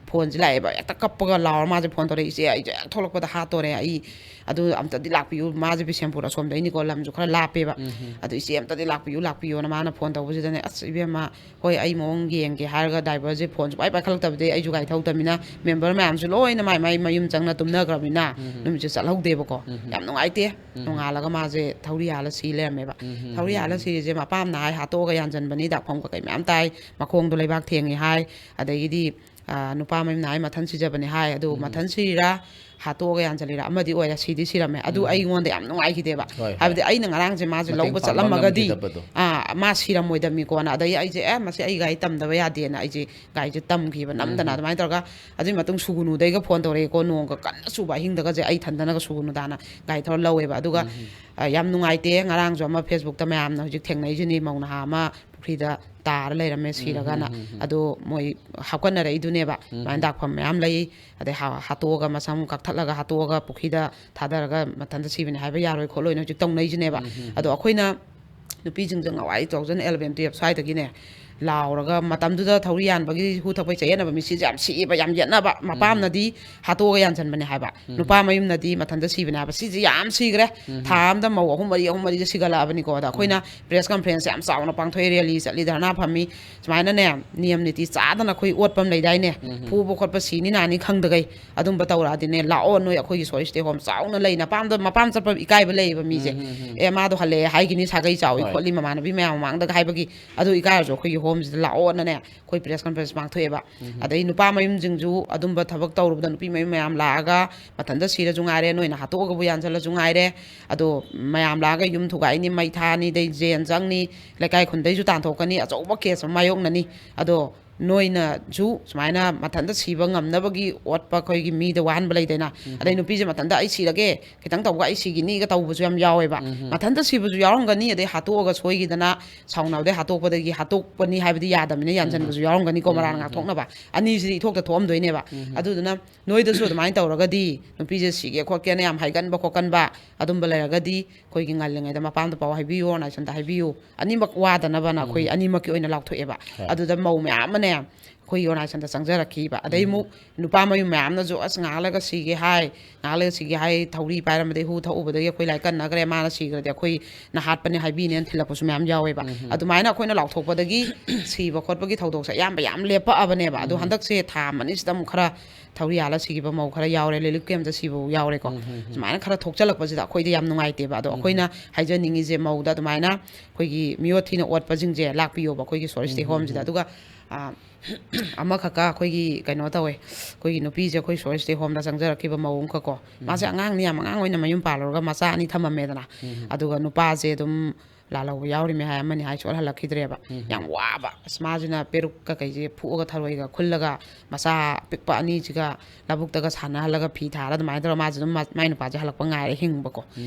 ꯐꯣꯟꯁꯦ ꯂꯥꯛꯑꯦꯕ, ꯍꯦꯛꯇ ꯀꯞꯄꯒ ꯂꯥꯎꯔ ꯃꯥꯁꯦ ꯐꯣꯟ ꯇꯧꯔꯛꯑꯦ, "ꯏꯆꯦ, ꯑꯩꯁꯦ ꯍꯦꯛ ꯊꯣꯛꯂꯛꯄꯗ ꯍꯥꯠꯇꯣꯔꯦ, ꯑꯩ ꯑꯗꯨ ꯑꯝꯇꯗꯤ ꯂꯥꯛꯄꯤꯌꯨ", ꯃꯥꯁꯦ ꯕꯤꯁꯦꯝꯄꯨꯔ ꯑꯁꯣꯝꯗꯩꯅꯤꯀꯣ, ꯂꯝꯁꯨ ꯈꯔ ꯂꯥꯞꯄꯦꯕ꯫ ꯑꯗꯨ "ꯏꯆꯦ, ꯑꯝꯇꯗꯤ ꯂꯥꯛꯄꯤꯌꯨ, ꯂꯥꯛꯄꯤꯌꯨꯅ" ꯃꯥꯅ ꯐꯣꯟ ꯇꯧꯕꯁꯤꯗꯅꯦ, "ꯑꯁ ꯏꯕꯦꯝꯃ, ꯍꯣꯏ, ꯑꯩ ꯃꯑꯣꯡ ꯌꯦꯡꯒꯦ" ꯍꯥꯏꯔꯒ ꯗ꯭ꯔꯥꯏꯚꯔꯁꯦ ꯐꯣꯟꯁꯨ ꯄꯥꯏ ꯄꯥꯏꯈꯠꯂꯛꯇꯕꯗꯩ ꯑꯩꯁꯨ ꯒꯥꯔꯤ ꯊꯧꯗꯕꯅꯤꯅ ꯃꯦꯝꯕꯔ ꯃꯌꯥꯝꯁꯨ ꯂꯣꯏꯅ ꯃꯥꯏ ꯃꯥꯏ ꯃꯌꯨꯝ ꯆꯪꯅ ꯇꯨꯝꯅꯈ꯭ꯔꯕꯅꯤꯅ ꯅꯨꯃꯤꯠꯁꯦ ꯆꯠꯍꯧꯗꯦꯕꯀꯣ꯫ ꯌꯥꯝ ꯅꯨꯡꯉꯥꯏꯇꯦ꯫ ꯅꯣꯡꯉꯥꯜꯂꯒ ꯃꯥꯁꯦ ꯊꯧꯔꯤ ꯌꯥꯜꯂ ꯁꯤ ꯂꯩꯔꯝꯃꯦꯕ꯫ ꯊꯧꯔꯤ ꯌꯥꯜꯂ ꯁꯤꯔꯤꯁꯦ ꯃꯄꯥꯝꯅ ꯍꯥꯏ, ꯍꯥꯠꯇꯣꯛꯑꯒ ꯌꯥꯟꯖꯟꯕꯅꯤ, ꯗꯥꯛꯐꯝ ꯀꯩꯀꯩ ꯃꯌꯥꯝ ꯇꯥꯏ, ꯃꯈꯣꯡꯗꯣ ꯂꯩꯕꯥꯛ ꯊꯦꯡꯉꯤ ꯍꯥꯏ, ꯑꯗꯒꯤꯗꯤ ꯑ, ꯅꯨꯄꯥ ꯃꯌꯨꯝꯅ ꯍꯥꯏ ꯃꯊꯟ ꯁꯤꯖꯕꯅꯦ ꯍꯥꯏ꯫ ꯑꯗꯨ ꯃꯊꯟ ꯁꯤꯔꯤꯔꯥ ꯍꯥꯠꯇꯣꯛꯑꯒ ꯌꯥꯟꯁꯤꯜꯂꯤꯔꯥ ꯑꯃꯗꯤ ꯑꯣꯏꯔꯦ, ꯁꯤꯗꯤ ꯁꯤꯔꯝꯃꯦ꯫ ꯑꯗꯨ ꯑꯩꯉꯣꯟꯗ ꯌꯥꯝ ꯅꯨꯡꯉꯥꯏꯈꯤꯗꯦꯕ꯫ ꯍꯣꯏ, ꯍꯣꯏ꯫ ꯍꯥꯏꯕꯗꯤ ꯑꯩꯅ ꯉꯔꯥꯡꯁꯦ ꯃꯥꯁꯦ ꯃꯇꯦꯡ ꯂꯧꯕ ꯄꯥꯡꯕ ꯆꯠꯂꯝꯃꯒꯗꯤ ꯉꯝꯈꯤꯗꯕꯗꯣ꯫ ꯑꯥ, ꯃꯥ ꯁꯤꯔꯝꯃꯣꯏꯗꯕꯅꯤꯀꯣꯅ꯫ ꯑꯗꯩ ꯑꯩꯁꯦ, "ꯑꯦ, ꯃꯁꯤ ꯑꯩ ꯒꯥꯔꯤ ꯇꯝꯗꯕ ꯌꯥꯗꯦꯅ" ꯑꯩꯁꯦ ꯒꯥꯔꯤꯁꯦ ꯇꯝꯈꯤꯕ ꯅꯝꯗꯅ꯫ ꯑꯗꯨꯃꯥꯏꯅ ꯇꯧꯔꯒ ꯑꯗꯨꯒꯤ ꯃꯇꯨꯡ ꯁꯨꯒꯨꯅꯨꯗꯩꯒ ꯐꯣꯟ ꯇꯧꯔꯛꯑꯦꯀꯣ, ꯅꯣꯡꯒ ꯀꯟꯅ ꯆꯨꯕ ꯑꯍꯤꯡꯗꯒꯁꯦ ꯑꯩ ꯊꯟꯗꯅꯒ ꯁꯨꯒꯨꯅꯨꯗꯥꯅ ꯒꯥꯔꯤ ꯊꯧꯔ ꯂꯧꯋꯦꯕ꯫ ꯑꯗꯨꯒ ꯑ, ꯌꯥꯝ ꯅꯨꯡꯉꯥꯏꯇꯦ꯫ ꯉꯔꯥꯡꯁꯨ ꯑꯃ ꯐꯦꯁꯕꯨꯛꯇ ꯃꯌꯥꯝꯅ ꯍꯧꯖꯤꯛ ꯊꯦꯡꯅꯩꯁꯤꯅꯤ, ꯃꯧ ꯅꯍꯥ ꯑꯃ ꯄꯨꯈ꯭ꯔꯤꯗ ꯇꯥꯔ ꯂꯩꯔꯝꯃꯦ ꯁꯤꯔꯒꯅ꯫ ꯑꯗꯣ ꯃꯣꯏ ꯍꯥꯞꯀꯠꯅꯔꯛꯏꯗꯨꯅꯦꯕ, ꯑꯗꯨꯃꯥꯏꯅ ꯗꯥꯛꯐꯝ ꯃꯌꯥꯝ ꯂꯩ꯫ ꯑꯗꯩ ꯍꯥ-, ꯍꯥꯠꯇꯣꯛꯑꯒ, ꯃꯁꯝ ꯀꯛꯊꯠꯂꯒ ꯍꯥꯠꯇꯣꯛꯑꯒ ꯄꯨꯈ꯭ꯔꯤꯗ ꯊꯥꯗꯔꯒ ꯃꯊꯟꯇ ꯁꯤꯕꯅꯤ ꯍꯥꯏꯕ ꯌꯥꯔꯣꯏ ꯈꯣꯠꯂꯣꯏꯅ ꯍꯧꯖꯤꯛ ꯇꯧꯅꯩꯁꯤꯅꯦꯕ꯫ ꯑꯗꯣ ꯑꯩꯈꯣꯏꯅ ꯅꯨꯄꯤꯁꯤꯡꯁꯦ ꯉꯋꯥꯏ two thousand eleven twelve ꯁ꯭ꯋꯥꯏꯗꯒꯤꯅꯦ, ꯂꯥꯎꯔꯒ, ꯃꯇꯝꯗꯨꯗ ꯊꯧꯔꯤ ꯌꯥꯟꯕꯒꯤ ꯍꯨ ꯊꯛꯄꯩ ꯆꯌꯦꯠꯅꯕ ꯃꯤꯁꯤꯁꯦ ꯌꯥꯝ ꯁꯤꯑꯦꯕ, ꯌꯥꯝ ꯌꯦꯠꯅꯕ꯫ ꯃꯄꯥꯝꯅꯗꯤ ꯍꯥꯠꯇꯣꯛꯑꯒ ꯌꯥꯟꯁꯤꯟꯕꯅꯦ ꯍꯥꯏꯕ, ꯅꯨꯄꯥ ꯃꯌꯨꯝꯅꯗꯤ ꯃꯊꯟꯇ ꯁꯤꯕꯅꯦ ꯍꯥꯏꯕ꯫ ꯁꯤꯁꯦ ꯌꯥꯝ ꯁꯤꯈ꯭ꯔꯦ꯫ ꯊꯥ ꯑꯃꯗ ꯃꯧ ꯑꯍꯨꯝ ꯃꯔꯤ, ꯑꯍꯨꯝ ꯃꯔꯤꯁꯦ ꯁꯤꯒꯠꯂꯛꯑꯕꯅꯤꯀꯣ꯫ ꯑꯗ ꯑꯩꯈꯣꯏꯅ ꯄ꯭ꯔꯦꯁ ꯀꯟꯐ꯭ꯔꯦꯟꯁ ꯌꯥꯝ ꯆꯥꯎꯅ ꯄꯥꯡꯊꯣꯛꯑꯦ, ꯔꯦꯂꯤ ꯆꯠꯂꯤ, ꯙꯔꯅꯥ ꯐꯝꯃꯤ꯫ ꯁꯨꯃꯥꯏꯅꯅꯦ, ꯅꯤꯌꯝ ꯅꯤꯇꯤ ꯆꯥꯗꯅ ꯑꯩꯈꯣꯏ ꯑꯣꯠꯄ ꯑꯃ ꯂꯩꯗꯥꯏꯅꯦ, ꯐꯨꯕ ꯈꯣꯠꯄ ꯁꯤꯅꯤ ꯅꯥꯅꯤ ꯈꯪꯗꯒꯩ꯫ ꯑꯗꯨꯝꯕ ꯇꯧꯔꯛꯑꯗꯤꯅꯦ, "ꯂꯥꯛꯑꯣ, ꯅꯣꯏ ꯑꯩꯈꯣꯏꯒꯤ ꯁꯣꯔꯤ ꯁ꯭ꯇꯦ ꯍꯣꯝ ꯆꯥꯎꯅ ꯂꯩ, ꯅꯄꯥꯝꯗ, ꯃꯄꯥꯝ ꯆꯠꯄ ꯏꯀꯥꯏꯕ ꯂꯩꯌꯦꯕ ꯃꯤꯁꯦ꯫ ꯑꯦ, ꯃꯥꯗꯣ ꯍꯜꯂꯛꯑꯦ ꯍꯥꯏꯒꯤꯅꯤ, ꯁꯥꯒꯩ ꯆꯥꯎꯏ ꯍꯣꯏ꯫ ꯈꯣꯠꯂꯤ, ꯃꯃꯥꯟꯅꯕꯤ ꯃꯌꯥꯝ ꯃꯃꯥꯡꯗꯒ ꯍꯥꯏꯕꯒꯤ", ꯑꯗꯨ ꯏꯀꯥꯏꯔꯁꯨ ꯑꯩꯈꯣꯏꯒꯤ ꯍꯣꯝꯁꯤꯗ ꯂꯥꯛꯑꯣꯅꯅꯦ ꯑꯩꯈꯣꯏ ꯄ꯭ꯔꯦꯁ ꯀꯟꯐ꯭ꯔꯦꯟꯁ ꯄꯥꯡꯊꯣꯛꯑꯦꯕ꯫ ꯑꯗꯩ ꯅꯨꯄꯥ ꯃꯌꯨꯝꯁꯤꯡꯁꯨ ꯑꯗꯨꯝꯕ ꯊꯕꯛ ꯇꯧꯔꯨꯕꯗ ꯅꯨꯄꯤ ꯃꯌꯨꯝ ꯃꯌꯥꯝ ꯂꯥꯛꯑꯒ, "ꯃꯊꯟꯇ ꯁꯤꯔꯁꯨ ꯉꯥꯏꯔꯦ, ꯅꯣꯏꯅ ꯍꯥꯠꯇꯣꯛꯑꯒꯕꯨ ꯌꯥꯟꯁꯤꯜꯂꯁꯨ ꯉꯥꯏꯔꯦ, ꯑꯗꯣ ꯃꯌꯥꯝ ꯂꯥꯛꯑꯒ ꯌꯨꯝ ꯊꯨꯒꯥꯏꯅꯤ, ꯃꯩ ꯊꯥꯅꯤ, ꯑꯗꯩ ꯖꯦꯟ ꯆꯪꯅꯤ, ꯂꯩꯀꯥꯏ ꯈꯨꯟꯗꯩꯁꯨ ꯇꯥꯟꯊꯣꯛꯀꯅꯤ, ꯑꯆꯧꯕ ꯀꯦꯁ ꯑꯃ ꯃꯥꯌꯣꯛꯅꯅꯤ꯫ ꯑꯗꯣ ꯅꯣꯏꯅꯁꯨ ꯁꯨꯃꯥꯏꯅ ꯃꯊꯟꯇ ꯁꯤꯕ ꯉꯝꯅꯕꯒꯤ ꯑꯣꯠꯄ, ꯑꯩꯈꯣꯏꯒꯤ ꯃꯤꯗ ꯋꯥꯍꯟꯕ ꯂꯩꯗꯅ", ꯑꯗꯩ ꯅꯨꯄꯤꯁꯦ ꯃꯊꯟꯇ "ꯑꯩ ꯁꯤꯔꯒꯦ, ꯈꯤꯇꯪ ꯇꯧꯕꯒ ꯑꯩ ꯁꯤꯈꯤꯅꯤꯒ" ꯇꯧꯕꯁꯨ ꯌꯥꯝ ꯌꯥꯎꯋꯦꯕ꯫ ꯃꯊꯟꯇ ꯁꯤꯕꯁꯨ ꯌꯥꯎꯔꯝꯒꯅꯤ, ꯑꯗꯩ ꯍꯥꯠꯇꯣꯛꯑꯒ ꯁꯣꯏꯈꯤꯗꯅ ꯁꯥꯎꯅꯕꯗꯩ ꯍꯥꯠꯇꯣꯛꯄꯗꯒꯤ ꯍꯥꯠꯇꯣꯛꯄꯅꯤ ꯍꯥꯏꯕꯗꯤ ꯌꯥꯗꯕꯅꯤꯅ ꯌꯥꯟꯁꯤꯟꯕꯁꯨ ꯌꯥꯎꯔꯝꯒꯅꯤꯀꯣ, ꯃꯔꯥꯜ ꯉꯥꯛꯊꯣꯛꯅꯕ꯫ ꯑꯅꯤꯁꯤꯗꯤ ꯏꯊꯣꯛꯇ ꯊꯣꯛꯑꯝꯗꯣꯏꯅꯦꯕ꯫ ꯑꯗꯨꯗꯨꯅ ꯅꯣꯏꯗꯁꯨ ꯑꯗꯨꯃꯥꯏꯅ ꯇꯧꯔꯒꯗꯤ ꯅꯨꯄꯤꯁꯦ ꯁꯤꯒꯦ ꯈꯣꯠꯀꯦꯅ ꯌꯥꯝ ꯍꯥꯏꯒꯟꯕ ꯈꯣꯠꯀꯟꯕ ꯑꯗꯨꯝꯕ ꯂꯩꯔꯒꯗꯤ ꯑꯩꯈꯣꯏꯒꯤ ꯉꯜꯂꯤꯉꯩꯗ ꯃꯄꯥꯝꯗ ꯄꯥꯎ ꯍꯥꯏꯕꯤꯌꯨ, ꯑꯣꯔꯒꯅꯥꯏꯖꯦꯁꯟꯗ ꯍꯥꯏꯕꯤꯌꯨ, ꯑꯅꯤꯃꯛ ꯋꯥꯗꯅꯕꯅ ꯑꯩꯈꯣꯏ ꯑꯅꯤꯃꯛꯀꯤ ꯑꯣꯏꯅ ꯂꯥꯎꯊꯣꯛꯑꯦꯕ꯫ ꯍꯣꯏ꯫ ꯑꯗꯨꯗ ꯃꯧ ꯃꯌꯥꯝ ꯑꯃꯅꯦ, ꯑꯩꯈꯣꯏꯒꯤ ꯑꯣꯔꯒꯅꯥꯏꯖꯦꯁꯟꯗ ꯆꯪꯖꯔꯛꯈꯤꯕ꯫ ꯑꯗꯩ ꯑꯃꯨꯛ ꯅꯨꯄꯥ ꯃꯌꯨꯝ ꯃꯌꯥꯝꯅꯁꯨ, "ꯑꯁ, ꯉꯥꯏꯍꯥꯛ ꯂꯩꯔꯒ ꯁꯤꯒꯦ ꯍꯥꯏ, ꯉꯥꯏꯍꯥꯛ ꯂꯩꯔꯒ ꯁꯤꯒꯦ ꯍꯥꯏ, ꯊꯧꯔꯤ ꯄꯥꯏꯔꯝꯕꯗꯒꯤ ꯍꯨ ꯊꯛꯎꯕꯗꯒꯤ ꯑꯩꯈꯣꯏ ꯂꯥꯏ ꯀꯟꯅꯈ꯭ꯔꯦ, ꯃꯥꯅ ꯁꯤꯈ꯭ꯔꯗꯤ ꯑꯩꯈꯣꯏꯅ ꯍꯥꯠꯄꯅꯦ ꯍꯥꯏꯕꯤꯅꯦꯅ" ꯊꯤꯜꯂꯛꯄꯁꯨ ꯃꯌꯥꯝ ꯌꯥꯎꯋꯦꯕ꯫ ꯑꯗꯨꯃꯥꯏꯅ ꯑꯩꯈꯣꯏꯅ ꯂꯥꯎꯊꯣꯛꯄꯗꯒꯤ ꯁꯤꯕ ꯈꯣꯠꯄꯒꯤ ꯊꯧꯗꯣꯛꯁꯦ ꯑꯌꯥꯝꯕ ꯌꯥꯝ ꯂꯦꯞꯄꯛꯑꯕꯅꯦꯕ꯫ ꯑꯗꯣ ꯍꯟꯗꯛꯁꯦ ꯊꯥ ꯑꯃꯅꯤꯁꯤꯗ ꯑꯃꯨꯛ ꯈꯔ ꯊꯧꯔꯤ ꯌꯥꯜꯂ ꯁꯤꯈꯤꯕ ꯃꯧ ꯈꯔ ꯌꯥꯎꯔꯦ, ꯔꯤꯂꯤꯐ ꯀꯦꯝꯞꯇ ꯁꯤꯕ ꯌꯥꯎꯔꯦꯀꯣ꯫ ꯁꯨꯃꯥꯏꯅ ꯈꯔ ꯊꯣꯛꯆꯜꯂꯛꯄꯁꯤꯗ ꯑꯩꯈꯣꯏꯗ ꯌꯥꯝ ꯅꯨꯡꯉꯥꯏꯇꯦꯕ꯫ ꯑꯗꯣ ꯑꯩꯈꯣꯏꯅ ꯍꯥꯏꯖꯅꯤꯡꯉꯤꯁꯦ, ꯃꯧꯗ ꯑꯗꯨꯃꯥꯏꯅ ꯑꯩꯈꯣꯏꯒꯤ ꯃꯤꯑꯣꯠ ꯊꯤꯅ ꯑꯣꯠꯄꯁꯤꯡꯁꯦ ꯂꯥꯛꯄꯤꯌꯣꯕ ꯑꯩꯈꯣꯏꯒꯤ ꯁꯣꯔꯁ ꯁ꯭ꯇꯦ ꯍꯣꯝꯁꯤꯗ꯫ ꯑꯗꯨꯒ, ꯑ, ꯑꯃꯈꯛꯀ ꯑꯩꯈꯣꯏꯒꯤ ꯀꯩꯅꯣ ꯇꯧꯋꯦ, ꯑꯩꯈꯣꯏꯒꯤ ꯅꯨꯄꯤꯁꯦ ꯑꯩꯈꯣꯏ ꯁꯣꯔꯁ ꯁ꯭ꯇꯦ ꯍꯣꯝꯗ ꯆꯪꯖꯔꯛꯈꯤꯕ ꯃꯧ ꯑꯃꯈꯛꯀꯣ꯫ ꯃꯥꯁꯦ ꯑꯉꯥꯡꯅꯤ, ꯌꯥꯝ ꯑꯉꯥꯡ ꯑꯣꯏꯅ ꯃꯌꯨꯝ ꯄꯥꯜꯂꯨꯔꯒ ꯃꯆꯥ ꯑꯅꯤ ꯊꯝꯃꯝꯃꯦꯗꯅ꯫ ꯑꯗꯨꯒ ꯅꯨꯄꯥꯁꯦ ꯑꯗꯨꯝ ꯂꯥꯜꯍꯧꯕ ꯌꯥꯎꯔꯤꯃꯦ ꯍꯥꯏ, ꯑꯃꯅꯤ ꯍꯥꯏ, ꯁꯣꯛꯍꯜꯂꯛꯈꯤꯗ꯭ꯔꯦꯕ꯫ ꯌꯥꯝ ꯋꯥꯕ꯫ ꯑꯁ, ꯃꯥꯁꯤꯅ ꯄꯦꯔꯨꯛꯀ ꯀꯩꯁꯦ ꯐꯨꯛꯑꯒ ꯊꯔꯣꯏꯒ ꯈꯨꯜꯂꯒ ꯃꯆꯥ ꯑꯄꯤꯛꯄ ꯑꯅꯤꯁꯤꯒ ꯂꯧꯕꯨꯛꯇꯒ ꯁꯥꯟꯅꯍꯜꯂꯒ ꯐꯤ ꯊꯥꯔ ꯑꯗꯨꯃꯥꯏꯅ ꯇꯧꯔꯒ ꯃꯥꯁꯦ ꯑꯗꯨꯝ ꯃꯥ-, ꯃꯥꯏ ꯅꯨꯄꯥꯁꯦ ꯍꯜꯂꯛꯄ ꯉꯥꯏꯔꯦ ꯍꯤꯡꯕꯀꯣ꯫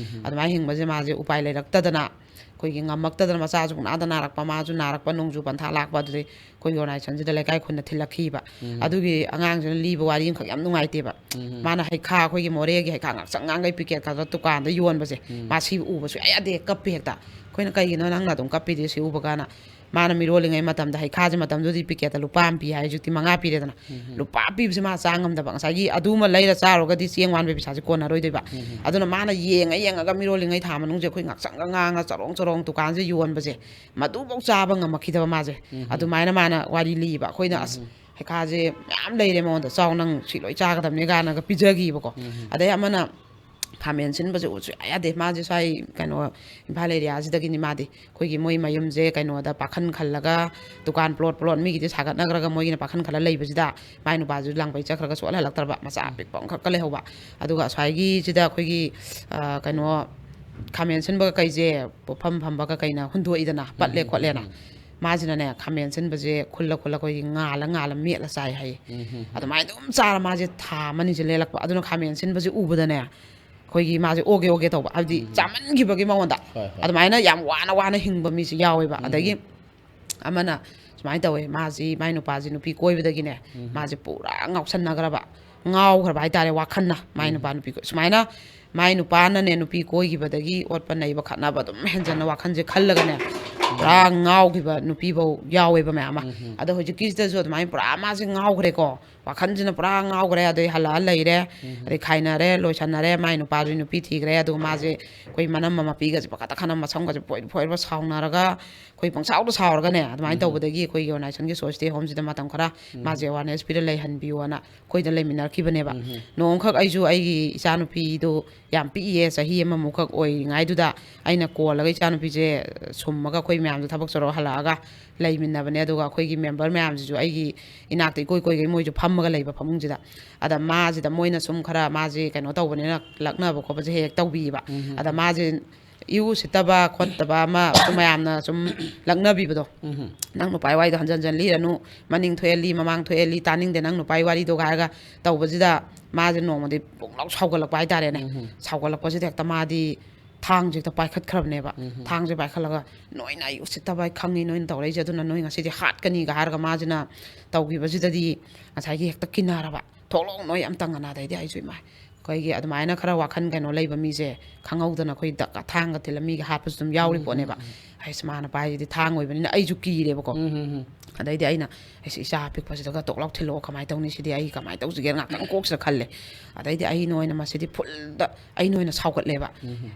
ꯑꯗꯨꯃꯥꯏꯅ ꯍꯤꯡꯕꯁꯦ ꯃꯥꯁꯦ ꯎꯄꯥꯏ ꯂꯩꯔꯛꯇꯗꯅ ꯑꯩꯈꯣꯏꯒꯤ ꯉꯝꯃꯛꯇꯗꯅ ꯃꯆꯥꯁꯨ ꯄꯨꯡꯅꯥꯗ ꯅꯥꯔꯛꯄ, ꯃꯥꯁꯨ ꯅꯥꯔꯛꯄ, ꯅꯣꯡꯖꯨ ꯄꯟꯊꯥ ꯂꯥꯛꯄ, ꯑꯗꯨꯗꯩ ꯑꯩꯈꯣꯏꯒꯤ ꯑꯣꯔꯒꯅꯥꯏꯖꯦꯁꯟꯁꯤꯗ ꯂꯩꯀꯥꯏ ꯈꯨꯟꯅ ꯊꯤꯜꯂꯛꯈꯤꯕ꯫ ꯑꯗꯨꯒꯤ ꯑꯉꯥꯡꯁꯤꯅ ꯂꯤꯕ ꯋꯥꯔꯤ ꯑꯃꯈꯛ ꯌꯥꯝ ꯅꯨꯡꯉꯥꯏꯇꯦꯕ꯫ ꯃꯥꯅ ꯍꯩꯈꯥ, ꯑꯩꯈꯣꯏꯒꯤ ꯃꯣꯔꯦꯒꯤ ꯍꯩꯈꯥ ꯉꯥꯛꯁꯪ ꯉꯥꯡꯈꯩ ꯄꯤꯀꯦꯠ ꯈꯛꯇ ꯗꯨꯀꯥꯟꯗ ꯌꯣꯟꯕꯁꯦ, ꯃꯥ ꯁꯤ ꯎꯕ ꯁꯨꯡꯌꯥ ꯌꯥꯗꯦ, ꯀꯞꯄꯦ ꯍꯦꯛꯇ꯫ ꯑꯩꯈꯣꯏꯅ "ꯀꯩꯒꯤꯅꯣ ꯅꯪꯅ ꯑꯗꯨꯝ ꯀꯞꯄꯤꯗꯤ ꯁꯤ ꯎꯕ?" ꯀꯥꯟꯗ ꯃꯥꯅ ꯃꯤꯔꯣꯜꯂꯤꯉꯩ ꯃꯇꯝꯗ ꯍꯩꯈꯥꯁꯦ ꯃꯇꯝꯗꯨꯗꯤ ꯄꯤꯀꯦꯠꯇ ꯂꯨꯄꯥ ꯑꯃ ꯄꯤ ꯍꯥꯏ, ꯍꯧꯖꯤꯛꯇꯤ ꯃꯉꯥ ꯄꯤꯔꯦꯗꯅ꯫ ꯂꯨꯄꯥ ꯄꯤꯕꯁꯦ ꯃꯥ ꯆꯥ ꯉꯝꯗꯕ, ꯉꯁꯥꯏꯒꯤ ꯑꯗꯨꯃ ꯂꯩꯔ ꯆꯥꯔꯨꯔꯒꯗꯤ ꯆꯦꯡ ꯋꯥꯟꯕꯒꯤ ꯄꯩꯁꯥꯁꯦ ꯀꯣꯟꯅꯔꯣꯏꯗꯣꯏꯕ꯫ ꯑꯗꯨꯅ ꯃꯥꯅ ꯌꯦꯡꯉ ꯌꯦꯡꯉꯒ ꯃꯤꯔꯣꯜꯂꯤꯉꯩ ꯊꯥ ꯃꯅꯨꯡꯁꯦ ꯑꯩꯈꯣꯏ ꯉꯥꯛꯁꯪꯒ ꯉꯥꯡꯉ ꯆꯔꯣꯡ ꯆꯔꯣꯡ ꯗꯨꯀꯥꯟꯁꯦ ꯌꯣꯟꯕꯁꯦ, ꯃꯗꯨꯐꯧ ꯆꯥꯕ ꯉꯝꯃꯛꯈꯤꯗꯕ ꯃꯥꯁꯦ꯫ ꯑꯗꯨꯃꯥꯏꯅ ꯃꯥꯅ ꯋꯥꯔꯤ ꯂꯤꯕ꯫ ꯑꯩꯈꯣꯏꯅ "ꯑꯁ, ꯍꯩꯈꯥꯁꯦ ꯃꯌꯥꯝ ꯂꯩꯔꯦ ꯃꯉꯣꯟꯗ, ꯆꯥꯎ, ꯅꯪ ꯁꯤ ꯂꯣꯏ ꯆꯥꯒꯗꯕꯅꯦ" ꯀꯥꯏꯅꯒ ꯄꯤꯖꯈꯤꯕꯀꯣ꯫ ꯑꯗꯩ ꯑꯃꯅ ꯈꯥꯃꯦꯟ ꯁꯤꯟꯕꯁꯦ ꯎ ꯁꯨꯡꯌꯥ ꯌꯥꯗꯦ꯫ ꯃꯥꯁꯦ ꯁ꯭ꯋꯥꯏ ꯀꯩꯅꯣ ꯏꯝꯐꯥꯜ ꯑꯦꯔꯤꯌꯥꯁꯤꯗꯒꯤꯅꯤ ꯃꯥꯗꯤ꯫ ꯑꯩꯈꯣꯏꯒꯤ ꯃꯣꯏ ꯃꯌꯨꯝꯁꯦ ꯀꯩꯅꯣꯗ ꯄꯥꯈꯟ ꯈꯜꯂꯒ ꯗꯨꯀꯥꯟ ꯄ꯭ꯂꯣꯠ ꯄ꯭ꯂꯣꯠ ꯃꯤꯒꯤꯗꯤ ꯁꯥꯒꯠꯅꯈ꯭ꯔꯒ ꯃꯣꯏꯒꯤꯅ ꯄꯥꯈꯟ ꯈꯜꯂ ꯂꯩꯕꯁꯤꯗ ꯃꯥꯏ ꯅꯨꯄꯥꯁꯨ ꯂꯥꯡꯕꯩ ꯆꯠꯈ꯭ꯔꯒ ꯁꯨꯡꯍꯜ ꯍꯜꯂꯛꯇ꯭ꯔꯕ, ꯃꯆꯥ ꯑꯄꯤꯛꯄ ꯑꯃꯈꯛꯀ ꯂꯩꯍꯧꯕ꯫ ꯑꯗꯨꯒ ꯑꯁ꯭ꯋꯥꯏꯒꯤꯁꯤꯗ ꯑꯩꯈꯣꯏꯒꯤ, ꯑ, ꯀꯩꯅꯣ ꯈꯥꯃꯦꯟ ꯁꯤꯟꯕꯒ ꯀꯩꯁꯦ ꯄꯣꯠꯐꯝ ꯐꯝꯕꯒ ꯀꯩꯅ ꯍꯨꯟꯗꯣꯛꯏꯗꯅ, ꯄꯠꯂꯦ ꯈꯣꯠꯂꯦꯅ꯫ ꯃꯥꯁꯤꯅꯅꯦ ꯈꯥꯃꯦꯟ ꯁꯤꯟꯕꯁꯦ ꯈꯨꯜꯂ ꯈꯨꯜꯂ ꯑꯩꯈꯣꯏꯒꯤ ꯉꯥꯜꯂ ꯉꯥꯜꯂ ꯃꯦꯠꯂ ꯆꯥꯏ ꯍꯥꯏꯌꯦ꯫ ꯑꯗꯨꯃꯥꯏꯅ ꯑꯗꯨꯝ ꯆꯥꯔ ꯃꯥꯁꯦ ꯊꯥ ꯑꯃꯅꯤꯁꯦ ꯂꯦꯜꯂꯛꯄ꯫ ꯑꯗꯨꯅ ꯈꯥꯃꯦꯟ ꯁꯤꯟꯕꯁꯦ ꯎꯕꯗꯅꯦ ꯑꯩꯈꯣꯏꯒꯤ ꯃꯥꯁꯦ ꯑꯣꯒꯦ ꯑꯣꯒꯦ ꯇꯧꯕ, ꯍꯥꯏꯕꯗꯤ ꯆꯥꯃꯟꯈꯤꯕꯒꯤ ꯃꯉꯣꯟꯗ꯫ ꯍꯣꯏ, ꯍꯣꯏ꯫ ꯑꯗꯨꯃꯥꯏꯅ ꯌꯥꯝ ꯋꯥꯅ ꯋꯥꯅ ꯍꯤꯡꯕ ꯃꯤꯁꯦ ꯌꯥꯎꯋꯦꯕ꯫ ꯑꯗꯒꯤ ꯑꯃꯅ ꯁꯨꯃꯥꯏꯅ ꯇꯧꯋꯦ, ꯃꯥꯁꯤ, ꯃꯥꯏ ꯅꯨꯄꯥꯁꯤ ꯅꯨꯄꯤ ꯀꯣꯏꯕꯗꯒꯤꯅꯦ, ꯃꯥꯁꯦ ꯄꯨꯔꯥ ꯉꯥꯎꯁꯟꯅꯈ꯭ꯔꯕ, ꯉꯥꯎꯈ꯭ꯔꯕ ꯍꯥꯏꯇꯥꯔꯦ ꯋꯥꯈꯜꯅ꯫ ꯃꯥꯏ ꯅꯨꯄꯥ ꯅꯨꯄꯤ ꯀꯣꯏ-, ꯁꯨꯃꯥꯏꯅ ꯃꯥꯏ ꯅꯨꯄꯥꯅꯅꯦ ꯅꯨꯄꯤ ꯀꯣꯏꯈꯤꯕꯗꯒꯤ ꯑꯣꯠꯄ ꯅꯩꯕ ꯈꯠꯅꯕ ꯑꯗꯨꯝ ꯍꯦꯟꯖꯟꯅ ꯋꯥꯈꯜꯁꯦ ꯈꯜꯂꯒꯅꯦ, ꯄꯨꯔꯥ ꯉꯥꯎꯈꯤꯕ ꯅꯨꯄꯤꯐꯧ ꯌꯥꯎꯋꯦꯕ ꯃꯌꯥꯝ ꯑꯃ꯫ ꯑꯗꯣ ꯍꯧꯖꯤꯛꯀꯤꯁꯤꯗꯁꯨ ꯑꯗꯨꯃꯥꯏꯅ ꯄꯨꯔꯥ ꯃꯥꯁꯦ ꯉꯥꯎꯈ꯭ꯔꯦꯀꯣ, ꯋꯥꯈꯜꯁꯤꯅ ꯄꯨꯔꯥ ꯉꯥꯎꯈ꯭ꯔꯦ꯫ ꯑꯗꯩ ꯍꯜꯂꯛꯑ ꯂꯩꯔꯦ, ꯑꯗꯩ ꯈꯥꯏꯅꯔꯦ, ꯂꯣꯏꯁꯟꯅꯔꯦ, ꯃꯥꯏ ꯅꯨꯄꯥꯗꯨꯒꯤ ꯅꯨꯄꯤ ꯊꯤꯈ꯭ꯔꯦ꯫ ꯑꯗꯨꯒ ꯃꯥꯁꯦ ꯑꯩꯈꯣꯏ ꯃꯅꯝ ꯃꯄꯤꯒꯁꯦ ꯄꯀꯥꯗ ꯈꯅꯝ, ꯃꯁꯝꯒꯁꯦ ꯐꯣꯏ ꯐꯣꯏꯔꯕ ꯁꯥꯎꯅꯔꯒ ꯑꯩꯈꯣꯏ ꯄꯪꯁꯥꯎꯗ ꯁꯥꯎꯔꯒꯅꯦ꯫ ꯑꯗꯨꯃꯥꯏꯅ ꯇꯧꯕꯗꯒꯤ ꯑꯩꯈꯣꯏꯒꯤ ꯑꯣꯔꯒꯅꯥꯏꯖꯦꯁꯟꯒꯤ ꯁꯣꯁꯥꯏꯇꯤ ꯍꯣꯝꯁꯤꯗ ꯃꯇꯝ ꯈꯔ ꯃꯥꯁꯦ ꯑꯦꯋꯥꯔꯅꯦꯁ ꯄꯤꯔ ꯂꯩꯍꯟꯕꯤꯌꯣꯅ ꯑꯩꯈꯣꯏꯗ ꯂꯩꯃꯤꯟꯅꯔꯛꯈꯤꯕꯅꯦꯕ꯫ ꯅꯣꯡꯃꯈꯛ ꯑꯩꯁꯨ ꯑꯩꯒꯤ ꯏꯆꯥꯅꯨꯄꯤꯗꯣ ꯌꯥꯝ ꯄꯤꯛꯏꯌꯦ, ꯆꯍꯤ ꯑꯃꯃꯨꯛꯈꯛ ꯑꯣꯏꯔꯤꯉꯩꯗꯨꯗ ꯑꯩꯅ ꯀꯣꯜꯂꯒ ꯏꯆꯥꯅꯨꯄꯤꯁꯦ ꯁꯨꯝꯃꯒ ꯑꯩꯈꯣꯏ ꯃꯌꯥꯝꯗꯣ ꯊꯕꯛ ꯆꯠꯔꯒ ꯍꯜꯂꯛꯑꯒ ꯂꯩꯃꯤꯟꯅꯕꯅꯦ꯫ ꯑꯗꯨꯒ ꯑꯩꯈꯣꯏꯒꯤ ꯃꯦꯝꯕꯔ ꯃꯌꯥꯝꯁꯤꯁꯨ ꯑꯩꯒꯤ ꯏꯅꯥꯛꯇ ꯏꯀꯣꯏ ꯀꯣꯏꯒꯩ ꯃꯣꯏꯁꯨ ꯐꯝꯃꯒ ꯂꯩꯕ ꯐꯃꯨꯡꯁꯤꯗ꯫ ꯑꯗ ꯃꯥꯁꯤꯗ ꯃꯣꯏꯅ ꯁꯨꯝ ꯈꯔ ꯃꯥꯁꯦ ꯀꯩꯅꯣ ꯇꯧꯕꯅꯤꯅ ꯂꯛꯅꯕ ꯈꯣꯠꯄꯁꯦ ꯍꯦꯛ ꯍꯦꯛ ꯇꯧꯕꯤꯌꯦꯕ꯫ ꯑꯗ ꯃꯥꯁꯦ ꯏꯎ ꯁꯤꯠꯇꯕ ꯈꯣꯠꯇꯕ ꯑꯃ ꯁꯨꯝ ꯃꯌꯥꯝꯅ ꯁꯨꯝ ꯂꯛꯅꯕꯤꯕꯗꯣ, "ꯅꯪ ꯅꯨꯄꯥꯒꯤ ꯋꯥꯔꯤꯗꯣ ꯍꯟꯖꯟ ꯍꯟꯖꯟ ꯂꯤꯔꯅꯨ, ꯃꯅꯤꯡ ꯊꯣꯛꯑꯦ ꯂꯤ, ꯃꯃꯥꯡ ꯊꯣꯛꯑꯦ ꯂꯤ, ꯇꯥꯅꯤꯡꯗꯦ ꯅꯪ ꯅꯨꯄꯥꯒꯤ ꯋꯥꯔꯤꯗꯣꯒ" ꯍꯥꯏꯔꯒ ꯇꯧꯕꯁꯤꯗ ꯃꯥꯁꯦ ꯅꯣꯡꯃꯗꯤ ꯄꯨꯡꯂꯥꯎ ꯁꯥꯎꯒꯠꯂꯛꯄ ꯍꯥꯏꯇꯥꯔꯦꯅꯦ꯫ ꯁꯥꯎꯒꯠꯂꯛꯄꯁꯤꯗ ꯍꯦꯛꯇ ꯃꯥꯗꯤ ꯊꯥꯡꯁꯦ ꯍꯦꯛꯇ ꯄꯥꯏꯈꯠꯈ꯭ꯔꯕꯅꯦꯕ꯫ ꯊꯥꯡꯁꯦ ꯄꯥꯏꯈꯠꯂꯒ, "ꯅꯣꯏꯅ ꯑꯩ ꯎꯁꯤꯠꯇꯕ ꯑꯩ ꯈꯪꯉꯤ, ꯅꯣꯏꯅ ꯇꯧꯔꯛꯏꯁꯦ, ꯑꯗꯨꯅ ꯅꯣꯏ ꯉꯁꯤꯗꯤ ꯍꯥꯠꯀꯅꯤꯒ" ꯍꯥꯏꯔꯒ ꯃꯥꯁꯤꯅ ꯇꯧꯈꯤꯕꯁꯤꯗꯗꯤ ꯉꯁꯥꯏꯒꯤ ꯍꯦꯛꯇ ꯀꯤꯅꯔꯕ꯫ "ꯊꯣꯛꯂꯛꯑꯣ ꯅꯣꯏ ꯑꯝꯇꯪ" ꯑꯅ꯫ ꯑꯗꯩꯗꯤ ꯑꯩꯁꯨ, ꯏꯃꯥ, ꯑꯩꯈꯣꯏꯒꯤ ꯑꯗꯨꯃꯥꯏꯅ ꯈꯔ ꯋꯥꯈꯜ ꯀꯩꯅꯣ ꯂꯩꯕ ꯃꯤꯁꯦ ꯈꯪꯍꯧꯗꯅ ꯑꯩꯈꯣꯏ ꯗ-, ꯊꯥꯡꯒ ꯊꯤꯜꯂ ꯃꯤꯒ ꯍꯥꯠꯄꯁꯨ ꯑꯗꯨꯝ ꯌꯥꯎꯔꯤ ꯄꯣꯠꯅꯦꯕ꯫ ꯑꯩꯁ, ꯃꯥꯅ ꯄꯥꯏꯁꯤꯗꯤ ꯊꯥꯡ ꯑꯣꯏꯕꯅꯤꯅ ꯑꯩꯁꯨ ꯀꯤꯔꯦꯕꯀꯣ꯫ ꯑꯗꯩꯗꯤ ꯑꯩꯅ, "ꯑꯩꯁ, ꯏꯆꯥ ꯑꯄꯤꯛꯄꯁꯤꯗꯒ ꯇꯣꯛ ꯂꯥꯎ ꯊꯤꯜꯂꯛꯑꯣ, ꯀꯃꯥꯏꯅ ꯇꯧꯅꯤ ꯁꯤꯗꯤ, ꯑꯩ ꯀꯃꯥꯏꯅ ꯇꯧꯁꯤꯒꯦꯅ" ꯉꯥꯛꯇꯪ ꯀꯣꯛꯁꯤꯗ ꯈꯜꯂꯦ꯫ ꯑꯗꯩꯗꯤ ꯑꯩꯅ ꯑꯣꯏꯅ ꯃꯁꯤꯗꯤ ꯐꯨꯜꯗ ꯑꯩꯅ ꯑꯣꯏꯅ ꯁꯥꯎꯒꯠꯂꯦꯕ꯫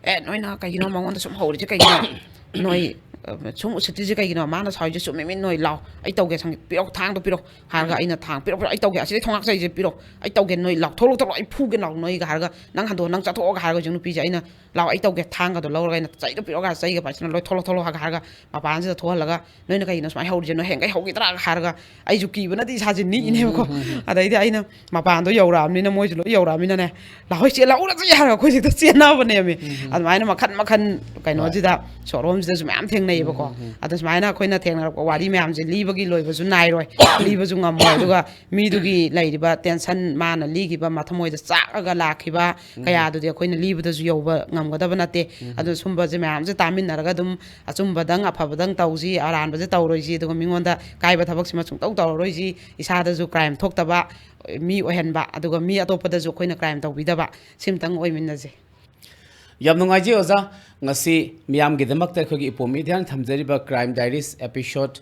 "ꯑꯦ, ꯅꯣꯏꯅ ꯀꯩꯒꯤꯅꯣ ꯃꯉꯣꯟꯗ ꯁꯨꯝ ꯍꯧꯔꯤꯁꯦ ꯀꯩꯒꯤꯅꯣ? ꯅꯣꯏ, ꯑ, ꯁꯨꯝ ꯎꯁꯤꯠꯇ꯭ꯔꯤꯁꯦ ꯀꯩꯒꯤꯅꯣ? ꯃꯥꯅ ꯁꯥꯎꯔꯤꯁꯦ ꯆꯨꯝꯃꯤꯃꯤ, ꯅꯣꯏ ꯂꯥꯎ, ꯑꯩ ꯇꯧꯒꯦ, ꯁꯪ-, ꯄꯤꯔꯛꯑꯣ, ꯊꯥꯡꯗꯣ ꯄꯤꯔꯛꯑꯣ" ꯍꯥꯏꯔꯒ ꯑꯩꯅ ꯊꯥꯡ ꯄꯤꯔꯛꯑꯣ, ꯄꯤꯔꯛꯑꯣ, "ꯑꯩ ꯇꯧꯒꯦ, ꯑꯁꯤꯗꯩ ꯊꯣꯡꯉꯥꯛꯆꯩꯁꯦ ꯄꯤꯔꯛꯑꯣ, ꯑꯩ ꯇꯧꯒꯦ, ꯅꯣꯏ ꯂꯥꯎ, ꯊꯣꯛꯂꯛꯑꯣ, ꯊꯣꯛꯂꯛꯑꯣ, ꯑꯩ ꯐꯨꯒꯦ ꯂꯥꯎ ꯅꯣꯏꯒ" ꯍꯥꯏꯔꯒ, "ꯅꯪ ꯍꯟꯗꯣꯛꯑꯣ, ꯅꯪ ꯆꯠꯊꯣꯛꯑꯣꯒ" ꯍꯥꯏꯔꯒ ꯍꯧꯖꯤꯛ ꯅꯨꯄꯤꯁꯦ ꯑꯩꯅ, "ꯂꯥꯎ, ꯑꯩ ꯇꯧꯒꯦ", ꯊꯥꯡꯒꯗꯣ ꯂꯧꯔꯒ ꯑꯩꯅ ꯆꯩꯗꯣ ꯄꯤꯔꯛꯑꯣꯒ ꯆꯩꯒ ꯄꯥꯏꯁꯤꯅ ꯂꯣꯏ ꯊꯣꯛꯂꯛꯑꯣ, ꯊꯣꯛꯂꯛꯑꯣ ꯍꯥꯏꯔꯒ, ꯍꯥꯏꯔꯒ ꯃꯄꯥꯟꯁꯤꯗ ꯊꯣꯛꯍꯜꯂꯒ, "ꯅꯣꯏꯅ ꯀꯩꯒꯤꯅꯣ ꯁꯨꯃꯥꯏꯅ ꯍꯧꯔꯤꯁꯦ? ꯅꯣꯏ ꯍꯌꯦꯡꯒꯩ ꯍꯧꯈꯤꯗ꯭ꯔꯥ?" ꯍꯥꯏꯔꯒ ꯑꯩꯁꯨ ꯀꯤꯕꯅꯗꯤ ꯏꯁꯥꯁꯦ ꯅꯤꯛꯏꯅꯦꯕꯀꯣ꯫ ꯑꯗꯩꯗꯤ ꯑꯩꯅ ꯃꯄꯥꯟꯗꯣ ꯌꯧꯔꯛꯑꯕꯅꯤꯅ, ꯃꯣꯏꯁꯨ ꯂꯣꯏ ꯌꯧꯔꯛꯑꯕꯅꯤꯅꯅꯦ, "ꯂꯥꯛꯍꯣꯏ ꯆꯦꯜꯂꯛꯎꯔꯁꯤ" ꯍꯥꯏꯔꯒ ꯑꯩꯈꯣꯏꯁꯦ ꯍꯦꯛꯇ ꯆꯦꯟꯅꯕꯅꯦꯃꯤ꯫ ꯑꯗꯨꯃꯥꯏꯅ ꯃꯈꯟ ꯃꯈꯟ ꯀꯩꯅꯣꯁꯤꯗ, ꯁꯣꯔꯣꯝꯁꯤꯗꯁꯨ ꯃꯌꯥꯝ ꯊꯦꯡꯅꯩꯌꯦꯕꯀꯣ꯫ ꯑꯗꯣ ꯁꯨꯃꯥꯏꯅ ꯑꯩꯈꯣꯏꯅ ꯊꯦꯡꯅꯔꯛꯄ ꯋꯥꯔꯤ ꯃꯌꯥꯝꯁꯦ ꯂꯤꯕꯒꯤ ꯂꯣꯏꯕꯁꯨ ꯅꯥꯏꯔꯣꯏ, ꯂꯤꯕꯁꯨ ꯉꯝꯃꯣꯏ꯫ ꯑꯗꯨꯒ ꯃꯤꯗꯨꯒꯤ ꯂꯩꯔꯤꯕ ꯇꯦꯟꯁꯟ, ꯃꯥꯅ ꯂꯤꯈꯤꯕ ꯃꯊꯃꯣꯏꯗ ꯆꯥꯛꯑꯒ ꯂꯥꯛꯈꯤꯕ ꯀꯌꯥꯗꯨꯗꯤ ꯑꯩꯈꯣꯏꯅ ꯂꯤꯕꯗꯁꯨ ꯌꯧꯕ ꯉꯝꯒꯗꯕ ꯅꯠꯇꯦ꯫ ꯑꯗꯨ ꯁꯨꯝꯕꯁꯦ ꯃꯌꯥꯝꯁꯦ ꯇꯥꯃꯤꯟꯅꯔꯒ ꯑꯗꯨꯝ ꯑꯆꯨꯝꯕꯗꯪ ꯑꯐꯕꯗꯪ ꯇꯧꯁꯤ, ꯑꯔꯥꯟꯕꯁꯦ ꯇꯧꯔꯣꯏꯁꯤ, ꯑꯗꯨꯒ ꯃꯤꯉꯣꯟꯗ ꯀꯥꯏꯕ ꯊꯕꯛꯁꯤꯃ ꯁꯨꯡꯇꯧ ꯇꯧꯔꯔꯣꯏꯁꯤ, ꯏꯁꯥꯗꯁꯨ ꯀ꯭ꯔꯥꯏꯝ ꯊꯣꯛꯇꯕ ꯃꯤ ꯑꯣꯏꯍꯟꯕ, ꯑꯗꯨꯒ ꯃꯤ ꯑꯇꯣꯞꯄꯗꯁꯨ ꯑꯩꯈꯣꯏꯅ ꯀ꯭ꯔꯥꯏꯝ ꯇꯧꯕꯤꯗꯕ, ꯁꯤꯝꯇꯪ ꯑꯣꯏꯃꯤꯟꯅꯁꯦ꯫ ꯌꯥꯝ ꯅꯨꯡꯉꯥꯏꯖꯩ ꯑꯣꯖꯥ꯫ ꯉꯁꯤ ꯃꯤꯌꯥꯝꯒꯤꯗꯃꯛꯇ ꯑꯩꯈꯣꯏꯒꯤ ꯏꯄꯣꯝ ꯃꯤꯗꯤꯌꯥꯅ ꯊꯝꯖꯔꯤꯕ Crime Diaries episode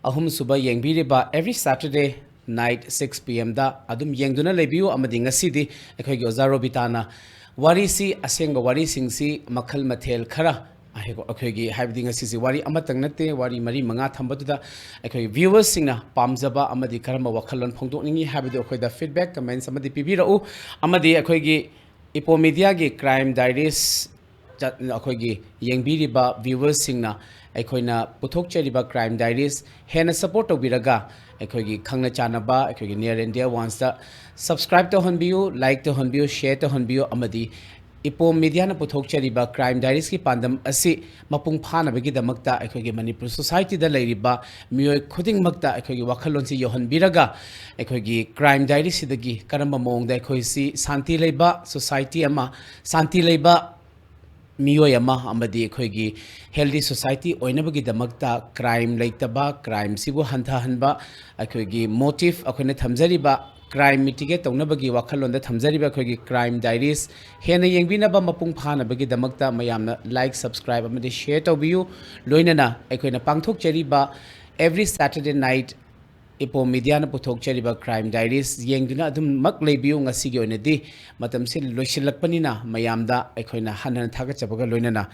ꯑꯍꯨꯝꯁꯨꯕ ꯌꯦꯡꯕꯤꯔꯤꯕ, every Saturday night six P M ꯗ ꯑꯗꯨꯝ ꯌꯦꯡꯗꯨꯅ ꯂꯩꯕꯤꯌꯨ꯫ ꯑꯃꯗꯤ ꯉꯁꯤꯗꯤ ꯑꯩꯈꯣꯏꯒꯤ ꯑꯣꯖꯥ ꯔꯣꯕꯤꯇꯥꯅ ꯋꯥꯔꯤꯁꯤ, ꯑꯁꯦꯡꯕ ꯋꯥꯔꯤꯁꯤꯡꯁꯤ ꯃꯈꯜ ꯃꯊꯦꯜ ꯈꯔ, ꯑꯩꯈꯣꯏꯒꯤ, ꯍꯥꯏꯕꯗꯤ ꯉꯁꯤꯁꯤ ꯋꯥꯔꯤ ꯑꯃꯇꯪ ꯅꯠꯇꯦ, ꯋꯥꯔꯤ ꯃꯔꯤ ꯃꯉꯥ ꯊꯝꯕꯗꯨꯗ ꯑꯩꯈꯣꯏꯒꯤ viewersꯁꯤꯡꯅ ꯄꯥꯝꯖꯕ ꯑꯃꯗꯤ ꯀꯔꯝꯕ ꯋꯥꯈꯜꯂꯣꯟ ꯐꯣꯡꯗꯣꯛꯅꯤꯡꯉꯤ ꯍꯥꯏꯕꯗꯨ ꯑꯩꯈꯣꯏꯗ feedback, comments ꯑꯃꯗꯤ ꯄꯤꯕꯤꯔꯛꯎ꯫ ꯑꯃꯗꯤ ꯑꯩꯈꯣꯏꯒꯤ ꯏꯄꯣꯝ ꯃꯤꯗꯤꯌꯥꯒꯤ Crime Diaries ꯆꯠ-, ꯑꯩꯈꯣꯏꯒꯤ ꯌꯦꯡꯕꯤꯔꯤꯕ viewersꯁꯤꯡꯅ ꯑꯩꯈꯣꯏꯅ ꯄꯨꯊꯣꯛꯆꯔꯤꯕ Crime Diaries ꯍꯦꯟꯅ support ꯇꯧꯕꯤꯔꯒ, ꯑꯩꯈꯣꯏꯒꯤ ꯈꯪꯅ ꯆꯥꯟꯅꯕ, ꯑꯩꯈꯣꯏꯒꯤ near and dear onesꯇ subscribe ꯇꯧꯍꯟꯕꯤꯌꯨ, like ꯇꯧꯍꯟꯕꯤꯌꯨ, share ꯇꯧꯍꯟꯕꯤꯌꯨ꯫ ꯑꯃꯗꯤ ꯏꯄꯣꯝ ꯃꯤꯗꯤꯌꯥꯅ ꯄꯨꯊꯣꯛꯆꯔꯤꯕ Crime Diariesꯀꯤ ꯄꯥꯟꯗꯝ ꯑꯁꯤ ꯃꯄꯨꯡ ꯐꯥꯅꯕꯒꯤꯗꯃꯛꯇ ꯑꯩꯈꯣꯏꯒꯤ ꯃꯅꯤꯄꯨꯔ societyꯗ ꯂꯩꯔꯤꯕ ꯃꯤꯑꯣꯏ ꯈꯨꯗꯤꯡꯃꯛꯇ ꯑꯩꯈꯣꯏꯒꯤ ꯋꯥꯈꯜꯂꯣꯟꯁꯤ ꯌꯧꯍꯟꯕꯤꯔꯒ, ꯑꯩꯈꯣꯏꯒꯤ Crime Diariesꯁꯤꯗꯒꯤ ꯀꯔꯝꯕ ꯃꯑꯣꯡꯗ ꯑꯩꯈꯣꯏꯁꯤ ꯁꯥꯟꯇꯤ ꯂꯩꯕ society ꯑꯃ, ꯁꯥꯟꯇꯤ ꯂꯩꯕ ꯃꯤꯑꯣꯏ ꯑꯃ ꯑꯃꯗꯤ ꯑꯩꯈꯣꯏꯒꯤ healthy society ꯑꯣꯏꯅꯕꯒꯤꯗꯃꯛꯇ crime ꯂꯩꯇꯕ, crimeꯁꯤꯕꯨ ꯍꯟꯊꯍꯟꯕ, ꯑꯩꯈꯣꯏꯒꯤ motive, ꯑꯩꯈꯣꯏꯅ ꯊꯝꯖꯔꯤꯕ crime mitigate ꯇꯧꯅꯕꯒꯤ ꯋꯥꯈꯜꯂꯣꯟꯗ ꯊꯝꯖꯔꯤꯕ ꯑꯩꯈꯣꯏꯒꯤ Crime Diaries ꯍꯦꯟꯅ ꯌꯦꯡꯕꯤꯅꯕ, ꯃꯄꯨꯡ ꯐꯥꯅꯕꯒꯤꯗꯃꯛꯇ ꯃꯌꯥꯝꯅ like, subscribe ꯑꯃꯗꯤ share ꯇꯧꯕꯤꯌꯨ꯫ ꯂꯣꯏꯅꯅ ꯑꯩꯈꯣꯏꯅ ꯄꯥꯡꯊꯣꯛꯆꯔꯤꯕ every Saturday night ꯏꯄꯣꯝ ꯃꯤꯗꯤꯌꯥꯅ ꯄꯨꯊꯣꯛꯆꯔꯤꯕ Crime Diaries ꯌꯦꯡꯗꯨꯅ ꯑꯗꯨꯃꯛ ꯂꯩꯕꯤꯌꯨ꯫ ꯉꯁꯤꯒꯤ ꯑꯣꯏꯅꯗꯤ ꯃꯇꯝꯁꯤ ꯂꯣꯏꯁꯤꯜꯂꯛꯄꯅꯤꯅ ꯃꯌꯥꯝꯗ ꯑꯩꯈꯣꯏꯅ ꯍꯟꯅ ꯍꯟꯅ ꯊꯥꯒꯠꯆꯕꯒ ꯂꯣꯏꯅꯅ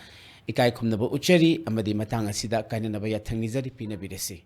ꯏꯀꯥꯏ ꯈꯨꯝꯅꯕ ꯎꯠꯆꯔꯤ ꯑꯃꯗꯤ ꯃꯇꯥꯡ ꯑꯁꯤꯗ ꯀꯥꯏꯅꯅꯕ ꯌꯥꯊꯪ ꯅꯤꯖꯔꯤ꯫ ꯄꯤꯅꯕꯤꯔꯁꯤ꯫